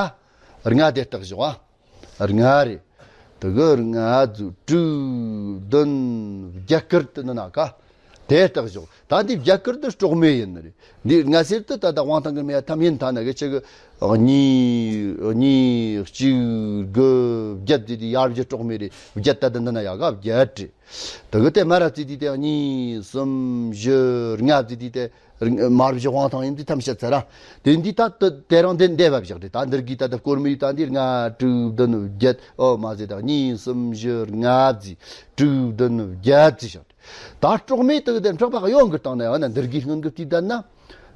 ལྔ་དེ་བརྟག་ཞོག་ཨ། ལྔ་རེད། དེ་གི་ལྔ་ཟིག་དྲུག་བདུན་བརྒྱད་སྐོར་དུ་ནི་ན་ཀ། དེ་བརྟག་ཞོག་ད་འདི་བརྒྱད་སྐོར་དུ་སྲོག་སྨེ་ཡིན་ནི་རེད། འདི་སྔ་སེར་དུ་ད་ལྟ་དབང་ཐང་གི་སྨེ་ཐམ་ཡིན་ཐ་ན་གི་ཆེ་གི། གཉིས། གཉིས། གཅིག། དགུ། བརྒྱད་དེ་དེ་ཡར་བཞི་སྲོག་སྨེ་རེད། བརྒྱད་ད་དུ་འདི་ན་ཡ་ག་བརྒྱད་རེད། དེ་གི་དེ་མར་ར་རྩི་དེ་དེ་གཉིས། གསུམ། བཞི། ལྔ་དེ་དེ་དེ། མར་བཞི་དབང་ཐང་ཡིན་དེ་ཐམས་ཅད་ཚར་ར། དེ་འདི་ད་དེ་དེ་རང་དེ་འདས་པ་བཞག་རེད། ད་འདིར་གི་ད་ལྟ་སྐོར་མི་ཡུལ་ད་འདི་ལྔ། དྲུག་བདུན་བརྒྱད། ཨོ་མ་ཟེར། ད་གཉིས། གསུམ། བཞི། ལྔ་ཟིག་དྲུག་བདུན་བརྒྱད་ཟིག་བཞག་རེད། ད་སྲོག་སྨེ་དེ་གི་དེ་ཕྲག་པ་གཡོན་གི་སྟེང་ན་ཡང་ན་འདིར་གི་སྔོན་གི་དེ་ད་ན།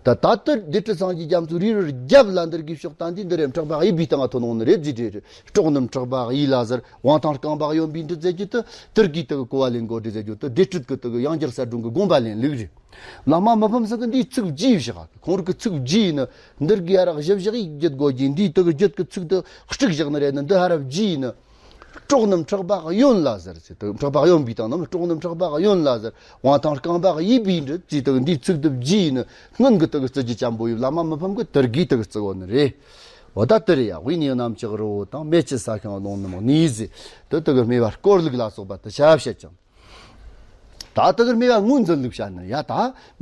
ད་ད་ལྟ་སྡེ་སྲིད་སངས་རྒྱས་རྒྱ་མཚོ་རི་རུ་རྒྱབ་ལ་འདིར་གི་ཕྱོགས་ད་འདི་འདི་རེད། ཕྲག་པ་གཡས་པའི་སྟེང་ང་ཐོན་འོང་ནི་རེད་ཟེར་རེད། སྲོག་རྣམས་ཕྲག་པ་གཡས་ལ་ཟེར། དབང་ཐང་རྐང་པ་གཡོན་པའི་འདི་ཟེར་རྒྱུ་དེ་དེར་གི་དེ་གི་གོ་བ་ལེན་དགོས་རེད་ཟེར་རྒྱུ་དེ་སྡེ་སྲིད་གི་དེ་གི་ཡང་རྒྱལ་གསལ་སྒྲོན་གི་དགོངས་པ་ལེན་ལུགས་རེད། བླ་མ་མི་ཕམ་ཚང་གི་འདིའི་ཚིག་བརྗེས་བཞག་ཁོང་རང་གི་ཚིག་བརྗེས་ནི། འདིར་གི་ཧ་ར་བཞི་བཞག་ཡིག་བརྒྱུད་དགོས་ཀྱི་འདིའི་དེ་གི་རྒྱུད་གི་ཚིག་དེ་དཀྲུགས་བཞག་ནི་རེད་ནི། འདི་ཧ་ར་བརྗེས་ནི། སྲོག་རྣམས་ཕྲག་པ་གཡོན་ལ་ཟེར་ཟེར། དེ་ཕྲག་པ་གཡོན་པའི་སྟེང་ན་སྲོག་རྣམས་ཕྲག་པ་གཡོན་ལ་ཟེར། དབང་ཐང་རྐང་པ་གཡས་པའི་འདི་ཟེར། དེ་འདིའི་ཚིག་དེ་བརྗེས་ནི། སྔོན་གི་དེ་གི་རྩི་རྒྱུ་ཅན་པོ་ཡི་བླ་མ་མི་ཕམ་གི་དེར་གི་དེ་གི་རྩི་གོ་ནི་རེད། འོ་ད་དེ་རེད་ཡ། དབུས་ནས་གནམ་ལྕགས་རི་བོ་དང་། སྨད་ཀྱི་ས་ཁང་ཀླུང་རྣམས་གནས་ཟེར། དེ་དེ་གི་སྨེ་བ་སྐོར་ལུགས་ལ་སོགས་པ་དེ་ཆ་བཤད་ཅིང་། ད་དེ་གི་སྨེ་བ་ངོས་འཛིན་ལུགས་བཤད་ནི་ཡ། ད་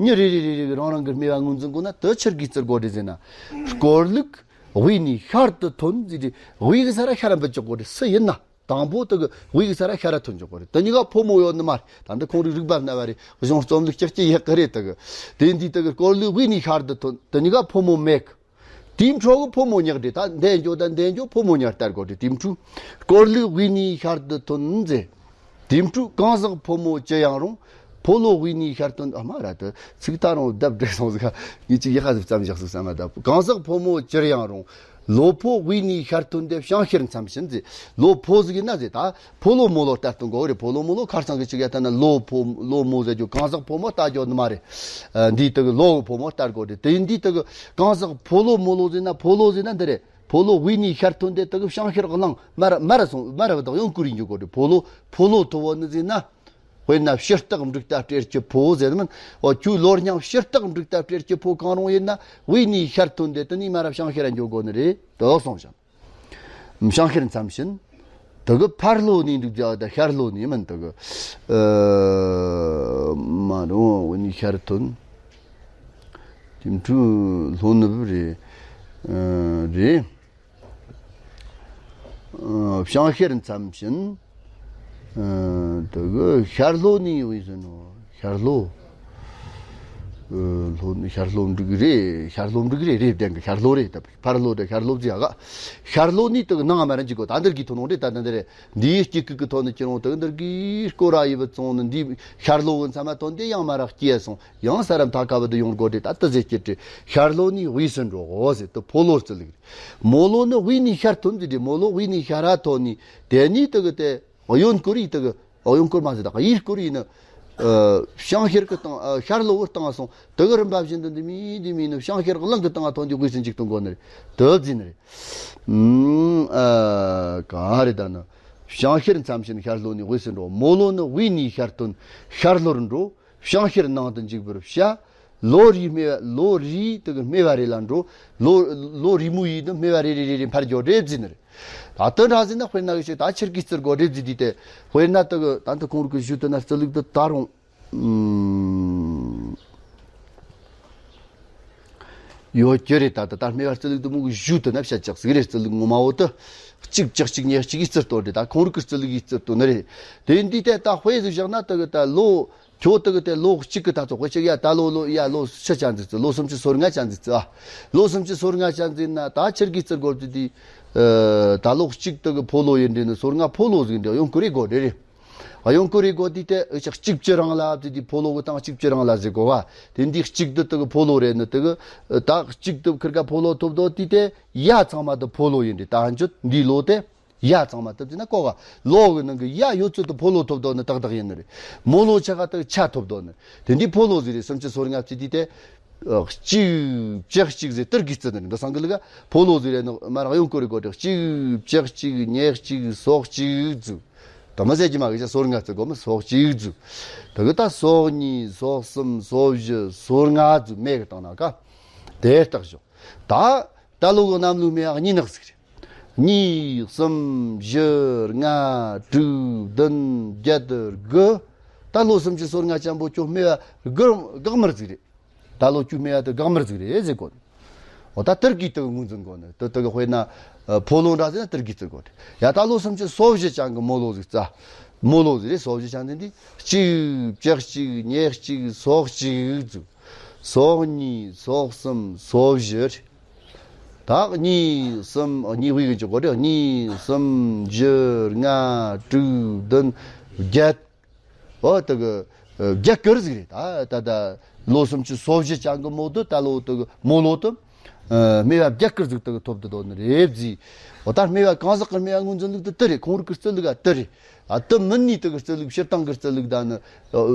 མྱི་རེ་རེ་རེ་རེ་གི་རང་རང་གི་སྨེ་བ་ངོས་འཛིན་དགོས་ན་དེ་ཆི་གི་རྩི་དགོས་རེད་ཟེར་ན། སྐོར་ལུགས་དབུས་ནས་ཤར་དུ་ཐོན་ཟེར་ཏེ། དབུས་གི་ས་ར་ཤར་ར་འབུད་ཆོག་གོ་རེད། སུ་ཡིན་ན། དང་པོ་དེ་གི་དབུས་གི་ས་ར་ཤར་ར་ཐོན་ཆོག་གོ་རེད། དེ་གཉིས་ཀ་ཕོ་མོ་ཡོད་ནི་མ་རེད། ད་འདི་ཁོང་རིག་རིག་པ་སྣ་བ་རེད། གཞུང་རྩོམ་ལུགས་ཀྱི་སྐྱི་ཡག་གི་རེད། དེ་གི་དེ་འདི་དེ་གི་སྐོར་ལུགས་དབུས་ནས་ཤར་དུ་ཐོན། དེ་གཉིས་ཀ་ཕོ་མོ་མེད་གི། དེའི་འཕྲོ་གི་ཕོ་མོ་ཉག་འདྲེ། ད་འདས་འགྱོ་ད་འདས་འགྱོ་ཕོ་མོ་ཉག་ལྟར་གོ་དེ། དེའི་འཕྲོ་སྐོར་ལུགས་དབུས་ནས་ཤར་དུ་ཐོན་ཟེར། དེའི་འཕྲོ་གང་ཟག་ཕོ་མོ་ཅི་ཡང་རུང་། ཕོ་ལོ་དབུས་ནས་ཤར་ཐོན། ཨ་མ་ར་དེ་ཚིག་ད་རུང་ལྡབ་འགྲིག་སོང་ཟིག་ངས་ཅིག་ཡག་ཟིག་བརྩམས་བཞག་ཟིག་བསམ་མ། ད་གང་ཟག་ཕོ་མོ་ཅི་ཡང་རུང་། ལོ་ཕོ་དབུས་ནས་ཤར་ཐོན་ཏེ། བྱང་ཤར་མཚམས་བྱིན་ཟེར། ལོ་ཕོ་ཟིག་ཡིན་ན་ཟེར། ད་ཕོ་ལོ་མོ་ལོ་ལྟར་སྟོན་གོ་རེད། ཕོ་ལོ་མོ་ལོ་ཁ་སང་གི་ཅིག་ཡ་ད་ན་ལོ་ཕོ་ལོ་མོ་ཟེར་རྒྱུ་གང་ཟག་ཕོ་མོ་ལྟ་རྒྱུ་ནི་མ་རེད། ཨ། འདི་དེ་གི་ལོ་གི་ཕོ་མོ་ལྟར་གོ་རེད། དེ་འདི་དེ་གི་གང་ཟག་ཕོ་ལོ་མོ་ལོ་ཟེར་ན། ཕོ་ལོ་ཟེར་ན་འདི་རེད། ཕོ་ལོ་དབུས་ནས་ཤར་ཐོན་ཏེ་དེ་གི་བྱང་ཤར་གླིང་མར་མར་སོང་མར་བ་དང་ཡང་བསྐོར་ཡིན་རྒྱུ་གོ་རེད། ཕོ་ལོ་ཕོ་ལོ་མཐོ་བོ་ནི་ཟེར་ན། དཔེར་ན་ཕྱི་རྟགས་འབྲུག་རྟ་སྤྲེལ་གྱི་ཕོ་ཟེར་མིན། འོ་ཁྱོད་ལོ་རྙིང་ཕྱི་རྟགས་འབྲུག་རྟ་སྤྲེལ་གྱི་ཕོ་གང་རུང་ཡིན་ན། དབུས་ནས་ཤར་ཐོན་ཏེ་དེ་ནས་མར་བྱང་ཤར་འགྱོ་དགོས་ནི་རེད། དེ་སོང་ཞིང་། བྱང་ཤར་མཚམས་བྱིན། དེ་གི་ཕར་ལོ་ནས་འདུག་ཀྱང་ད་ཤར་ལོ་ནས་མིན། དེ་གི་ཨ་མ་རུང་དབུས་ནས་ཤར་ཐོན། དེ་འཕྲོ་ལྷོ་ནུབ་རེད། ཨ་རེད། ཨ་བྱང་ཤར་མཚམས་བྱིན། ཨ་དེ་གི་ཤར་ལྷོ་ནས་དབུས་སུ་ནོ། ཤར་ལྷོ། ཨ་ལྷོ་ནས་ཤར་ལྷོ་འབྲུག་རེད། ཤར་ལྷོ་འབྲུག་རེད། རེད། བདེན་གི་ཤར་ལྷོ་རེད། ད་ཕར་ལྷོ་དང་ཤར་ལྷོ་ཟེར་ཡ་ག་ཤར་ལྷོ་ནས་དེ་གི་ནང་མར་འཇུག་གོ་ད་འདིར་གི་ཐོན་འོང་རེད། ད་ད་འདི་རེད། འདིའི་དཀྱིལ་ཁུག་གི་ཐོག་ནས་ཁྱེར་འོང་། དེ་གི་འདིར་གི་སྐོར་ར་ཡི་བུ་བཙོང་ནི། འདི་ཤར་ལྷོ་གི་མཚམས་མ་ཐོན་ཏེ་ཡང་མར་ར་སྐྱེལ་སོང་། ཡང་ས་ར་མཐའ་ཁ་བུད་དུ་ཡོང་དགོས་རེད། ད་དེ་ཟེར་གྱི་རེད། ཤར་ལྷོ་ནས་དབུས་སུ་འགྲོ་གོ་ཟེར། དེ་ཕོ་ལོ་རྩི་ལུགས་རེད། མོ་ལོ་ནི་དབུས་ནས་ཤར་ཐོན་ཟེར་རེད། མོ་ལོ་དབུས་ནས་ཤར་ར་ཐོན་ནས་དེ་ནས་དེ་གི་དེ་གཡོན་སྐོར་ཡི་དེ་གི་གཡོན་སྐོར་མ་ཟེར། ད་གཡས་སྐོར་ཡི་ནི་ཨ་བྱང་ཤར་གི་སྟེང་ཨ་ཤར་ལྷོ་བོ་སྟེང་སོང་། དེ་གི་རིམ་པ་བཞིན་དུ་འདི་མི་འདི་མི་ནི་བྱང་ཤར་གླིང་གི་སྟེང་ང་ཐོན་ཏེ་དབུས་སུ་འཇུག་ཐོན་དགོས་ནི་རེད། དེ་ཟེར་ནི་རེད། ཨ་ག་རེ་ད་ནི། བྱང་ཤར་མཚམས་བྱིན་ཤར་ལྷོ་ནས་དབུས་སུ་འགྲོ། མོ་ལོ་ནི་དབུས་ནས་ཤར་ཐོན། ཤར་ལྷོར་འགྲོ། བྱང་ཤར་ནང་དུ་འཇུག་པར་བྱ། ལོ་རེའི་སྨེ་བ། ལོ་རེའི་དེ་གི་སྨེ་བ་རེ་ལ་འགྲོ། ལོ་ལོ་རེའི་མུ་ཡི་དུ་སྨེ་བ་རེ་རེ་རེ་རེ་འཕར་རྒྱུ་རེད་ཟེར་ནི་རེད། ད་དེ་འདྲ་ཟེར་ན་དཔེར་ན་གི་ཞིག་ད་ཆི་གི་རྩི་དགོས་རེད་ཟེར་དུས་དེ། དཔེར་ན་དེ་གི་ད་འདི་ཁོང་རིག་གི་ཞུ་དུ་ན་རྩི་ལུགས་དེ་ད་རུང་ཨུམ་ཡོད་རྒྱུ་རེད། ད་ད་ད་སྨེ་བ་རྩི་ལུགས་དེ་མོ་གི་ཞུ་དུ་ན་བཤད་ཅག་ཟིག་རེད། རྩི་ལུགས་ངོ་མ་བོ་དེ་གཅིག་གཅིག་གཅིག་ཉེར་གཅིག་གི་རྩི་དོན་རེད། ད་ཁོང་རིག་གི་རྩི་ལུགས་ཀྱི་རྩི་དོན་ནི་རེད། དེ་འདི་དེ་ད་དཔེ་ཟིག་བཞག་ན་དེ་གི་ད་ལོ། ཁྱོད་དེ་གི་དེ་ལོ་གཅིག་གི་ད་ཚོད་དཔེ་ཅིག་ཡ་ད་ལོ་ལོ་ཡ་ལོ་ཕྱི་ཆ་འཛིན་རྩི། ལོ་སུམ་ཅུ་སོ་ལྔ་ཆ་འཛིན་རྩི་ཨ། ལོ་སུམ་ཅུ་སོ་ལྔ་ཆ་འཛིན་ན་ད་ཆི་གི་རྩི་དགོས་རེད་དེ། ཨ་ད་ལོ་གཅིག་དེ་གི་ཕོ་ལོ་ཡིན་འདྲ་ནི་སོ་ལྔ་ཕོ་ལོ་ཟིག་འདྲ་ཡོང་གི་རེད་དགོས་འདྲ་རེད། གཡོན་སྐོར་རེ་སྒོ་དེ་དེ་ཨེ་ཅག་གཅིག་བཅུ་རང་ལ་དེ་དེ་ཕོ་ལོ་གི་དང་གཅིག་བཅུ་རང་ལ་ཟེར་གོ་བ། དེ་འདི་གཅིག་དུ་དེ་གི་ཕོ་ལོ་རེད་ནི་དེ་གི་ད་གཅིག་དུ་ཁིར་ག་ཕོ་ལོ་ཐོབ་དོ་དེ་དེ་ཡ་ཚང་མ་དེ་ཕོ་ལོ་ཡིན་དེ། ད་འཇུ་འདི་ལོ་དེ་ཡ་ཚང་མ་དེ་དེ་ན་གོ་ག་ལོ་གི་ནང་གི་ཡ་ཡོད་ཚོད་དེ་ཕོ་ལོ་ཐོབ་དོ་ནི་ཏག་ཏག་ཡིན་ནི་རེད། མོ་ལོ་ཆ་ག་དེ་ཆ་ཐོབ་དོ་ནི་དེ་འདི་ཕོ་ལོ་ཟེར་རེད། སུམ་ཅུ་སོ་ལྔ་བཅུ་དེ་དེ། གཅིག་བཅུ་གཅིག་ཟེར་དེར་གི་རྩི་ནི་འདི་སང་གི་ལི་ག་ཕོ་ལོ་ཟེར་རེད་ནོ། མ་རག་ཡོང་ཀོ་རི་གོ་དྲེག་གཅིག་བཅུ་གཅིག་ཉེར་གཅིག་སོ་གཅིག་ཟུ། དུ་མ་ཟེར་གྱི་མ་གི་ཅག་སོ་ལྔ་རྩི་གོ་མི་སོ་གཅིག་ཟུ། དེ་གི་ད་སོ་གཉིས་སོ་གསུམ་སོ་བཞི་སོ་ལྔ་ཟུ་མེ་གི་བཏང་ན་ཀ་དེ་ལྟག་ཞོག་ད་ད་ལོ་གི་གནམ་ལོའི་མེ་བ་གཉིས་ནག་ཟིག་རེད། གཉིས་གསུམ་བཞི་ལྔ་དྲུག་བདུན་བརྒྱད་དགུ། ད་ལོ་སུམ་ཅུ་སོ་ལྔ་ཅན་པོ་ཁྱོད་མེ་བ་དགུ་འགག་མར་ཟིག་རེད། ད་ལོ་ཁྱོད་སྨྲས་ཡ་དེ་འགག་མར་ཟིག་རེད་ཟེར་གོ། འོ་ད་དེར་གི་དེ་གི་ངོས་འཛིན་གོ་ནི་དེ་དེ་གི་དཔེར་ན་ཕོ་ལོ་འདྲ་ཟེར་ན་དེར་གི་བརྩི་གོ་དེ། ཡ་ད་ལོ་སུམ་ཅུ་སོ་བཞི་ཅན་གི་མོ་ལོ་ཟིག་རྩ། མོ་ལོ་ཟིག་རེད། སོ་བཞི་ཅན་དེ་འདི་གཅིག་བཅུ་གཅིག་ཉེར་གཅིག་སོ་གཅིག་ཟིག་སོ་གཉིས་སོ་གསུམ་སོ་བཞི་རེད། ད་གཉིས་གསུམ་གཉིས་དབུས་གི་འཇོག་གོ་དེ་གཉིས་གསུམ་བཞི་ལྔ་དྲུག་བདུན་བརྒྱད། ཨོ་དེ་གི་རྒྱ་གར་ཟིག་རེད། ད་ད་ད་ལོ་སུམ་ཅུ་སོ་བཞི་ཅན་གི་མོ་དུ་ད་ལོ་དེ་གི་མོ་ལོ་དུ་སྨེ་བ་རྒྱ་གར་ཟིག་དེ་གི་ཐོབ་དུ་དོ་ནི་རེད་ཟིག་འོ་ད་སྨེ་བ་གང་ཟག་གི་སྨེ་བ་ངོས་འཛིན་ལུགས་དུ་དེ་རེད། ཁོང་རིག་གི་རྩི་ལུགས་ཨ་དེ་རེད། ཨ་དེ་མིན་ནི་དེ་གི་རྩི་ལུགས་སྤྱིར་བཏང་གི་རྩི་ལུགས་ད་ནི་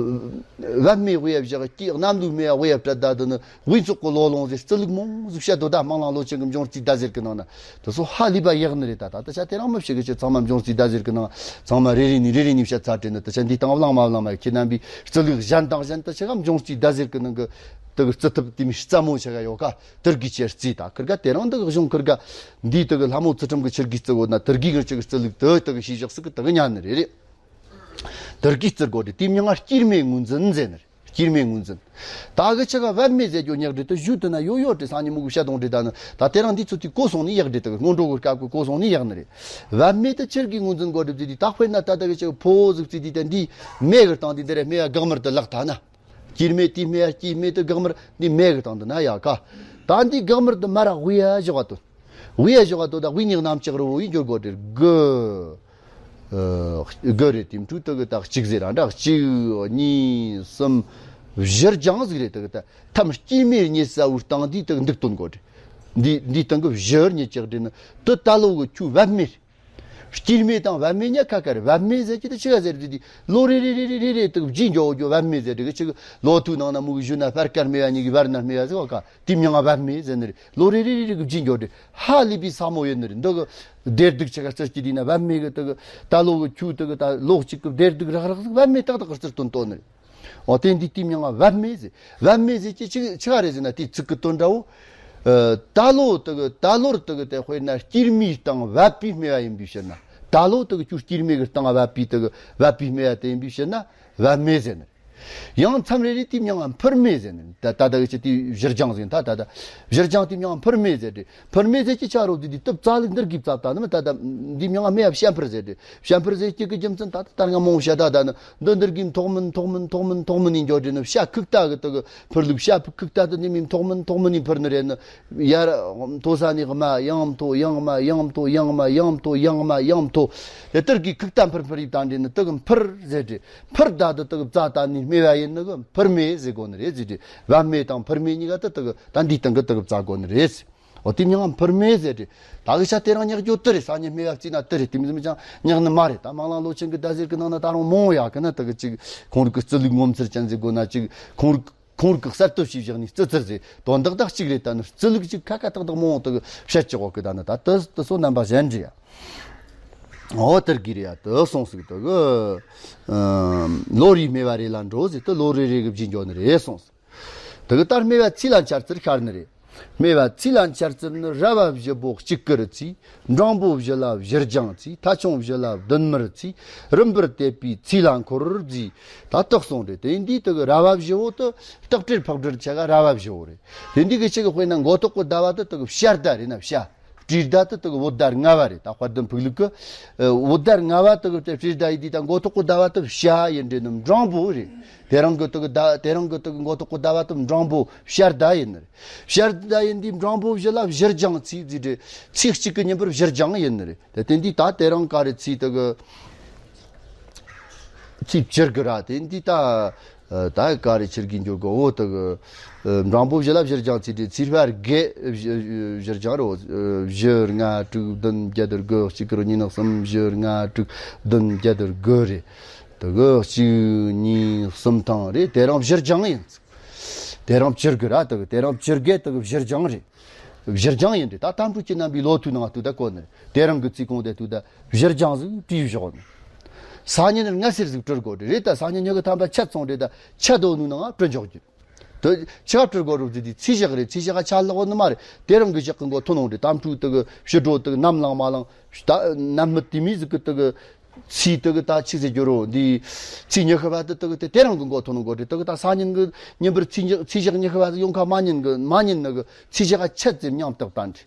བབ་སྨེ་དབུས་བཞག་གི་གནམ་ལུགས་སྨེ་བ་དབུས་བྲལ་ད་དུ་ནི་དབུས་ཚོགས་གི་ལོ་ལོང་ཟེར་རྩི་ལུགས་མང་ཟིག་བཤད་དོ། ད་སྨན་བླ་ལོ་ཆེན་གི་འབྱུང་རྩིས་ཟླ་ཟེར་གི་ནང་ན། དེ་ཚོ་ཧ་ལས་པ་ཡག་ནི་རེད། ད་ད་ད་ཆ་དེ་རང་མི་ཤེས་གི་ཆེ་ཚང་མ་འབྱུང་རྩིས་ཟླ་ཟེར་གི་ནང་ཚང་མ་རེ་རེ་ནས་རེ་རེ་ནས་བཤད་ཚར་དྲན་ནི། ད་ཆ་འདི་དང་བླངས་མ་བླངས་མ་ཁྱེད་རྣམ་པའི་རྩི་ལུགས་གཞན་དང་གཞན་དུ་ཆ་ག་འབྱུང་རྩིས་ཟླ་ཟེར་གི་ནང་གི་དེ་གི་རྩི་ཐབས་དེ་མི་རྩ་མོ་ཆ་ག་ཡོད་ཀ་དེར་གི་ཆེར་རྩིས། ད་ཁིར་ག་དེ་རང་འདི་གི་གཞུང་ཁིར་ག་འདི་དེ་གི་ལྷ་མོ་ཚུལ་ཁྲིམས་གི་ཆེར་གི་རྩི་གོ་ན་དེར་གི་གི་ཆེར་གི་རྩི་ལུགས་དེ་དེ་གི་ཤེས་བཞག་སི་གི་དེ་གི་ཉན་ནི་རེ་རེ། དེར་གི་རྩི་གོ་དེ་དེ་མྱང་ང་དཀྱིལ་མའི་ངོས་འཛིན་ཟེར་ནི་རེད། དཀྱིལ་མའི་ངོས་འཛིན། ད་གི་ཆ་ག་བབ་སྨེ་ཟེར་རྒྱུ་ཉག་འདྲི་དུ་བཞུད་དུ་ན་ཡོད་ཡོད་དྲི་སང་ཉིན་མུ་གུ་བཤད་དང་འདྲི་ད་ནི་ད་དེ་རང་འདི་ཚོ་དུས་གོ་སོང་ནི་ཡག་འདྲི་དུ་སྔོན་འགྲོ་གི་སྐབས་གི་གོ་སོང་ནི་ཡག་ནི་རེད། བབ་སྨེ་དུ་ཆེར་གི་ངོས་འཛིན་གོ་སྒྲུབ་ཀྱི་དུས་ད་དཔེར་ན་ད་ལྟ་གི་ཆ་ག་ཕོ་ཟིག་ཙི་དུས་དེ་འདི་མེ་གི་སྟེང་དུ་འདི་རེ་སྨེ་བ་འགག་མར་དུ་ལག་ཐ་ན། དཀྱིལ་མེ་དེའི་སྨེ་བ་དཀྱིལ་མེ་དུ་འགག་མར་འདི་མེ་གི་སྟེང་དུ་ན་ཡག་ག་ད་འདི་འགག་མར་དུ་མ་རག་དབུས་ཡ་བཞག་བ་དུ། དབུས་ཡ་བཞག་བ་དུ་ད་དབུས་ནི་གནམ་ལྕགས་རི་བོ་ཡི་འགྱུར་གོ་སྒྲིར་དགུ། ཨ་དགུ་རེད། དེ་འཕྲུལ་དུ་གི་ད་གཅིག་ཟེར་ར་འདྲ་གཅིག་གཉིས་གསུམ་བཞི་རྒྱང་ཟིག་རེད། དུ་གི་ད་ཐམ་དཀྱིལ་མེ་རྙེད་ས་བུ་སྟེང་འདི་དུ་གི་འདུག་སྟོན་གོ་སྒྲིར། འདི་འདི་སྟེང་གི་བཞི་རྙེད་ལྕགས་སྒྲིར་ནི་དུ་ད་ལོ་གི་ཁྱུ་བབ་སྨེ་རེད། དཀྱིལ་མེ་དང་བབ་སྨེ་ཉ་ཁ་ཁ་རེད། བབ་སྨེ་ཟེར་གྱི་དུ་ཆི་ག་ཟེར་དུ་དུ་ལོ་རེ་རེ་རེ་རེ་རེ་རེ་དུ་བརྗིད་འགྱོ་འགྱོ་བབ་སྨེ་ཟེར་དུ་གི་ཆི་གི་ལོ་ཐུག་ནང་ན་མུ་གི་བཞུ་ན་སྤར་དཀར་སྨེ་བ་གཉིས་ཀྱི་བར་ན་སྨེ་བ་ཟེར་བ་ཀ་དེ་མྱང་ང་བབ་སྨེ་ཟེར་ནི་རེད། ལོ་རེ་རེ་རེ་རེ་གི་བརྗིད་འགྱོ་དུ་ཧ་ལས་པའི་ས་མོ་ཡོད་ནི་རེད། འདི་གི་བདེ་སྡུག་ཆི་ག་རྩི་སྐྱིད་དུས་ན་བབ་སྨེ་གི་དུ་གི་ད་ལོ་གི་ཁྱུ་དུ་གི་ད་ལོ་གཅིག་གི་བདེ་སྡུག་རག་རག་ཟིག་བབ་སྨེ་ཏག་ཏག་གི་རྩིར་སྟོན་ཏོ་ནི་རེད། འོ་དེ་འདི་དེ་མྱང་ང་བབ་སྨེ་ཟེར། བབ་སྨེ་ཟེར་གྱི་ཆི་ཆི་ག་རེད་ཟེར་ན་དེ་ཚིག་གི་དོན་འདྲ་བོ། ཨ་ད་ལོ་དུ་གི་ད་ལོར་དུ་གི་དེ་དཔེར་ན་དཀྱིལ་མའི་སྟེང་བབ་པའི་སྨེ་བ་ཡིན་པའི་ཕྱིར་ན། ད་ལོ་དུ་གི་ཁྱུ་དཀྱིལ་མེ་གི་སྟེང་བབ་པའི་དུ་གི་བབ་པའི་སྨེ་བ་དེ་ཡིན་པའི་ཕྱིར་ན་བབ་སྨེ་ཟེར་ནི། ཡང་མཚམས་རེ་རེ་དེ་མྱང་ང་འཕུར་སྨེ་ཟེར་ནི། ད་ད་ད་གི་ཆི་དེ་བཞི་རྒྱང་ཟེར། ད་ད་ད་བཞི་རྒྱང་དེ་མྱང་ང་འཕུར་སྨེ་ཟེར་ཏེ། འཕུར་སྨེ་ཟེར་གྱི་ཆ་རོ་དེ་དེ་དུ་བཙག་ལུགས་འདིར་གི་བཙག་ད་ནི་མི་ད་ད་འདི་མྱང་ང་སྨེ་བ་བཤད་འཕུར་ཟེར་ཏེ། བཤད་འཕུར་ཟེར་གྱི་གི་རྒྱུ་མཚན་ད་ད་ད་རང་མོ་བཤད་ད་ད་ནི་འདི་འདིར་གི་མཐོག་མིན་མཐོག་མིན་མཐོག་མིན་མཐོག་མིན་ཡིན་འགྱོ་དེ་ནི་བཤད་ཁུག་ད་གི་དུ་གི་འཕུར་ལུགས་བཤད་ཁུག་ད་དུ་ནི་མི་མཐོག་མིན་མཐོག་མིན་ཡིན་འཕུར་ནི་རེད་ནི། ཡར་མཐོ་ས་ནས་དམའ་ཡང་མཐོ་ཡང་དམའ་ཡང་མཐོ་ཡང་དམའ་ཡང་མཐོ་ཡང་དམའ་ཡང་མཐོ། དེ་ལྟར་གྱི་ཁུག་རྟ་འཕུར་འཕུར་ཡིབ་དང་འདྲེས་ནི་དུ་གི་འཕུར་ཟེར་ཏེ། འཕུར་ད་དུ་དུ་གི་བཙག་ད་ནི་སྨེ་བ་ཡིན་ནི་གི་འཕུར་སྨེ་ཟེར་གོ་ནི་རེད་ཟེར་ཏེ། བབ་སྨེ་དང་འཕུར་སྨེ་གཉིས་ཀ་དུ་དུ་གི་ད་འདིའི་སྟེང་གི་དུ་གི་བཙག་གོ་ནི་རེད་ཟེར། འོ་དེ་མྱང་ང་འཕུར་སྨེ་ཟེར་ཏེ། ད་གི་ཤ་དེ་རང་ཉག་རྒྱུ་དུ་རེད། ས་ཉི་སྨེ་བ་བརྩིས་ན་དུ་རེད། དེ་མི་ཟིན་ཅང་ཉག་ནི་མ་རེད། ད་མང་ལང་ལོ་ཆེན་གི་ཟླ་ཟེར་གི་ནང་ན་ད་རུང་མང་ཡག་གི་ན་དུ་གི་ཅིག་ཁོང་རིག་གི་རྩི་ལུགས་ངོ་མཚར་ཅན་ཟེར་དགོས་ན་ཅིག་ཁོང་རིག་ཁོང་རིག་གི་གསར་གཏོད་བྱས་བཞག་ནས་རྩི་ཚར་ཟེར་དོན་དག་དག་གཅིག་རེད། ད་ནི་རྩི་ལུགས་གཅིག་ཁ་ཁ་ཏག་ཏག་མང་བོ་དག་བཤད་ཆོག་གི། ད་ནི་ད་དུ་དུ་སོ་རྣམ་པ་གཞན་འདྲི་ཡ། འོ་དེར་གི་རེད་ཡ་དུ་སོང་ཟིག་དུ་གི་ལོ་རེའི་སྨེ་བ་རེ་ལ་འགྲོ་ཟེར་དུ་ལོ་རེ་རེ་གི་བརྗིད་འགྱོ་ནི་རེད་སོང་ཟིག་དུ་གི་ལྟར་སྨེ་བ་ཚིག་ལ་འཆར་ཚུལ་ཤར་ནི་རེད། སྨེ་བ་ཚིག་ལ་འཆར་ཚུལ་ནི་ར་བ་བཞི་པོ་གཅིག་ཀུ་རུ་ཚིག་འགྲེང་བུ་བཞི་ལ་བཞི་རྒྱང་ཚིག་མཐའ་ཆུང་བཞི་ལ་བདུན་མར་ཚིག་རིམ་པར་བལྟས་པའི་ཚིག་ལ་འཁོར་རྫི། ད་དག་སོང་རེད། དེ་འདི་དུ་གི་ར་བ་བཞི་བོ་དུ་སྟག་སྤྲེལ་ཕག་སྦྲུལ་ཆ་ག་ར་བ་བཞི་བོ་རེད། དེ་འདི་གི་ཆ་གི་དཔེར་ན་མགོ་ཐོག་གི་ཟླ་བ་དུ་དུ་གི་བྱ་ཟླ་རེད་ན་བྱ། སྤྲེལ་ཟླ་དུ་དུ་གི་བོད་ཟླ་ལྔ་བ་རེད། ད་དཔལ་ལྡན་ཕུག་ལུགས་གི་ཨ་བོད་ཟླ་ལྔ་བ་དུ་གི་དེ་སྤྲེལ་ཟླ་ཡི་འདི་ད་མགོ་ཐོག་གི་ཟླ་བ་དུ་བྱ་ཡིན་འདྲེ་ནི་འགྲེང་བུ་རེད། དེ་རང་གི་དུ་གི་ཟླ་དེ་རང་གི་དུ་གི་མགོ་ཐོག་གི་ཟླ་བ་དུ་འགྲེང་བུ་བྱ་ཟླ་ཡིན་ནི་རེད། བྱ་ཟླ་ཡིན་འདི་འགྲེང་བུ་བཞི་ལ་བཞི་རྒྱང་ཚིག་ཟེར་ཏེ་ཚིག་གཅིག་གི་ཉིན་པར་བཞི་རྒྱང་ཡིན་ནི་རེད། དེ་དེ་འདི་ད་དེ་རང་ག་རེ་ཚིག་དུ་གི་ ཚིག་བཅུ་དགུ་ར་དེ་འདི་ད། ད་ག་རེ་ཕྱིར་གི་འགྱུར་གོ་འོ་དག། འབྲིང་པོ་བཞི་ལ་བཞི་སྦྱང་ཚིག་དེ་ཚིག་བར་དགེ་བཞི་སྦྱང་རོ། བཞི་ལྔ་དྲུག་བདུན་བརྒྱད་དགུ། གཅིག་དགུ་གཉིས་ནི་གསུམ། བཞི་ལྔ་དྲུག་བདུན་བརྒྱད་དགུ་རེད། དགུ་གཅིག་གཉིས་གསུམ་ཐང་རེད། དེ་རིང་བཞི་སྦྱང་ཡིན། དེ་རིང་བཅུ་དགུ་ར་དག། དེ་རིང་བཅུ་དགུ་དག་བཞི་སྦྱང་རེད། བཞི་སྦྱང་ཡིན་རེད། ད་དམ་ཕྲུག་ཁྱེད་རྣམ་པའི་ལོ་ཐོའི་ནང་དུ་ད་གོ་ནི་རེད། དེ་རིང་གི་ཚིག་གོང་དེ་དུ་ད་བཞི་སྦྱང་ཟིག་བྲིས་བཞག་ནི། སང་ཉིན་སྔ་སེར་ཟིག་བྲི་དགོས་རེད། ད་སང་ཉིན་ཉི་གི་ཐམ་པ་ཆད་སོང་རེད། ད་ཆད་དོ་ནུ་ནང་བྲི་འཇོག་རྒྱུ། དེ་ཆི་ག་བྲི་དགོས་རུ་བྲི་དེ་ཚིག་བཞག་རེད། ཚིག་བཞག་ཆ་ལག་ནི་མ་རེད། དེ་རིང་གི་ཞག་གི་མགོ་ཐོན་ནོ་རེད། དམ་ཕྲུག་དག་ཕྱི་དྲོ་དག་ནམ་ལངས་མ་ལངས་ད་ནམ་མི་དེ་མི་ཟིག་གི་དག་ཚིག་དག་ད་ཆི་ཟེར་རྒྱུ་རོ། འདི་ཚིག་ཉི་ཤུ་བ་དེ་དག་དེ་དེ་རིང་གི་མགོ་ཐོན་ནོ་དགོས་རེད། དག་ད་སང་ཉིན་གི་ཉིན་པར་ཚིག་ཉི་ཚིག་བཞག་ཉི་ཤུ་བ་ཟིག་ཡོང་ཁ་མ་ཉིན་གི་མ་ཉིན་ནི་གི་ཚིག་བཞག་ཆད་ཙམ་མཉམ་དག་ད་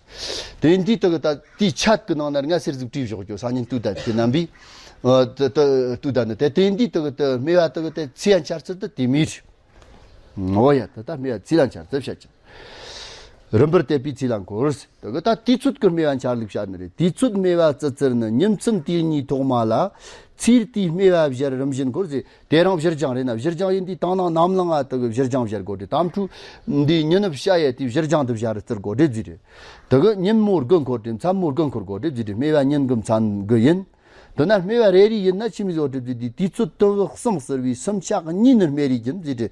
འདྲི། དེ་འདི་དག་ད་དེའི་ཆད་གི་ནང་ན་སྔ་སེར་ཟིག་བྲིས་བཞག་རྒྱུ། སང་ཉིན་དུ་ད་དེ་རྣམ་པའི་ཨ་དུ་དུ་དུ་ད་ནི་དེ་དེ་འདི་དག་དུ་སྨྲས་པ་དག་དེ་ཚིག་ཡང་ཆར་ཚུལ་དུ་དེ་མི་རེད། འོ་ཡ། ད་ལྟ་སྨྲས་པ་ཚིག་ལ་འཆར་ཚུལ་བཤད་ཀྱང་། རིམ་པར་བལྟས་པའི་ཚིག་ལ་འཁོར། དེ་གི་ད་དུས་ཚོད་ཀྱི་སྨྲས་པ་འཆར་ལུགས་བཤད་ནི་རེད། དུས་ཚོད་སྨྲས་པ་ཙི་ཙིར་ནི། ཉིན་མཚན་དུས་གཉིས་ཐོག་མ་ལ། ཚེས་དུས་སྨྲས་པ་བཞིར་རིམ་བཞིན་འཁོར་ཟེར། དེ་རིང་བཞི་སྦྱང་རེད་ན། བཞི་སྦྱང་ཡིན་དུས་དང་ནང་ནམ་ལངས་ཨ་དེ་གི་བཞི་སྦྱང་བཤད་དགོས་རེད། དམ་ཕྲུག་འདིའི་ཉིན་ནི་བྱ་ཡས་དུས་བཞི་སྦྱང་དུ་བཞག་རེད་བརྩི་དགོས་རེད་ཟེར་རེད། དེ་གི་ཉིན་མོ་དགུ་འཁོར་ཏེ་མཚན་མོ་དགུ་འཁོར་དགོས་རེད་ཟེར་རེད། སྨྲས་པ་ཉིན་དགུ་མཚན་དགུ་ཡིན། འདི་ན་སྨྲས་པ་རེ་རེ་ཡིན་ན་ཆི་མོ་ཟིག་ཡོད་རེད་ཟེར་དུས། དུས་ཚོད་དུམ་བུ་གསུམ་ཟེར་བའི་གསུམ་ཆ་གཉིས་ནི་སྨྲས་རེ་ཡིན་ཟེར་རེད།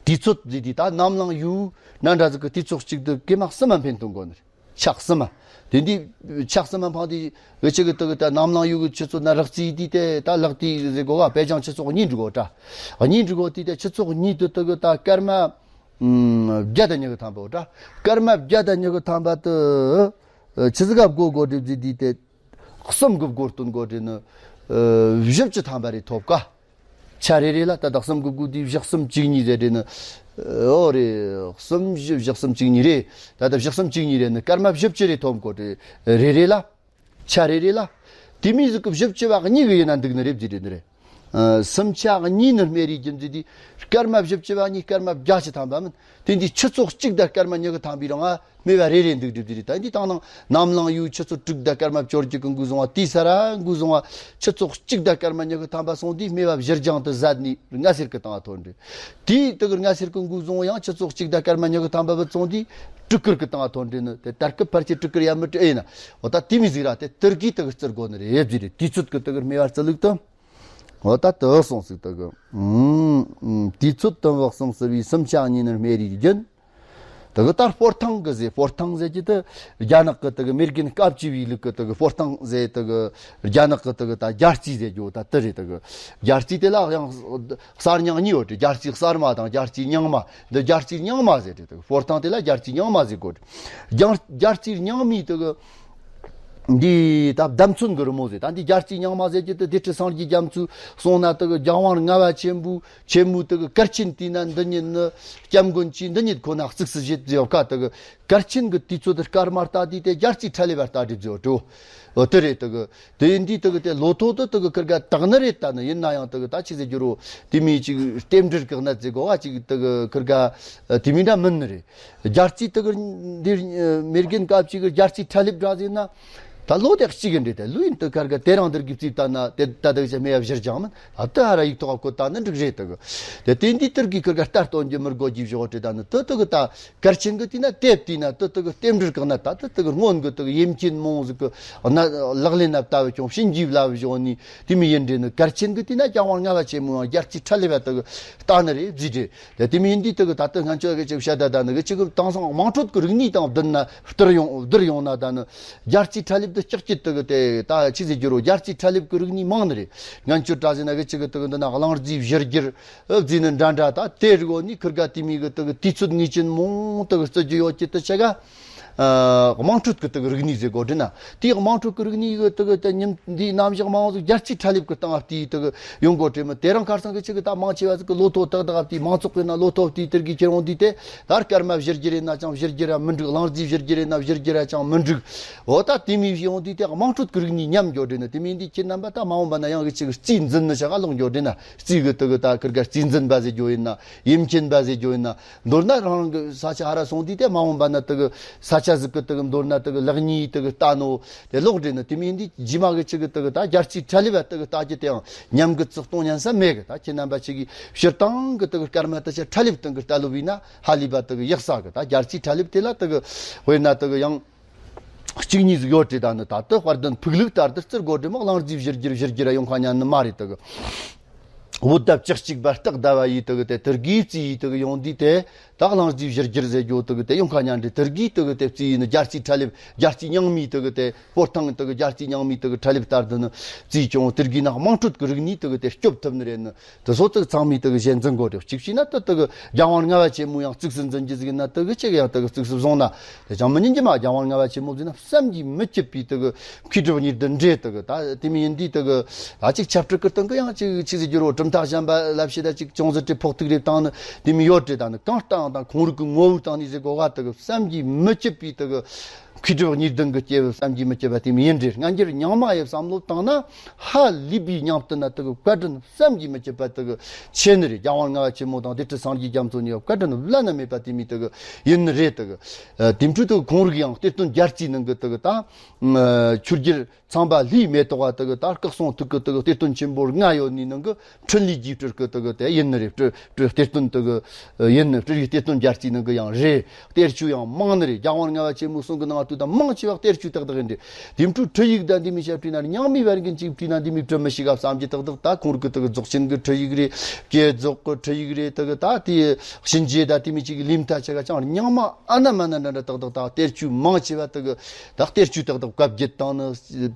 དུས་ཚོད་ཟེར་དུས་ད་ནམ་ལངས་ཡུལ་ན་འདྲ་ཟིག་གི་དུས་ཚོད་གཅིག་ཏུ་ཀེ་མ་གསུམ་མ་འཕེན་གཏོང་དགོས་ནི་རེད། ཆ་གསུམ་མ། དེ་འདི་ཆ་གསུམ་མ་འཕངས་དུས་འུ་ཅག་གི་དེ་གི་ད་ནམ་ལངས་ཡུལ་གི་ཆུ་ཚོད་ན་རག་རྩིས་དུས་དེ་ད་ལག་དུས་ཟེར་གོ་ག་དཔེ་ཅང་ཆུ་ཚོད་གཉིས་འགྲིག་གོ་ད། གཉིས་འགྲིག་གོ་དུས་དེ་ཆུ་ཚོད་གཉིས་དུ་དེ་གི་ད་སྐར་མ་ཨུམ་བརྒྱ་དང་ཉི་ཤུ་ཐམ་པ་འོ་ད། སྐར་མ་བརྒྱ་དང་ཉི་ཤུ་ཐམ་པ་དུ་ཆི་ཟིག་ག་བགོ་དགོས་རེད་ཟེར་དུས་དེ། གསུམ་གི་བགོ་སྟོན་དགོས་རེད་ནི། ཨ་བཞི་བཅུ་ཐམ་པ་རེ་ཐོབ་ཀ། ཆ་རེ་རེ་ལ་ད་ལྟ་གསུམ་གི་བགོ་དུས་བཞི་གསུམ་བཅུ་གཉིས་ཟེར་རེད་ནི། ཨོ་རེད། གསུམ་བཞི་བཞི་གསུམ་བཅུ་གཉིས་རེད། ད་ལྟ་བཞི་གསུམ་བཅུ་གཉིས་རེད་ནི། སྐར་མ་བཞི་བཅུ་རེ་ཐོབ་དགོས་རེད། རེ་རེ་ལ། ཆ་རེ་རེ་ལ། དེ་མིན་ཟིག་གི་བཞི་བཅུ་བ་གཉིས་གི་ཡིན་ན་འདུག་ནི་རེད་ཟེར་རེད་ནི་རེད། ཨ་གསུམ་ཆ་གཉིས་ནི་སྨྲས་རེ་རྒྱུ་མཚན་དེ། སྐར་མ་བཞི་བཅུ་བ་གཉིས་སྐར་མ་བརྒྱད་ཅུ་ཐམ་པ་མིན། དེ་འདི་ཆུ་ཚོད་གཅིག་དང་སྐར་མ་ཉི་ཤུ་ཐམ་པའི་རིང་ང་སྨྲས་པ་རེ་རེ་འདུག་སྒྲིབ་ཀྱི་རེད། ད་འདི་དང་ནང་ནམ་ལངས་ཡུལ་ཆུ་ཚོད་དྲུག་དང་སྐར་མ་བཅོ་བརྒྱད་ཀྱི་འགོ་བཟུང་བ་དེའི་ས་ར་འགོ་བཟུང་བ་ཆུ་ཚོད་གཅིག་དང་སྐར་མ་ཉི་ཤུ་ཐམ་པ་སོང་དུས་སྨྲས་པ་བཞི་སྦྱང་དུ་ཟད་ནས་སྔ་སེར་གྱི་སྟེང་ཐོན་རེད། དེའི་དེ་གར་སྔ་སེར་གྱི་འགོ་བཟུང་ཡང་ཆུ་ཚོད་གཅིག་དང་སྐར་མ་ཉི་ཤུ་ཐམ་པ་བུད་སོང་དུས་སྤྲུལ་སྐུར་གྱི་སྟེང་ཐོན་རེད་ནི། དེ་ལྟར་སྐུ་ཕལ་ཆེར་སྤྲུལ་སྐུར་ཡང་མི་སྤྲུལ་ཡིན་ན། འོ་ད་དེ་མི་ཟིག་ར་དེ་དེར་གིས་དེ་གར་བརྩི་དགོས་ནི་རེད་ཟེར་རེད། དུས་ཚོད་ཀྱི་དེ་གར་སྨྲས་པ་བརྩི་ལུགས་དང་། འོ་ད་དེ་སོང་ཟིག་དེ་གི། ཨུམ། དུས་ཚོད་དུམ་བུ་གསུམ་ཟེར་བའི་གསུམ་ཆ་གཉིས་ནི་སྨྲས་རེ་རྒྱུན། དེ་གི་ད་སྤོར་ཐང་གི་ཟེར། སྤོར་ཐང་ཟེར་གྱི་དེ་རྒྱ་ནག་གི་དེ་གི་མེ་རྒན་སྐབས་བཅུ་བའི་ལུགས་ཀྱི་དེ་གི་སྤོར་ཐང་ཟེར། དེ་གི་རྒྱ་ནག་གི་དེ་གི་ད་རྒྱ་རྩིས་ཟེར་རྒྱུ་ད་དེ་རེད། དེ་གི་རྒྱ་རྩིས་དེ་ལ་ཡང་གསར་རྙིང་གཉིས་ཡོད་དེ། རྒྱ་རྩིས་གསར་མ་དང་རྒྱ་རྩིས་རྙིང་མ། འདི་རྒྱ་རྩིས་རྙིང་མ་ཟེར་དེ། དེ་གི་སྤོར་ཐང་དེ་ལ་རྒྱ་རྩིས་རྙིང་མ་ཟེར་གོ་དེ། རྒྱ་རྒྱ་རྩིས་རྙིང་མའི་དེ་གི། འདི་ད་བརྡ་མཚོན་གྱི་རི་མོ་ཟེར། ད་འདི་རྒྱལ་སྤྱིའི་རྙིང་མ་ཟེར་གྱི་དེ་སྡེ་སྲིད་སངས་རྒྱས་རྒྱ་མཚོས་གསུངས་ན། དེ་གི་རྒྱལ་དབང་ལྔ་པ་ཆེན་པོ་ཆེན་མོའི་དེ་གི་གར་ཆེན་བལྟས་ན་འདི་ཉིད་ནི་སྐྱབས་མགོན་གྱིས་འདི་ཉིད་ཁོ་ན་གཙིགས་སུ་བཞེས་ཟེར་བ་ཀ། དེ་གི་གར་ཆེན་གྱི་དུས་ཚོད་དེ་སྐར་མ་ལྟ་དུས་དེ་རྒྱལ་སྤྱིའི་ཁྲ་ལེབ་པ་ལྟ་གྲིབ་ཟེར་བ་དེ་འོ་དེ་རེད། དེ་གི་དེ་ཡིན་དུས་དེ་གི་དེ་ལོ་ཐོ་དེ་དེ་གི་ཁིར་ག་དག་ནི་རེད། ད་ནི་ཡིན་ན་ཡང་དེ་གི་ད་ཆི་ཟེར་རྒྱུ་རོ། དེ་མིན་ཅིག་རྟེན་འབྲེལ་བཀག་ན་ཟེར་གོ་ག་ཅིག་དེ་གི་ཁིར་ག་དེ་མིན་འདྲ་མིན་ནི་རེད། རྒྱལ་སྤྱིའི་དེ་གི་འདིར་མེ་རྒན་སྐབས་ཅིག་གི་རྒྱལ་སྤྱིའི་ཁྲ་ལེབ་འདྲ་ཟེར་ན། ད་ལོ་དེ་གཅིག་གི་འདྲ་དེ་ལོ་ཡིན་དུ་ཁར་ག་དེ་རང་དེར་གི་རྩིས་ལྟ་ན་དེ་ད་དེ་བྱས་སྨྲས་པ་བཞི་སྦྱང་མིན། ད་དེ་ཧ་ར་ཡིག་ཐོག་བཀོད་ལྟ་ན་འགྲིག་རེད། དེ་གི་དེ་དེ་འདི་དེར་གི་ཁར་ག་ལྟ་སྟོན་རྒྱུ་མི་དགོས་རྒྱུ་བཞག་དེ། ད་ནི་དེ་དེ་གི་ད་གར་ཆེན་གི་དེ་ན་དེབ་དེ་ན་དེ་དེ་གི་རྟེན་འབྲེལ་བཀག་ན། ད་དེ་དེ་གི་སྔོན་གི་དེ་གི་ཡེམ་ཆེན་མོང་ཟིག་གི་ན་ལག་ལེན་ན་བསྟར་བ་ཀྱང་ཕྱིན་རྒྱུ་ལ་བཞག་ནི་དེ་མི་ཡིན་འདྲ་ནི། གར་ཆེན་གི་དེ་ན་རྒྱལ་དབང་ལྔ་པ་ཆེན་མོ་ཡང་རྒྱལ་སྤྱིའི་ཁྲ་ལེབ་པ་དེ་གི་ལྟ་ནི་རེད་ཟེར་རེད། དེ་དེ་མིན་འདི་དེ་གི་ད་ལྟ་ང་ཚོ་གི་ཅིག་བཤད་ད་ད་ནི་གི་ཅིག་གི་དེང་སང་དམངས་ཁྲོད་ཀྱི་རིག་གནས་དང་བསྡུར་ན་བསྡུར་ཡོང་བསྡུར་ཡོང་ན། ད་ནི་རྒྱལ་སྤྱིའི་ཁྲ་ལེབ་དེ་ལྕགས་ཀྱི་དེ་གི་དེ་ད་ཆི་ཟེར་རྒྱུ་རོ། རྒྱལ་སྤྱིའི་ཁྲ་ལེབ་ཀྱི་རིག་གནས་མང་ནི་རེད། ང་ཚོ་དྲ་ཟིན་ན་གི་ཅིག་གི་དེ་གི་འདི་ན་གླང་རྫས་བཞུར་རྒྱུར་ཨབ་ཟིན་ནི་འདྲ་འདྲ། ད་དེ་རིག་འོ་ནི་ཁིར་ག་དེ་མི་གི་དེ་གི་དུས་ཚོད་ངེས་ཅན་མང་དེ་གི་བརྩི་རྒྱུ་ཡོད་ཀྱི་དེ་ཆ་ག་ཨ་དམངས་ཁྲོད་ཀྱི་དེ་གི་རིག་གནས་ཟེར་གོ་དྲན་ན། དེའི་དམངས་ཁྲོད་ཀྱི་རིག་གནས་ཀྱི་དེ་གི་དེ་ཉིན་འདིའི་རྣམ་གཞག་མང་ཟིག་རྒྱལ་སྤྱིའི་ཁྲ་ལེབ་ཀྱི་སྟེང་ལ་བལྟས་དེ་གི་ཡོང་གོ་དྲན་མི། དེ་རིང་ཁར་སང་གི་ཅིག་གི་ད་མང་ཆེ་བ་ཟིག་གི་ལོ་ཐོ་ཏག་ཏག་བལྟས། མང་ཚོགས་ཀྱི་ན་ལོ་ཐོ་བལྟས་དེར་གི་ཁྱེར་འོང་དུས་དེ་ད་སྐར་མ་བཞུར་རྒྱུ་རེད་ན་ཅང་བཞུར་རྒྱུ་ར་མི་འགྲིག། གླང་རྫས་བཞུར་རྒྱུ་རེད་ན་བཞུར་རྒྱུ་ར་ཅང་མི་འགྲིག། འོ་ད་དེ་མི་ཡོང་དུས་དེ་དམངས་ཁྲོད་ཀྱི་རིག་གནས་ཉམས་འགྱོ་དྲན་ན། དེ་མིན་དུས་ཁྱེད་རྣམ་པ་ད་མ་འོངས་པ་ན་ཡང་གི་ཅིག་གི་རྩིས་འཛིན་ནི་ཆ་ག་ལོག་འགྱོ་དྲན་ན། རྩིས་གི་དེ་གི་ད་ཁིར་ག་རྩིས་འཛིན་པ་ཟེར་རྒྱུ་ཡིན་ན། ཡེམ་ཆེན་པ་ཟེར་རྒྱུ་ཡིན་ན། མདོར་ན་རང་རང་གི་ས་ཆ་ཧ་ར་སོང་དུས་དེ་མ་འོངས་པ་ན་དེ་གི་ས་ཆ་ ཆ་ཟིག་གི་དེ་གི་མདོར་ན་དེ་གི་ལེགས་ཉེས་དེ་གི་ལྟ་ནོ་དེ་ལོག་འདྲེ་ནི་དེ་མིན་འདི་རྗེས་མ་གི་ཆི་གི་དེ་གི་ད་རྒྱལ་སྤྱིའི་ཁྲལ་ལེབ་བ་དེ་གི་ལྟ་རྒྱུ་དེའང་ཉམས་གི་ཙིག་གཏོང་ཉན་ས་མེད་གི། ད་ཁྱེད་རྣམ་པ་ཆི་གི་སྤྱིར་བཏང་གི་དེ་གི་སྐར་མ་དེ་ཆ་ཁྲལ་ལེབ་སྟེང་གི་ལྟ་ལོ་བས་ན་ཧ་ལས་པ་དེ་གི་ཡག་ས་གི། ད་རྒྱལ་སྤྱིའི་ཁྲལ་ལེབ་དེ་ལ་དེ་གི་དཔེར་ན་དེ་གི་ཡང་གཅིག་གཉིས་ཟིག་ཡོད་དྲི་ད་ནི་ད་དེ་དཔལ་ལྡན་ཕུག་ལུགས་ལྟར་དུ་བརྩི་དགོས་དྲི་མོ་གླང་རྫིའི་བཞུར་རྒྱུར་བཞུར་རྒྱུར་ཡོང་ཁ་ཉན་ནི་མ་རེད། དེ་གི་བོད་ཟླ་བཅུ་གཅིག་པ་སྟག་ཟླ་བ་ཡི་དེ་གི་དེ་དེར་གི་རྩིས་ཡི་དེ་གི་ཡོང་དུས་དེ། ད་གླང་རྫིའི་བཞུར་རྒྱུར་ཟེར་རྒྱུ་དེ་གི་དེ་ཡོང་ཁ་ཉན་དྲི་དེར་གི་དེ་གི་དེ་རྩིས་ཡི་ནི་རྒྱལ་སྤྱིའི་ཁྲལ་ལེབ། རྒྱལ་སྤྱིའི་རྙིང་མའི་དེ་གི་དེ་སྤོར་ཐང་དེ་གི་རྒྱལ་སྤྱིའི་རྙིང་མའི་དེ་གི་ཁྲལ་ལེབ་ལྟར་དུ་ནི་རྩིས་ཀྱང་དེར་གི་ནག་དམངས་ཁྲོད་ཀྱི་རིག་གནས་དེ་གི་དེ་སྐྱོབ་ཐུབ་ནི་རེད་ནི། དེ་སོ་དེ་ཚང་མའི་དེ་གི་གཞན་འཛིན་དགོས་རེད། གཅིག་བྱས་ན་དེ་དེ་གི་རྒྱལ་དབང་ལྔ་པ་ཆེན་མོ་ཡང་གཙིགས་སུ་འཛིན་རྒྱུ་ཟིག་ཡིན་ན་དེ་གི་ཅིག་ཡང་དེ་གི་གཙིགས་སུ་བཟུང་ན། དེ་ཅང་མི་ཉན་གྱི་མ། རྒྱལ་དབང་ལྔ་པ་ཆེན་མོ་ཟེར་ན་བསམ་གྱིས་མི་ཁྱབ་པའི་དེ་གི་མཁས་གྲུབ་གཉིས་ལྡན་འདྲེ་དེ་གི་ད་དེ་མི་ཡིན་དུས་དེ་གི་ད་ཅིག་ཆབ་སྲིད་ཀྱི་སྟེང་གི་ཡང་ཅིག་ཅིག་ཟེར་རྒྱུ་རོ། གྲུབ་མཐའ་གཞན་པ་ལབ་བྱེད་ད་ཅིག་ཅུང་ཟད་དེ་ཕོག་ཐུག་རེ་བཏང་ནི་དེ་མི་ཡོད་དྲི་ད་ནི་གང་ལྟ་ཡང་ད་ཁོང་རིགས་ཀྱི་ངོ་བོའི་སྟེང་ནས་ཟེར་གོ་ག་དེ་གི་བསམ་གྱིས་མི་ཁྱབ་པའི་དེ་གི་མཁས་གྲུབ་གཉིས་ལྡན་གྱི་སྐྱེས་བུ་བསམ་གྱིས་མི་ཁྱབ་པ་དེ་མི་ཡིན་འདྲ། སྔ་འགྱུར་རྙིང་མ་ཡི་བསམ་བློ་བཏང་ན་ཧ་ལས་པའི་སྙིང་དུ་ན་དེ་གི་བཀའ་དྲིན་བསམ་གྱིས་མི་ཁྱབ་པ་དེ་གི་ཆེ་ནི་རེད། རྒྱལ་དབང་ལྔ་པ་ཆེན་མོ་དང་སྡེ་སྲིད་སངས་རྒྱས་རྒྱ་མཚོ་གཉིས་བཀའ་དྲིན་བླ་ན་མེད་པ་དེ་མི་དེ་གི་ཡིན་ནི་རེད། དེ་གི་དེ་འཕྲོས་དེ་གི་ཁོང་རིགས་ཡང་གཏེར་སྟོན་རྒྱལ་རྩིས་ནང་གི་དེ་གི་ད་ཆོས་རྒྱལ་ཚངས་པ་ལྷའི་མེ་ཏོག་པ་དེ་གི་ད་སྐུ་གསུང་ཐུགས་ཀྱི་དེ་གི་གཏེར་སྟོན་ཆེན་པོ་ལྔ་ཡོད་ནི་ནང་གི་འཕྲིན་ལས་རྒྱས་སྤྲོས་ཀྱི་དེ་གི་དེ་ཡིན་ནི་རེད། སྤྲུལ་སྤྲུལ་གཏེར་སྟོན་དེ་གི་ཡིན་ནི། སྤྲུལ་པའི་གཏེར་སྟོན་རྒྱལ་རྩིས་ནང་གི་ཡང་རེད། གཏེར་ཆོས་ཡང་མང་ནི་རེད། རྒྱལ་དབང་ལྔ་པ་ཆེན་མོའི་གསུང་གི་ནང་དུ་ད་མང་ཆེ་བ་གཏེར་ཆོས་ཏག་ཏག་ཡིན་རེད། དེ་འཕྲོས་ཁྲིད་ཡིག་དང་འདི་མི་བཤད་བྲིས་ན་རྙིང་མའི་བར་གྱི་ཅིག་བྲིས་ན་འདི་མི་བྲི་མི་ཤེས་ག་བསམ་གྱི་ཏག་ཏག་ད་ཁོང་རིགས་ཀྱི་དེ་གི་རྫོགས་ཆེན་གྱི་ཁྲིད་ཡིག་རེད། བསྐྱེད་རྫོགས་ཀྱི་ཁྲིད་ཡིག་རེད། དེ་གི་ད་དེ་གཤིན་རྗེ་ད་དེ་མི་ཅིག་གི་ལུས་མཐའ་ཆེ་ག་ཅང་རྙིང་མ་ཨ་ན་མ་ན་འདྲ་འདྲ་ཏག་ཏག་ད་གཏེར་ཆོས་མང་ཆེ་བ་དེ་གི་ད་གཏེར་ཆོས་ཏག་ཏག་བཀའ་བརྒྱད་དང་ནི་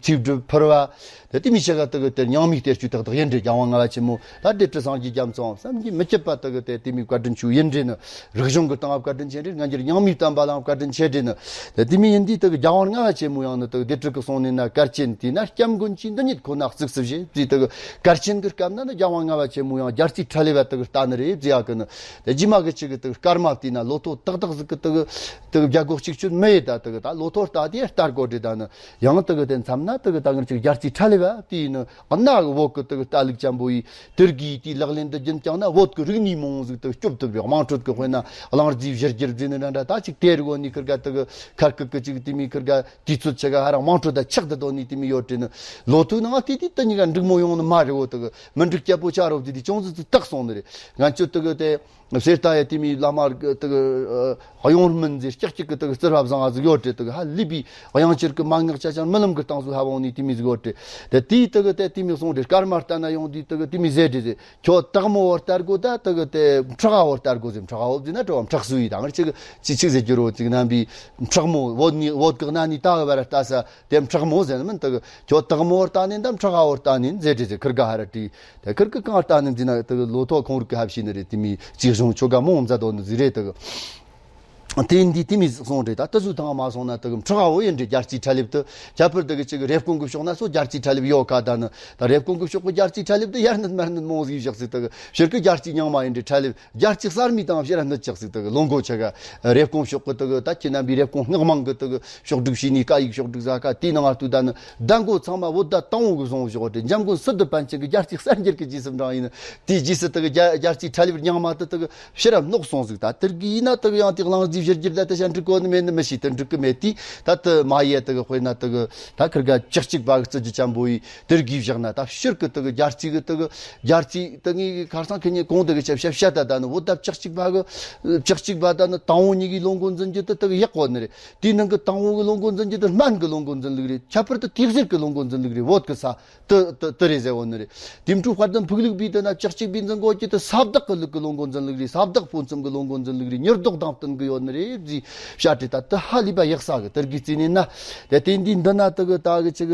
ཚེ་སྒྲུབ་ཕུར་བ། དེ་དེ་མི་ཆེ་ག་དེ་གི་དེ་རྙིང་མའི་གཏེར་ཆོས་ཏག་ཏག་ཡིན་རེད། རྒྱལ་དབང་ལྔ་པ་ཆེན་མོ་ད་སྡེ་སྲིད་སངས་རྒྱས་རྒྱ་མཚོའང་བསམ་གྱིས་མི་ཁྱབ་པ་དེ་གི་དེ་དེ་མི་བཀའ་དྲིན་ཆོས་ཡིན་རེད་ནི། རིག་གཞུང་གི་སྟེང་བཀའ་དྲིན་ཆེ་རེད། སྔ་འགྱུར་རྙིང་མའི་བསྟན་པ་ལའང་བཀའ་དྲིན་ཆེ་རེད་ནི། དེ་དེ་མི་ཡིན་དུས་དེ་གི་རྒྱལ་དབང་ལྔ་པ་ཆེན་མོ་ཡང་ནི་དེ་གི་སྡེ་སྲིད་ཀྱི་གསུང་ནས་ན་གར་ཆེན་དེས་ན་སྐྱབས་མགོན་གྱིས་འདི་ཉིད་ཁོ་ན་གཙིགས་སུ་བཞེས་ཟེར། དེ་གི་གར་ཆེན་གྱི་སྐབས་ན་ནི་རྒྱལ་དབང་ལྔ་པ་ཆེན་མོ་ཡང་རྒྱལ་རྩིས་ཁྲལ་ལེབ་བ་དེ་གི་ལྟ་ནི་རེད་ཟེར་ཡ་གི་ནི། དེ་རྗེས་མ་གི་ཅིག་གི་དེ་གི་སྐར་མ་བལྟས་ན་ལོ་ཐོ་ཏག་ཏག་ཟིག་གི་དེ་གི་དེ་གི་བརྒྱ་དགུ་གཅིག་བཅུ་མི་ཡི་ད་དེ་གི་ད་ལོ་ཐོ་ལྟ་དེ་ལྟར་གོ་དྲི་ད་ནི། ཡང་དེ་གི་དེ་མཚམས་ན་དེ་གི་ད་ངར་ཅིག་རྒྱལ་རྩིས་ཁྲལ་ལེབ་བ་དེ་ཡིན་ནི། གནའ་གི་བོད་ཀྱི་དེ་གི་ལྟ་ལུགས་ཅན་པོ་ཡི་དེར་གི་དེའི་ལག་ལེན་དུ་རྒྱུན་བསྐྱངས་ན་བོད་ཀྱི་རིག་གནས་མང་བོ་ཟིག་དེ་གི་སྐྱོབ་ཐུབ་རེད། དམངས་ཁྲོད་ཀྱི་དཔེར་ན་གླང་རྫིའི་བཞུར་རྒྱུར་བརྩིས་ནི་འདྲ་འདྲ་ད་ཅིག་དེ་རིགས་འོ་ནི་ཁིར་ག་དེ་གི་ཁར་ཀི་ཀི་ཅིག་དེ་མི་ཁིར་ག་དུས་ཚོད་ཆེ་ག་ཧ་རང་དམངས་ཁྲོད་ད་ཆགས་དུ་དོ་ནི་དེ་མི་ཡོད་དྲི་ནི། ལོ་ཐོའི་ནང་དེ་དེ་དེ་གཉིས་ཀ་འགྲིག་མོ་ཡོང་ནི་མ་རེད། འོ་དེ་གི་མི་འགྲིག་སྐྱ་པོ་ཆ་རོབ་དེ་དེ་ཅུང་ཟད་དེ་དག་སོང་ནི་རེད། ང་ཚོ་དེ་གི་དེ། གསེར་རྟ་ཡི་དེ་མི་བླ་མ་དེ་གི་གཡུང་སྨན་ཟེར་ཀྱག་ཀྱག་གི་དེ་གི་རྩིར་བབ་བཟང་ང་ཟིག་ཡོད་དྲི། དེ་གི་ཧ་ལས་པའི་དབྱངས་འགྱུར་གི་མན་ངག་ཆ་ཆང་རྨི་ལམ་གི་སྟེང་སུ་ཧ་བོང་ནི་དེ་མི་ཟིག་ཡོད་དྲི། དེ་དེའི་དེ་གི་དེ་དེ་མི་གསུང་དྲི། སྐར་མ་ལྟ་ན་ཡོང་དུས་དེ་གི་དེ་མི་ཟེར་དྲི་ཟེར། ཁྱོད་སྟག་མོ་བོ་ལྟར་གོ་ད་དེ་གི་དེ་ཁྲག་བོ་ལྟར་གོ་ཟེར། ཁྲག་བོ་ཟེར་ན་གྲོ་བ་ཁྲག་སུ་ཡི་ད་ངར་ཅིག་ཅིག་ཅིག་ཟེར་རྒྱུ་རོ་ཅིག་རྣམ་པའི་ཁྲག་མོ་བོད་ནི་བོད་གི་གནའ་ནི་ད་གི་བར་ལྟ་ས་དེ་ཁྲག་མོ་ཟེར་ན་མིན། དེ་གི་ཁྱོད་སྟག་མོ་བོ་ལྟ་ནི་འདམ་ཁྲག་བོ་ལྟ་ནི་ཟེར་དྲི་ཟེར། ཁིར་ག་ཧ་ར་དྲི། དེ་ཁིར་ཀི་གང་ལྟ་ནི་འཛིན་ན་དེ་ལོ་ཐོ་ཁོང་རིགས་ཀྱི་ཧབ་ཤེས་ནི་རེད། དེ་མི་ཅིག་གཞུང་ཆོ་ག་མོ་མཛད་དོ་ནི་ཟིག་རེད། དེ་དེ་འདི་དེ་མི་སོང་རེད། ད་དེ་ཚོ་ཐང་མ་སོང་ན་དེ་གི་ཁྲག་བོ་ཡིན་རེད། རྒྱལ་རྩིས་ཁྲལ་ལེབ་དེ་ཁྱད་པར་དེ་གི་ཅིག་རེབ་གོང་གི་ཕྱོགས་ན་སོ་རྒྱལ་རྩིས་ཁྲལ་ལེབ་ཡོད་ཁ་ད་ནི། ད་རེབ་གོང་གི་ཕྱོགས་གི་རྒྱལ་རྩིས་ཁྲལ་ལེབ་དེ་ཡར་སྣུད་མར་སྣུད་མོ་ཟིག་བཞག་ཟིག་དེ་གི་ཕྱིར་གི་རྒྱལ་རྩིས་རྙིང་མ་ཡིན་རེད། ཁྲལ་ལེབ་རྒྱལ་རྩིས་གསར་མའི་དང་ཕྱིར་སྣུད་ཆགས་ཟིག་དེ་གི་ལོ་འགོ་ཆ་ག་རེབ་གོང་ཕྱོགས་གི་དེ་གི་ད་ཁྱེད་རྣམ་པའི་རེབ་གོང་སྔགས་མང་གི་དེ་གི་ཕྱོགས་སྒྲིག་བྱས་ནས་བཀའ་ཡིག་ཕྱོགས་སྒྲིག་ཟ་ཁ་དེའི་ནང་ང་ལྟོས་ད་ནི་ཟླ་མགོ་ཚང་མ་བོད་ཟླ་དང་བོ་གི་བཟང་བོ་ཞོག་སྟེ། འཇམ་མགོན་སི་ཏུ་པཎ་ཆེན་གྱི་རྒྱལ་རྩིས་གསར་འགྱུར་གྱི་རྗེས་སུ་འབྲང་ཡིན། དེའི་རྗེས་སུ་དེ་གི་རྒྱལ་རྒྱལ་རྩིས་ཁྲལ་ལེབ་རྙིང་མ་དེ་དེ་གི་ཕྱིར་ར་སྣོག་སོང་ཟིག་ད་དེར་གི་ཡིན་ན་དེ་གི་ཡང་དེ་གླང་རྫིའི་བཞུར་རྒྱུར་ད་དེ་ཤ་འགྲིག་གོ་ནི་མེད་ནི་མི་ཤེས། དེ་འགྲིག་གི་མེད་དུས་ད་དེ་མ་ཡེ་དེ་གི་དཔེར་ན་དེ་གི་ད་ཁིར་ག་བཅུ་གཅིག་པ་གི་རྩི་རྒྱུ་ཅན་པོ་ཡི་དེར་གི་བཞག་ན། ད་ཕྱིར་གི་དེ་གི་རྒྱལ་རྩིས་གི་དེ་གི་རྒྱལ་རྩིས་དེ་ངའི་ཁར་སང་ཁེ་ཉེ་གོང་དེ་གི་ཆབ་ཤ་བཤད་ད་ད་ནི་བོད་ཟླ་བཅུ་གཅིག་པ་གི་བཅུ་གཅིག་པ་ད་ནི་དང་བོ་གཉིས་གི་ལོ་འགོ་འཛིན་རྒྱུ་དེ་དེ་གི་ཡག་གོ་ནི་རེད། དེའི་ནང་གི་དང་བོ་གི་ལོ་འགོ་འཛིན་རྒྱུ་དེ་སྨན་གི་ལོ་འགོ་འཛིན་ལུགས་རེད། ཁྱད་པར་དུ་དུས་གཟེར་གི་ལོ་འགོ་འཛིན་ལུགས་རེད། བོད་གི་ས་དེ་དེ་དེ་རེད་ཟེར་བོ་ནི་རེད། དེ་འཕྲོ་དཔལ་ལྡན་ཕུག་ལུགས་པའི་དེ་ན་བཅུ་གཅིག་པའི་འཛིན་གོ་རྒྱུ་དེ་ས་བདག་གི་ལུགས་གི་ལོ་འགོ་འཛིན་ལུགས་རེད། ས་བདག་ཕུན་སུམ་གི་ལོ་འགོ་འཛིན་ལུགས་རེད། ཉེར་བསྡོགས་དང་བསྟུན་གི་ཡོད་ནི་རེད་ཟེར་བཤད་དེ། ད་དེ་ཧ་ལས་པ་ཡག་ས་གི། དེར་གི་རྩིས་ནས་ན་དེ་དེ་འདི་འདི་ན་དེ་གི་ད་གི་ཅིག་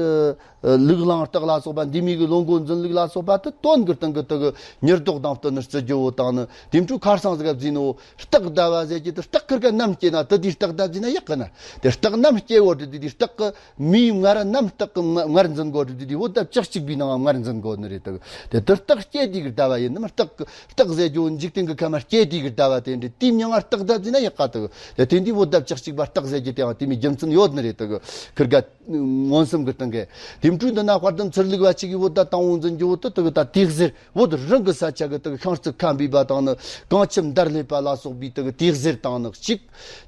ལུག་གླང་སྟག་ལ་སོགས་པ་འདི་མི་གི་ལོ་འགོ་འཛིན་ལུགས་ལ་སོགས་པ་དེ་དོན་གི་སྟེང་གི་དེ་གི་ཉེར་བསྡོགས་དང་བསྟུན་ནི་རྩི་རྒྱུ་བོ་དང་ནི། དེ་འཕྲོ་ཁར་སང་ཟིག་ག་བརྩིས་ནོ། སྟག་ཟླ་བ་ཟེར་གྱི་དེ་སྟག་ཁིར་ཀ་ནམ་སྐྱེས་ན་དེ་དེའི་སྟག་ཟླ་བརྩིས་ན་ཡག་གི་ན། དེ་སྟག་ནམ་སྐྱེ་བོ་དེ་དེ་དེའི་སྟག་གི་མིའི་མངལ་ནམ་སྟག་གི་མངལ་འཛིན་གོ་དེ་དེ་དེ་བོད་ཟླ་བཅུ་གཅིག་པའི་ནང་མངལ་འཛིན་གོ་ནི་རེད། དེ་དེ་དེ་སྟག་སྐྱེ་དུས་ཀྱི་ཟླ་བ་ཡིན་ནམ། སྟག་གི་སྟག་ཟེར་རྒྱུ་འཇིག་རྟེན་གྱི་ཁམས་སྐྱེ་དུས་ཀྱི་ཟླ་བ་དེ་འདྲ་དེའི་མྱིང་ང་སྟག་ཟླ་བརྩིས་ན་ཡག་ག། དེ་དེ་དེ་འདི་བོད་ཟླ་བཅུ་གཅིག་པ་སྟག་ཟེར་རྒྱུ་དེའང་དེ་མི་རྒྱུ་མཚན་ཡོད་ནི་རེད། དེ་གི་ཁིར་ཀ་མངོན་སུམ་གྱི་སྟེང་གི། དེ་འཕྲོས་འདི་ན་དཔལ་ལྡན་ཚུར་ལུགས་པ་ཅིག་གིས་བོད་ཟླ་དང་བོ་འཛིན་རྒྱུ་བོ་དེ་དེ་གི་ད་དུས་གཟེར། བོད་རང་གི་ས་ཆ་གི་དེ་གི་ཤིང་རྩི་ཁ་འབུས་པ་དང་ནི་གངས་ཁྱིམ་འདར་སླེབས་པ་ལ་སོགས་པའི་དེ་གི་དུས་གཟེར་དང་ནི་གཅིག་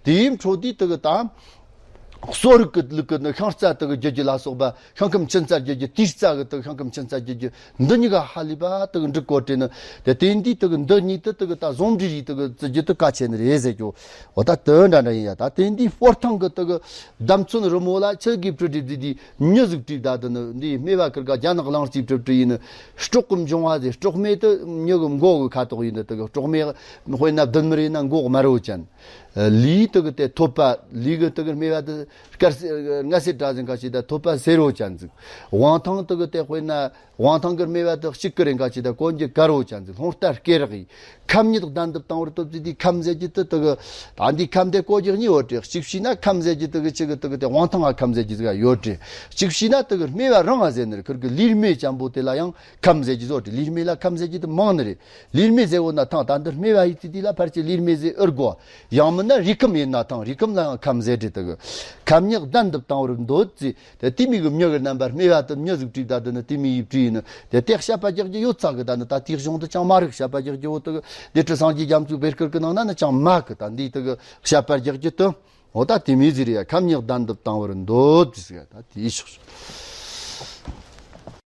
དེའི་འཕྲོ་དེ་དེ་གི་ད་ གསོ་རིག་གི་ལུགས་ཀྱི་ནི་ཤིང་རྩ་དེ་གི་བརྒྱུད་རྒྱུ་ལ་སོགས་པ། ཤིང་ཁམས་ཆུ་རྩ་བརྒྱུད་རྒྱུ། དུས་རྩ་གི་དེ་གི་ཤིང་ཁམས་ཆུ་རྩ་བརྒྱུད་རྒྱུ། འདི་གཉིས་ཀ་ཧ་ལས་པ་དེ་གི་འགྲིག་གོ་དྲན་ནི། དེ་དེ་འདི་དེ་གི་འདི་གཉིས་དེ་དེ་གི་ད་ཟུང་འབྲེལ་ཡེ་དེ་གི་བརྩི་རྒྱུ་དེ་གལ་ཆེ་ནི་རེད་ཟེར་རྒྱུ། འོ་ད་དེ་འདྲ་འདྲ་ཡིན་ཡ། ད་དེ་འདི་སྤོར་ཐང་གི་དེ་གི་ལྡབ་མཚོན་རི་མོ་ལ་ཆུ་གིས་བྲི་བྲི་བྲི་དེ་མྱི་ཟིག་བྲིས། ད་དེ་ནི་འདི་སྨེ་བ་ཁིར་ག་རྒྱ་ནག་གླིང་རྩིས་བྲི་བྲི་ཡིན་ནི། སྲོག་གི་འབྱུང་བ་དེ། སྲོག་སྨེ་དེ་མྱི་གི་མགོ་གི་ཁ་དོག་ཡིན་ནི། དེ་གི་སྲོག་སྨེ་དཔེར་ན་བདུད་མི་རེད་ན་མགོ་དམར་བོ་ཅན། ལུས་དེ་གི་དེ་ཐོད་པ། ལུས་གི་དེ་གི་སྨེ་བ་དེ་དཀར་སེ་རྔ་སེར་འདྲ་ཟིག་ག་ཅིག་ད་ཐོད་པ་སེར་བོ་ཅན་ཟིག། དབང་ཐང་དེ་གི་དེ་དཔེར་ན་དབང་ཐང་གི་སྨེ་བ་དེ་གཅིག་གི་རེད་ག་ཅིག་ད་གོན་རྒྱུ་དཀར་བོ་ཅན་ཟིག། རླུང་རྟ་སྐེ་རགས་ཡིན། ཁམ་ཉིད་ལྡན་འདུབ་དང་བར་འདོད་ཟེར་དུས་ཁམས་ཟེར་རྒྱུ་དེ་དེ་གི། ད་འདི་ཁམས་དེ་གོ་རྒྱུ་གཉིས་ཡོད་རེད། གཅིག་བྱས་ན་ཁམས་ཟེར་རྒྱུ་དེ་གི་ཆི་གི་དེ་གི་དེ་དབང་ཐང་ང་ཁམས་ཟེར་རྒྱུ་ཟིག་ཡོད་རེད། གཅིག་བྱས་ན་དེ་གི་སྨེ་བ་རང་ང་ཟེར་ནི་རེད། ཁིར་གི་ལུས་སྨེ་ཅན་པོ་དེ་ལ་ཡང་ཁམས་ཟེར་རྒྱུ་ཡོད་རེད། ལུས་སྨེ་ལ་ཁམས་ཟེར་རྒྱུ་དེ་མང་ནི་རེད། ལུས་སྨེ་ཟེར་བོ་ན་ཐང་། ད་འདི་སྨེ་བ་ཡིན་ཟེར་དུས་ལ་ཕལ་ཆེར་ལུས་སྨེ་ཟེར་ཨེ་དགོས། ཡང་མིན་ན་རུས་ཁམས་ཡིན་ན་ཐང་། རུས་ཁམས་ལ་ཡང་ཁམས་ཟེར་རེད། དེ་གི་ཁམས་ཉིད་ལྡན་འདུབ་དང་བར་འདོད་ཟེར། དེ་དེ་མོ་གི་མྱི་གི་རྣམ་པ། སྨེ་བ་དེ་མྱི་ཟིག་བྲིས། ད་དེ་ནི་དེ་མོ་ཡེ་བྲིས་ཡིན་ནི། དེ་དེ་བཤད་པ་རྒྱག་རྒྱུ་ཡོད་ཚ་གི། ད་ནི་ད་དེའི་གཞུང་དེ་ཅང་མ་རིག། བཤད་པ་རྒྱག་རྒྱུ་བོ་དེ་གི་སྡེ་སྲིད་སངས་རྒྱས་རྒྱ་མཚོའི་བེར་སྐུར་གི་ནང་ན་ནི་ཅང་མེད་གི། ད་འདི་དེ་གི་བཤད་པ་རྒྱག་རྒྱུ་དེ། འོ་ད་དེ་མོ་ཟིག་རེད་ཡ། ཁམས་ཉིད་ལྡན་འདུབ་དང་བར་འདོད་ཟེར་གི། ད་དེ་ཡེ་ཤོག་ཤོག།